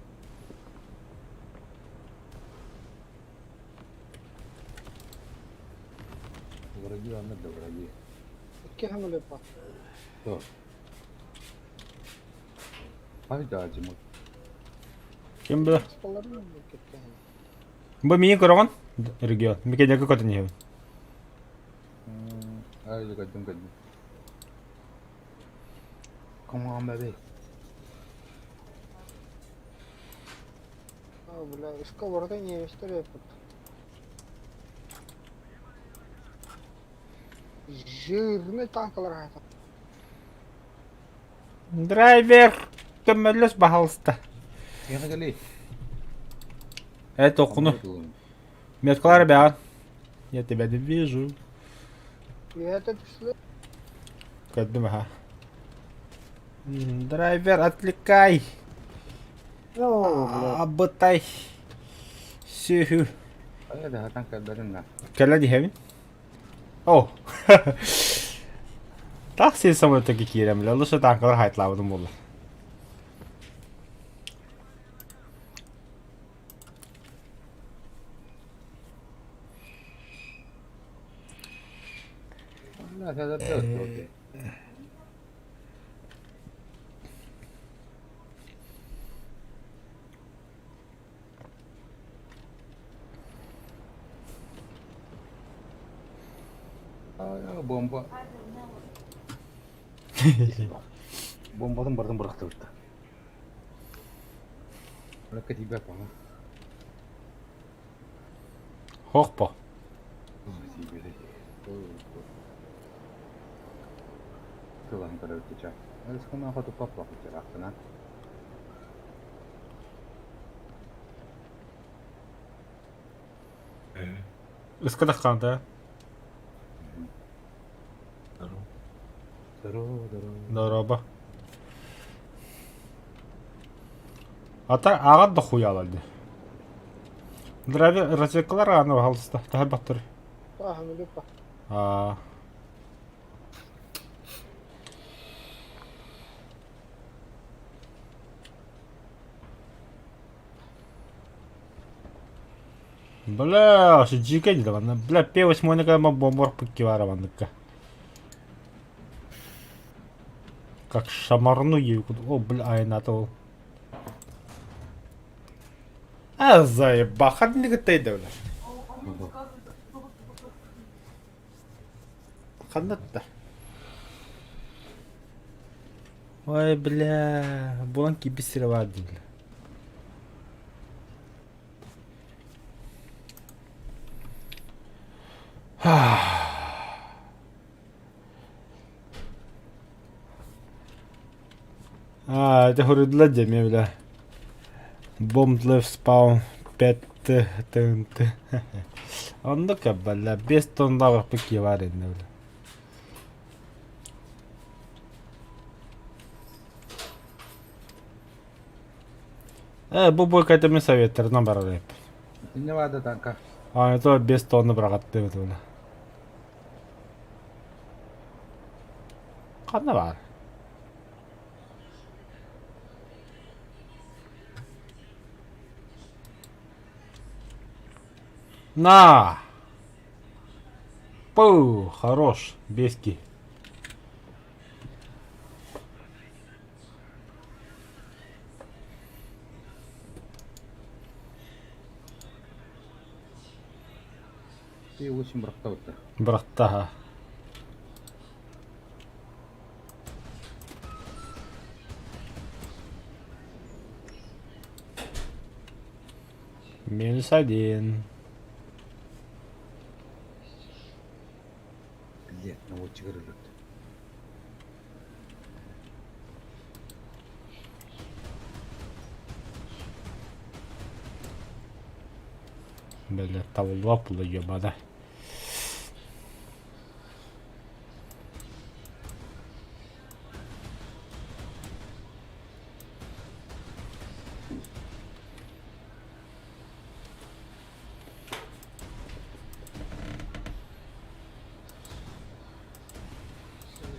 [SPEAKER 2] Враги онно да враги.
[SPEAKER 3] Икки самолет бар.
[SPEAKER 2] То. Ай да, Димон.
[SPEAKER 1] Ким била?
[SPEAKER 3] Спаларым кеткен.
[SPEAKER 1] Бу мини көрөҕүн? Регион. Микедеки көтөн иһэбин.
[SPEAKER 2] Ай, көрдүм көрдүм. Come on, baby.
[SPEAKER 3] А, бля, сковорода не история тут. Жирный танкалар это.
[SPEAKER 1] Драйвер! Көмөлөс баһалыста.
[SPEAKER 2] Я кали.
[SPEAKER 1] Это окуну. Меткалар бян. Я тебя не вижу.
[SPEAKER 3] Үөһэ түстүлэр.
[SPEAKER 1] Көрдүм аха. Драйвер, отвлекай!
[SPEAKER 4] О, блядь.
[SPEAKER 1] Абытай! Сүһү.
[SPEAKER 2] Хайа да хатан кэлбэтин да.
[SPEAKER 1] Кэлэ диһэбин. О! Так син самолетка киирэн бile. Лучше танкалар хайтлаабытым буолла.
[SPEAKER 2] Бомба. Бомбатын бардым бырахтыбыт. Ракка тиийбэт буолла.
[SPEAKER 1] Хохпо.
[SPEAKER 2] Тылан көрөбүт Рискына туппаппа чараахтана.
[SPEAKER 1] Ыскадаххаан да.
[SPEAKER 2] Здорово, здорово.
[SPEAKER 1] Дороба. Ата ааҕар да хуйаалар дии. Драйвер разведкалар ааны пожалуйста, таһырбаттар.
[SPEAKER 3] Таһым
[SPEAKER 1] Аа. Бля, ошо дьиикэй дии манна. Бля, П8 бомбор пыкки баара манныкка. Как шамарну ей. О, бля, айната ол. А, заеба, ханныгы тайда, бля. Ханнатта. Ой, бля, булан киби сире бар дии, бля. А, это хоруйдулар дьэ эмиэ бля. Bomb left spawn 5 Т ТНТ. Оннук бля, 5 тонна пыки бар инде бля. Э, бу бойка мин советтарынан барар эп.
[SPEAKER 2] Инне баада танка.
[SPEAKER 1] А, это 5 тонна бырагатты бит бля. Ханна бар? На! Пу, хорош, бески.
[SPEAKER 2] Ты очень бырахта
[SPEAKER 1] Бырахта. Минус один.
[SPEAKER 2] Блядь, наводчик ырыт.
[SPEAKER 1] Бля, табыллыбат буолла ебана.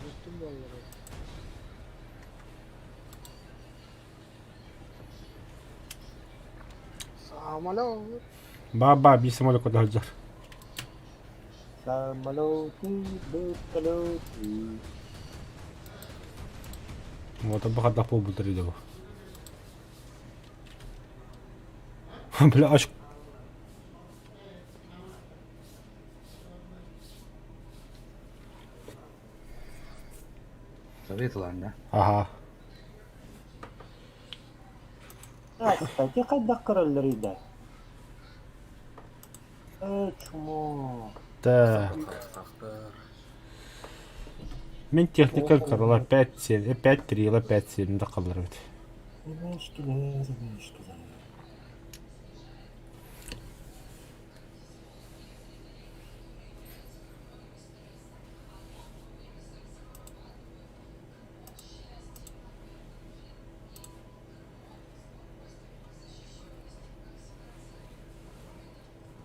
[SPEAKER 3] Бүттүм буоллар. Саамала
[SPEAKER 1] Ба-ба, биир самолет сылдьар.
[SPEAKER 4] Самолеты, вертолеты.
[SPEAKER 1] Вот бу хайдах буолбуттар дии бу. Бля, аж
[SPEAKER 2] Совет да?
[SPEAKER 1] Ага.
[SPEAKER 4] А, кстати, хайдах көрөллөр да. Э, чмо.
[SPEAKER 1] Так. Мин техника кырыла 5-7, 5-3, 5-7 да қалдыр бит.
[SPEAKER 4] Немешкилер, немешкилер.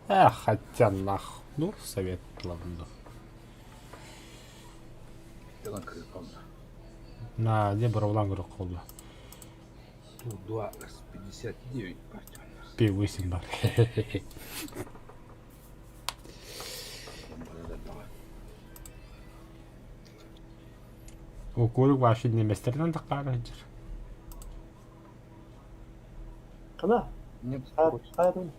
[SPEAKER 1] Эх, хотя нах. Ну, совет ладно.
[SPEAKER 2] Делан кырыпалла.
[SPEAKER 1] На, где бровлан көрөх холла.
[SPEAKER 2] Тут 2,59 партия.
[SPEAKER 1] Пи-8 бар. Укурук вообще немецтерден таққары сылдьар.
[SPEAKER 4] Кана?
[SPEAKER 2] Нет,
[SPEAKER 4] Хайдун.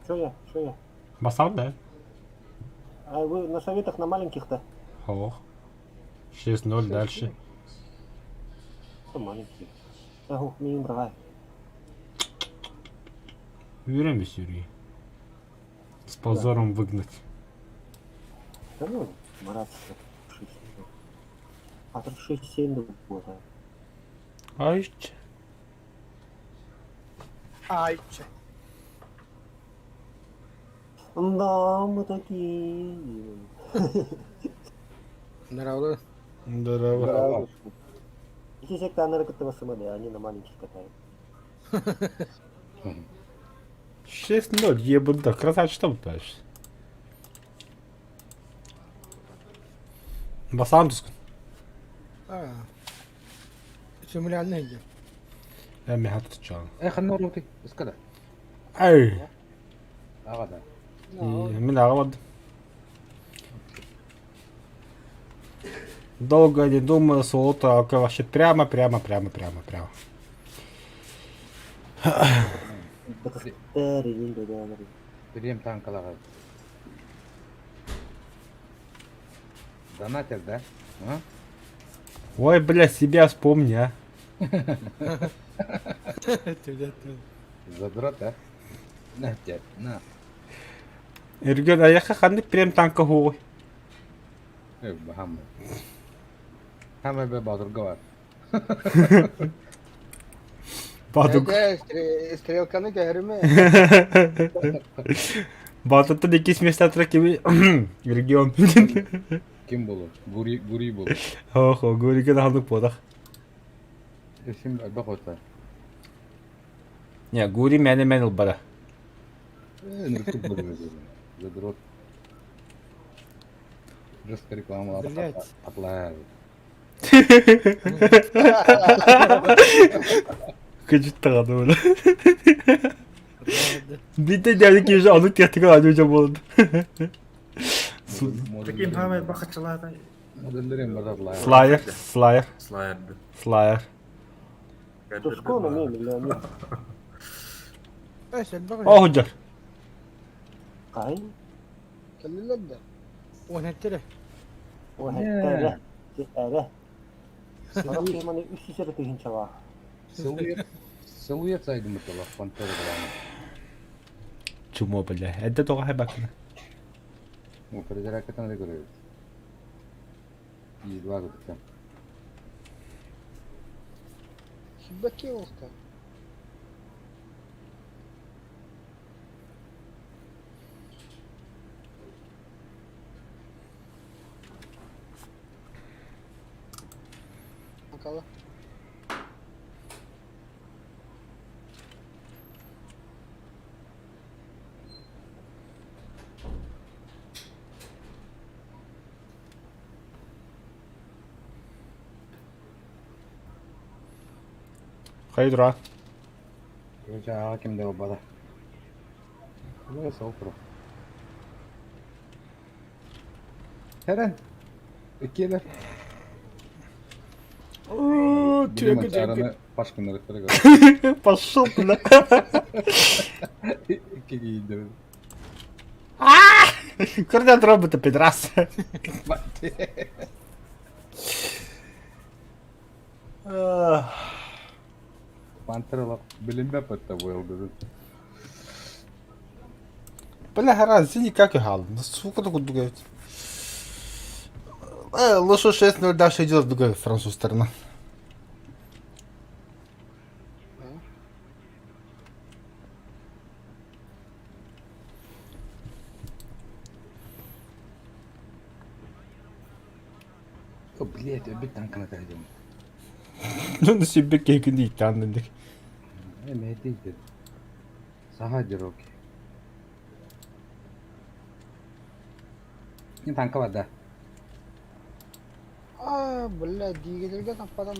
[SPEAKER 4] Чё я? Чё я?
[SPEAKER 1] Басал да?
[SPEAKER 4] А вы на советах на маленьких-то?
[SPEAKER 1] Ох. 6-0 дальше.
[SPEAKER 4] Что маленькие? Ага, минимум брала.
[SPEAKER 1] Уверен, Юрий. С позором выгнать.
[SPEAKER 4] Да ну, Марат, 6. А тут 6-7 было.
[SPEAKER 1] Ай,
[SPEAKER 3] Ай,
[SPEAKER 4] Да, мы такие.
[SPEAKER 3] Здорово.
[SPEAKER 1] Здорово.
[SPEAKER 4] Да. Эти секты анаркотовосомали, они на маленьких катают.
[SPEAKER 1] 6-0, ебанда, красавчик там дальше. Басам тускун.
[SPEAKER 3] А. Сумлянный иди.
[SPEAKER 1] Я мехат тучан.
[SPEAKER 2] Э, ханна роти, искада.
[SPEAKER 1] Ай.
[SPEAKER 2] Ага, да.
[SPEAKER 1] Мин аҕабад. Долго не думая, солото вообще прямо, прямо, прямо, прямо, прямо.
[SPEAKER 2] Прем танкалага. Донатер, да? А?
[SPEAKER 1] Ой, бля, себя вспомни, а.
[SPEAKER 2] Задрот, а? На тебе, на.
[SPEAKER 1] Эрген аяха ханнык прем танка хуой.
[SPEAKER 2] Э, бахам. Хамы бе бадырга бар.
[SPEAKER 1] Бадук.
[SPEAKER 3] Стрелканы кәһәрме?
[SPEAKER 1] Батыттан икис места кеми регион.
[SPEAKER 2] Ким болу? Гури, Гури болу.
[SPEAKER 1] Охо, Гуриге да ханнык бодах.
[SPEAKER 2] Эсим бак ота.
[SPEAKER 1] Не, Гури мәне мән ылбара.
[SPEAKER 2] Э, ныркып болу. Задрот. Жестко реклама
[SPEAKER 3] Блядь.
[SPEAKER 2] Атлая.
[SPEAKER 1] Кыжыт тагады бу. Бите дәли кеже аны тетиге аны жа болду.
[SPEAKER 11] Таким хамай бахачалата.
[SPEAKER 2] Модельдерин бар атлая.
[SPEAKER 1] Слайер, слайер,
[SPEAKER 11] Слайер.
[SPEAKER 1] слайер.
[SPEAKER 4] Тускону не миллионер.
[SPEAKER 1] О, худжар.
[SPEAKER 4] Кай?
[SPEAKER 3] Кэллилэр да. Уонеттире.
[SPEAKER 4] О, эре. Сорок маны үс сисер тыһынчалаах.
[SPEAKER 2] Силуэт, силуэт сайдым бутала, пантера главное.
[SPEAKER 1] Чумо, бля. Это тоға хайбакына.
[SPEAKER 2] Ну, перезарядка там говорит. Из два года.
[SPEAKER 3] Хибакиловка. Акала.
[SPEAKER 1] Хайдра.
[SPEAKER 2] Короче, а ким дал бада. Ну, сопро. Херен. Икелер.
[SPEAKER 1] О, тёка, тёка.
[SPEAKER 2] Пашка на ресторане.
[SPEAKER 1] Пошел, бля.
[SPEAKER 2] Икеги
[SPEAKER 1] Көрден робота пидрас.
[SPEAKER 2] Пантера билинбе патта буйлды.
[SPEAKER 1] Бля, харан, никак и хал. Сука, такой дугает. Лучше 6-0 дальше идет другая француз сторона.
[SPEAKER 2] О, блядь, обид танка на тайдем.
[SPEAKER 1] Ну, на себе кейкин дейді, андындық.
[SPEAKER 2] Э, мен дейді. Саха дороги. Не танка вода.
[SPEAKER 3] А, бля, двигательге таппатам.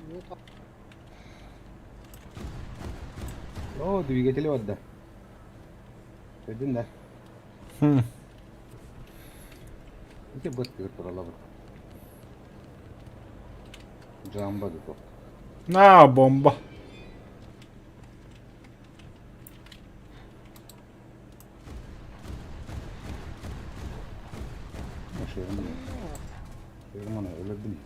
[SPEAKER 3] Ну, так.
[SPEAKER 2] О, двигатели вода. Көдүн да.
[SPEAKER 1] Хм.
[SPEAKER 2] Ити быт кыр туралабыт. Жамба дуту.
[SPEAKER 1] На, бомба.
[SPEAKER 2] Шерман өлөрдүм.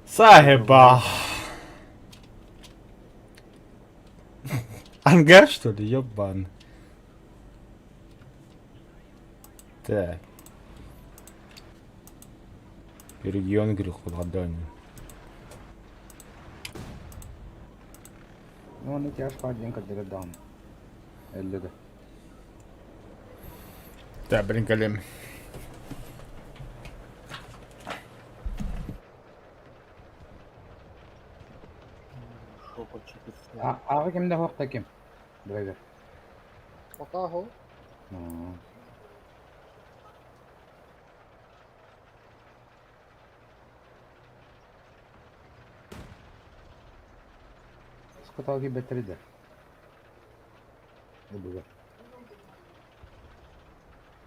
[SPEAKER 1] Сахиба. Ангар, что ли? Ёбан. Так. Регион грехопадания.
[SPEAKER 2] Ну, оны тяжко один кадыры даун. Элле да.
[SPEAKER 1] Так, блин, колем.
[SPEAKER 4] Жопа чипится.
[SPEAKER 2] Аҕа кимдэ хуохта ким? Драйвер.
[SPEAKER 3] Пока хо.
[SPEAKER 2] Скоталги бэтэридэ. Эбуга.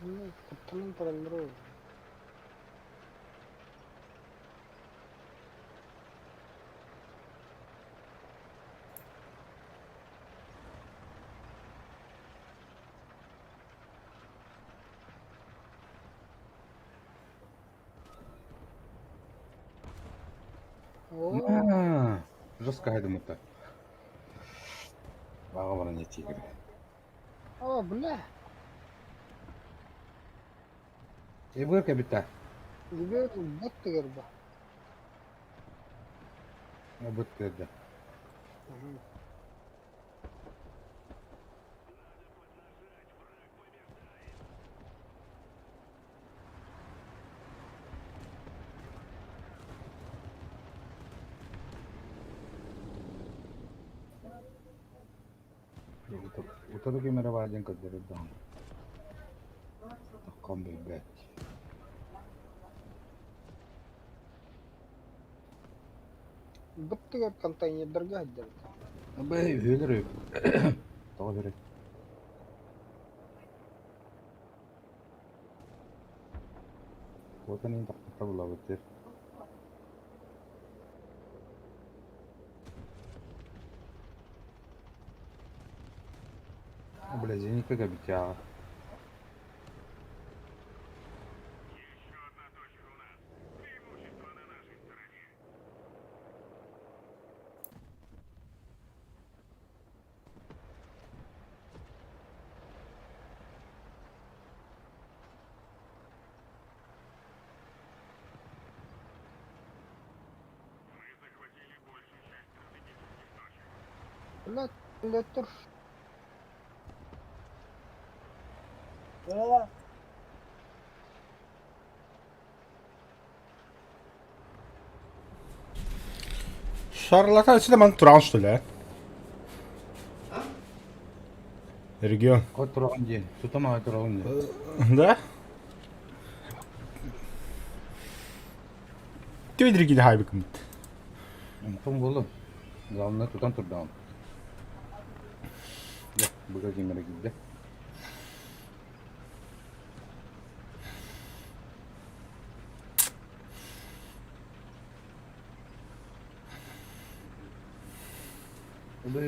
[SPEAKER 3] Ну, куттанан тураллар ол. О,
[SPEAKER 2] Жестко хайдымыта. Аҕа баран тигр.
[SPEAKER 3] о, бля,
[SPEAKER 2] Эбуга кэбитэ.
[SPEAKER 3] Либер бот тыгырба.
[SPEAKER 2] Быт кырда. Утары кемере бар диэн көрдөрөр даҕаны. Тоххом билбэт.
[SPEAKER 3] Быт тыгыр контейнердарга сылдьабыт.
[SPEAKER 2] Бэй, үһүөлэр Тоҕо үһүрэй? Куотан иһин тахпыта булабыт дии. Бля, зенитка кэбитиэҕэ.
[SPEAKER 3] Бля, летер.
[SPEAKER 4] Да.
[SPEAKER 1] Шарлатан сюда ман туран, что ли, а? Регион.
[SPEAKER 2] Хот тураҕын диэн, тутам аҕай тураҕын диэн.
[SPEAKER 1] Да? Ты регион хайбыкмыт.
[SPEAKER 2] Онтон буоллун. Главное тутан турдаҕым. Дьэ, быга кимэрэ киирдэ. Бу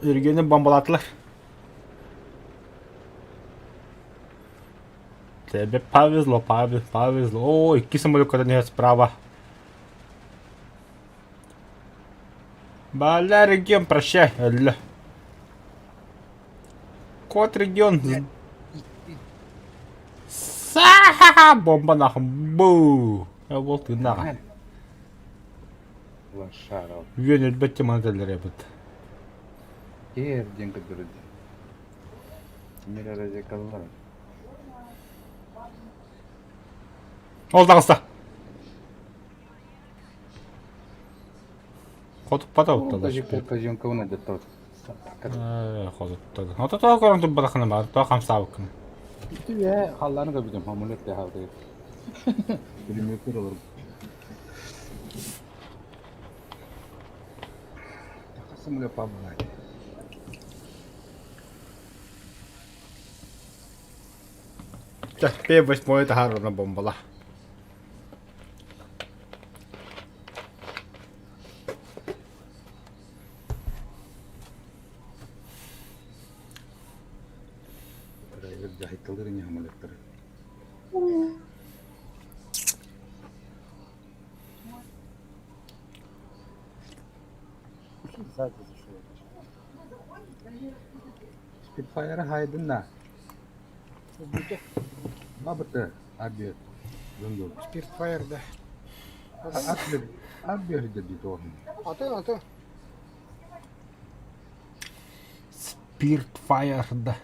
[SPEAKER 1] Регионы бомбалатылар. Тебе повезло, повезло, повезло. О, икки самолет когда справа. Бля, регион, прощай. Өллө. Код регион. Са-ха-ха! Бомба нахуй. Бу. Ол тыыннаах.
[SPEAKER 2] Лошара.
[SPEAKER 1] Үөн өлбөт тиманы тэллэр эбит.
[SPEAKER 2] Киэр диэн көрдөрүдэ. Мир радикаллар.
[SPEAKER 1] Ол таҕыста. Хотуппата оттолор.
[SPEAKER 2] Поземка найдет.
[SPEAKER 1] Хотуттан. Ото тоҕо көрөн турбатаххына баар, тоҕо хамсаабыккын.
[SPEAKER 2] Түбэ халлааны көрбүтүм, амулет хаалды. Пулеметтер олор. Самолет пабылай.
[SPEAKER 1] П-8 таһаарына бомбала.
[SPEAKER 2] Дьаһайталар ини самолеттары.
[SPEAKER 4] Сзади зашел.
[SPEAKER 2] Спитфайра хайдын да. Бабыты абет. Зонгол.
[SPEAKER 3] Спиртфайр, да.
[SPEAKER 2] Абет. Абет dedi doğru.
[SPEAKER 3] Атын, атын.
[SPEAKER 1] Спиртфайр, да.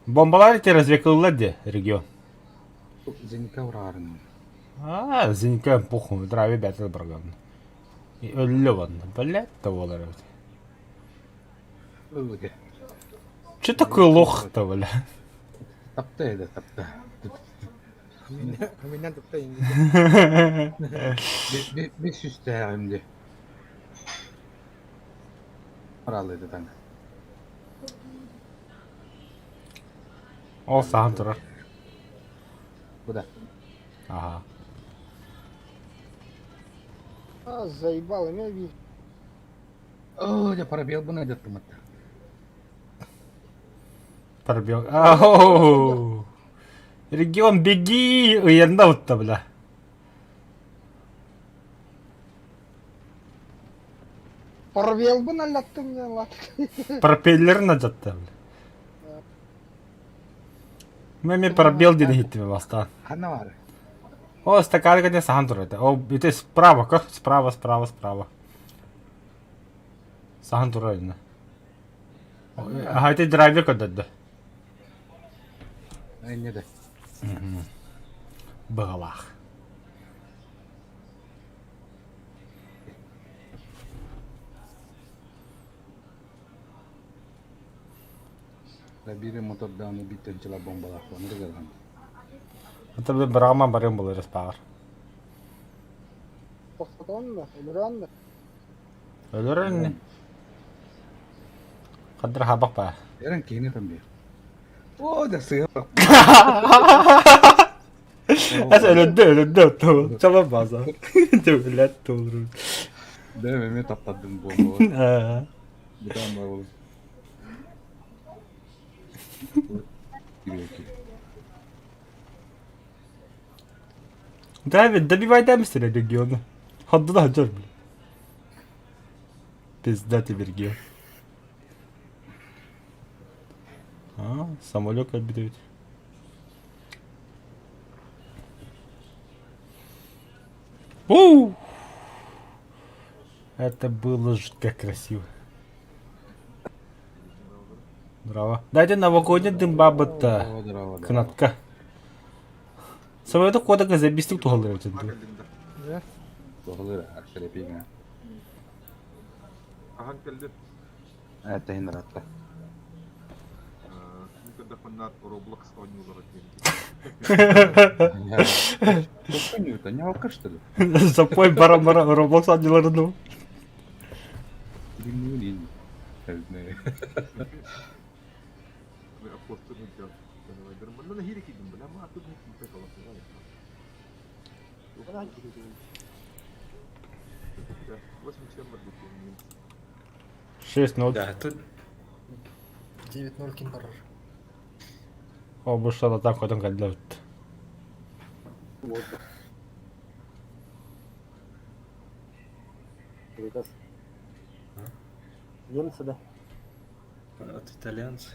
[SPEAKER 1] Бомбалар эти развекалылар де регион.
[SPEAKER 2] Зеника урарын.
[SPEAKER 1] А, Зеника похуй, драви бэтл барган. Өллө ванна, блядь, того
[SPEAKER 2] Ылыгы.
[SPEAKER 1] Че такой лох-то, бля?
[SPEAKER 2] Тапта еді, тапта.
[SPEAKER 3] Миннен тупта инди.
[SPEAKER 2] Бес жүз тәғімде. Аралы еді таң.
[SPEAKER 1] Ол сахан турар.
[SPEAKER 2] Бұда.
[SPEAKER 1] Ага.
[SPEAKER 3] А, заебал, меня ви.
[SPEAKER 2] О, я пробел бы найдет там это.
[SPEAKER 1] Пробел. Ау! Регион, беги! Уянда утта, бля.
[SPEAKER 3] Пробел бы налаттым меня, лат.
[SPEAKER 1] Пропеллер надятта, бля. Мен пробел деді хиттіме бастан.
[SPEAKER 2] Ханна бар.
[SPEAKER 1] О, стакан не сахан турар. О, это справа, как? Справа, справа, справа. Сахан турар инна. Ага, это драйвер кодадды.
[SPEAKER 2] Ай, не да.
[SPEAKER 1] Бағалақ.
[SPEAKER 2] Да бири мотордан биттен чыла бомбалар. Оны да geldim.
[SPEAKER 1] Это бір бірағаман барым бұл ерес бағар.
[SPEAKER 3] Тоқтатон да, өлөрөн да.
[SPEAKER 1] Өлөрөн. Қадыр хабақ ба.
[SPEAKER 2] Эрен кейіне там бер. О, да сыйыр.
[SPEAKER 1] Әс өлөндө, өлөндө. Чама база. Төвләт толыру.
[SPEAKER 2] Да, мен таптадым бомба. Бұдан бар ол.
[SPEAKER 1] Давид, добивай дамстер региона. Хадды да хаджар, бля. Пизда тебе регион. А, самолет обидывает. У! Это было жутко красиво. Браво. Дайте новогодний дымбабыта.
[SPEAKER 2] Здорово, здорово.
[SPEAKER 1] Кнопка. Самолету кода забистик тухалыр өтінді.
[SPEAKER 3] Да.
[SPEAKER 2] Doğru, akşam
[SPEAKER 8] Ахан кэллим.
[SPEAKER 2] Әтәйін ратта.
[SPEAKER 8] Мин көрдөхпүнэ Roblox оонньуулара диэн.
[SPEAKER 2] Не, не алкаш, что ли?
[SPEAKER 1] Запой бара-бара Roblox оонньууларын
[SPEAKER 8] Манна нэһиилэ киирдим, бля, ма тут не киирбэт Восемь чем барбит.
[SPEAKER 1] 6-0.
[SPEAKER 12] Да, тут
[SPEAKER 5] 9-0 ким барар.
[SPEAKER 1] О, бұл что так хотын кәлді өтті.
[SPEAKER 4] Воздух. Приказ. Немцы, да?
[SPEAKER 11] От итальянцы.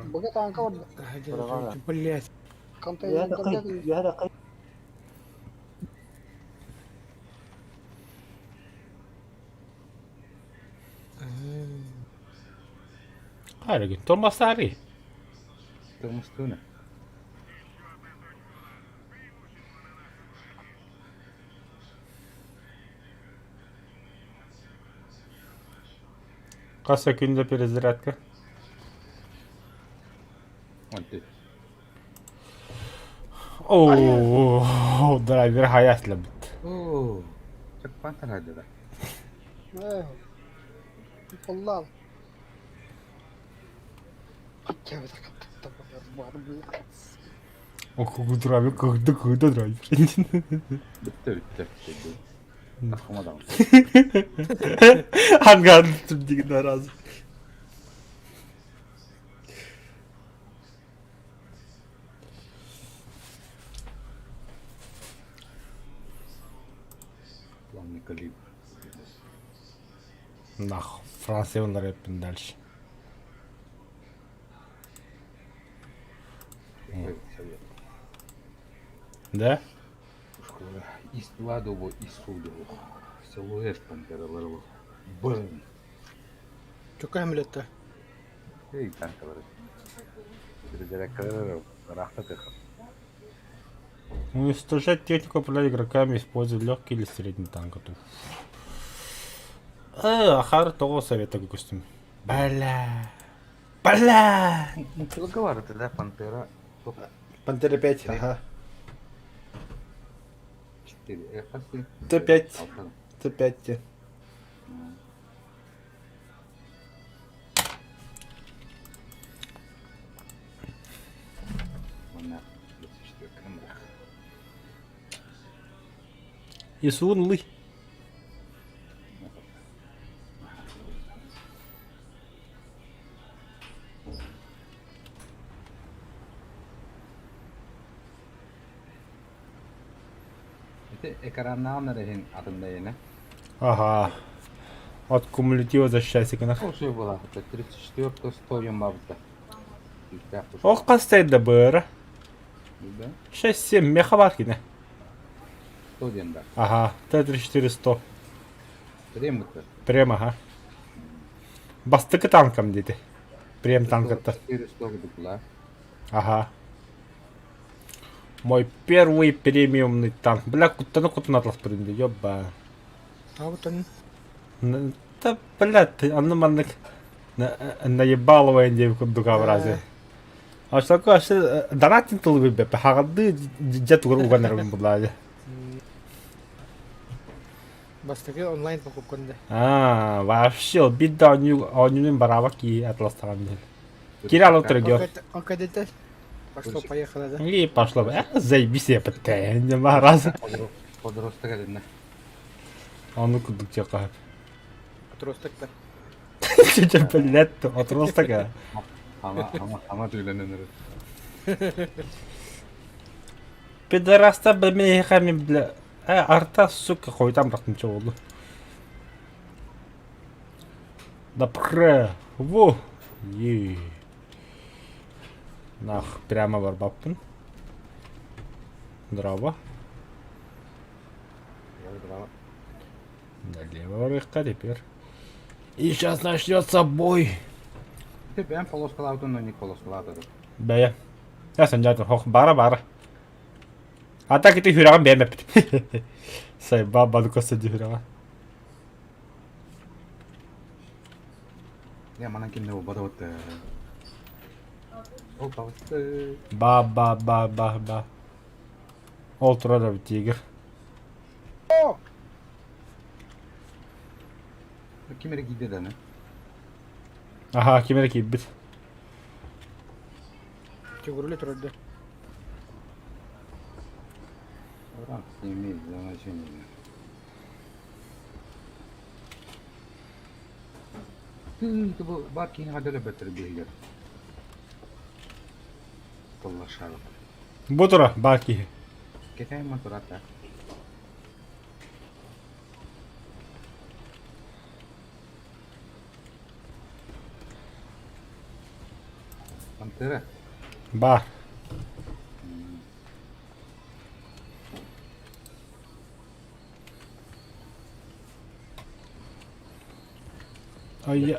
[SPEAKER 3] Быга танка барда.
[SPEAKER 5] Блять.
[SPEAKER 3] Контейнердарга
[SPEAKER 1] Хайрагын, тормозтары.
[SPEAKER 2] Тормозтууна.
[SPEAKER 1] Хас секунда перезарядка? Оо, драйвер хайаслабыт.
[SPEAKER 2] Оо, чаппан тараадыла.
[SPEAKER 3] والله
[SPEAKER 1] О, драйвер, когда, когда драйвер?
[SPEAKER 2] Бүттэ бүттэ. Тахма
[SPEAKER 1] Ангар дигин раз.
[SPEAKER 2] Главный калибр.
[SPEAKER 1] Нах, Франция рэппин дальше. Да?
[SPEAKER 2] Ис 2 дуо, ис дуо. Силуэт пантералар. Бым.
[SPEAKER 5] Чука эмилетте.
[SPEAKER 2] Эй, танкалар. Перезарядкалар рахта тыха.
[SPEAKER 1] Уничтожать технику управлять игроками, используя легкий или средний танк. Ахар того совета костюм. Бля. Бля.
[SPEAKER 2] Разговаривает, да, Пантера.
[SPEAKER 1] Пантера 5, ага.
[SPEAKER 2] 4 F.
[SPEAKER 1] Т5. Т5. Исун лы.
[SPEAKER 2] Это экраннан рехин атында
[SPEAKER 1] Ага. От кумулятива защищайся канах.
[SPEAKER 2] Ошой была, это 34 100 бабыта.
[SPEAKER 1] Ох, кастайда быра.
[SPEAKER 2] Да?
[SPEAKER 1] 6-7 меха бар кине.
[SPEAKER 2] 100 ден да.
[SPEAKER 1] Ага, Т-34 100.
[SPEAKER 2] Прем
[SPEAKER 1] Прем, ага. Бастыкы танком деди. Прем танката.
[SPEAKER 2] 400 гыдыкла.
[SPEAKER 1] Ага. Мой первый премиумный танк. Бля, куттаны кутун атлас принди, ёба.
[SPEAKER 5] А вот он.
[SPEAKER 1] Да, бля, ты, анны маннык наебаловая девку дуга в разе. А что такое, что донатин тылы бе, хагады дед уганар була.
[SPEAKER 5] Бастакы онлайн покупканда.
[SPEAKER 1] А, вообще, бидда онюнун бараба ки атластаган дел. Киралл отыргё.
[SPEAKER 5] ОКДТ. Пошло, поехало, да?
[SPEAKER 1] И пошло. Заебись я пытаюсь, раз.
[SPEAKER 2] Подросток один.
[SPEAKER 1] Ону кудук чакап.
[SPEAKER 5] Отросток-то.
[SPEAKER 1] Чече, блядь, отросток.
[SPEAKER 2] Ама, ама, ама түйленер.
[SPEAKER 1] Пидораста бля, бля. Арта, сука, хуй там рахтым болду. Да пре. Во. Е. Нах, прямо барбаппын. Драба. Налево барыхка теперь. И сейчас начнется бой.
[SPEAKER 2] Ты прям полоскалауды, но не полоскалауды.
[SPEAKER 1] Бәйә. Я санжатын хох бара бара. А так и ты хүраган бәмәп. Сай баба дукасы хүраган.
[SPEAKER 2] Я манан кимде бада вот. Ол табысты.
[SPEAKER 1] Ба ба ба ба ба. Ол турар тигр.
[SPEAKER 2] Кимере кийди да, не?
[SPEAKER 1] Ага, кимере кийбит.
[SPEAKER 5] Тюгрули турды.
[SPEAKER 2] Ранг не имеет значения. Ты бу бар кийин гадала бетер бейгер. Толлашар.
[SPEAKER 1] Бу тура баки.
[SPEAKER 2] Кетен матурата. Квартира?
[SPEAKER 1] Бар. Ай.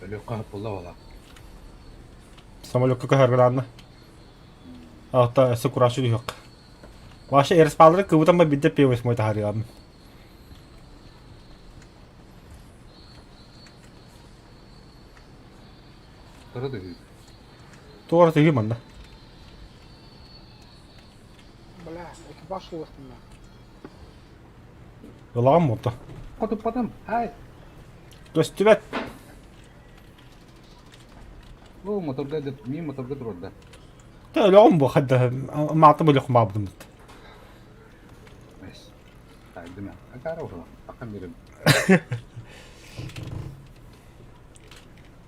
[SPEAKER 2] Өлүөххэ хаппылла буолла.
[SPEAKER 1] Самолекка көһөргө Алта өссө курашы түһүөх. Вообще эрспалары кыбытан ба бидде П8 таһарыам.
[SPEAKER 2] Тора түһүү.
[SPEAKER 1] Туора түһүү манна.
[SPEAKER 3] Бля, экипаж улахтым
[SPEAKER 1] Ылаҕым буолта.
[SPEAKER 2] Хотуппатым. Ай.
[SPEAKER 1] Көстүбэт.
[SPEAKER 2] Бу моторга мин моторга турарда.
[SPEAKER 1] Өлөҕүм бу хайда маата бөлөх баабытым.
[SPEAKER 2] Эс. Тайдым. Акара ула. Акам берем.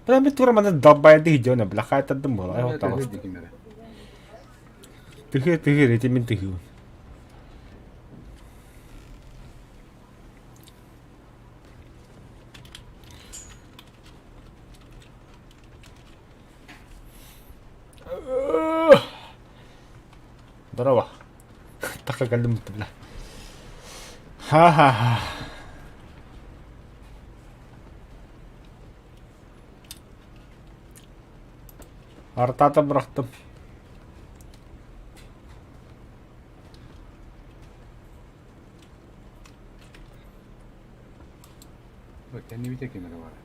[SPEAKER 1] Бля мен тура мана далбайды видеоны бля хайтардым була. Ай оталас. Тыхы тыхы рети мен тыхы. Здорово. Така кэллим бля. Ха-ха-ха. Артата бырахтым.
[SPEAKER 2] Кэннибит кимэрэ бара.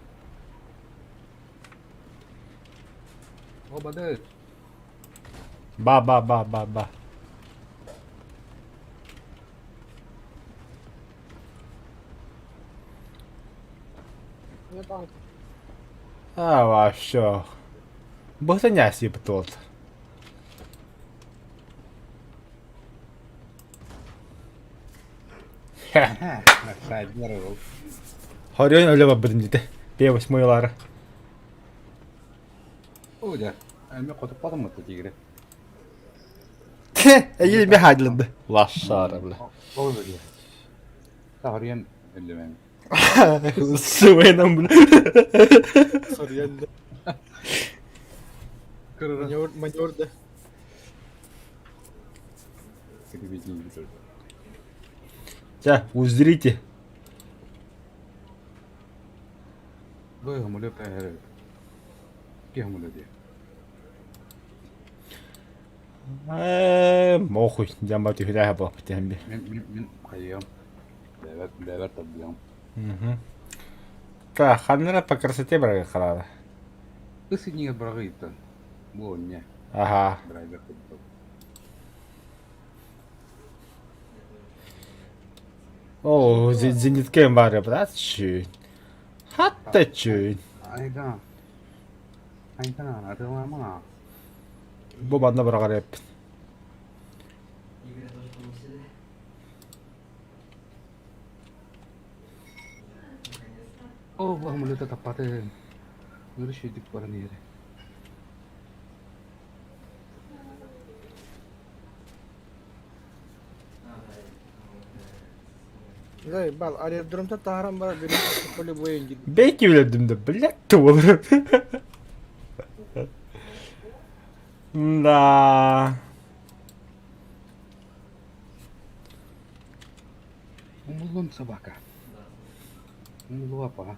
[SPEAKER 2] О, бадыт.
[SPEAKER 1] Ба ба ба ба ба.
[SPEAKER 3] Не танк.
[SPEAKER 1] А, вообще. Быһа няси бытуолт. Хорьон өлө барбытын дите. П8 лары.
[SPEAKER 2] О, дьэ, эмиэ хотуппатым отто тигрэ.
[SPEAKER 1] Эйи би хадлынды. Лашара бля.
[SPEAKER 2] Ол бля. Сахарыйан өллөмэн.
[SPEAKER 1] Суэнам бля.
[SPEAKER 5] Сорьян да. Маневр, маневр да.
[SPEAKER 1] Ча, узрите.
[SPEAKER 2] Бу хамулет эһэр. Ки хамулет дии.
[SPEAKER 1] Ээ, мохуй, дьамба түһүрээһэ буолбут би.
[SPEAKER 2] Мин мин мин хайыам. Бэбэр бэбэр табыам.
[SPEAKER 1] Угу. Та, ханнара по красоте барага харара.
[SPEAKER 2] Ыс иннигэр быраҕыйтан. Бу онньа.
[SPEAKER 1] Ага.
[SPEAKER 2] Драйвер курдук.
[SPEAKER 1] О, зенитке бары, брат, чуть. Хатта чуть.
[SPEAKER 2] Айда. Айда, атылама.
[SPEAKER 1] Бу манна быраҕар эппит.
[SPEAKER 2] О, бу самолета таппатын. Ырыш үйдүк баран иһэрэ.
[SPEAKER 3] Заебал, аэродромта таһаран барар били поле боя диир.
[SPEAKER 1] Бэйки билэрдим да, блядь, туолар. Да.
[SPEAKER 2] Умуллун собака. Умуллуапа.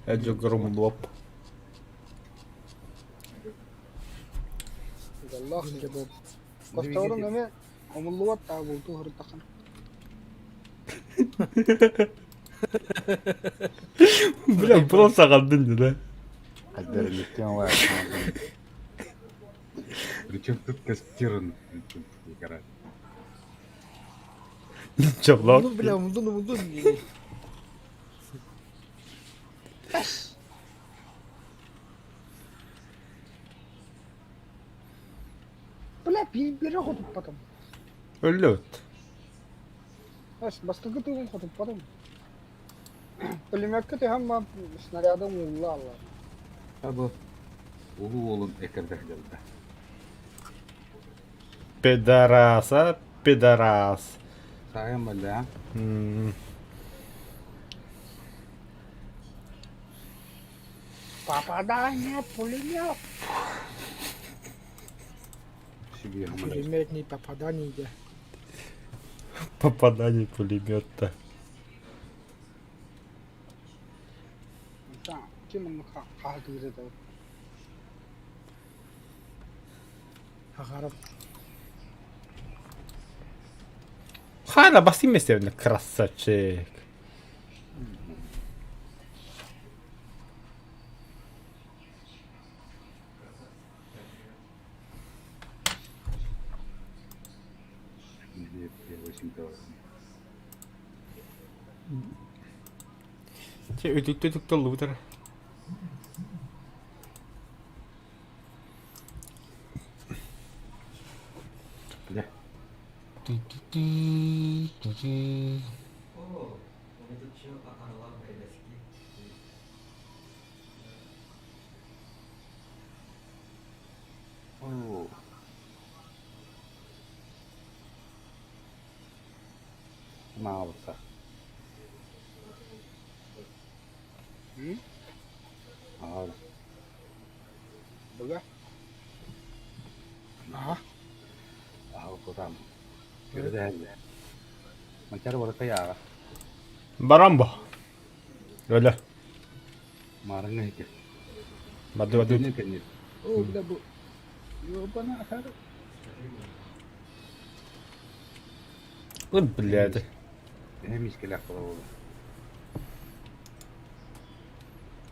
[SPEAKER 1] Эдьогор умуллуоп.
[SPEAKER 3] Аллах кебаб. Косторун эме умуллубат таа бултуу сырыттаххына.
[SPEAKER 1] Бля, просто аҕалдын да.
[SPEAKER 2] Причем тут Костерн? Причем тут игра?
[SPEAKER 1] Чоглок.
[SPEAKER 3] Ну бля, умуллун умуллун. Бля, биир хотуппатым.
[SPEAKER 1] Өллөт.
[SPEAKER 3] Эс, бастакы тыгын хотуппатым. Пулеметка түһэн ба снарядым уулла алла.
[SPEAKER 2] Абы улуу уолун экердэх дьалта.
[SPEAKER 1] Пидорас, а, пидорас.
[SPEAKER 2] Саайан балла.
[SPEAKER 1] М.
[SPEAKER 3] Попадание пулемет.
[SPEAKER 11] Пулеметный попадание дии.
[SPEAKER 1] Попадание пулемета.
[SPEAKER 3] Ким онно хаһытыыр этэ?
[SPEAKER 11] Хагаров.
[SPEAKER 1] Хайа басым местевне красавчик. Чэ, үтүктэ-үтүктэ ыллыбыт эрэ.
[SPEAKER 2] Маалса. Аал.
[SPEAKER 3] Быга.
[SPEAKER 11] Аха.
[SPEAKER 2] Аал кутам. Көрдөһөллөр. Манчар барыта яаҕа.
[SPEAKER 1] Барамбо. Өлө.
[SPEAKER 2] Маарыҥҥа иһити.
[SPEAKER 1] Бады бады.
[SPEAKER 2] Кэннир.
[SPEAKER 3] О, бля, бу. Ёбана ахар.
[SPEAKER 1] Вот, блядь.
[SPEAKER 2] Эһэ мискэлээх буола.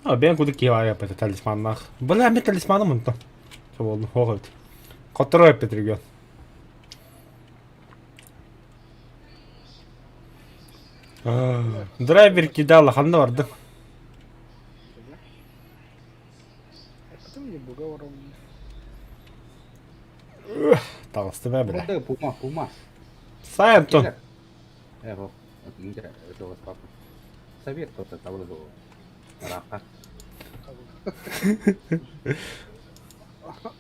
[SPEAKER 1] А, бэйэм кудук киһи баар эппэтэ талисманнаах. Бля, мен талисманым онтон. Соболну, хоох эбит. Хотторо эппит регион. Драйвер кидала, ханна барды.
[SPEAKER 3] Потом не буга воровный.
[SPEAKER 1] Таҕыстым ээ, бля.
[SPEAKER 2] Пума, пума.
[SPEAKER 1] Сай, Антон.
[SPEAKER 2] Эго, это папа. Совет кто-то того Раха.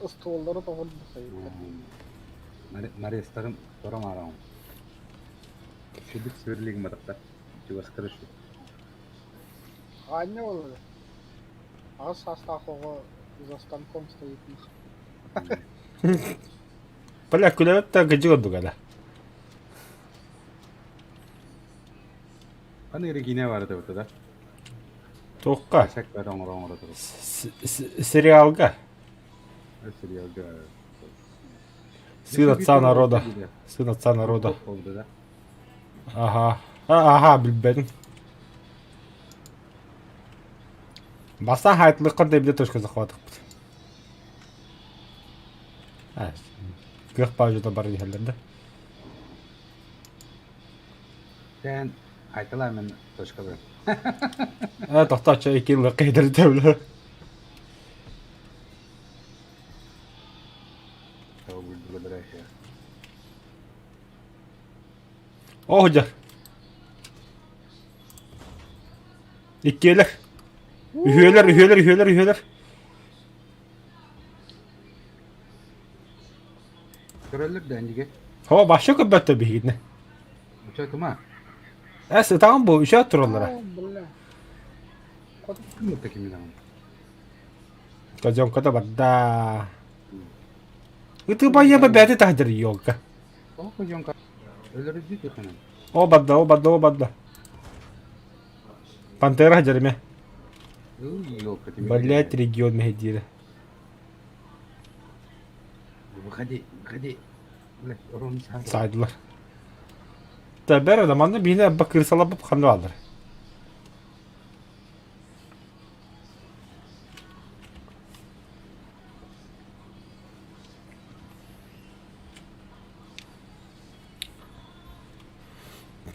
[SPEAKER 3] Остуоллары тоҕорбут сайыттар.
[SPEAKER 2] Нарезтарым тором араун. Шүдүк сверлигим батахтар. Чугас крышу.
[SPEAKER 3] Аанньа буолла. Аҕыс саастаах оҕо за станком стоит.
[SPEAKER 1] Бля, күлэбит да гыдьы курдук элэ.
[SPEAKER 2] Аны Регина бар это да?
[SPEAKER 1] Туохха?
[SPEAKER 2] Сәк бәрі оңыра оңыра тұрып.
[SPEAKER 1] Сериалга.
[SPEAKER 2] Сериалга.
[SPEAKER 1] Сын отца народа. Сын отца народа.
[SPEAKER 2] Болды да.
[SPEAKER 1] Ага. Ага, билбэтим. Бастаан хайтлыкка да бile точка захватыппыт. Кыах баажыта бар диһэллэр да.
[SPEAKER 2] Sen айталаа мен точка бер.
[SPEAKER 1] Э, тохтоочу икки ыллыкка иһитэр Оо, дьэ. Иккиэлэр. Үһүөлэр, үһүөлэр, үһүөлэр, үһүөлэр.
[SPEAKER 2] Көрөллөр да эндиге.
[SPEAKER 1] Оо, башча көрбөттөр биһигини.
[SPEAKER 2] Уча тума.
[SPEAKER 1] Э, сытаҕын бу, үчээ тураллара.
[SPEAKER 3] Бля.
[SPEAKER 2] Ким такими там?
[SPEAKER 1] Козёнка да барда. Ытыбайя бэти таһдыр елка.
[SPEAKER 2] О, козёнка. Өлөрүдү тихана.
[SPEAKER 1] О барда, о барда, о барда. Пантера дьэримэ.
[SPEAKER 2] Елка тебе.
[SPEAKER 1] Блять, регион мэһэйдиирэ.
[SPEAKER 2] Выходи, выходи. Блять, рон
[SPEAKER 1] Саайдылар. Тэбэр да манна биһини абба кырсалапып ханна бааллар.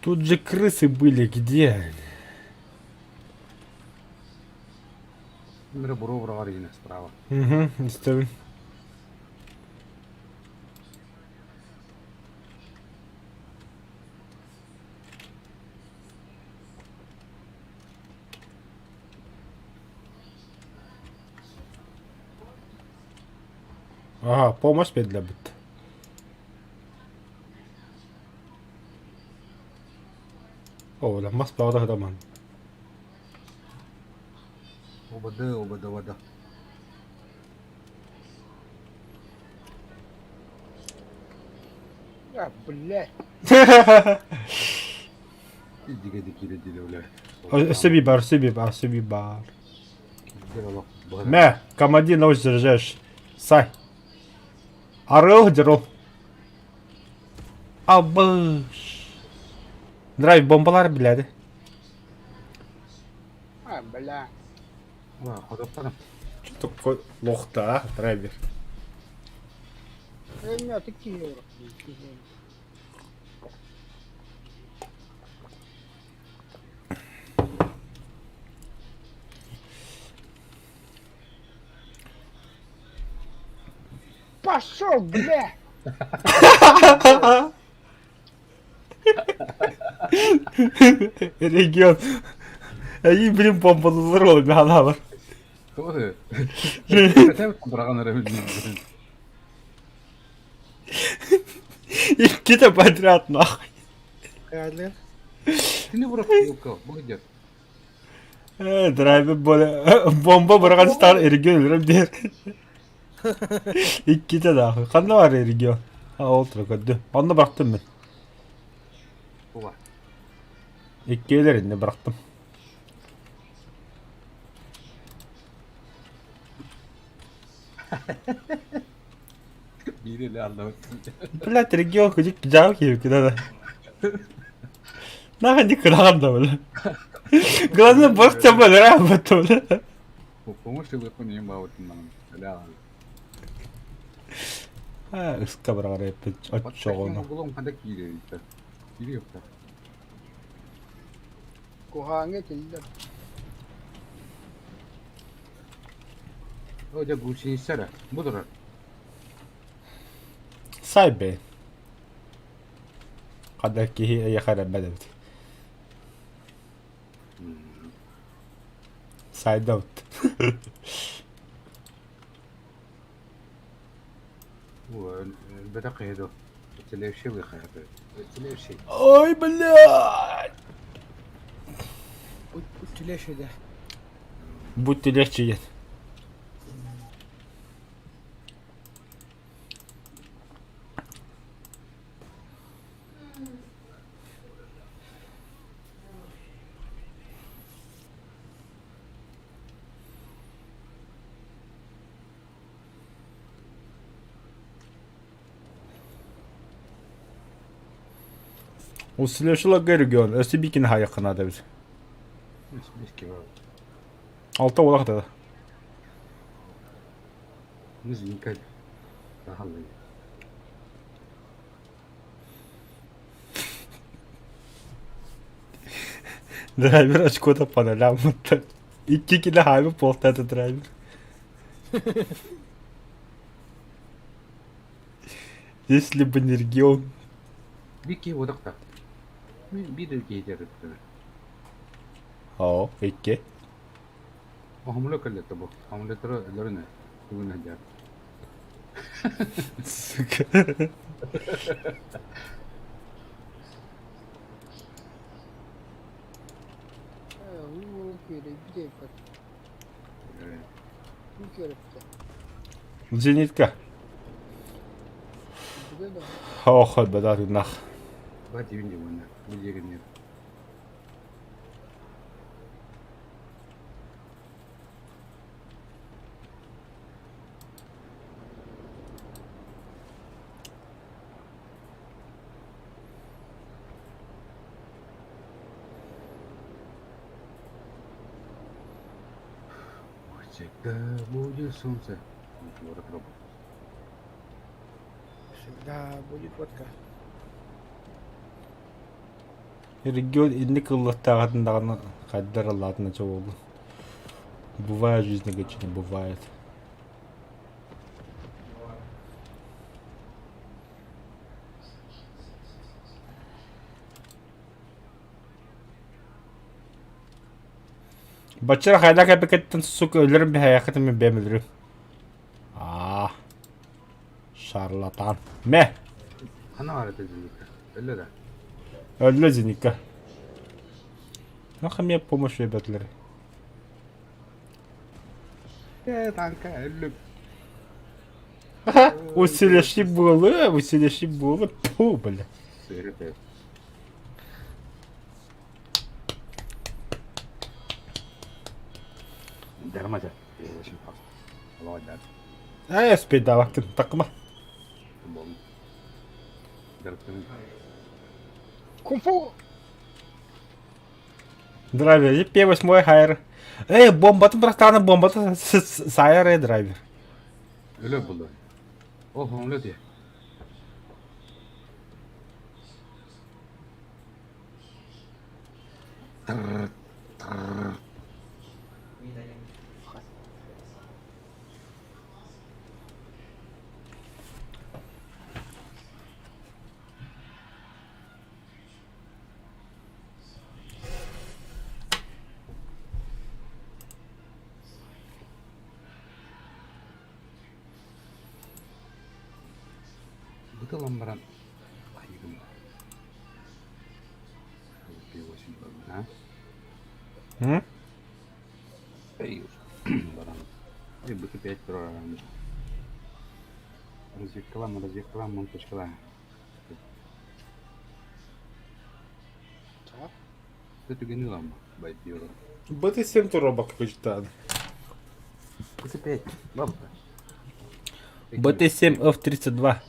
[SPEAKER 1] Тут же крысы были, где они?
[SPEAKER 2] Мире буро бро справа.
[SPEAKER 1] Угу, истэбин. Ага, помощь биэрдилэр О, мас баҕа да ман.
[SPEAKER 2] ОБД, ОБД, ОБД.
[SPEAKER 3] А, блядь.
[SPEAKER 2] Иди киирэ дире бля.
[SPEAKER 1] Өссө би бар, өссө би бар, өссө би бар. Мэ, командир научно заряжаешь. Сай. Арыл дерол. Абыш. Драйв бомбалар биледі.
[SPEAKER 3] А, бля.
[SPEAKER 2] Хотоптарым.
[SPEAKER 1] Что такое лох-то, а, драйвер?
[SPEAKER 3] Э, ты киллер. Пошел, бля!
[SPEAKER 1] Регион. Они, блин, бомбалар миһалаалар.
[SPEAKER 2] Тоже. Хотя быраҕан эрэ билбин.
[SPEAKER 1] Иккитэ подряд нахуй.
[SPEAKER 5] Реально.
[SPEAKER 2] Ты бұрап елка, бұл идет.
[SPEAKER 1] Э, драйвер боле бомба быраҕан стар регион өлөрөм диэр. Иккитэ нахуй. Ханна бар регион? А ол тура көрдү. Онно бырахтым мин.
[SPEAKER 2] Була.
[SPEAKER 1] Иккиэлэр иннэ бырахтым.
[SPEAKER 2] Биир эле аллабыт.
[SPEAKER 1] Блядь, регион кыдьык дьаабы киһи да. Нахуй не кыраҕан да бля. Главное бырах бля, бля.
[SPEAKER 2] Помощь ылыахпын ийэм баабытын манан. Бля.
[SPEAKER 1] А, ыска быраҕар эппит оччоҕуна.
[SPEAKER 2] Булуҥ ханда киирэр Киириэхтэ.
[SPEAKER 3] Куһааҥҥа этиллэр.
[SPEAKER 2] О, дьэ гусеница эрэ. Бу турар.
[SPEAKER 1] Сайбэ. Хада киһи эйиэхэ эрэммэт эбит. Сайдабыт.
[SPEAKER 2] Элбэтэх киһи дуо? Целевший выхайаты. Целевший.
[SPEAKER 1] Ой, блядь!
[SPEAKER 5] Утилеши да.
[SPEAKER 1] Будьте легче, дед. Усилешила регион, өссө бикин хайакына эбит. Алта олақ да.
[SPEAKER 2] Низенькая. Сахаллы.
[SPEAKER 1] Драйвер очко-то панеляммыттар. Икки киле хаайбы буолта драйвер. Если бы не регион.
[SPEAKER 2] Бики бодақта. Мен биир киһи
[SPEAKER 1] Оо, икки.
[SPEAKER 2] Хомло кэллэтэ бу. Хомлоторо өлөрүнэ. Бүгүн сылдьар.
[SPEAKER 1] Сука.
[SPEAKER 3] Э, уу киирэ Бу
[SPEAKER 1] Зенитка. Ох, бадат нах.
[SPEAKER 2] Ба дибин дибин. Бу дигин. Всегда будет солнце. Вот робот.
[SPEAKER 5] Всегда будет водка.
[SPEAKER 1] Регион инник ыллаттааҕатын даҕаны хайдар ыллаатына чобуоллун. Бывает в жизни не бывает. Баччара хайдах эпикеттен сука өлөрүм биһээххитин мин бэйэм өлөрүм. Аа, шарлатан. Мэ!
[SPEAKER 2] Хана бар это зенитка. Өллө да.
[SPEAKER 1] Өллө зенитка. Нахуй мне помощь ребятлары.
[SPEAKER 2] Э, танка өллүм.
[SPEAKER 1] Усилеши буолуо, усилеши буолуо, пу, бля.
[SPEAKER 2] Сыыры Дармаза.
[SPEAKER 1] Э, спидавактын такма.
[SPEAKER 3] Кунг-фу!
[SPEAKER 1] Драйвер, П8 хайр. Эй, бомбатын бырахтаҕына бомбатын сайар э драйвер.
[SPEAKER 2] Өлө булду. Ол хоҥло дии. Бытылан баран айыгым. А?
[SPEAKER 1] М?
[SPEAKER 2] Эй, баран. Эй, быты 5 турар. Разведкалам, разведкалам, монточкалам. Ты түгэни ылама, байбиору.
[SPEAKER 1] БТ-7 туруба какой-то.
[SPEAKER 2] БТ-5, бабка.
[SPEAKER 1] БТ-7 F-32.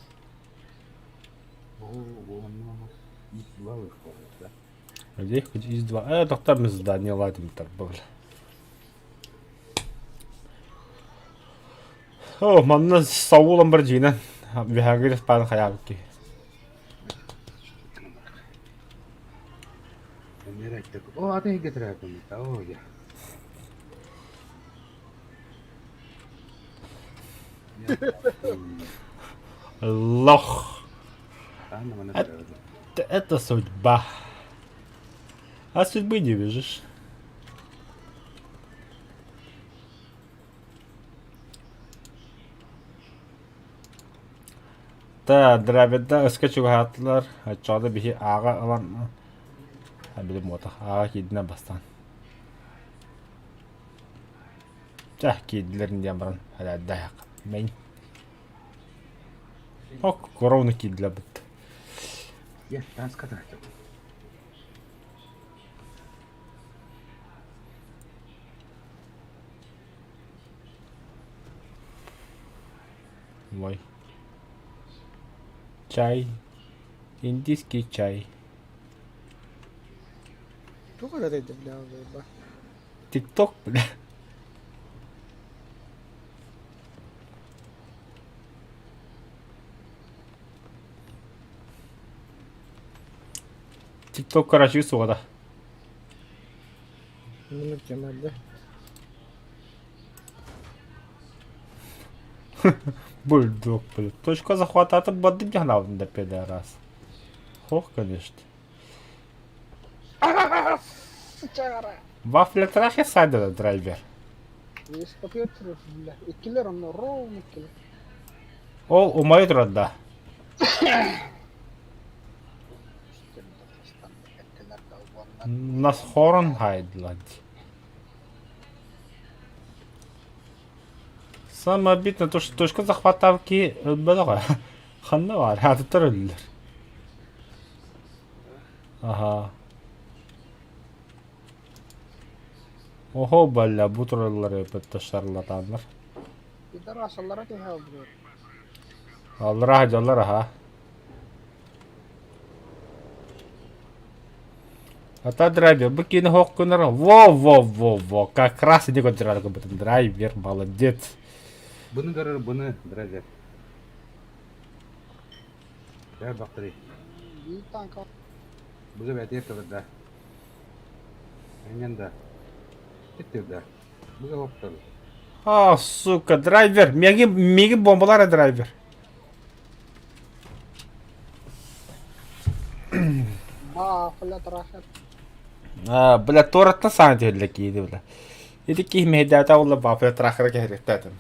[SPEAKER 2] О, вон у нас ИС-2 выходит, да?
[SPEAKER 1] Где хоть ИС-2? Э, доктор мы здание ладим так, бля. О, манна Саулом бар дьиҥинэн Виагрис паан хайаабыт киһи.
[SPEAKER 2] О, атын иһгэ тирээппин О, я.
[SPEAKER 1] Лох. Это, это судьба. А судьбы не бежишь. Та драйверда өскө чугаһаатылар, оччоҕо биһи ааҕа ылан билим буотах ааҕа киирдинэ бастаан. Чэ киирдилэр диэн баран элээрдээх мин. Ок, корону киирдилэр бытты.
[SPEAKER 2] Я таска
[SPEAKER 1] Мой. Чай. Индийский чай.
[SPEAKER 3] Туох эрэ бля, заеба.
[SPEAKER 1] Тикток, бля. Тикток короче суода.
[SPEAKER 3] Муну кемелде.
[SPEAKER 1] Бульдог, бля. Точка захвата это бады да пидорас. Хох, конечно. Вафля трахе сайдера драйвер.
[SPEAKER 3] Есть компьютер, бля. Иккилэр онно ровно иккилэр.
[SPEAKER 1] Ол умайы турар да. Нас хорон хайдлад. Самое обидное то, что точка захватавки бөлөҕө. Ханна бар, атыттар өллөр. Ага. Охо, бля, бу тураллар өпөттө шарлатаннар.
[SPEAKER 3] Пидорасаллара түһэ олбур.
[SPEAKER 1] Аллара дьаллар аха. А драйвер, бу кини хоккунар. Во-во-во-во, как раз иди көтөрөр бутун драйвер, молодец.
[SPEAKER 2] Бұны көрөр, бұны драйвер. Я бактыры.
[SPEAKER 3] Биир танка
[SPEAKER 2] Бұны бәтер да. Әнен да. Титтер да. Бұны хоптыр.
[SPEAKER 1] А, сука, драйвер, меги, меги бомбалара драйвер.
[SPEAKER 3] бафля трахет.
[SPEAKER 1] А, бля, торатта саҥа түһэллэ кииди, бля. Ити киһи мэһэйдээтэ буолла бафля трахара кэһэриэхтээтим.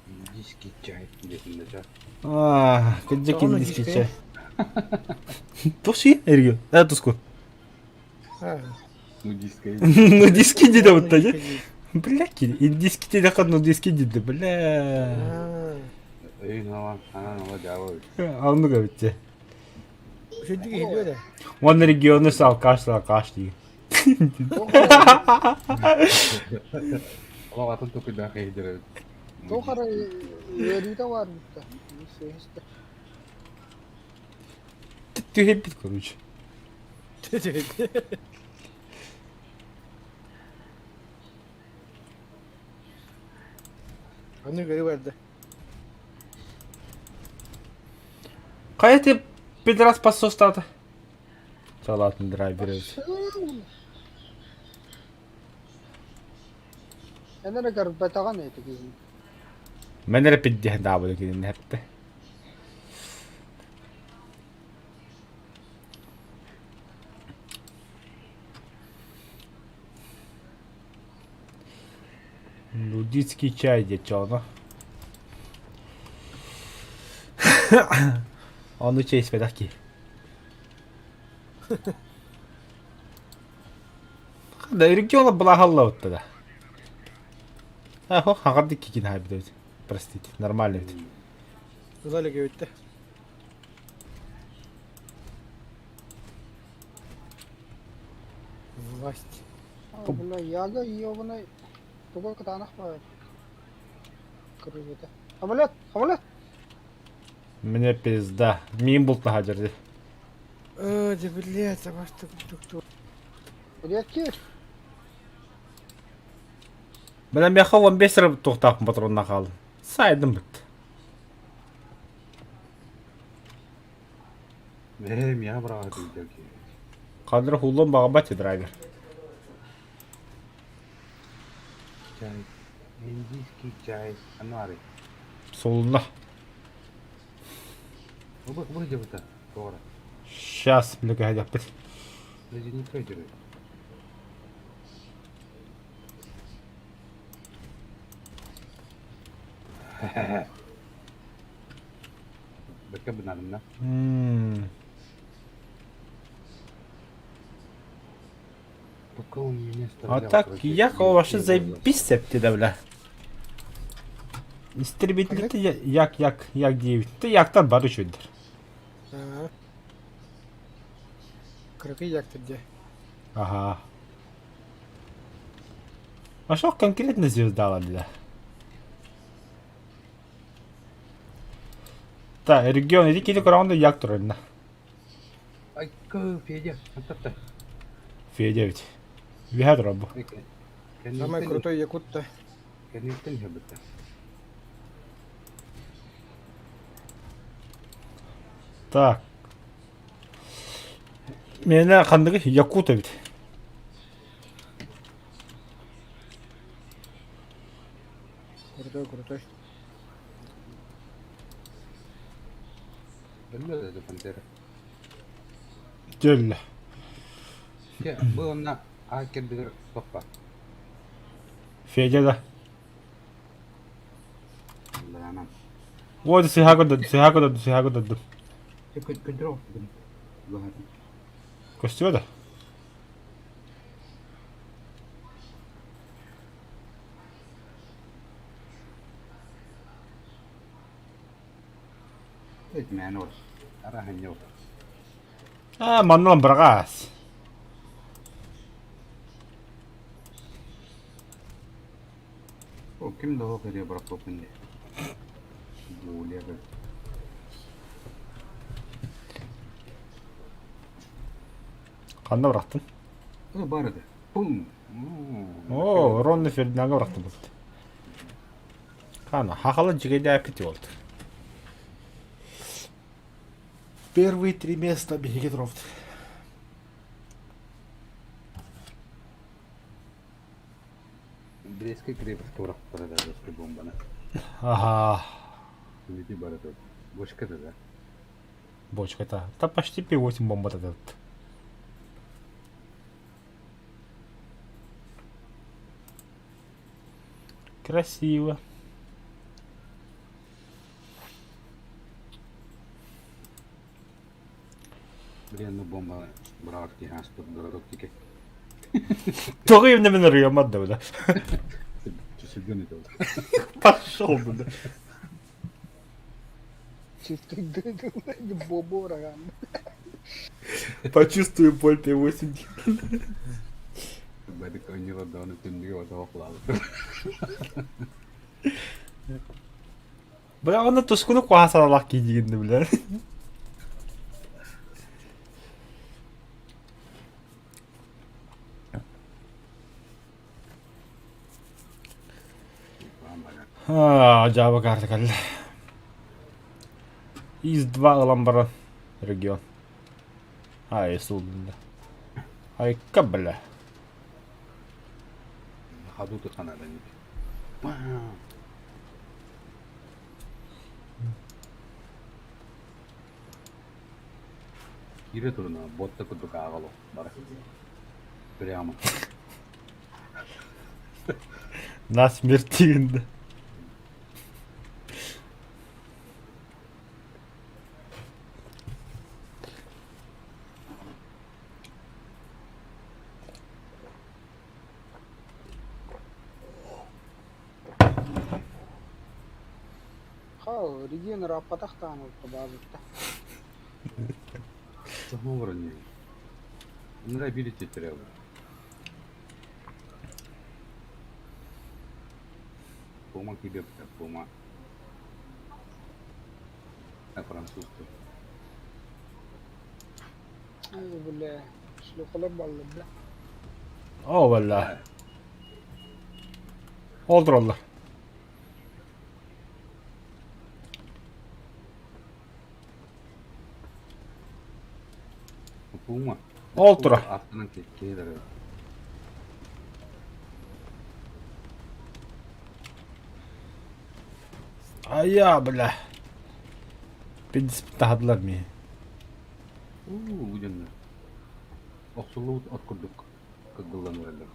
[SPEAKER 2] Индийский чай. Диэтин да.
[SPEAKER 1] А, кырдьык
[SPEAKER 11] Тоҕо
[SPEAKER 1] индийский
[SPEAKER 11] индийский?
[SPEAKER 1] чай. Туох сии, эргил? Э, туску.
[SPEAKER 2] Нудистская.
[SPEAKER 1] Нудистский диде бутта дии. Бля, индийский диэтэххэ нудистский диде, бля.
[SPEAKER 2] Өйүн алан, анан ола дьаабы.
[SPEAKER 1] Оннук эбит дии.
[SPEAKER 11] Үчүгэй иһиллиэ да.
[SPEAKER 1] Уонна регионы алкаш алкаш дии.
[SPEAKER 2] Олох атын токуйдаах иһдэр эбит.
[SPEAKER 3] Туох эрэ үөрүүтэ баар бутта. Сүөһүстэ.
[SPEAKER 1] Түһэппит короче.
[SPEAKER 11] Аны көрү барда.
[SPEAKER 1] Хайа ты пидорас подсостата? Салатын драйвер эбит.
[SPEAKER 3] Эн эрэ көрбөтөҕүн эти киһини.
[SPEAKER 1] Мен эрэ пиддиһэн даабыта кинини эптэ. Нудистский чай диэччи ону. Ону чэй испэтэх киһи. Да региона былаһаллабытта да. Ахо хаҕар кикин хаайбыт Простите, нормально ведь.
[SPEAKER 11] Залик эбитте. Власть.
[SPEAKER 3] Бля, яга ебаный. Тугой кытаанах баар. Кырыыта. Самолет! Самолет!
[SPEAKER 1] Мне пизда. Мин бултаха дьэрди.
[SPEAKER 11] Э, да блядь, а ваш тук тук тук.
[SPEAKER 3] Редкий.
[SPEAKER 1] Бля, меха 15 эрэ туохтаахпын патронна хаалым. Сайдым быт.
[SPEAKER 2] Ээ, миэхэ быраҕа тиийдэр киһи.
[SPEAKER 1] Кадр хуллун баҕабат драйвер.
[SPEAKER 2] Чай. Индийский чай. Ануары.
[SPEAKER 1] Солунна.
[SPEAKER 2] Бу бу дебута. Тоҕо.
[SPEAKER 1] Сейчас, бля, кэһэдэппит.
[SPEAKER 2] Ледяникой дьөрү. Бэккэ бынарымна. Пока он меня
[SPEAKER 1] А
[SPEAKER 2] стрелял,
[SPEAKER 1] так,
[SPEAKER 2] короче,
[SPEAKER 1] як вообще
[SPEAKER 2] я
[SPEAKER 1] заебись да, бля. Истребитель як як як диэбит. Ты яктан бар үчүгдэр.
[SPEAKER 11] Аа. Кыракый яктыр дьэ.
[SPEAKER 1] Ага. А что конкретно звезда бля? Так, регион, иди киди көрөҕүн да як турарына.
[SPEAKER 2] Айка, Федя, антатта.
[SPEAKER 1] Федя ведь. Үһэ турар бу.
[SPEAKER 11] Самый крутой якут-то.
[SPEAKER 2] Кэнниттэн иһэбитэ.
[SPEAKER 1] Так. Миэнэ ханныгы Якут эбит.
[SPEAKER 11] Крутой, крутой.
[SPEAKER 2] Биллэр да Пантера.
[SPEAKER 1] Дьөллө.
[SPEAKER 2] Дьэ, бу онно аа кэлбитэр тохпа.
[SPEAKER 1] Федя да.
[SPEAKER 2] Лаанан.
[SPEAKER 1] Ой, сыһа көрдөрдүм, сыһа көрдөрдүм, сыһа көрдөрдүм.
[SPEAKER 2] Дьэ, көндөрө охтубун. Лаһатын.
[SPEAKER 1] Көстүбэ да?
[SPEAKER 2] Этмээн ол. Араһанньа ол.
[SPEAKER 1] Аа, манна быраҕаас.
[SPEAKER 2] О, ким да оһох эрийэ бырахпыппын дии. Гуля
[SPEAKER 1] Ханна бырахтын?
[SPEAKER 2] О, бар этэ. Пум.
[SPEAKER 1] Оо, Ронни Фердинанга бырахтым булт. Хана, хахала дьигэдээппит буолт.
[SPEAKER 5] Первые три места биһиги туруохпут.
[SPEAKER 2] Брестская крепость бырахтара да Брестская бомбаны.
[SPEAKER 1] Ага,
[SPEAKER 2] Сүмэти бар этэ. Бочката да.
[SPEAKER 1] бочка-то. Да почти P8 бомба этот. Красиво.
[SPEAKER 2] Блин, ну бомба быраҕар киһи ааспыт городок диэки.
[SPEAKER 1] Тоҕо именно мин арыйаммат да бля.
[SPEAKER 2] Чусугун это вот.
[SPEAKER 1] Пошел бля.
[SPEAKER 3] Чувствую бобу врагам.
[SPEAKER 1] Почувствую боль П8.
[SPEAKER 2] Бэдик ойньуга даҕаны түннүгэ бата охлаабыт.
[SPEAKER 1] Бля, онно тускуну куһа саналаах киһи диигин бля. Аа, дьаабы карта кэллэ. Из-2 ылан баран регион. Ай, суулунна. Айка, бля.
[SPEAKER 2] На ходу ты хана да Киирэ туруна буотта курдук ааҕа олох бары. Прямо.
[SPEAKER 1] На смерть да.
[SPEAKER 3] Хау, регион раппатах таан олта баазытта.
[SPEAKER 2] Чоһоҥ Нра видите треба. Пума тебе пума. А француз
[SPEAKER 3] Ай, бля, шлюхалар баллы, бля.
[SPEAKER 1] Оо, бля. Ол тураллар.
[SPEAKER 2] Пума.
[SPEAKER 1] Ол тура.
[SPEAKER 2] Аттынан киһилэр.
[SPEAKER 1] Айа, бля. Пиздец таһадылар мии.
[SPEAKER 2] Уу, бу дьоннор. Охсуллубут от курдук кыгыллан эрэллэр.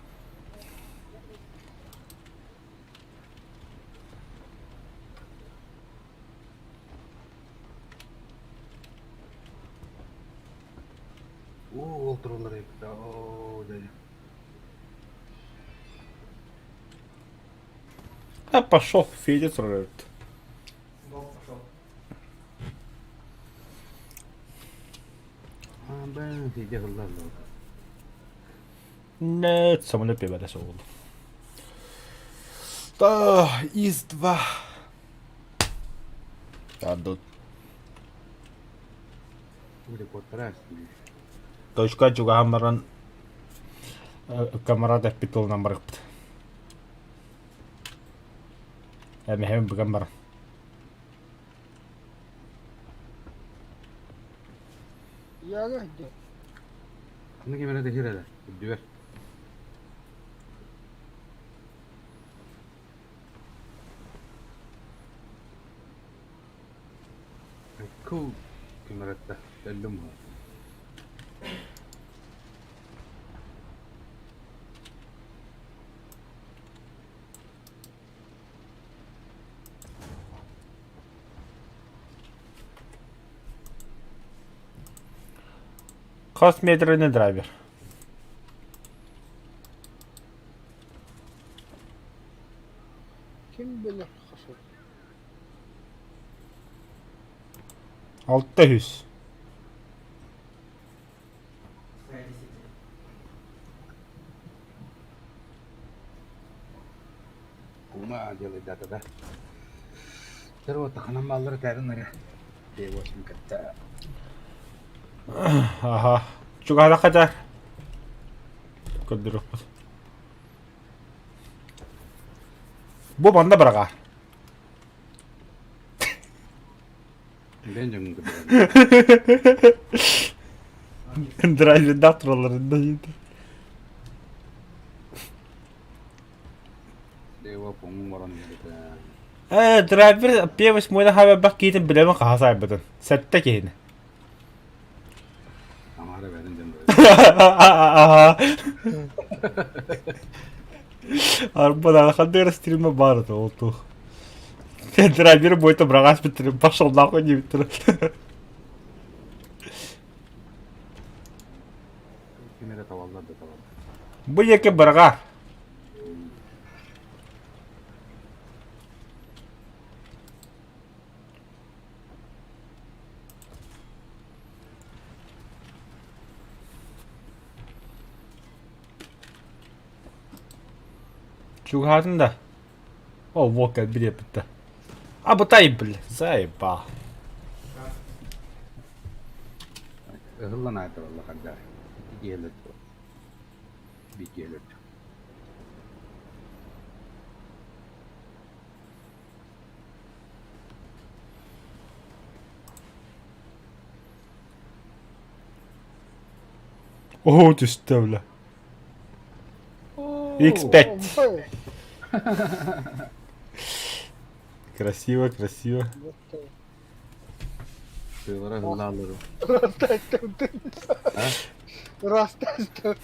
[SPEAKER 2] Уу, ол тураллар эбит. Оо, дядя.
[SPEAKER 1] А пошел, Федя турар эбит.
[SPEAKER 2] А, бэн, Федя ыллар
[SPEAKER 1] Нет, самолет пебәдә соғылды. Да, ИС-2. Дадут. Точка чугаһан баран камарат эппит тылынан барыппыт. Эмэһэм быган баран.
[SPEAKER 3] Яга дьэ.
[SPEAKER 2] Аны ким эрэ тэһир эрэ, үрдүбэр. Cool кэмэрэтэ өллүм
[SPEAKER 1] Хас метрини драйвер.
[SPEAKER 3] Ким билэр хасыл.
[SPEAKER 1] 600.
[SPEAKER 2] Ума делай дата да. Первого таханан бааллара кээрин эрэ. П8 кытта.
[SPEAKER 1] Аха. Чугаһалахха дьэ. Көрдөрүөхпүт. Бу манна быраҕаар.
[SPEAKER 2] Бен дьоҥҥун кытта.
[SPEAKER 1] Драйвердаах туралларын да Ээ, драйвер П8 хабарбах киһитин билэбин хаһа саайбытын. Сэттэ киһини. Арбана ханнык стрима баар это ол туох. Драйверы бойто быраҕас бүттүрүн пошел нахуй диэбиттэр.
[SPEAKER 2] Ким эрэ табаллар да табаллар.
[SPEAKER 1] Бу диэки быраҕа. Чугаһаатын да. О, вот как билиэппиттэ. Абытай, бля, заебал.
[SPEAKER 2] Ыһыллан аатыралла хардар. Ити киһилэр биир киһилэр.
[SPEAKER 1] Оо, түстэ, бля. X5. Красиво, красиво.
[SPEAKER 2] Сыылара ыһыллааллар.
[SPEAKER 3] Растастым.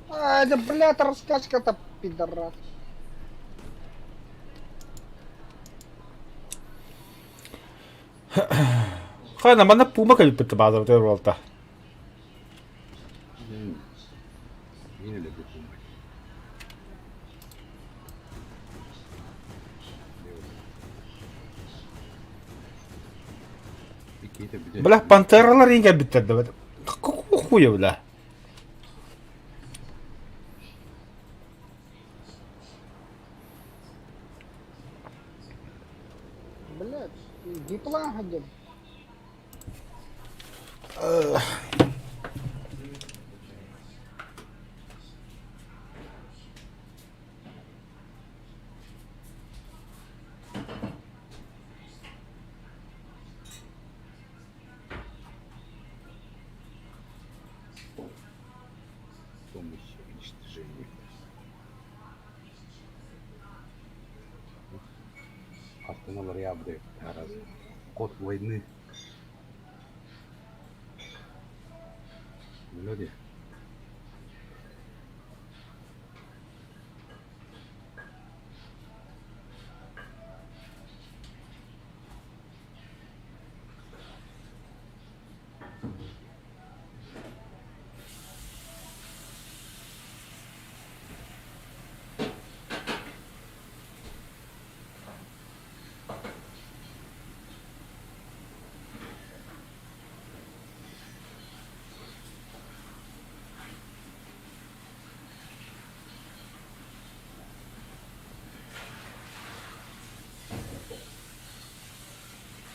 [SPEAKER 3] А, это, блядь, раскачка-то, пидорас.
[SPEAKER 1] Хайа, манна пума кэлбит баазабыт буолта. Бля, пантералар иин кэлбиттэр да. Какого хуя, бля?
[SPEAKER 3] Блядь, диплом ходил.
[SPEAKER 2] Помощь уничтожению. Артыналар ябды раз. Код войны. Люди.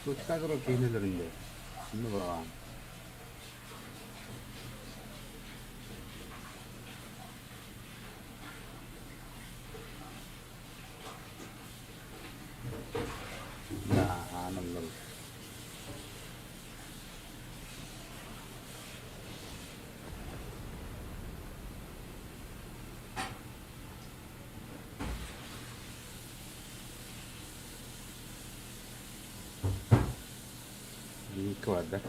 [SPEAKER 2] Точка киинелеринде. Инне бараҕан. Да, ааныллар. Guarda.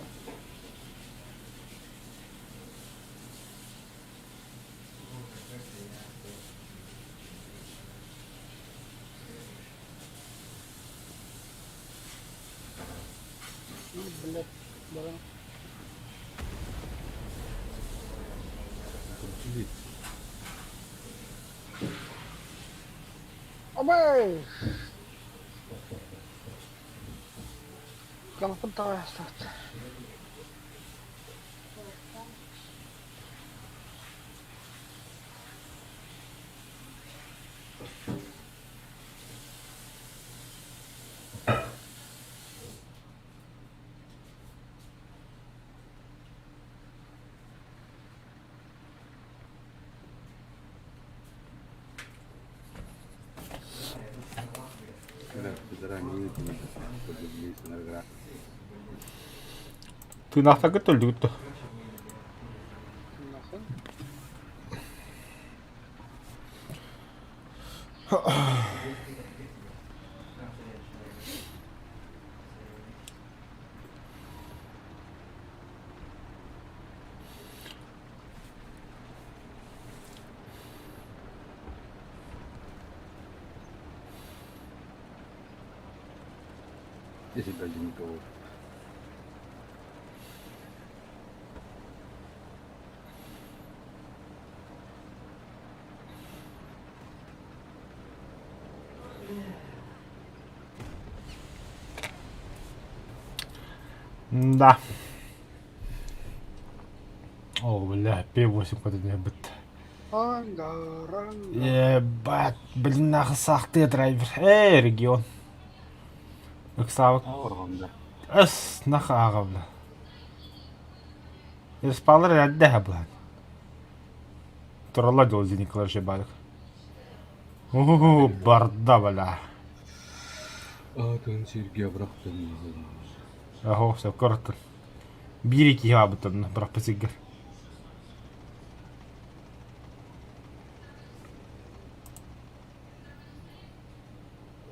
[SPEAKER 3] Ну, блядь, баран. Абай! Канапын таҕаастаат.
[SPEAKER 1] Тыынахтаргыт өлдүгүт дуо?
[SPEAKER 2] Если даже никого.
[SPEAKER 1] Да. О, бля, P8 куда-нибудь. Ебать, блин, нахуй сахты драйвер. Эй, регион. Ыксаабыт. Эс, нахуй аҕа, бля. Респалар эрдэ бля. Туралла дьол Николай Шибалик. Уу, барда, бля.
[SPEAKER 2] Атын сиргэ бырахтым.
[SPEAKER 1] Аһо, сөпкө ырыттын. Биир киһи аабыттан бырахпыт сиргэр.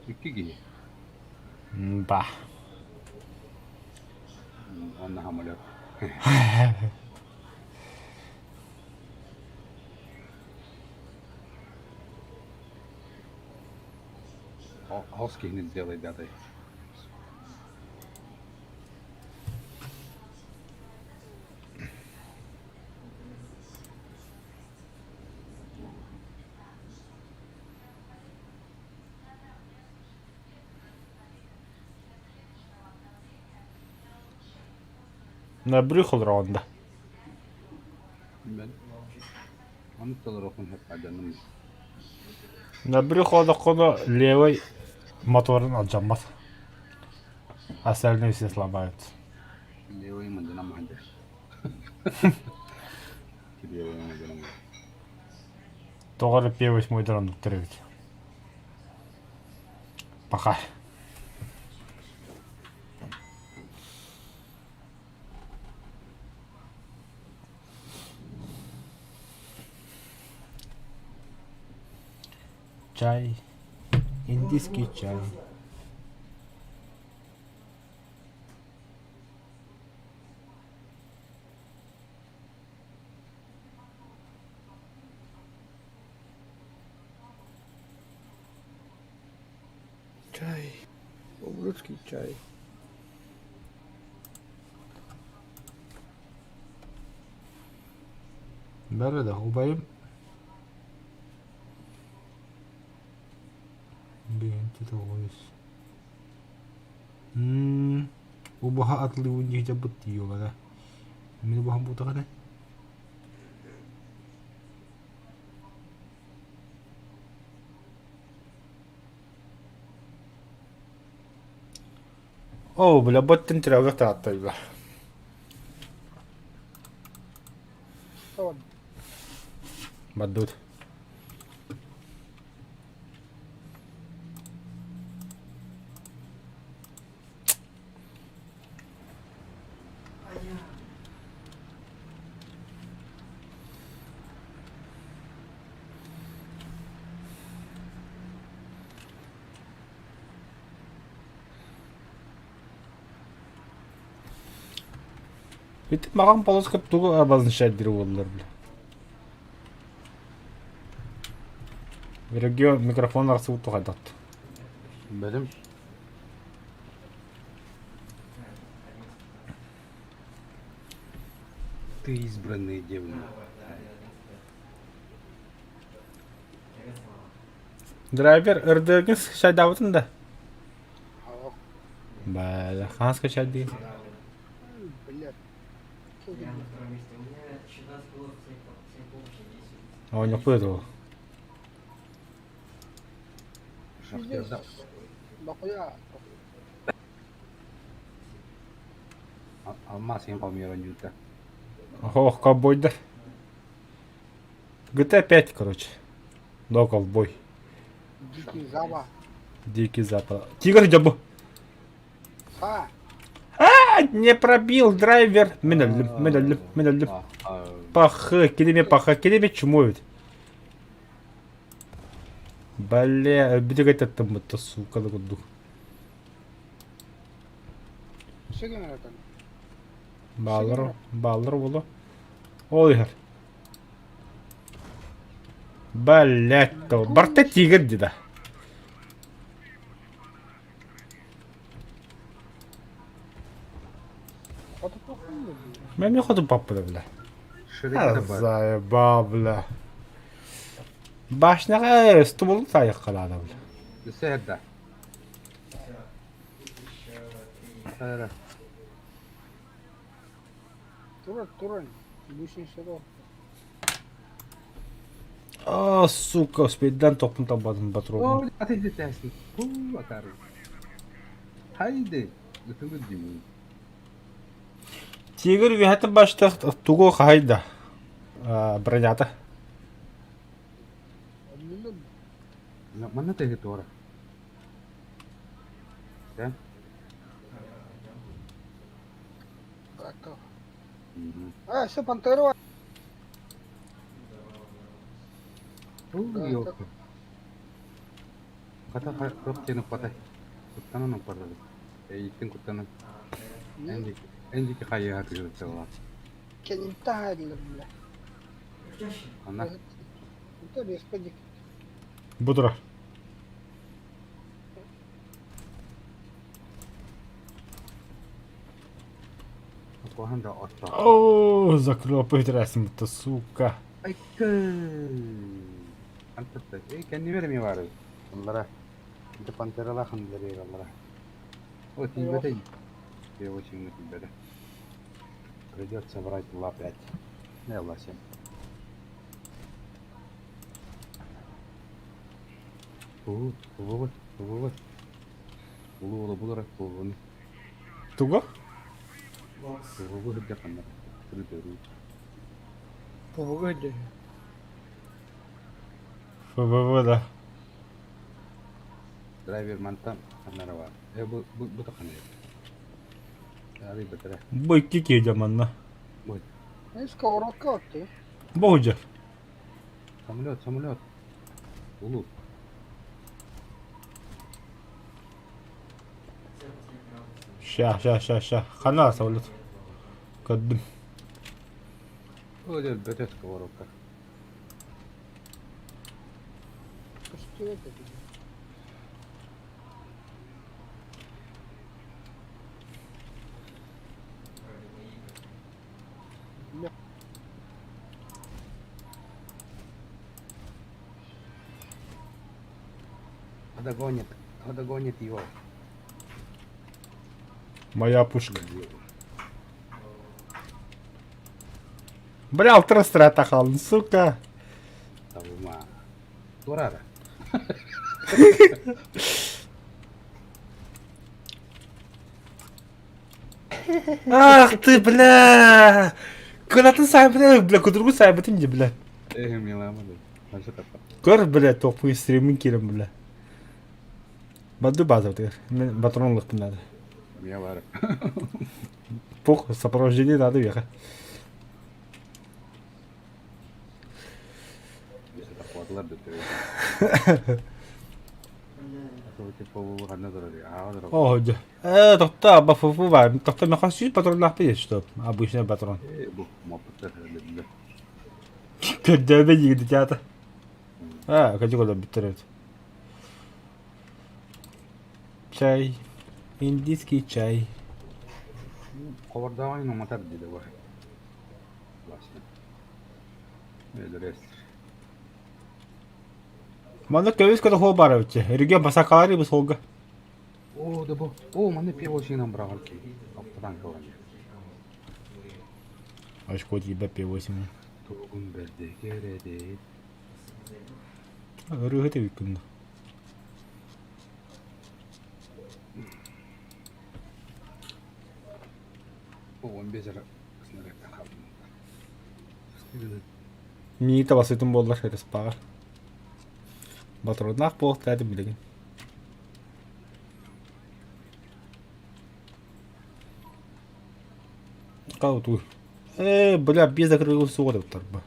[SPEAKER 2] Икки киһи.
[SPEAKER 1] Ба.
[SPEAKER 2] Уонна самолет. Хос киһини сделай датай.
[SPEAKER 1] На брюхо ронда.
[SPEAKER 2] Ону толоруохпун сөп дьонум.
[SPEAKER 1] На брюхо олоххуну левый моторун алдьаммат. Остальные все сломаются.
[SPEAKER 2] Левый мадына мадыр. Левый мадына.
[SPEAKER 1] Тоҕо эрэ П8 оннуктар эбит. Пока. Чай. Индийский чай.
[SPEAKER 11] Чай. Ублюдский чай.
[SPEAKER 1] Бары да убайым Бэйэнти тоҕус Убаһа атылыыбын дьиһдьабыт дииллэрэ. Мин убаһам буолтаҕына Оо, бля, боттен тревога тааттайба. Баддут. Ити маҕан полоска тугу обозначать диир буоллар бля. Регион микрофон арахсыбыт тухайдат.
[SPEAKER 2] Бэлэм. Ты избранная девна.
[SPEAKER 1] Драйвер РДГ шайдаабытын да? Бля, ханска шайдыы.
[SPEAKER 3] Блядь.
[SPEAKER 1] Оонньохпут этэ
[SPEAKER 2] Шахтерда.
[SPEAKER 3] Бакуя.
[SPEAKER 2] Алмаз ең хомуйар оонньуута.
[SPEAKER 1] Ох, ковбойдар. GTA 5, короче. Но ковбой.
[SPEAKER 3] Дикий Запад.
[SPEAKER 1] Дикий Запад. Тигр дьобу.
[SPEAKER 3] А,
[SPEAKER 1] А, не пробил драйвер. Мин өллүм, мин өллүм, мин өллүм. Пах, килими паха, килими чмо ведь. Бля, битик там это сука курдук. Баалар, баалар буолуо. Ол иһэр. Блять, то барта тигр дии да.
[SPEAKER 3] Хоту похуй.
[SPEAKER 1] Мен не хоту паппыда, бля.
[SPEAKER 2] Ширик да бар.
[SPEAKER 1] Заебал, бля. Башняга ствол тайыққа надо, бля.
[SPEAKER 2] Өссө да. Сара.
[SPEAKER 3] Турар, турар. Гусеница
[SPEAKER 1] А, сука, успейдан тоқпын табадым патрон.
[SPEAKER 2] О, аты жетесин. Ху, атары. Хайде. Өтүгү дии.
[SPEAKER 1] Тигр вихатын баштық тугу хайда. Бронята.
[SPEAKER 2] Манна теги туора. Да?
[SPEAKER 3] Готов. А, все, Пантера.
[SPEAKER 2] Ху, ёлка. Хата хат тени патай. Куттанан аппарады. Эйиттин куттанан. Энди энди хайя хатыгы
[SPEAKER 3] Кенитарли, бля.
[SPEAKER 2] Ана.
[SPEAKER 3] Это респодик.
[SPEAKER 1] Бу турар.
[SPEAKER 2] Куһаҕан да отто.
[SPEAKER 1] О, закрыла пытрасым то сука.
[SPEAKER 2] Айкы. Антатта. Эй, кэннибэр эмиэ баар эбит. Онлара. Инте пантералаах аннылар аллара. О, тиийбэтэ. Я очень тиийбэтэ. Придется брать лапять. Не, ласим. Вот, вот, вот. Булу булара булуны.
[SPEAKER 1] Тугу?
[SPEAKER 2] Булу хыдда канна. Түрдөрү.
[SPEAKER 11] Погоди.
[SPEAKER 1] ФВВ, да.
[SPEAKER 2] Драйвер мантан каннара бар. Э бу бу бу такана. Ари бетре.
[SPEAKER 1] Бу икки киһи манна.
[SPEAKER 2] Вот.
[SPEAKER 3] Ну, сковородка ты.
[SPEAKER 1] Бу
[SPEAKER 2] Самолет, самолет. Улу.
[SPEAKER 1] Ща, ща, ща, ща. Хана самолет. Көрдүм.
[SPEAKER 2] О, дел бете сковородка.
[SPEAKER 3] Что это? Бля.
[SPEAKER 2] Кто догонит? Кто догонит его?
[SPEAKER 1] Моя пушка. Бля, ультрастрата хаалын, сука.
[SPEAKER 2] Табыма. Турара.
[SPEAKER 1] Ах ты, бля! Куда ты сам, бля, бля, кудургу сайбытын де, бля.
[SPEAKER 2] Эх, милама да. Ханша тапа.
[SPEAKER 1] Көр, бля, топпуй стримин кирем, бля. Баду база, ты. Мен патронлықпын надо.
[SPEAKER 2] Мия бар.
[SPEAKER 1] Пох, сопровождение надо ехать.
[SPEAKER 2] Бесе таппадылар да төбө.
[SPEAKER 1] О, да. Тоқта, бафуфу бар. Тоқта, мен қас патрон лақпы что? Обычный патрон.
[SPEAKER 2] Э, бу мопыттар лебиле.
[SPEAKER 1] Көрдөбө жигити театр. А, качы кола биттер Чай. Индийский чай.
[SPEAKER 2] Ковардаган уматар диде бар. Классно. Элерес.
[SPEAKER 1] Маны көбүс көтө хол бар өтче. Регион басакалары бу солга.
[SPEAKER 2] О, да бу. О, маны пиво шинан брагал ки. Аптадан кылган.
[SPEAKER 1] Очко тебе П8.
[SPEAKER 2] Тугун берди кереди.
[SPEAKER 1] Рыгыты виккүн.
[SPEAKER 2] О, 15 снаряд калды.
[SPEAKER 1] Миите басытын боллар респага. Батронах бол тәдім билеген. Кау тур. Э, бля, без закрыл сугыр тарба.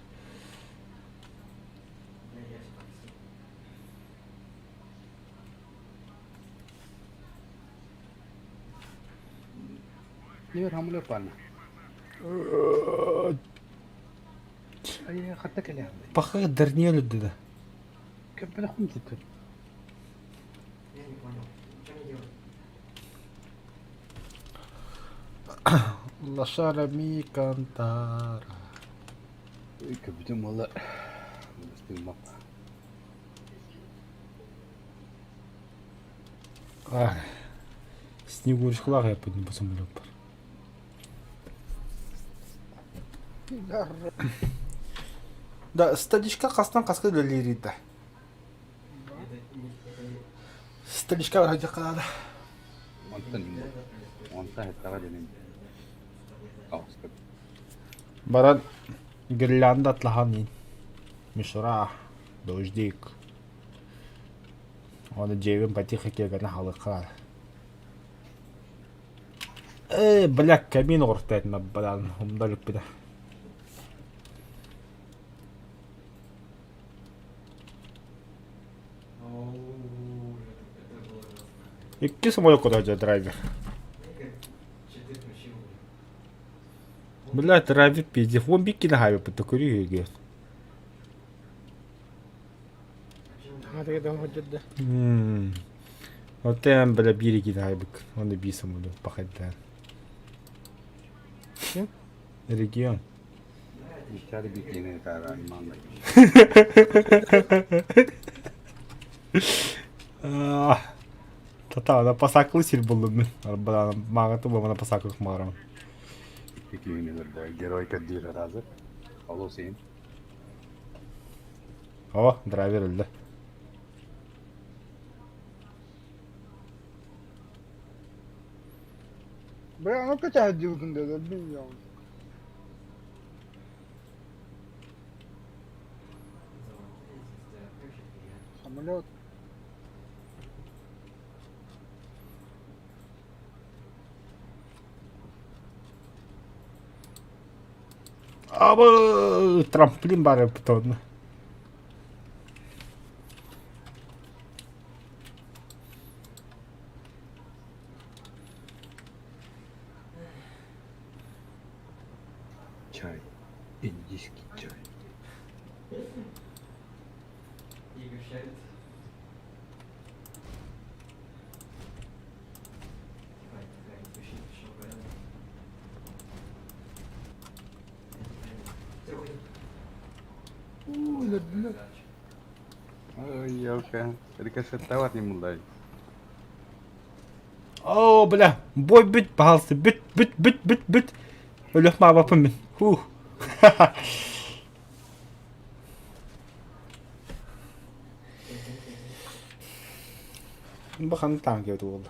[SPEAKER 2] Небер хамле парна. Ай, хатта келе.
[SPEAKER 1] Паха дарнелі деді.
[SPEAKER 2] Көппеле хум тип.
[SPEAKER 1] Лошара ми кантара.
[SPEAKER 2] Көбүтүм буолла. Тыыммап.
[SPEAKER 1] Снегурочкалаах эппитин бу самолет бар. Да, стадичка хастан хаска үлэлиирий да? Стадичка барадьахха наада.
[SPEAKER 2] Онтон онтон хэттаҕа дэнин. Аҕыска.
[SPEAKER 1] Баран гирлянда атлахан иин. Мишура, дождик. Оны дьиэбин потихо киэргэнэ халыкка. Э, бля, камин оҕуртаатым баран умда иликпитэ. Икки самолет куда драйвер. Бля, драйвер пиздец. Вон бикки на хайве пытакури говорит. Оттон бля биир икки таһайбыт. Уонна биир самолет пахайдаан. Регион.
[SPEAKER 2] Иччары бикини таара иманнай.
[SPEAKER 1] Тата, пасаклы сир булдум мин. Мага тубамана пасаклык маарам.
[SPEAKER 2] Икини герой каддир разы. Алло сен.
[SPEAKER 1] О, драйвер өлдө.
[SPEAKER 3] Бля, ну кача дьылгын да bilmiyorum. Самолет.
[SPEAKER 1] Абы трамплин бары тонна.
[SPEAKER 2] Чай. Индийский чай. Ой, елка. Рикошеттават не мулдай.
[SPEAKER 1] О, бля, бой бүт, пожалуйста, бүт, бүт, бүт, бүт, бүт. Өлөх маабаппын мин. Хух. Бахан танк это болды.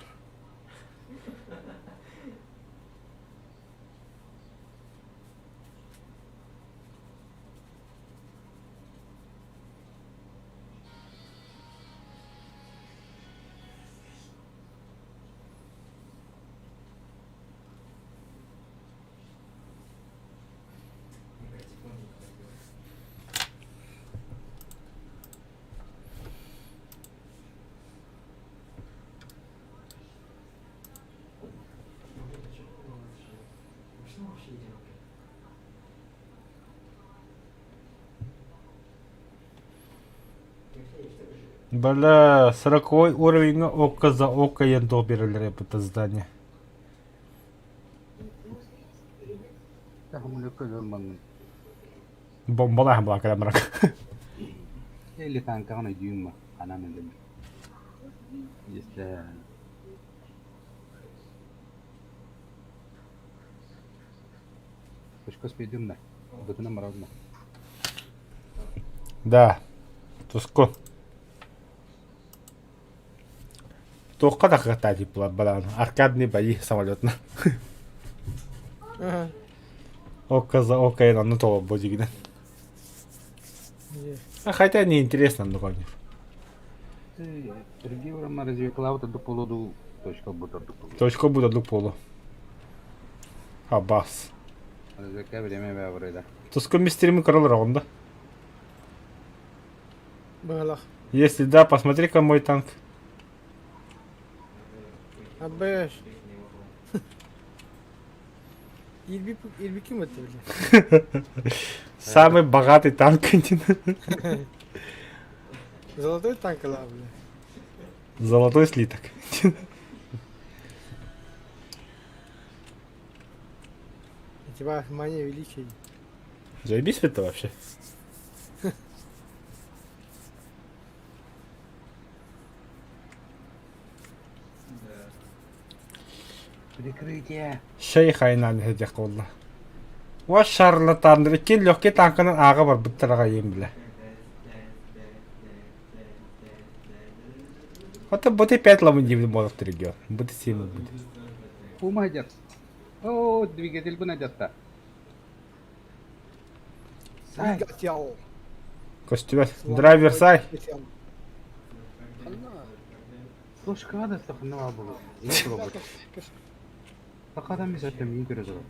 [SPEAKER 1] Бля, 40 уровень око за око ендо берилер это здание. Бомбалаах була кэлэн
[SPEAKER 2] Или танкаҕын өйдүүм ма, ханан өлөм. Если Точка спейдим да. Дытынан барабын да.
[SPEAKER 1] Да. Туску. Туохха да кыахтаа типпылар баран. Аркадный бои самолетна. Око за око и на то бодигинен. А хотя не интересно, ну конечно.
[SPEAKER 2] Другие разве до полуду точка будет до полуду.
[SPEAKER 1] Точка будет до полу. Абас.
[SPEAKER 2] Разве время выбрали,
[SPEAKER 1] Туску мистерими король ронда.
[SPEAKER 11] Быһалах.
[SPEAKER 1] Если да, посмотри-ка мой танк.
[SPEAKER 11] Абэш. Ирби ирби ким это, бля?
[SPEAKER 1] Самый богатый танк.
[SPEAKER 11] Золотой танк ла, бля.
[SPEAKER 1] Золотой слиток.
[SPEAKER 11] У тебя мания величия.
[SPEAKER 1] Заебись это вообще.
[SPEAKER 2] Прикрытие.
[SPEAKER 1] Шей хайнаан иһэдиэх буолла. Уа шарлатаннар икки легкий танканан ааҕа барбыттар аҕайым билэ. Ото бути пять лавын диэбит буолар регион. Бути семь будет.
[SPEAKER 2] Пума идет. О, двигатель бы найдет-то. Сай.
[SPEAKER 11] Двигатель.
[SPEAKER 1] Көстүбэт. Драйвер сай.
[SPEAKER 2] Слушка да сахнава было. Сахада ми сәттем мин көрө турар.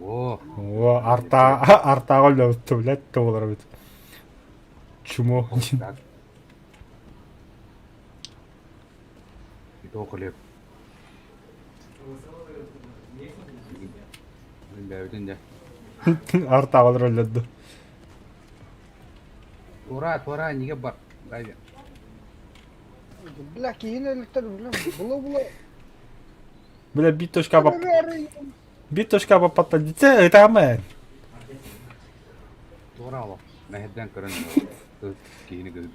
[SPEAKER 2] О,
[SPEAKER 1] О, арта артаҕа өлөбүттэ блядь, туолар эбит. Чмо.
[SPEAKER 2] Так. И то хлеб. Бэйбитин дьэ.
[SPEAKER 1] Артаҕалар өлөрдө.
[SPEAKER 2] Туора, туора, иннигэ бар. Драйвер.
[SPEAKER 3] Бля, киһини өлүктэр, бля, була-була.
[SPEAKER 1] Бля, бит точка бап... Бит точка баппатта дитэ ытаама.
[SPEAKER 2] Туора олох. Мэһэрдээн көрөн киһини кыһыт.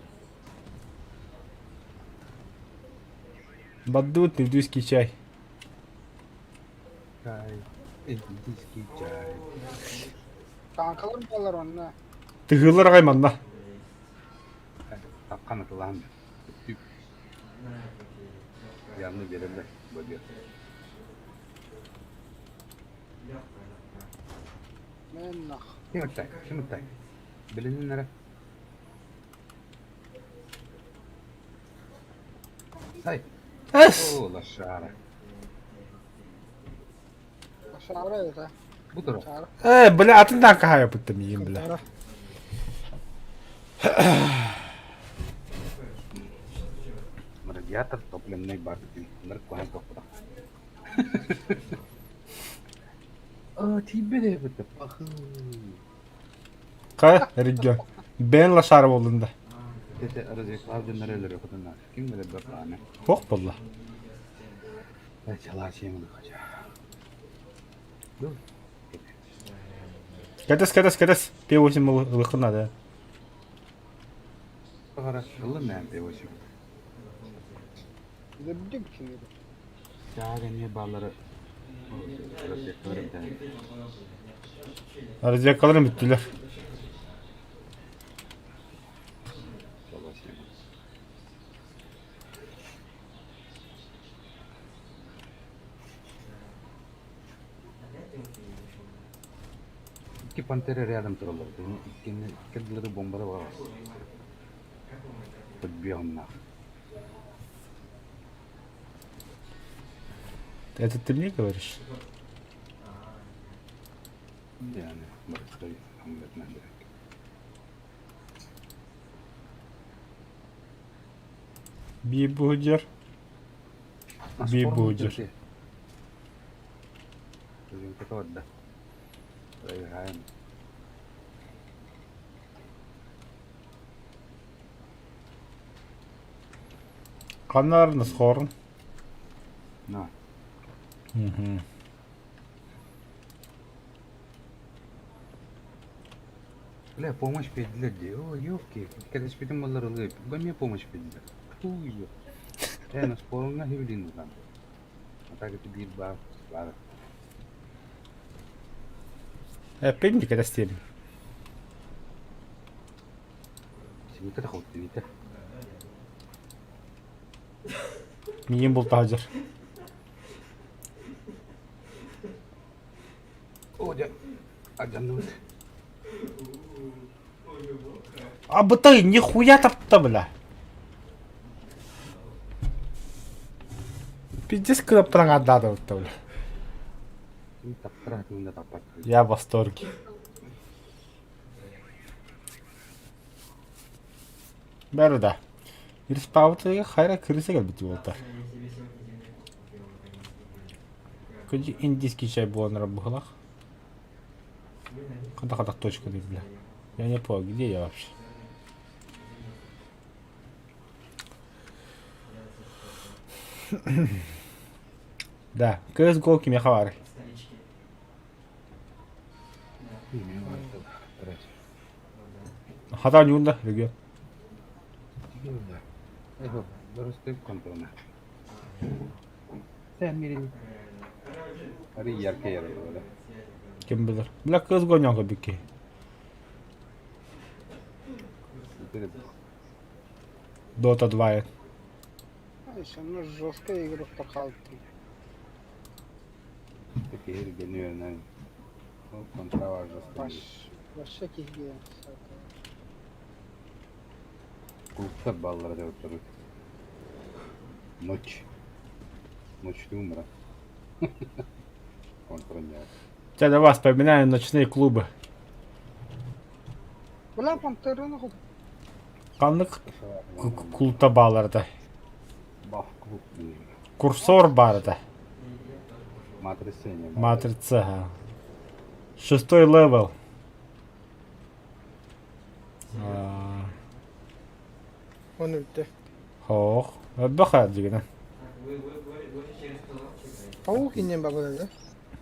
[SPEAKER 1] Баддуут индийский чай.
[SPEAKER 2] Чай. Индийский чай.
[SPEAKER 3] Танкалар буолар онно.
[SPEAKER 1] Тыһыылар аҕай манна.
[SPEAKER 2] Тапхан атылаан. Явно биэрэллэр бобер.
[SPEAKER 3] Мэннах.
[SPEAKER 2] Ким ыттай? Ким ыттай? Билинин эрэ. Сай.
[SPEAKER 1] Эс!
[SPEAKER 2] О, лошара.
[SPEAKER 3] Лошара это.
[SPEAKER 2] Бу тура.
[SPEAKER 1] Э, бля, атын танка хайапыттым миигин, бля.
[SPEAKER 2] Радиатор топливный бак. Ныр куһан тохпутах. О, тебе де бит. Пахы.
[SPEAKER 1] Ка, регион. Бен лошара болдун да.
[SPEAKER 2] Тете развеклав дьоннор өлөрө Ким билэр бапааны.
[SPEAKER 1] Хох болла.
[SPEAKER 2] Чалаачыйым хотя.
[SPEAKER 1] Кэтэс, кэтэс, кэтэс. П8 ылыххын надо.
[SPEAKER 2] Баҕара ыллым мään П8.
[SPEAKER 3] Дөбдүк кини.
[SPEAKER 2] Чаага эмиэ бааллары разведкалар эбитэ.
[SPEAKER 1] Разведкаларым бүттүлэр.
[SPEAKER 2] Чалаачыйым. Икки пантера рядом тураллар. Иккини икки бомбара бар. Подбегнах.
[SPEAKER 1] Это ты мне говоришь?
[SPEAKER 2] Yani барыста аңлатман керек.
[SPEAKER 1] Би-будер. Би-будер.
[SPEAKER 2] Да. Проиграем.
[SPEAKER 1] Ханнар носхорн.
[SPEAKER 2] На.
[SPEAKER 1] Угу.
[SPEAKER 2] Бля, помощь педилер дии. О, ёпки. Кэтэспитим буоллар ылыы. Бу эмиэ помощь педилер. Туу, ё. Ээ, наспорунна хибилин ылан. А так это биир баар. Баар.
[SPEAKER 1] Эппин кэтэстиэм.
[SPEAKER 2] Сините да сините.
[SPEAKER 1] Миин бултаһадьар.
[SPEAKER 2] О, дьэ. Алдьанныбыт.
[SPEAKER 1] А бытай нихуя тапта, бля. Пиздец, когда прогададу, бля.
[SPEAKER 2] Таптара да таппат.
[SPEAKER 1] Я в восторге. Бәрі да. Респаутыга хайра кырыса кэлбит уолтар. Күнү индийский чай буолан быһылах. Хата-хата точка бля. Я не понял, где я вообще? Да, CSGO кимиэхэ баарый? Хата ньуун да, Лөгүө. Ким билэр. Бля кыз гоньон көрбүкки. Dota 2.
[SPEAKER 3] Сонно жесткая игроктар хаалбыт. Вообще киһи
[SPEAKER 2] Клубтар баллара деп Ночь. Ночь умра. Контроняк.
[SPEAKER 1] Дядя давай вспоминаем ночные клубы.
[SPEAKER 3] Бля, пантераны хоть.
[SPEAKER 1] Ханнык култа бааларда.
[SPEAKER 2] Баф клуб.
[SPEAKER 1] Курсор баарда.
[SPEAKER 2] Матрица.
[SPEAKER 1] Матрица. Шестой level.
[SPEAKER 11] Оны бүттэ.
[SPEAKER 1] Хоох. Элбэх дигинэ.
[SPEAKER 11] Паук иннен бабына да?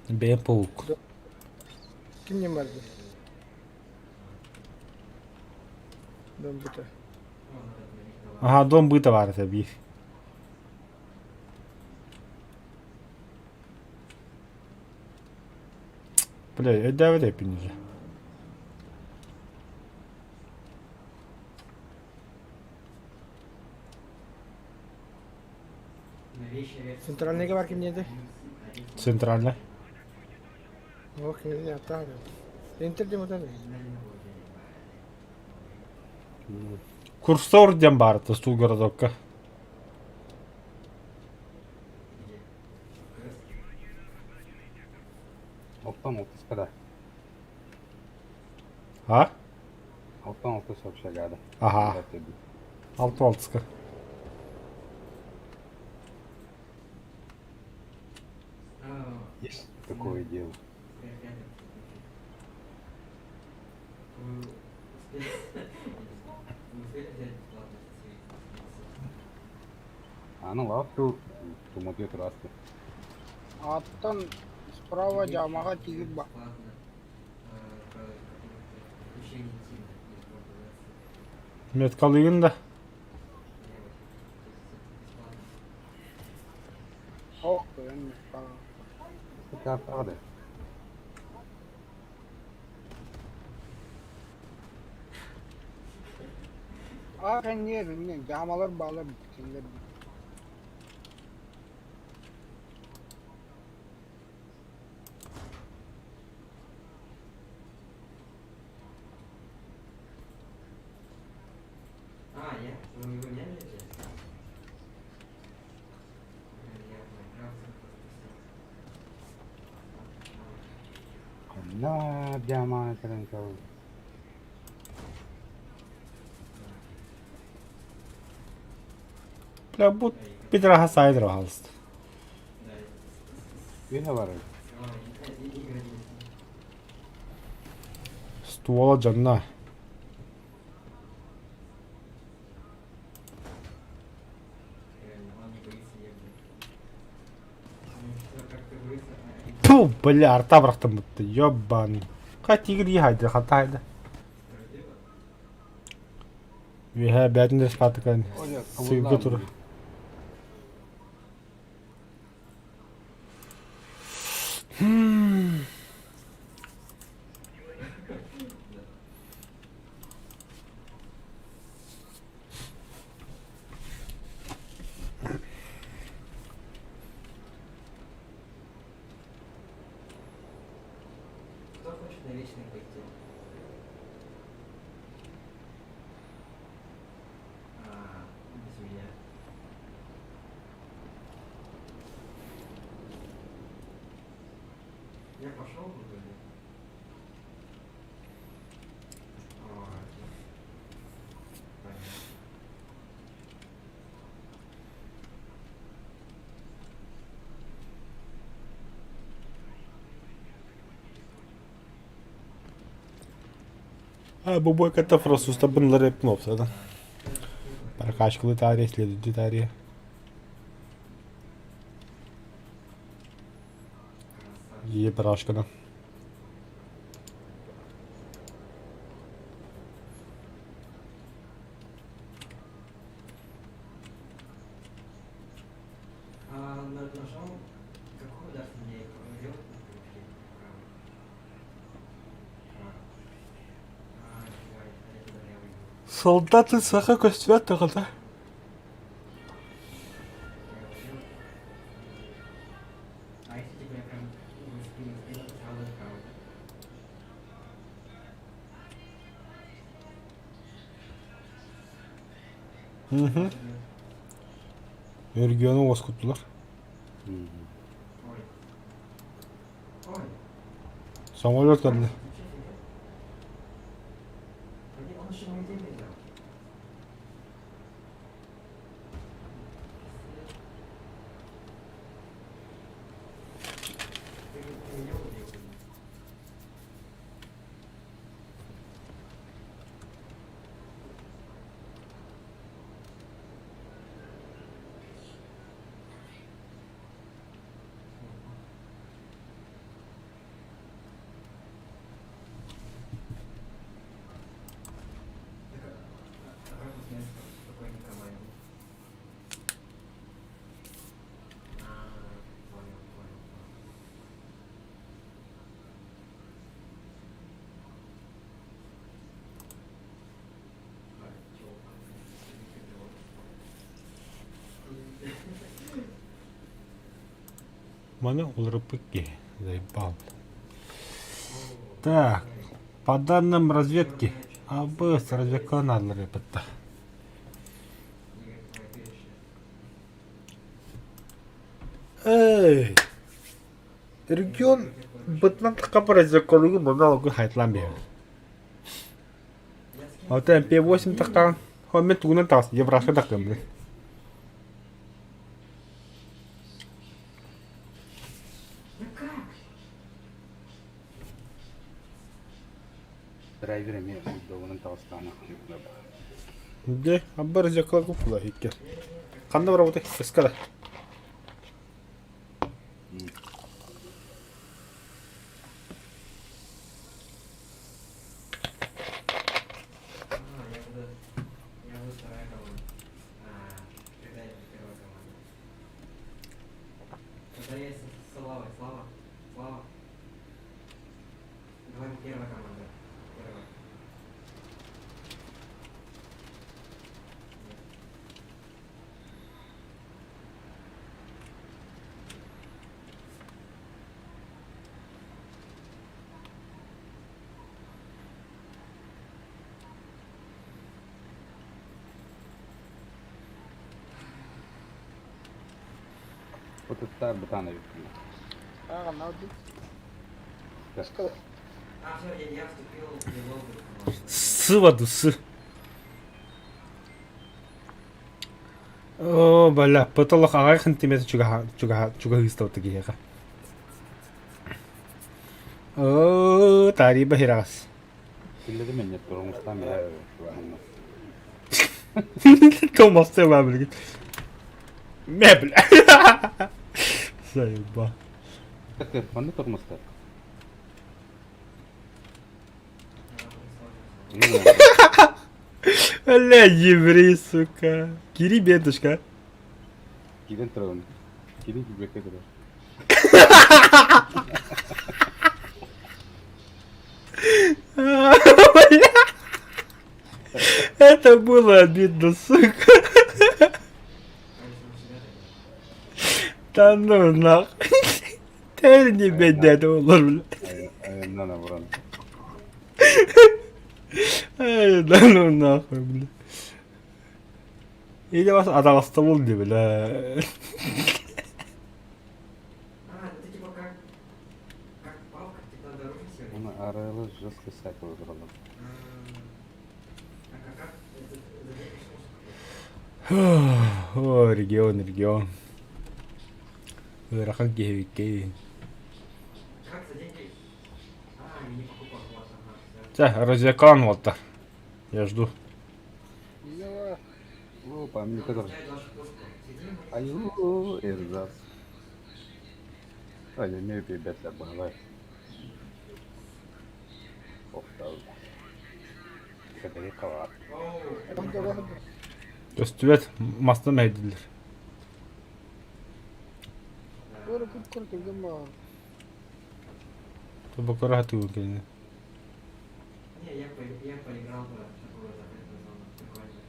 [SPEAKER 1] Бэйэм паук.
[SPEAKER 11] Кимнен барды? Дом быта.
[SPEAKER 1] Ага, дом быта баар этэ биир. Бля, өйдөөбөт эппин уже.
[SPEAKER 11] Центральныйга бар ким диэтэй?
[SPEAKER 1] Центральный.
[SPEAKER 11] Ох, не аттаах. Интер диэн бутан.
[SPEAKER 1] Курсор диэн баар этэ Стулгородокка.
[SPEAKER 2] Оттон алтыска да.
[SPEAKER 1] А?
[SPEAKER 2] Алтан алтыс общагада.
[SPEAKER 1] Ага. Алты алтыска.
[SPEAKER 2] Есть такое дело. Аны лавку туматыа турасты.
[SPEAKER 3] Аттан справа дьаамаҕа тигир ба.
[SPEAKER 1] Меткалыгын да.
[SPEAKER 3] Ох, көрөн
[SPEAKER 2] Картаҕа
[SPEAKER 3] Аа кэнниэр инне дьаамалар баалар кинилэр.
[SPEAKER 2] На дьаамаҕа кэлэн кэл.
[SPEAKER 1] Бля, бу пидраха сайдыр хаалыста.
[SPEAKER 2] Биһэ барар.
[SPEAKER 1] Ствола дьонно. Ту, бля, арта бырахтым бутты, ёбаный. Хай тигр ехайды, хатайды. Үөһэ бээтин респатыкан сыырга тур. А бу бойката французта бынлар эппин опсадан. Прокачкалы таарыйа, следующий таарыйа. Ебрашкана. Солдаты саха көстүбэт даҕаны. Мгм. Региону уоскуттулар. Самолет кэллэ. Маны уларыппыт киһи, заебал. Так, по данным разведки, АБС разведкалан ааллар эппиттэр. Эй! Регион бытынан тахха разведкалыгы мурна олгу хайтлаан биһэбит. Оттон МП-8 тахтаан, хо мен тугунан таҕыс, еврашка тахтым блин.
[SPEAKER 2] Драйвер эмиэ долунан таҕыстаҕына
[SPEAKER 1] Дьэ, абба разведкалар куппула икки. Ханна барабытай? Эскала.
[SPEAKER 2] Отуттар бытаан эбит.
[SPEAKER 1] Сыва сы. О, бля, потолок аҕай сантиметр чугаһа чугаһа чугаһыыстабыта киһиэхэ. Оо, таарыйба хираҕас.
[SPEAKER 2] Киллэри менне туруҥустан бэһэ
[SPEAKER 1] Томасты баа билигин. Мэ бля. Заеба.
[SPEAKER 2] Ханна тормозтар?
[SPEAKER 1] Бля, еврей, сука. Кири, бедушка.
[SPEAKER 2] Кирен турабын. Кирин килбекке турар.
[SPEAKER 1] Бля. Это было обидно, сука. Да ну нахуй. Тэрни бэддээт олор бля.
[SPEAKER 2] Айаннан абыран.
[SPEAKER 1] Эй, да ну нахуй, бля. Или вас атаҕастабыл дии, бля.
[SPEAKER 2] Оны арайлы жесткий сайт туралар.
[SPEAKER 1] О, регион, регион. Ыарахан киһибиккэй. Чэ, разведкалаан уолтар. Я жду.
[SPEAKER 2] Опа, мне тоже. Аю, эрзац. Ай, эмиэ биэрбэтлэр баһылай. Кэтэги хабаар.
[SPEAKER 1] Көстүбэт, мастан мэһэйдилэр.
[SPEAKER 3] Туора күп-күр түргэн баҕар.
[SPEAKER 1] Тобо көрө сатыыбын кинини.
[SPEAKER 12] Не, я, по я поиграл бы в такую закрытую зону. Прикольно.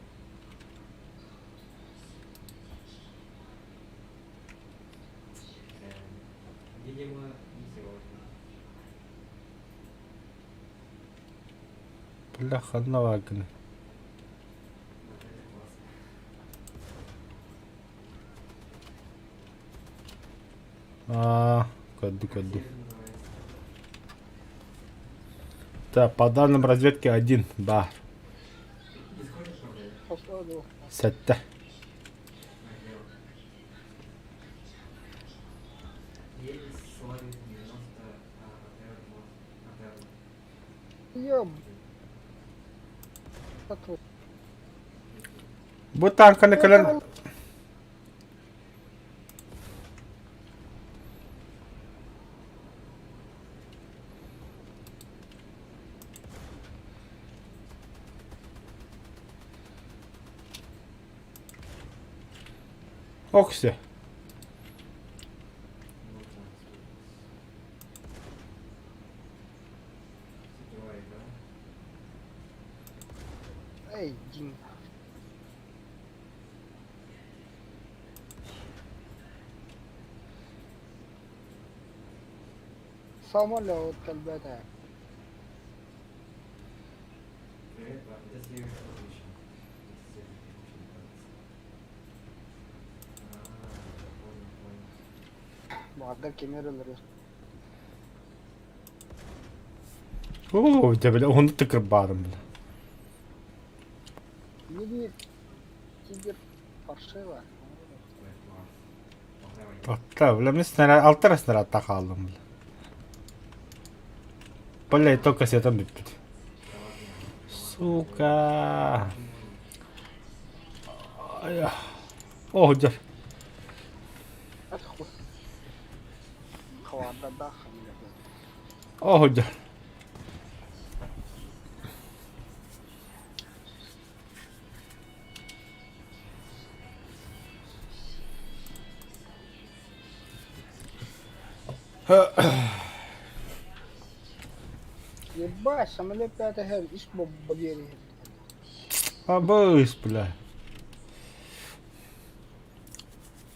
[SPEAKER 12] Эм, видимо, не сегодня.
[SPEAKER 1] Бля, ханна бааргын.
[SPEAKER 12] Вот это классно.
[SPEAKER 1] Аа, көрдү
[SPEAKER 12] Как
[SPEAKER 1] көрдү.
[SPEAKER 12] сервис называется?
[SPEAKER 1] Так, по данным разведки один, баар.
[SPEAKER 12] Ты Дискорд отправляешь?
[SPEAKER 3] Хосто дуо.
[SPEAKER 1] Сэттэ.
[SPEAKER 12] А, где он? Еле словит 90 а, Атерно. Атерно.
[SPEAKER 3] Ёб. Тату.
[SPEAKER 1] Бу танканы кэлэн Окси.
[SPEAKER 12] Вот там Сетевая игра.
[SPEAKER 3] Эй, Дим. Самолет кэлбэтэ.
[SPEAKER 12] Привет, пап. Это сервер выключен. Это сервер выключен, кажется. А, понял, понял.
[SPEAKER 3] Баҕардар кими эрэ өлөрүө.
[SPEAKER 1] Оо, дьэ бля, уһуннук да кырбаатым бля.
[SPEAKER 3] Или тигр паршиво.
[SPEAKER 12] Ой, класс. Плохая война.
[SPEAKER 1] Таtta, бля, мин снаряд, алта эрэ снарядта хааллым бля. Бля, и то кассетам бүппүт. Сука. Ай, Оо, дьэ.
[SPEAKER 3] Ах, Хавардадаах
[SPEAKER 1] Оо, дьэ.
[SPEAKER 3] Ебать, самолет пятый хэр, ис бобери.
[SPEAKER 1] Абыс, бля.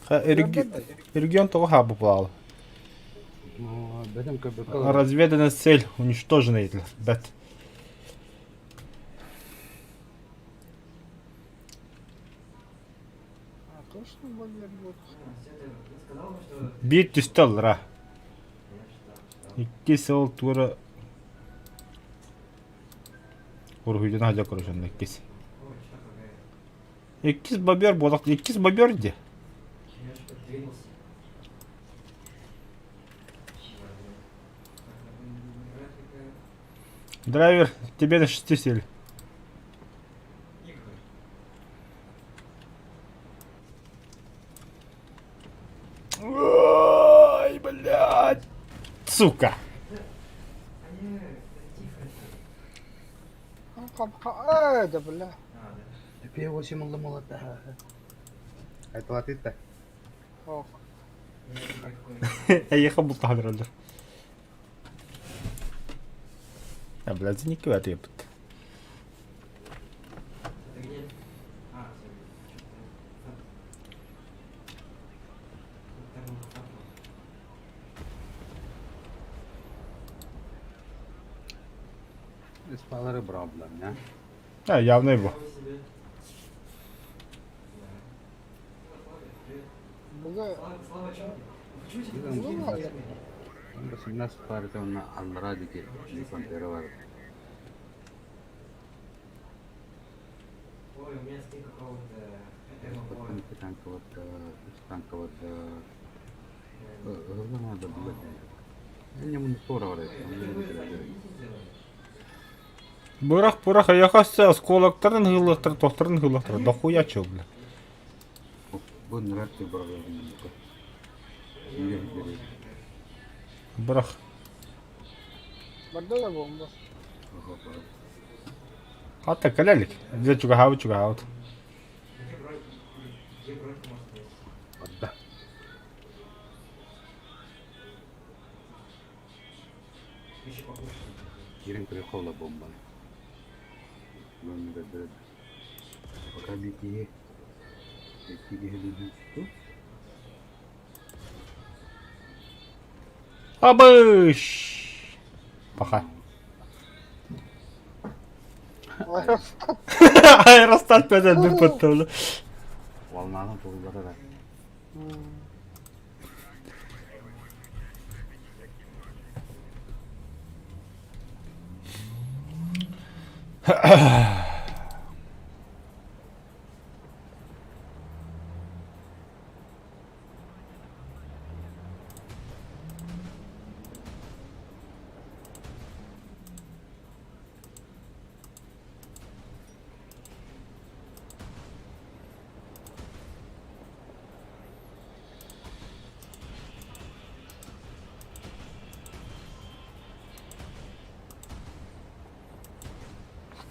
[SPEAKER 1] Регион того хаба плавал.
[SPEAKER 2] Бэтим көрбөккө олорор.
[SPEAKER 1] Разведана цель уничтожена этилэр. Бэт.
[SPEAKER 3] А, точно бобер будет.
[SPEAKER 1] Биир түстэ ыллара. Иккис ол туора уруһуйдан сылдьар короче иккис. Иккис бобер буолах иккис бобер дии. Драйвер, тебе на шести сели. Ой, блядь. Сука.
[SPEAKER 3] Э, да бля.
[SPEAKER 2] Пи-8 ыллым олордо. Айтылатыйта.
[SPEAKER 3] Ох.
[SPEAKER 1] Эйиэхэ бултаһан эрэллэр. А, блядь, зеники епт.
[SPEAKER 2] Испалары проблем, не?
[SPEAKER 1] А, явно его.
[SPEAKER 3] Буга.
[SPEAKER 2] Восемнадцать пар это на Алрадике, не пантеровар.
[SPEAKER 12] Ой, у меня скин какого-то эмо-боя.
[SPEAKER 2] Танковат, танковат, надо было. Я не скоро
[SPEAKER 1] Бырах, бырах, эйиэхэ оскуолактарын ыһыыллахтара, туохтарын ыһыыллахтара, дохуя чё, бля.
[SPEAKER 2] Бу нравится проблема.
[SPEAKER 1] Бырах.
[SPEAKER 3] Барда да бомба.
[SPEAKER 1] Хата кэлэлик. Дьэ чугаһаабыт чугаһаабыт.
[SPEAKER 12] Где бронь? Где бронька может есть?
[SPEAKER 2] Да. Киирэн көрүөххэ буолла буомбаны. Пока биир киһи, икки киһи дуу.
[SPEAKER 1] Абыш! Пока. Аэростат пәдәнді паттылы.
[SPEAKER 2] Волнаны толдырды да.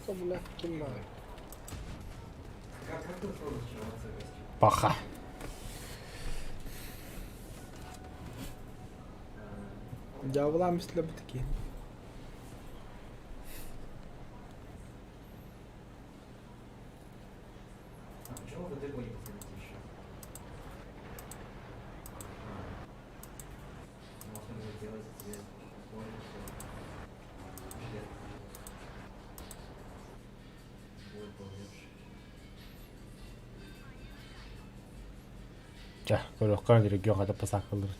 [SPEAKER 3] Что, бля, кем
[SPEAKER 1] Паха.
[SPEAKER 11] Дьаабылаан мислэбит киһи.
[SPEAKER 12] А почему вы дырку не посадите еще? Можно было сделать тебе более железно. Будет лучше.
[SPEAKER 1] Чэ, көрүөххэ регион хата пасаакалыр.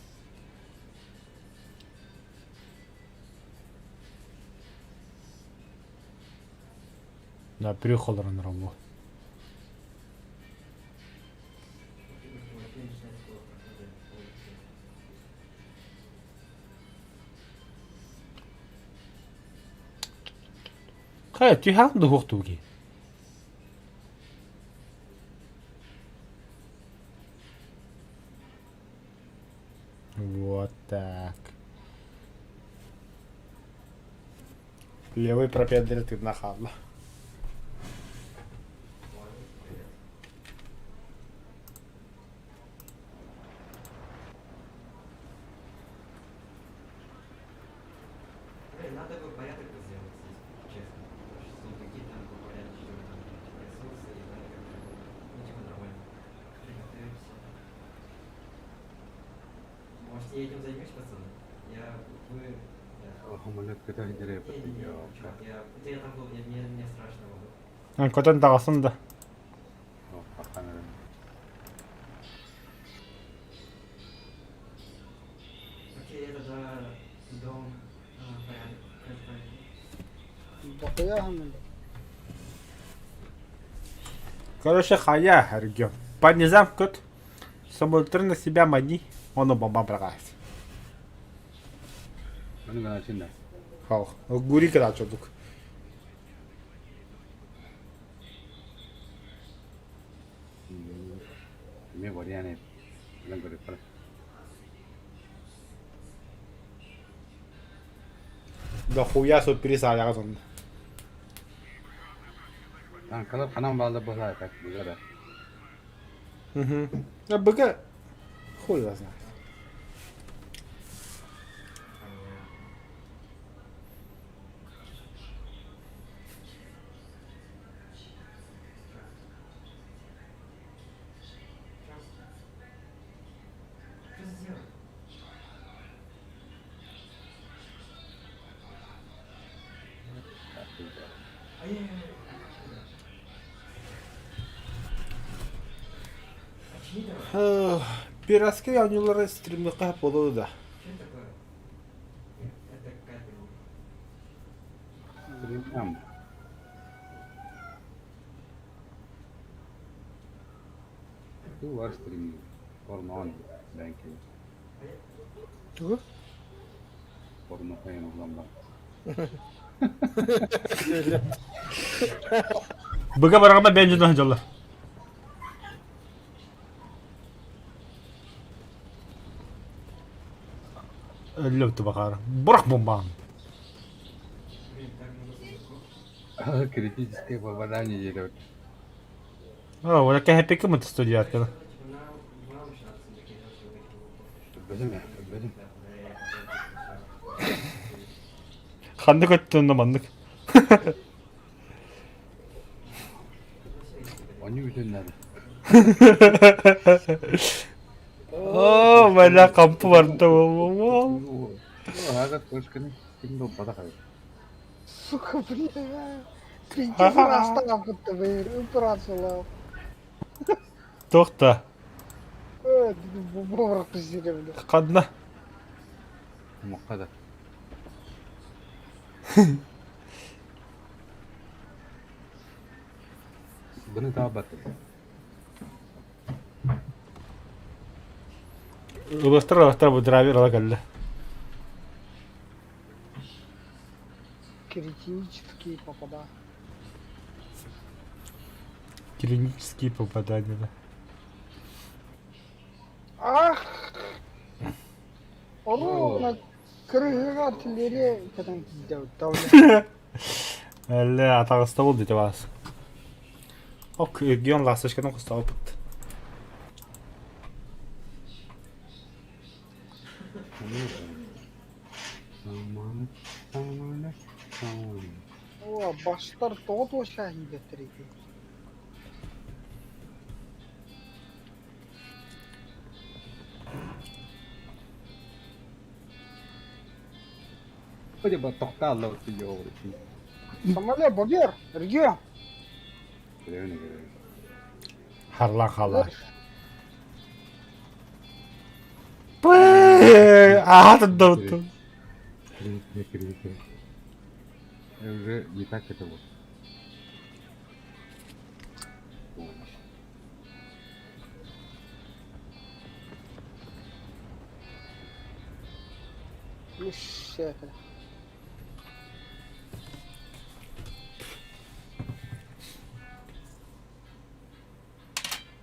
[SPEAKER 1] Да, прихолорон робу. Хайа, түһэҕин да уһуох тугуй? Вот так. Левый пропеллер тыына хаалла.
[SPEAKER 12] Блин, надо бы порядок бы сделать здесь, честно. Потому что сундуки там по порядку, чтобы там типа, ресурсы и да, как бы, ну типа нормально. Приготовимся. Может, я этим займусь, пацаны? Я вы. Да.
[SPEAKER 2] Самолет көтө сылдьар
[SPEAKER 12] Не-не-не, чувак, я. Это я там был, мне, мне, мне страшно было.
[SPEAKER 1] Көтөн таҕасын да.
[SPEAKER 12] Окей, я тогда дом а, порядок разбавлю.
[SPEAKER 3] Бакыяһың
[SPEAKER 1] Короче, хайа, регион. По низам көт. Самолеттары на себя мани. Ону бомба быраҕаас.
[SPEAKER 2] Аны гына
[SPEAKER 1] Хал. Гури кыраачодук.
[SPEAKER 2] Эмиэ вариант ылан көрүөххэ.
[SPEAKER 1] Да хуя сюрприз аайаҕа сонно.
[SPEAKER 2] Танкалар ханан бааллар быһалаа так быгара.
[SPEAKER 1] Угу. А БГ хуй его знает.
[SPEAKER 12] Что сделать? Ай-яй-яй. А чьи давай?
[SPEAKER 1] Пиратскай оонньуулары стримныхха буолуо да.
[SPEAKER 12] Что это такое? Это какая-то
[SPEAKER 2] Стримнам. Ту бар стримним. Порно бэнки.
[SPEAKER 11] Тугу?
[SPEAKER 2] Порно хайын улан бар.
[SPEAKER 1] БГ бараҕына бэйэн дьоно сылдьаллар. Өллөм бакаары. Бырах бомбаҕын.
[SPEAKER 12] Блин, так много сундуков.
[SPEAKER 2] Критическое попадание идет.
[SPEAKER 1] О, вот кэһэппиккэ мыт студиятканы.
[SPEAKER 12] Типа на вам еще надо сундуки делать, чтобы их было
[SPEAKER 2] Өлбөтүм өлбөтүм.
[SPEAKER 1] Ханна көттүн онно маннык.
[SPEAKER 2] Они бүтүннэр.
[SPEAKER 1] Оо, бля, хампы барда ол.
[SPEAKER 2] Ага, кошканы ким долбата хай.
[SPEAKER 3] Сука, бля. Пиздец, раз будто бы упрацала.
[SPEAKER 1] Туох да?
[SPEAKER 3] Бобр пиздили, бля.
[SPEAKER 1] Ханна?
[SPEAKER 2] Мукка да. Бұны таабаттым.
[SPEAKER 1] Ылыстар ылыстар бу драйвер ала кэллэ.
[SPEAKER 3] Критические попада.
[SPEAKER 1] Клинические попадания, да.
[SPEAKER 3] Ах! Ону кырыһыга артиллерия кэтэн киирдэ.
[SPEAKER 1] Әллә атаҕыста буолду ити баас. Ок, регион ласточкатын хостообут.
[SPEAKER 3] О, баштар тоҕо туосаһын диэттэрий? Самолет, бобер, регион.
[SPEAKER 1] Харлаан хаалар. Аха турдабыттым.
[SPEAKER 2] Уже не так это вот.
[SPEAKER 3] Үс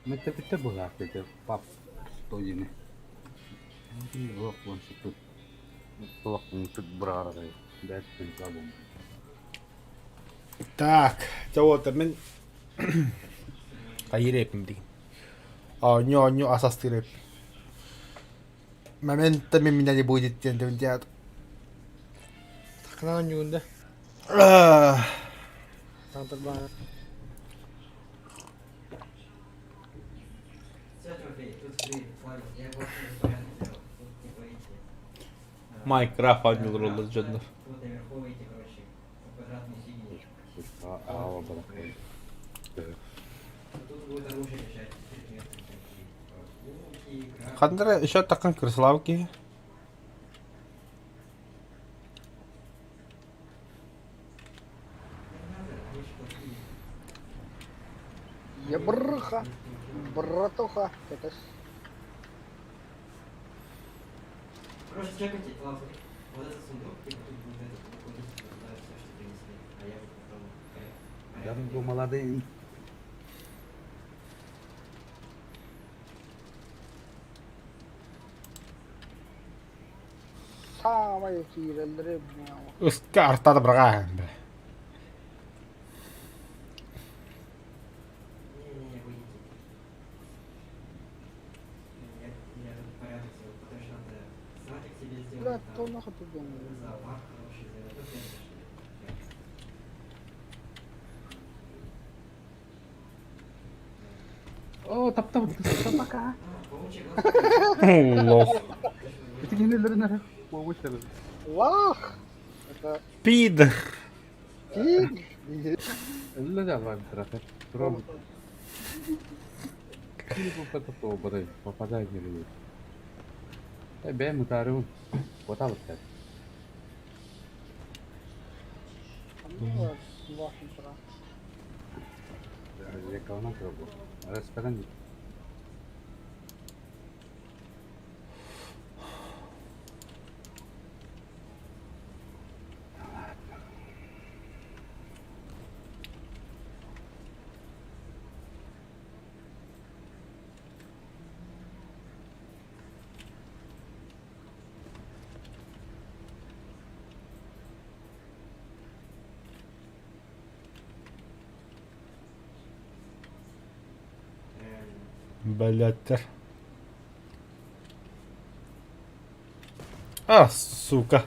[SPEAKER 2] Мэттэ быһаах дэтэ пап стойины. Лох вон тут. Лох тут быраарай. Бэт пентабум.
[SPEAKER 1] Так, дьэ уота мин хайыр эпим дигин. Оонньуу оонньуу ас астыыр эп. Моментами меня не будет диэн диэн
[SPEAKER 11] Такына оонньугун да. Таантарбаана.
[SPEAKER 12] Все, Тимофей, тут фри, Славик, я больше не порядок сделал. Тут типа эти.
[SPEAKER 1] Майнкрафт оонньуулар оллар дьоннор.
[SPEAKER 12] Тут наверху эти, короче, квадратные фигни. Тут будет оружие лежать, предметы всякие. Луки, крабы.
[SPEAKER 1] Ханнара еще такан крыславки.
[SPEAKER 12] Не надо, они же плохие.
[SPEAKER 3] Ебрыха, братуха, это ж
[SPEAKER 12] Короче, чекайте, Слава, смотри. Вот этот сундук, типа тут будет этот, кладите туда все, что принесли. А я вот потом
[SPEAKER 2] Я
[SPEAKER 12] порядок
[SPEAKER 2] был молодым.
[SPEAKER 3] саамай киирэллэри
[SPEAKER 1] Ыска артада брагаан бе.
[SPEAKER 12] Не-не-не, выйдите. Я, я тут порядок сделал, потому что надо садик себе
[SPEAKER 3] Бля,
[SPEAKER 12] сделать,
[SPEAKER 3] то
[SPEAKER 12] там,
[SPEAKER 3] нахуй ты думаешь?
[SPEAKER 12] зоопарк хороший сделать. Тут я пошли.
[SPEAKER 2] О, тап-тап, пока.
[SPEAKER 12] Паучий глаз.
[SPEAKER 1] Лох.
[SPEAKER 2] Это не наверное, паучий.
[SPEAKER 3] Лах! Это
[SPEAKER 1] Пидор.
[SPEAKER 3] пиг? Ну, лах,
[SPEAKER 1] Блядь. А, сука.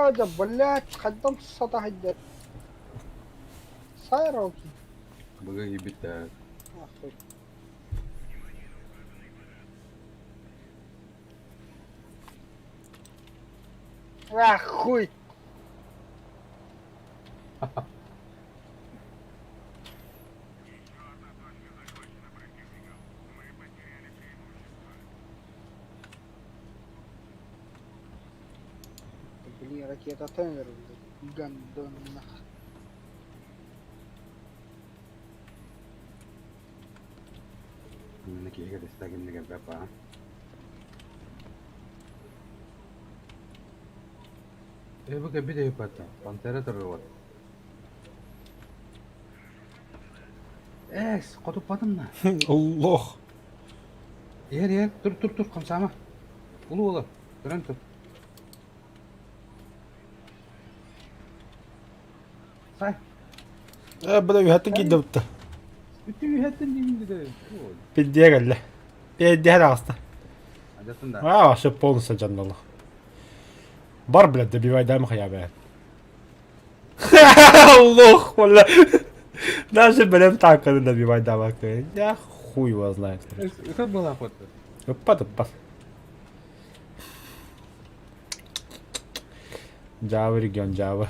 [SPEAKER 3] О, да, блядь, хайдам сатаһайдар. Сайроки.
[SPEAKER 2] Быга киирбиттэр.
[SPEAKER 3] Ахуй. Ах, хуй. Блин, ракета Тенвер, блядь. Гандон нах.
[SPEAKER 2] Инна киһи кэлистэ кэннэ кэлбэт баа. Э бу кэлбит өйүппэттэ. Пантера турар Эс, хотуппатым на.
[SPEAKER 1] Олох.
[SPEAKER 2] Иһэр иһэр, тур тур тур, хамсаама. Улу уола, көрөн тур. Сай.
[SPEAKER 1] Э, бля, үһәттен киирдэ бутта.
[SPEAKER 2] Бүтүн үһәттен диибин дede.
[SPEAKER 1] Пиддиэ кэллэ. Пиддиэ таҕыста.
[SPEAKER 2] Адьатын да.
[SPEAKER 1] А, вообще полностью дьанналы. Бар, блядь, добивай дам хотя бы. Лох, бля. Даже, блядь, так когда добивай давай. Я хуй его знает.
[SPEAKER 2] Это была охота.
[SPEAKER 1] Опа, опа. Java регион Java.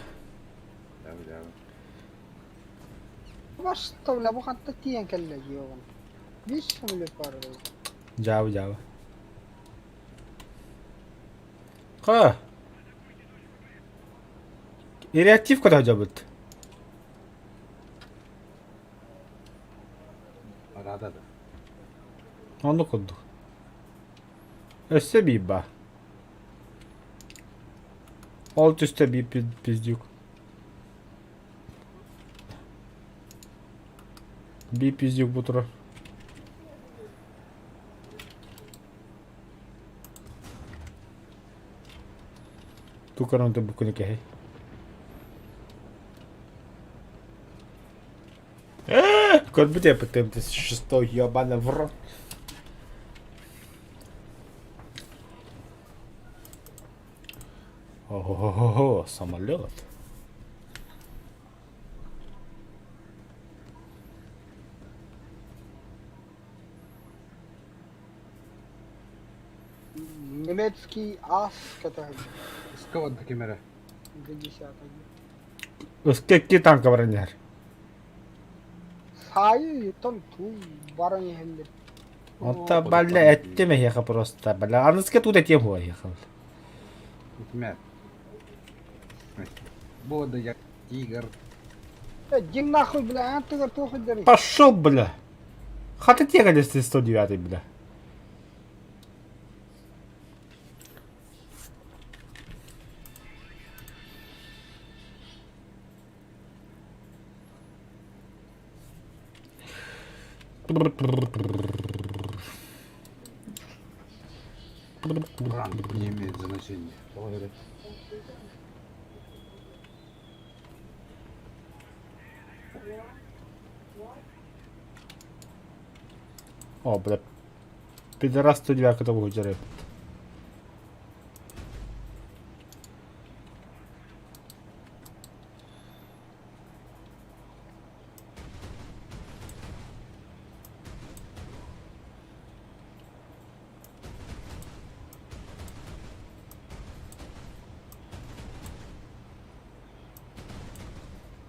[SPEAKER 2] Java Java.
[SPEAKER 3] Баста, бля, бу ханта тиийэн кэллэ дьиэҕин. Биир самолет баар эбит.
[SPEAKER 1] Java Java. Ха. Реактив куда жабыт?
[SPEAKER 2] Арада да.
[SPEAKER 1] Оннук курдук. Өссө биир баар. Ол түстэ биир пиздюк. Биир пиздюк бу турар. Тукаран бу күнү кэһэй. Көрбүт эппитим шестой ебаный в рот. Ого-го-го, самолет.
[SPEAKER 3] Немецкий ас который
[SPEAKER 2] Скаван ким эрэ.
[SPEAKER 3] десятый.
[SPEAKER 1] Икки танка баран иһэр.
[SPEAKER 3] Саайы там туу баран иһэллэр.
[SPEAKER 1] Онто бля эттим эһиэхэ просто бля аныска тут этиэм хуа эһиэхэ.
[SPEAKER 2] Итимэ. Буду я тигр.
[SPEAKER 3] Э, дьиҥ нахуй, бля, антыгар туох өйдөрүй?
[SPEAKER 1] Пошел, бля. Хата тегали 109 бля.
[SPEAKER 2] Ранг не имеет значения. Благодарю.
[SPEAKER 1] О, бля. Пидорас 109 того дьарай.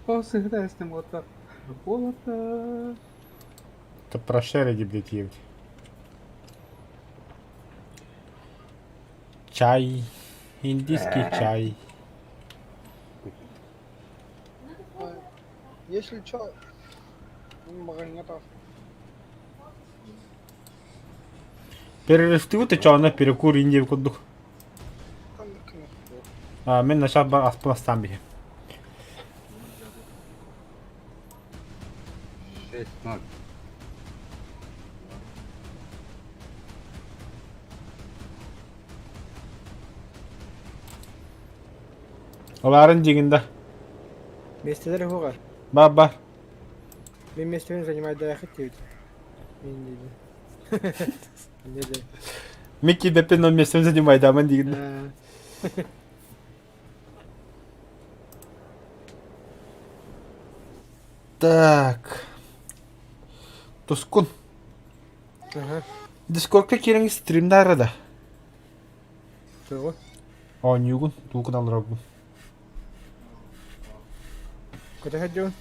[SPEAKER 2] О, сыграй с ним вот так. Вот так.
[SPEAKER 1] Это прошарили, блядь, ебать. Чай. Индийский чай.
[SPEAKER 3] Если чё, магнитов.
[SPEAKER 1] Перерывтыбыт чоона перекур Индия курдук. А, мен начал бар аспын астаан биһи.
[SPEAKER 2] 6-0.
[SPEAKER 1] Оларын дьиҥин да.
[SPEAKER 11] Миэстэлэр уһугар.
[SPEAKER 1] Бар бар.
[SPEAKER 11] Мин миэстэбин занимайдаахыт диэбит. Мин диибин. Инньэ диэн.
[SPEAKER 1] Микки Беппин он местом занимайдааман диигин да. Так. Тускун.
[SPEAKER 11] Ага.
[SPEAKER 1] Дискордка киирэҥ стримнаара да.
[SPEAKER 11] Тоҕо?
[SPEAKER 1] Оонньуугун, туукун алларабын.
[SPEAKER 11] Көтө сылдьабын.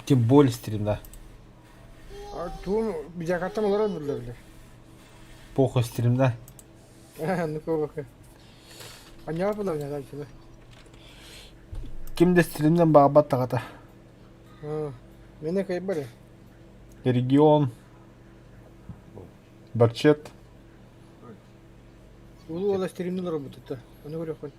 [SPEAKER 1] Тем более стримда.
[SPEAKER 11] А туум видеокартам олорор булла билэр.
[SPEAKER 1] Похуй стримда.
[SPEAKER 11] Ну ка Анньаҕа була билэр дальше.
[SPEAKER 1] Ким да стримнен баҕарбат таҕата.
[SPEAKER 11] Мене кайбары.
[SPEAKER 1] Регион. Барчет.
[SPEAKER 11] Улуу ола стримни олорор бутта. Ону көрөххүн.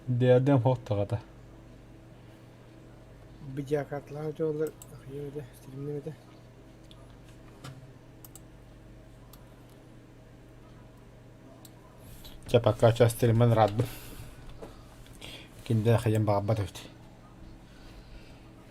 [SPEAKER 1] Диадем хох таҕата.
[SPEAKER 11] Видеокарталаах дьоллор ахыйа стримнемете.
[SPEAKER 1] Чэ пока сейчас стриммен радбын. Кинде хайан баҕарбат эбит.